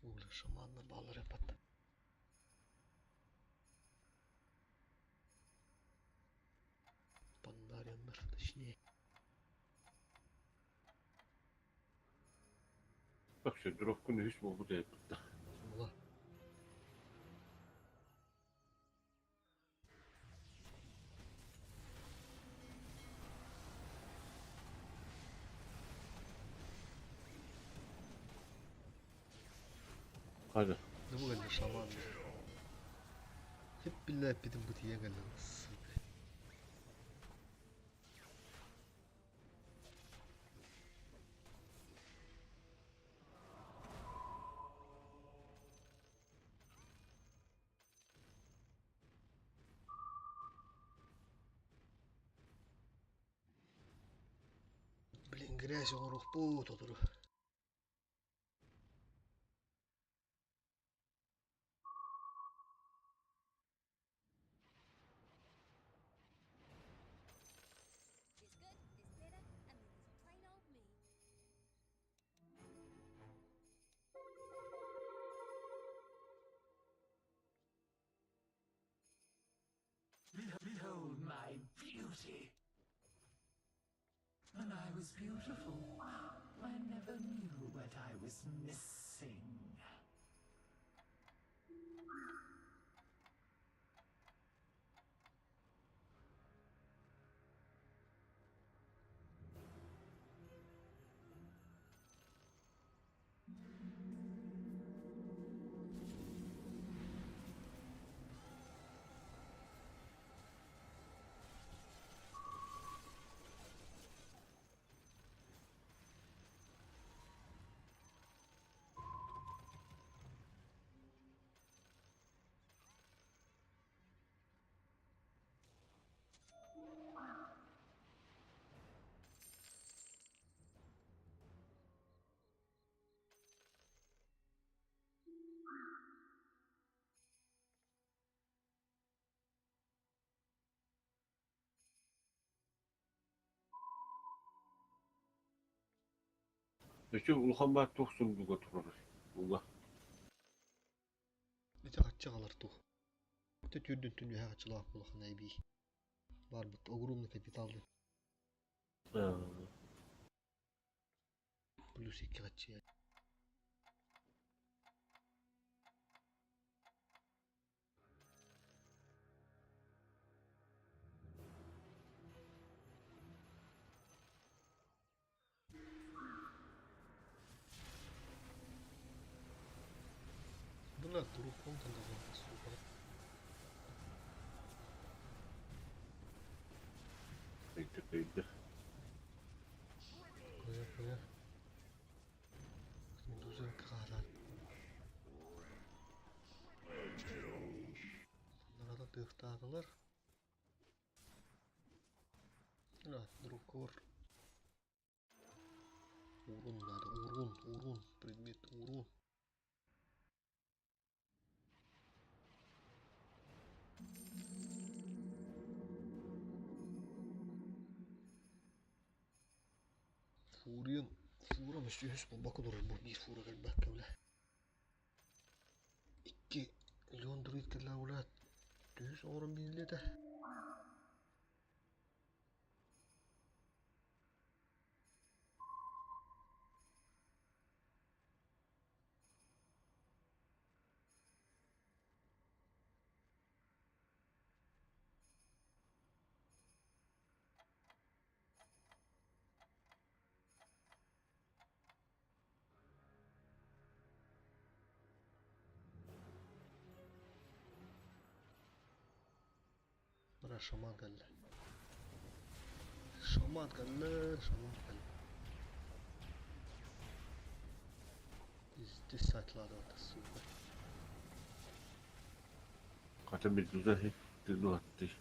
Бля, шаман на баллы репат. Пандареннер, точнее. Вообще, дровку не весь могу дать. Була. Hadi. Ne bu geldi şaman? Hep billahi bizim bu diye geldi. Сука. Блин, грязь, он рухпу, тут. This good, this better, I mean this was beautiful. I never knew what I was missing. Өчө улахан баар туох сундуга турар уга. Ити хаччы аҕалар туох. Ити түүрдүн түнүһэ хаччылаах улахан эбии. Барбыт огромный капитал диэн. Плюс икки хаччы. Бына турук сука. Өйдө өйдө. Коя коя. Медуза хаалаат. Нарада тыахтаатылар. Друкор. Урон надо, урон, урон, предмет урон. Фурин, фура мүстүһүс болбакка турар бу биир фура кэлбэккэ бile. Икки Леон друид кэллэ улаат. Түһүс оҕорон бииллетэ. Бара шаман кэллэ. Шаман кэллэ, шаман кэллэ. Пиздец сатлады сука. Хата медуза хит туатты.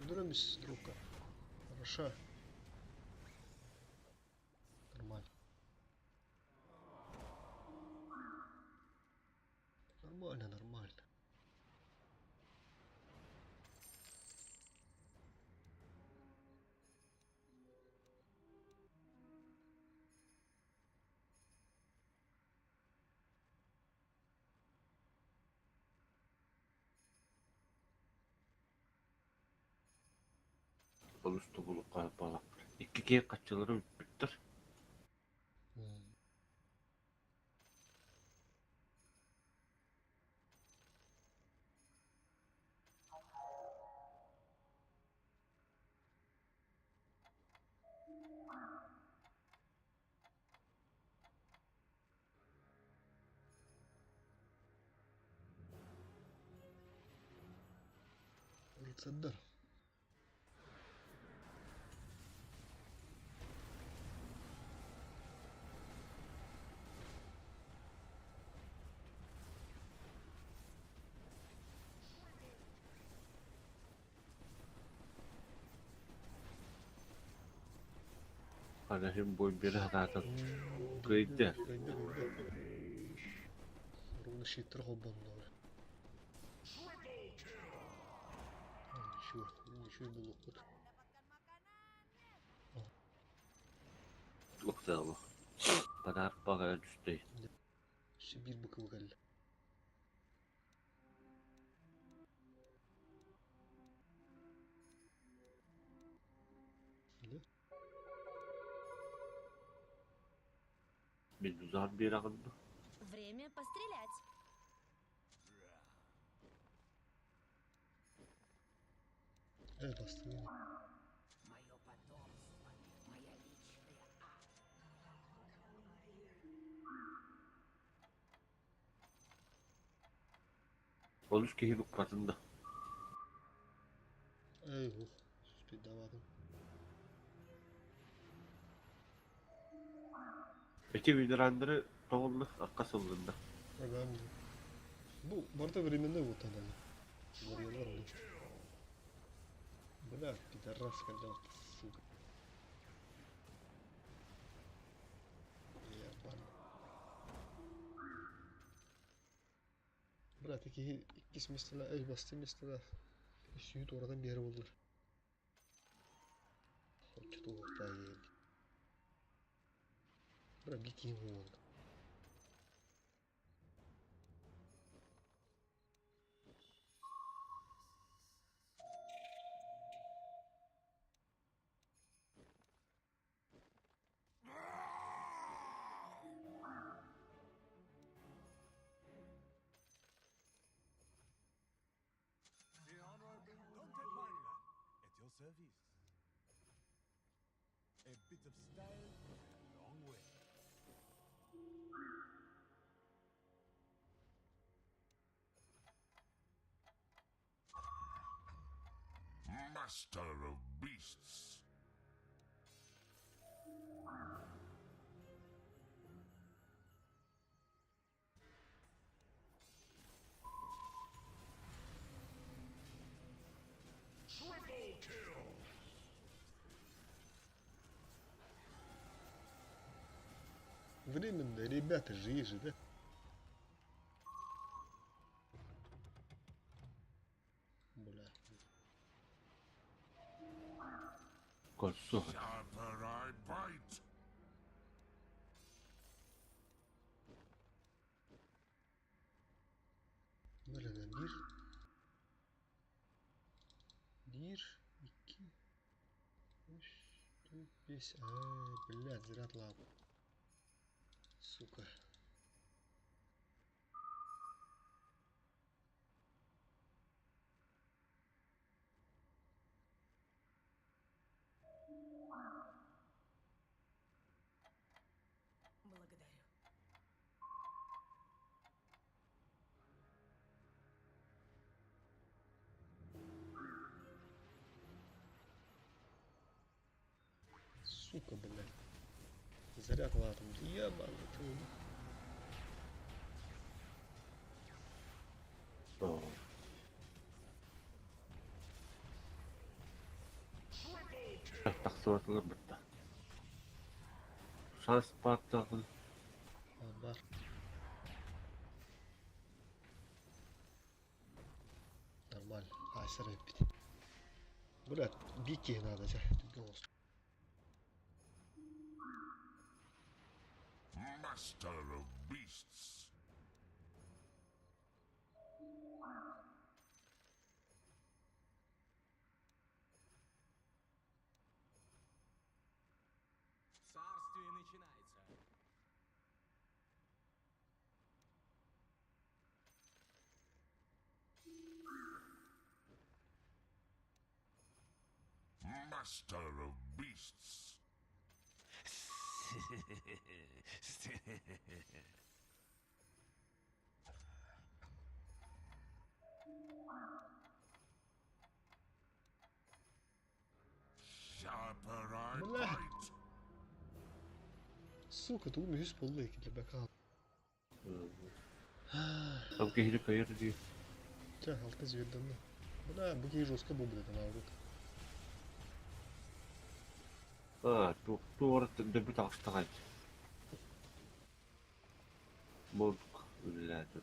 Дромис друга. Хорошо. Нормально. Нормально, нормально. Олус тубулукка балак. Икки кие каччылары бүттөр. Рыцардар. Хара хим бой бир хатаатан. Кыйды. Кыйды, кыйды. Руны щиттер холбоннулар. Ничего, ничего было кут. Лукталы. Подарок бага түсті. Сибирь быкыл кэллэ. Медузаҕын биэрэҕин дуо? Время пострелять. Эй, бастыҥ. Олус киһи букатын да. Эй, ух, спидаватым. Эти ветераннары тоҕоллор акка сыллынна. Ага. Бу барыта временной вот она. Варьялар олус. Бля, пидорас, когда сука. Ебан. Брат, икки иккис миэстэлээх, эй, бастыҥ миэстэлээх. Үсүһү туоратан биэрэр буоллар. Оччотуохтаах Бра, бикин уол. The honorable Dante Manga at your service. A bit of style goes a long way. Master of beasts. Triple kill. Временные ребята же есть же, да? Бля. Кольцо. Sharper I bite. Nereden? Bir. Bir, iki, üç, dört, beş. Ай, блядь, зря лапу. Сука. Благодарю. Сука, блядь. Заряд латом. Ебаный ты. Тахсыбатылар бытта. Шанс бааттаҕын Бар. Нормально. Айсар эппит. Блядь, бить надо, ча. Master of beasts. Царствие начинается. Master of beasts. Sharper I Бля. bite. Сука, тугу үс болду эки бакал. Там киһини кыайар дии. Ча, алта звезданна. Бля, бу киһи жестко бу блядь, наоборот. А, туора дөбү таҕыстаҕай. Болдук үлэлээтэ.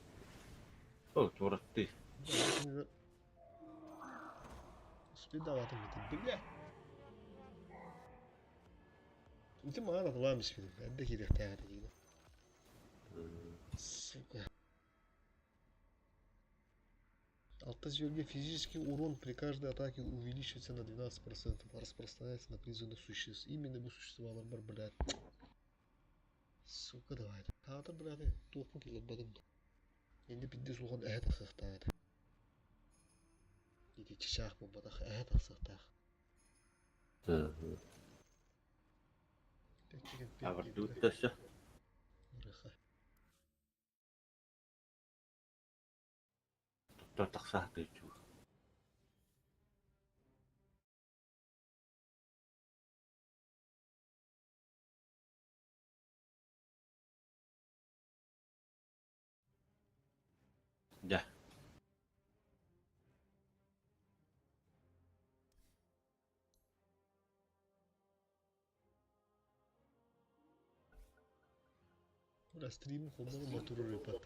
О, туораттыы. Спидаватым это, бля. Ити маған атылам испидим. Әбде керек тәғәті дейді. Сука. Алта звезды физический урон при каждой атаке увеличивается на 12%, а распространяется на призванных существ. Именно бу существолар бар, блядь. Сука. Ссылка давай. Хаатар бырааты туохпун киллэрбэтим. Инде пиздец улахан эһэ тахсыахтаах этэ. Ити чычаах буолбатах, эһэ тахсыахтаах. Абырдыбыт да өссө. Ырыха. Тоттор тахсаахтыы чуу. Дьэ. Ora стрим холбоно мотуру репат.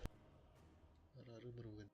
Арары мырыгын.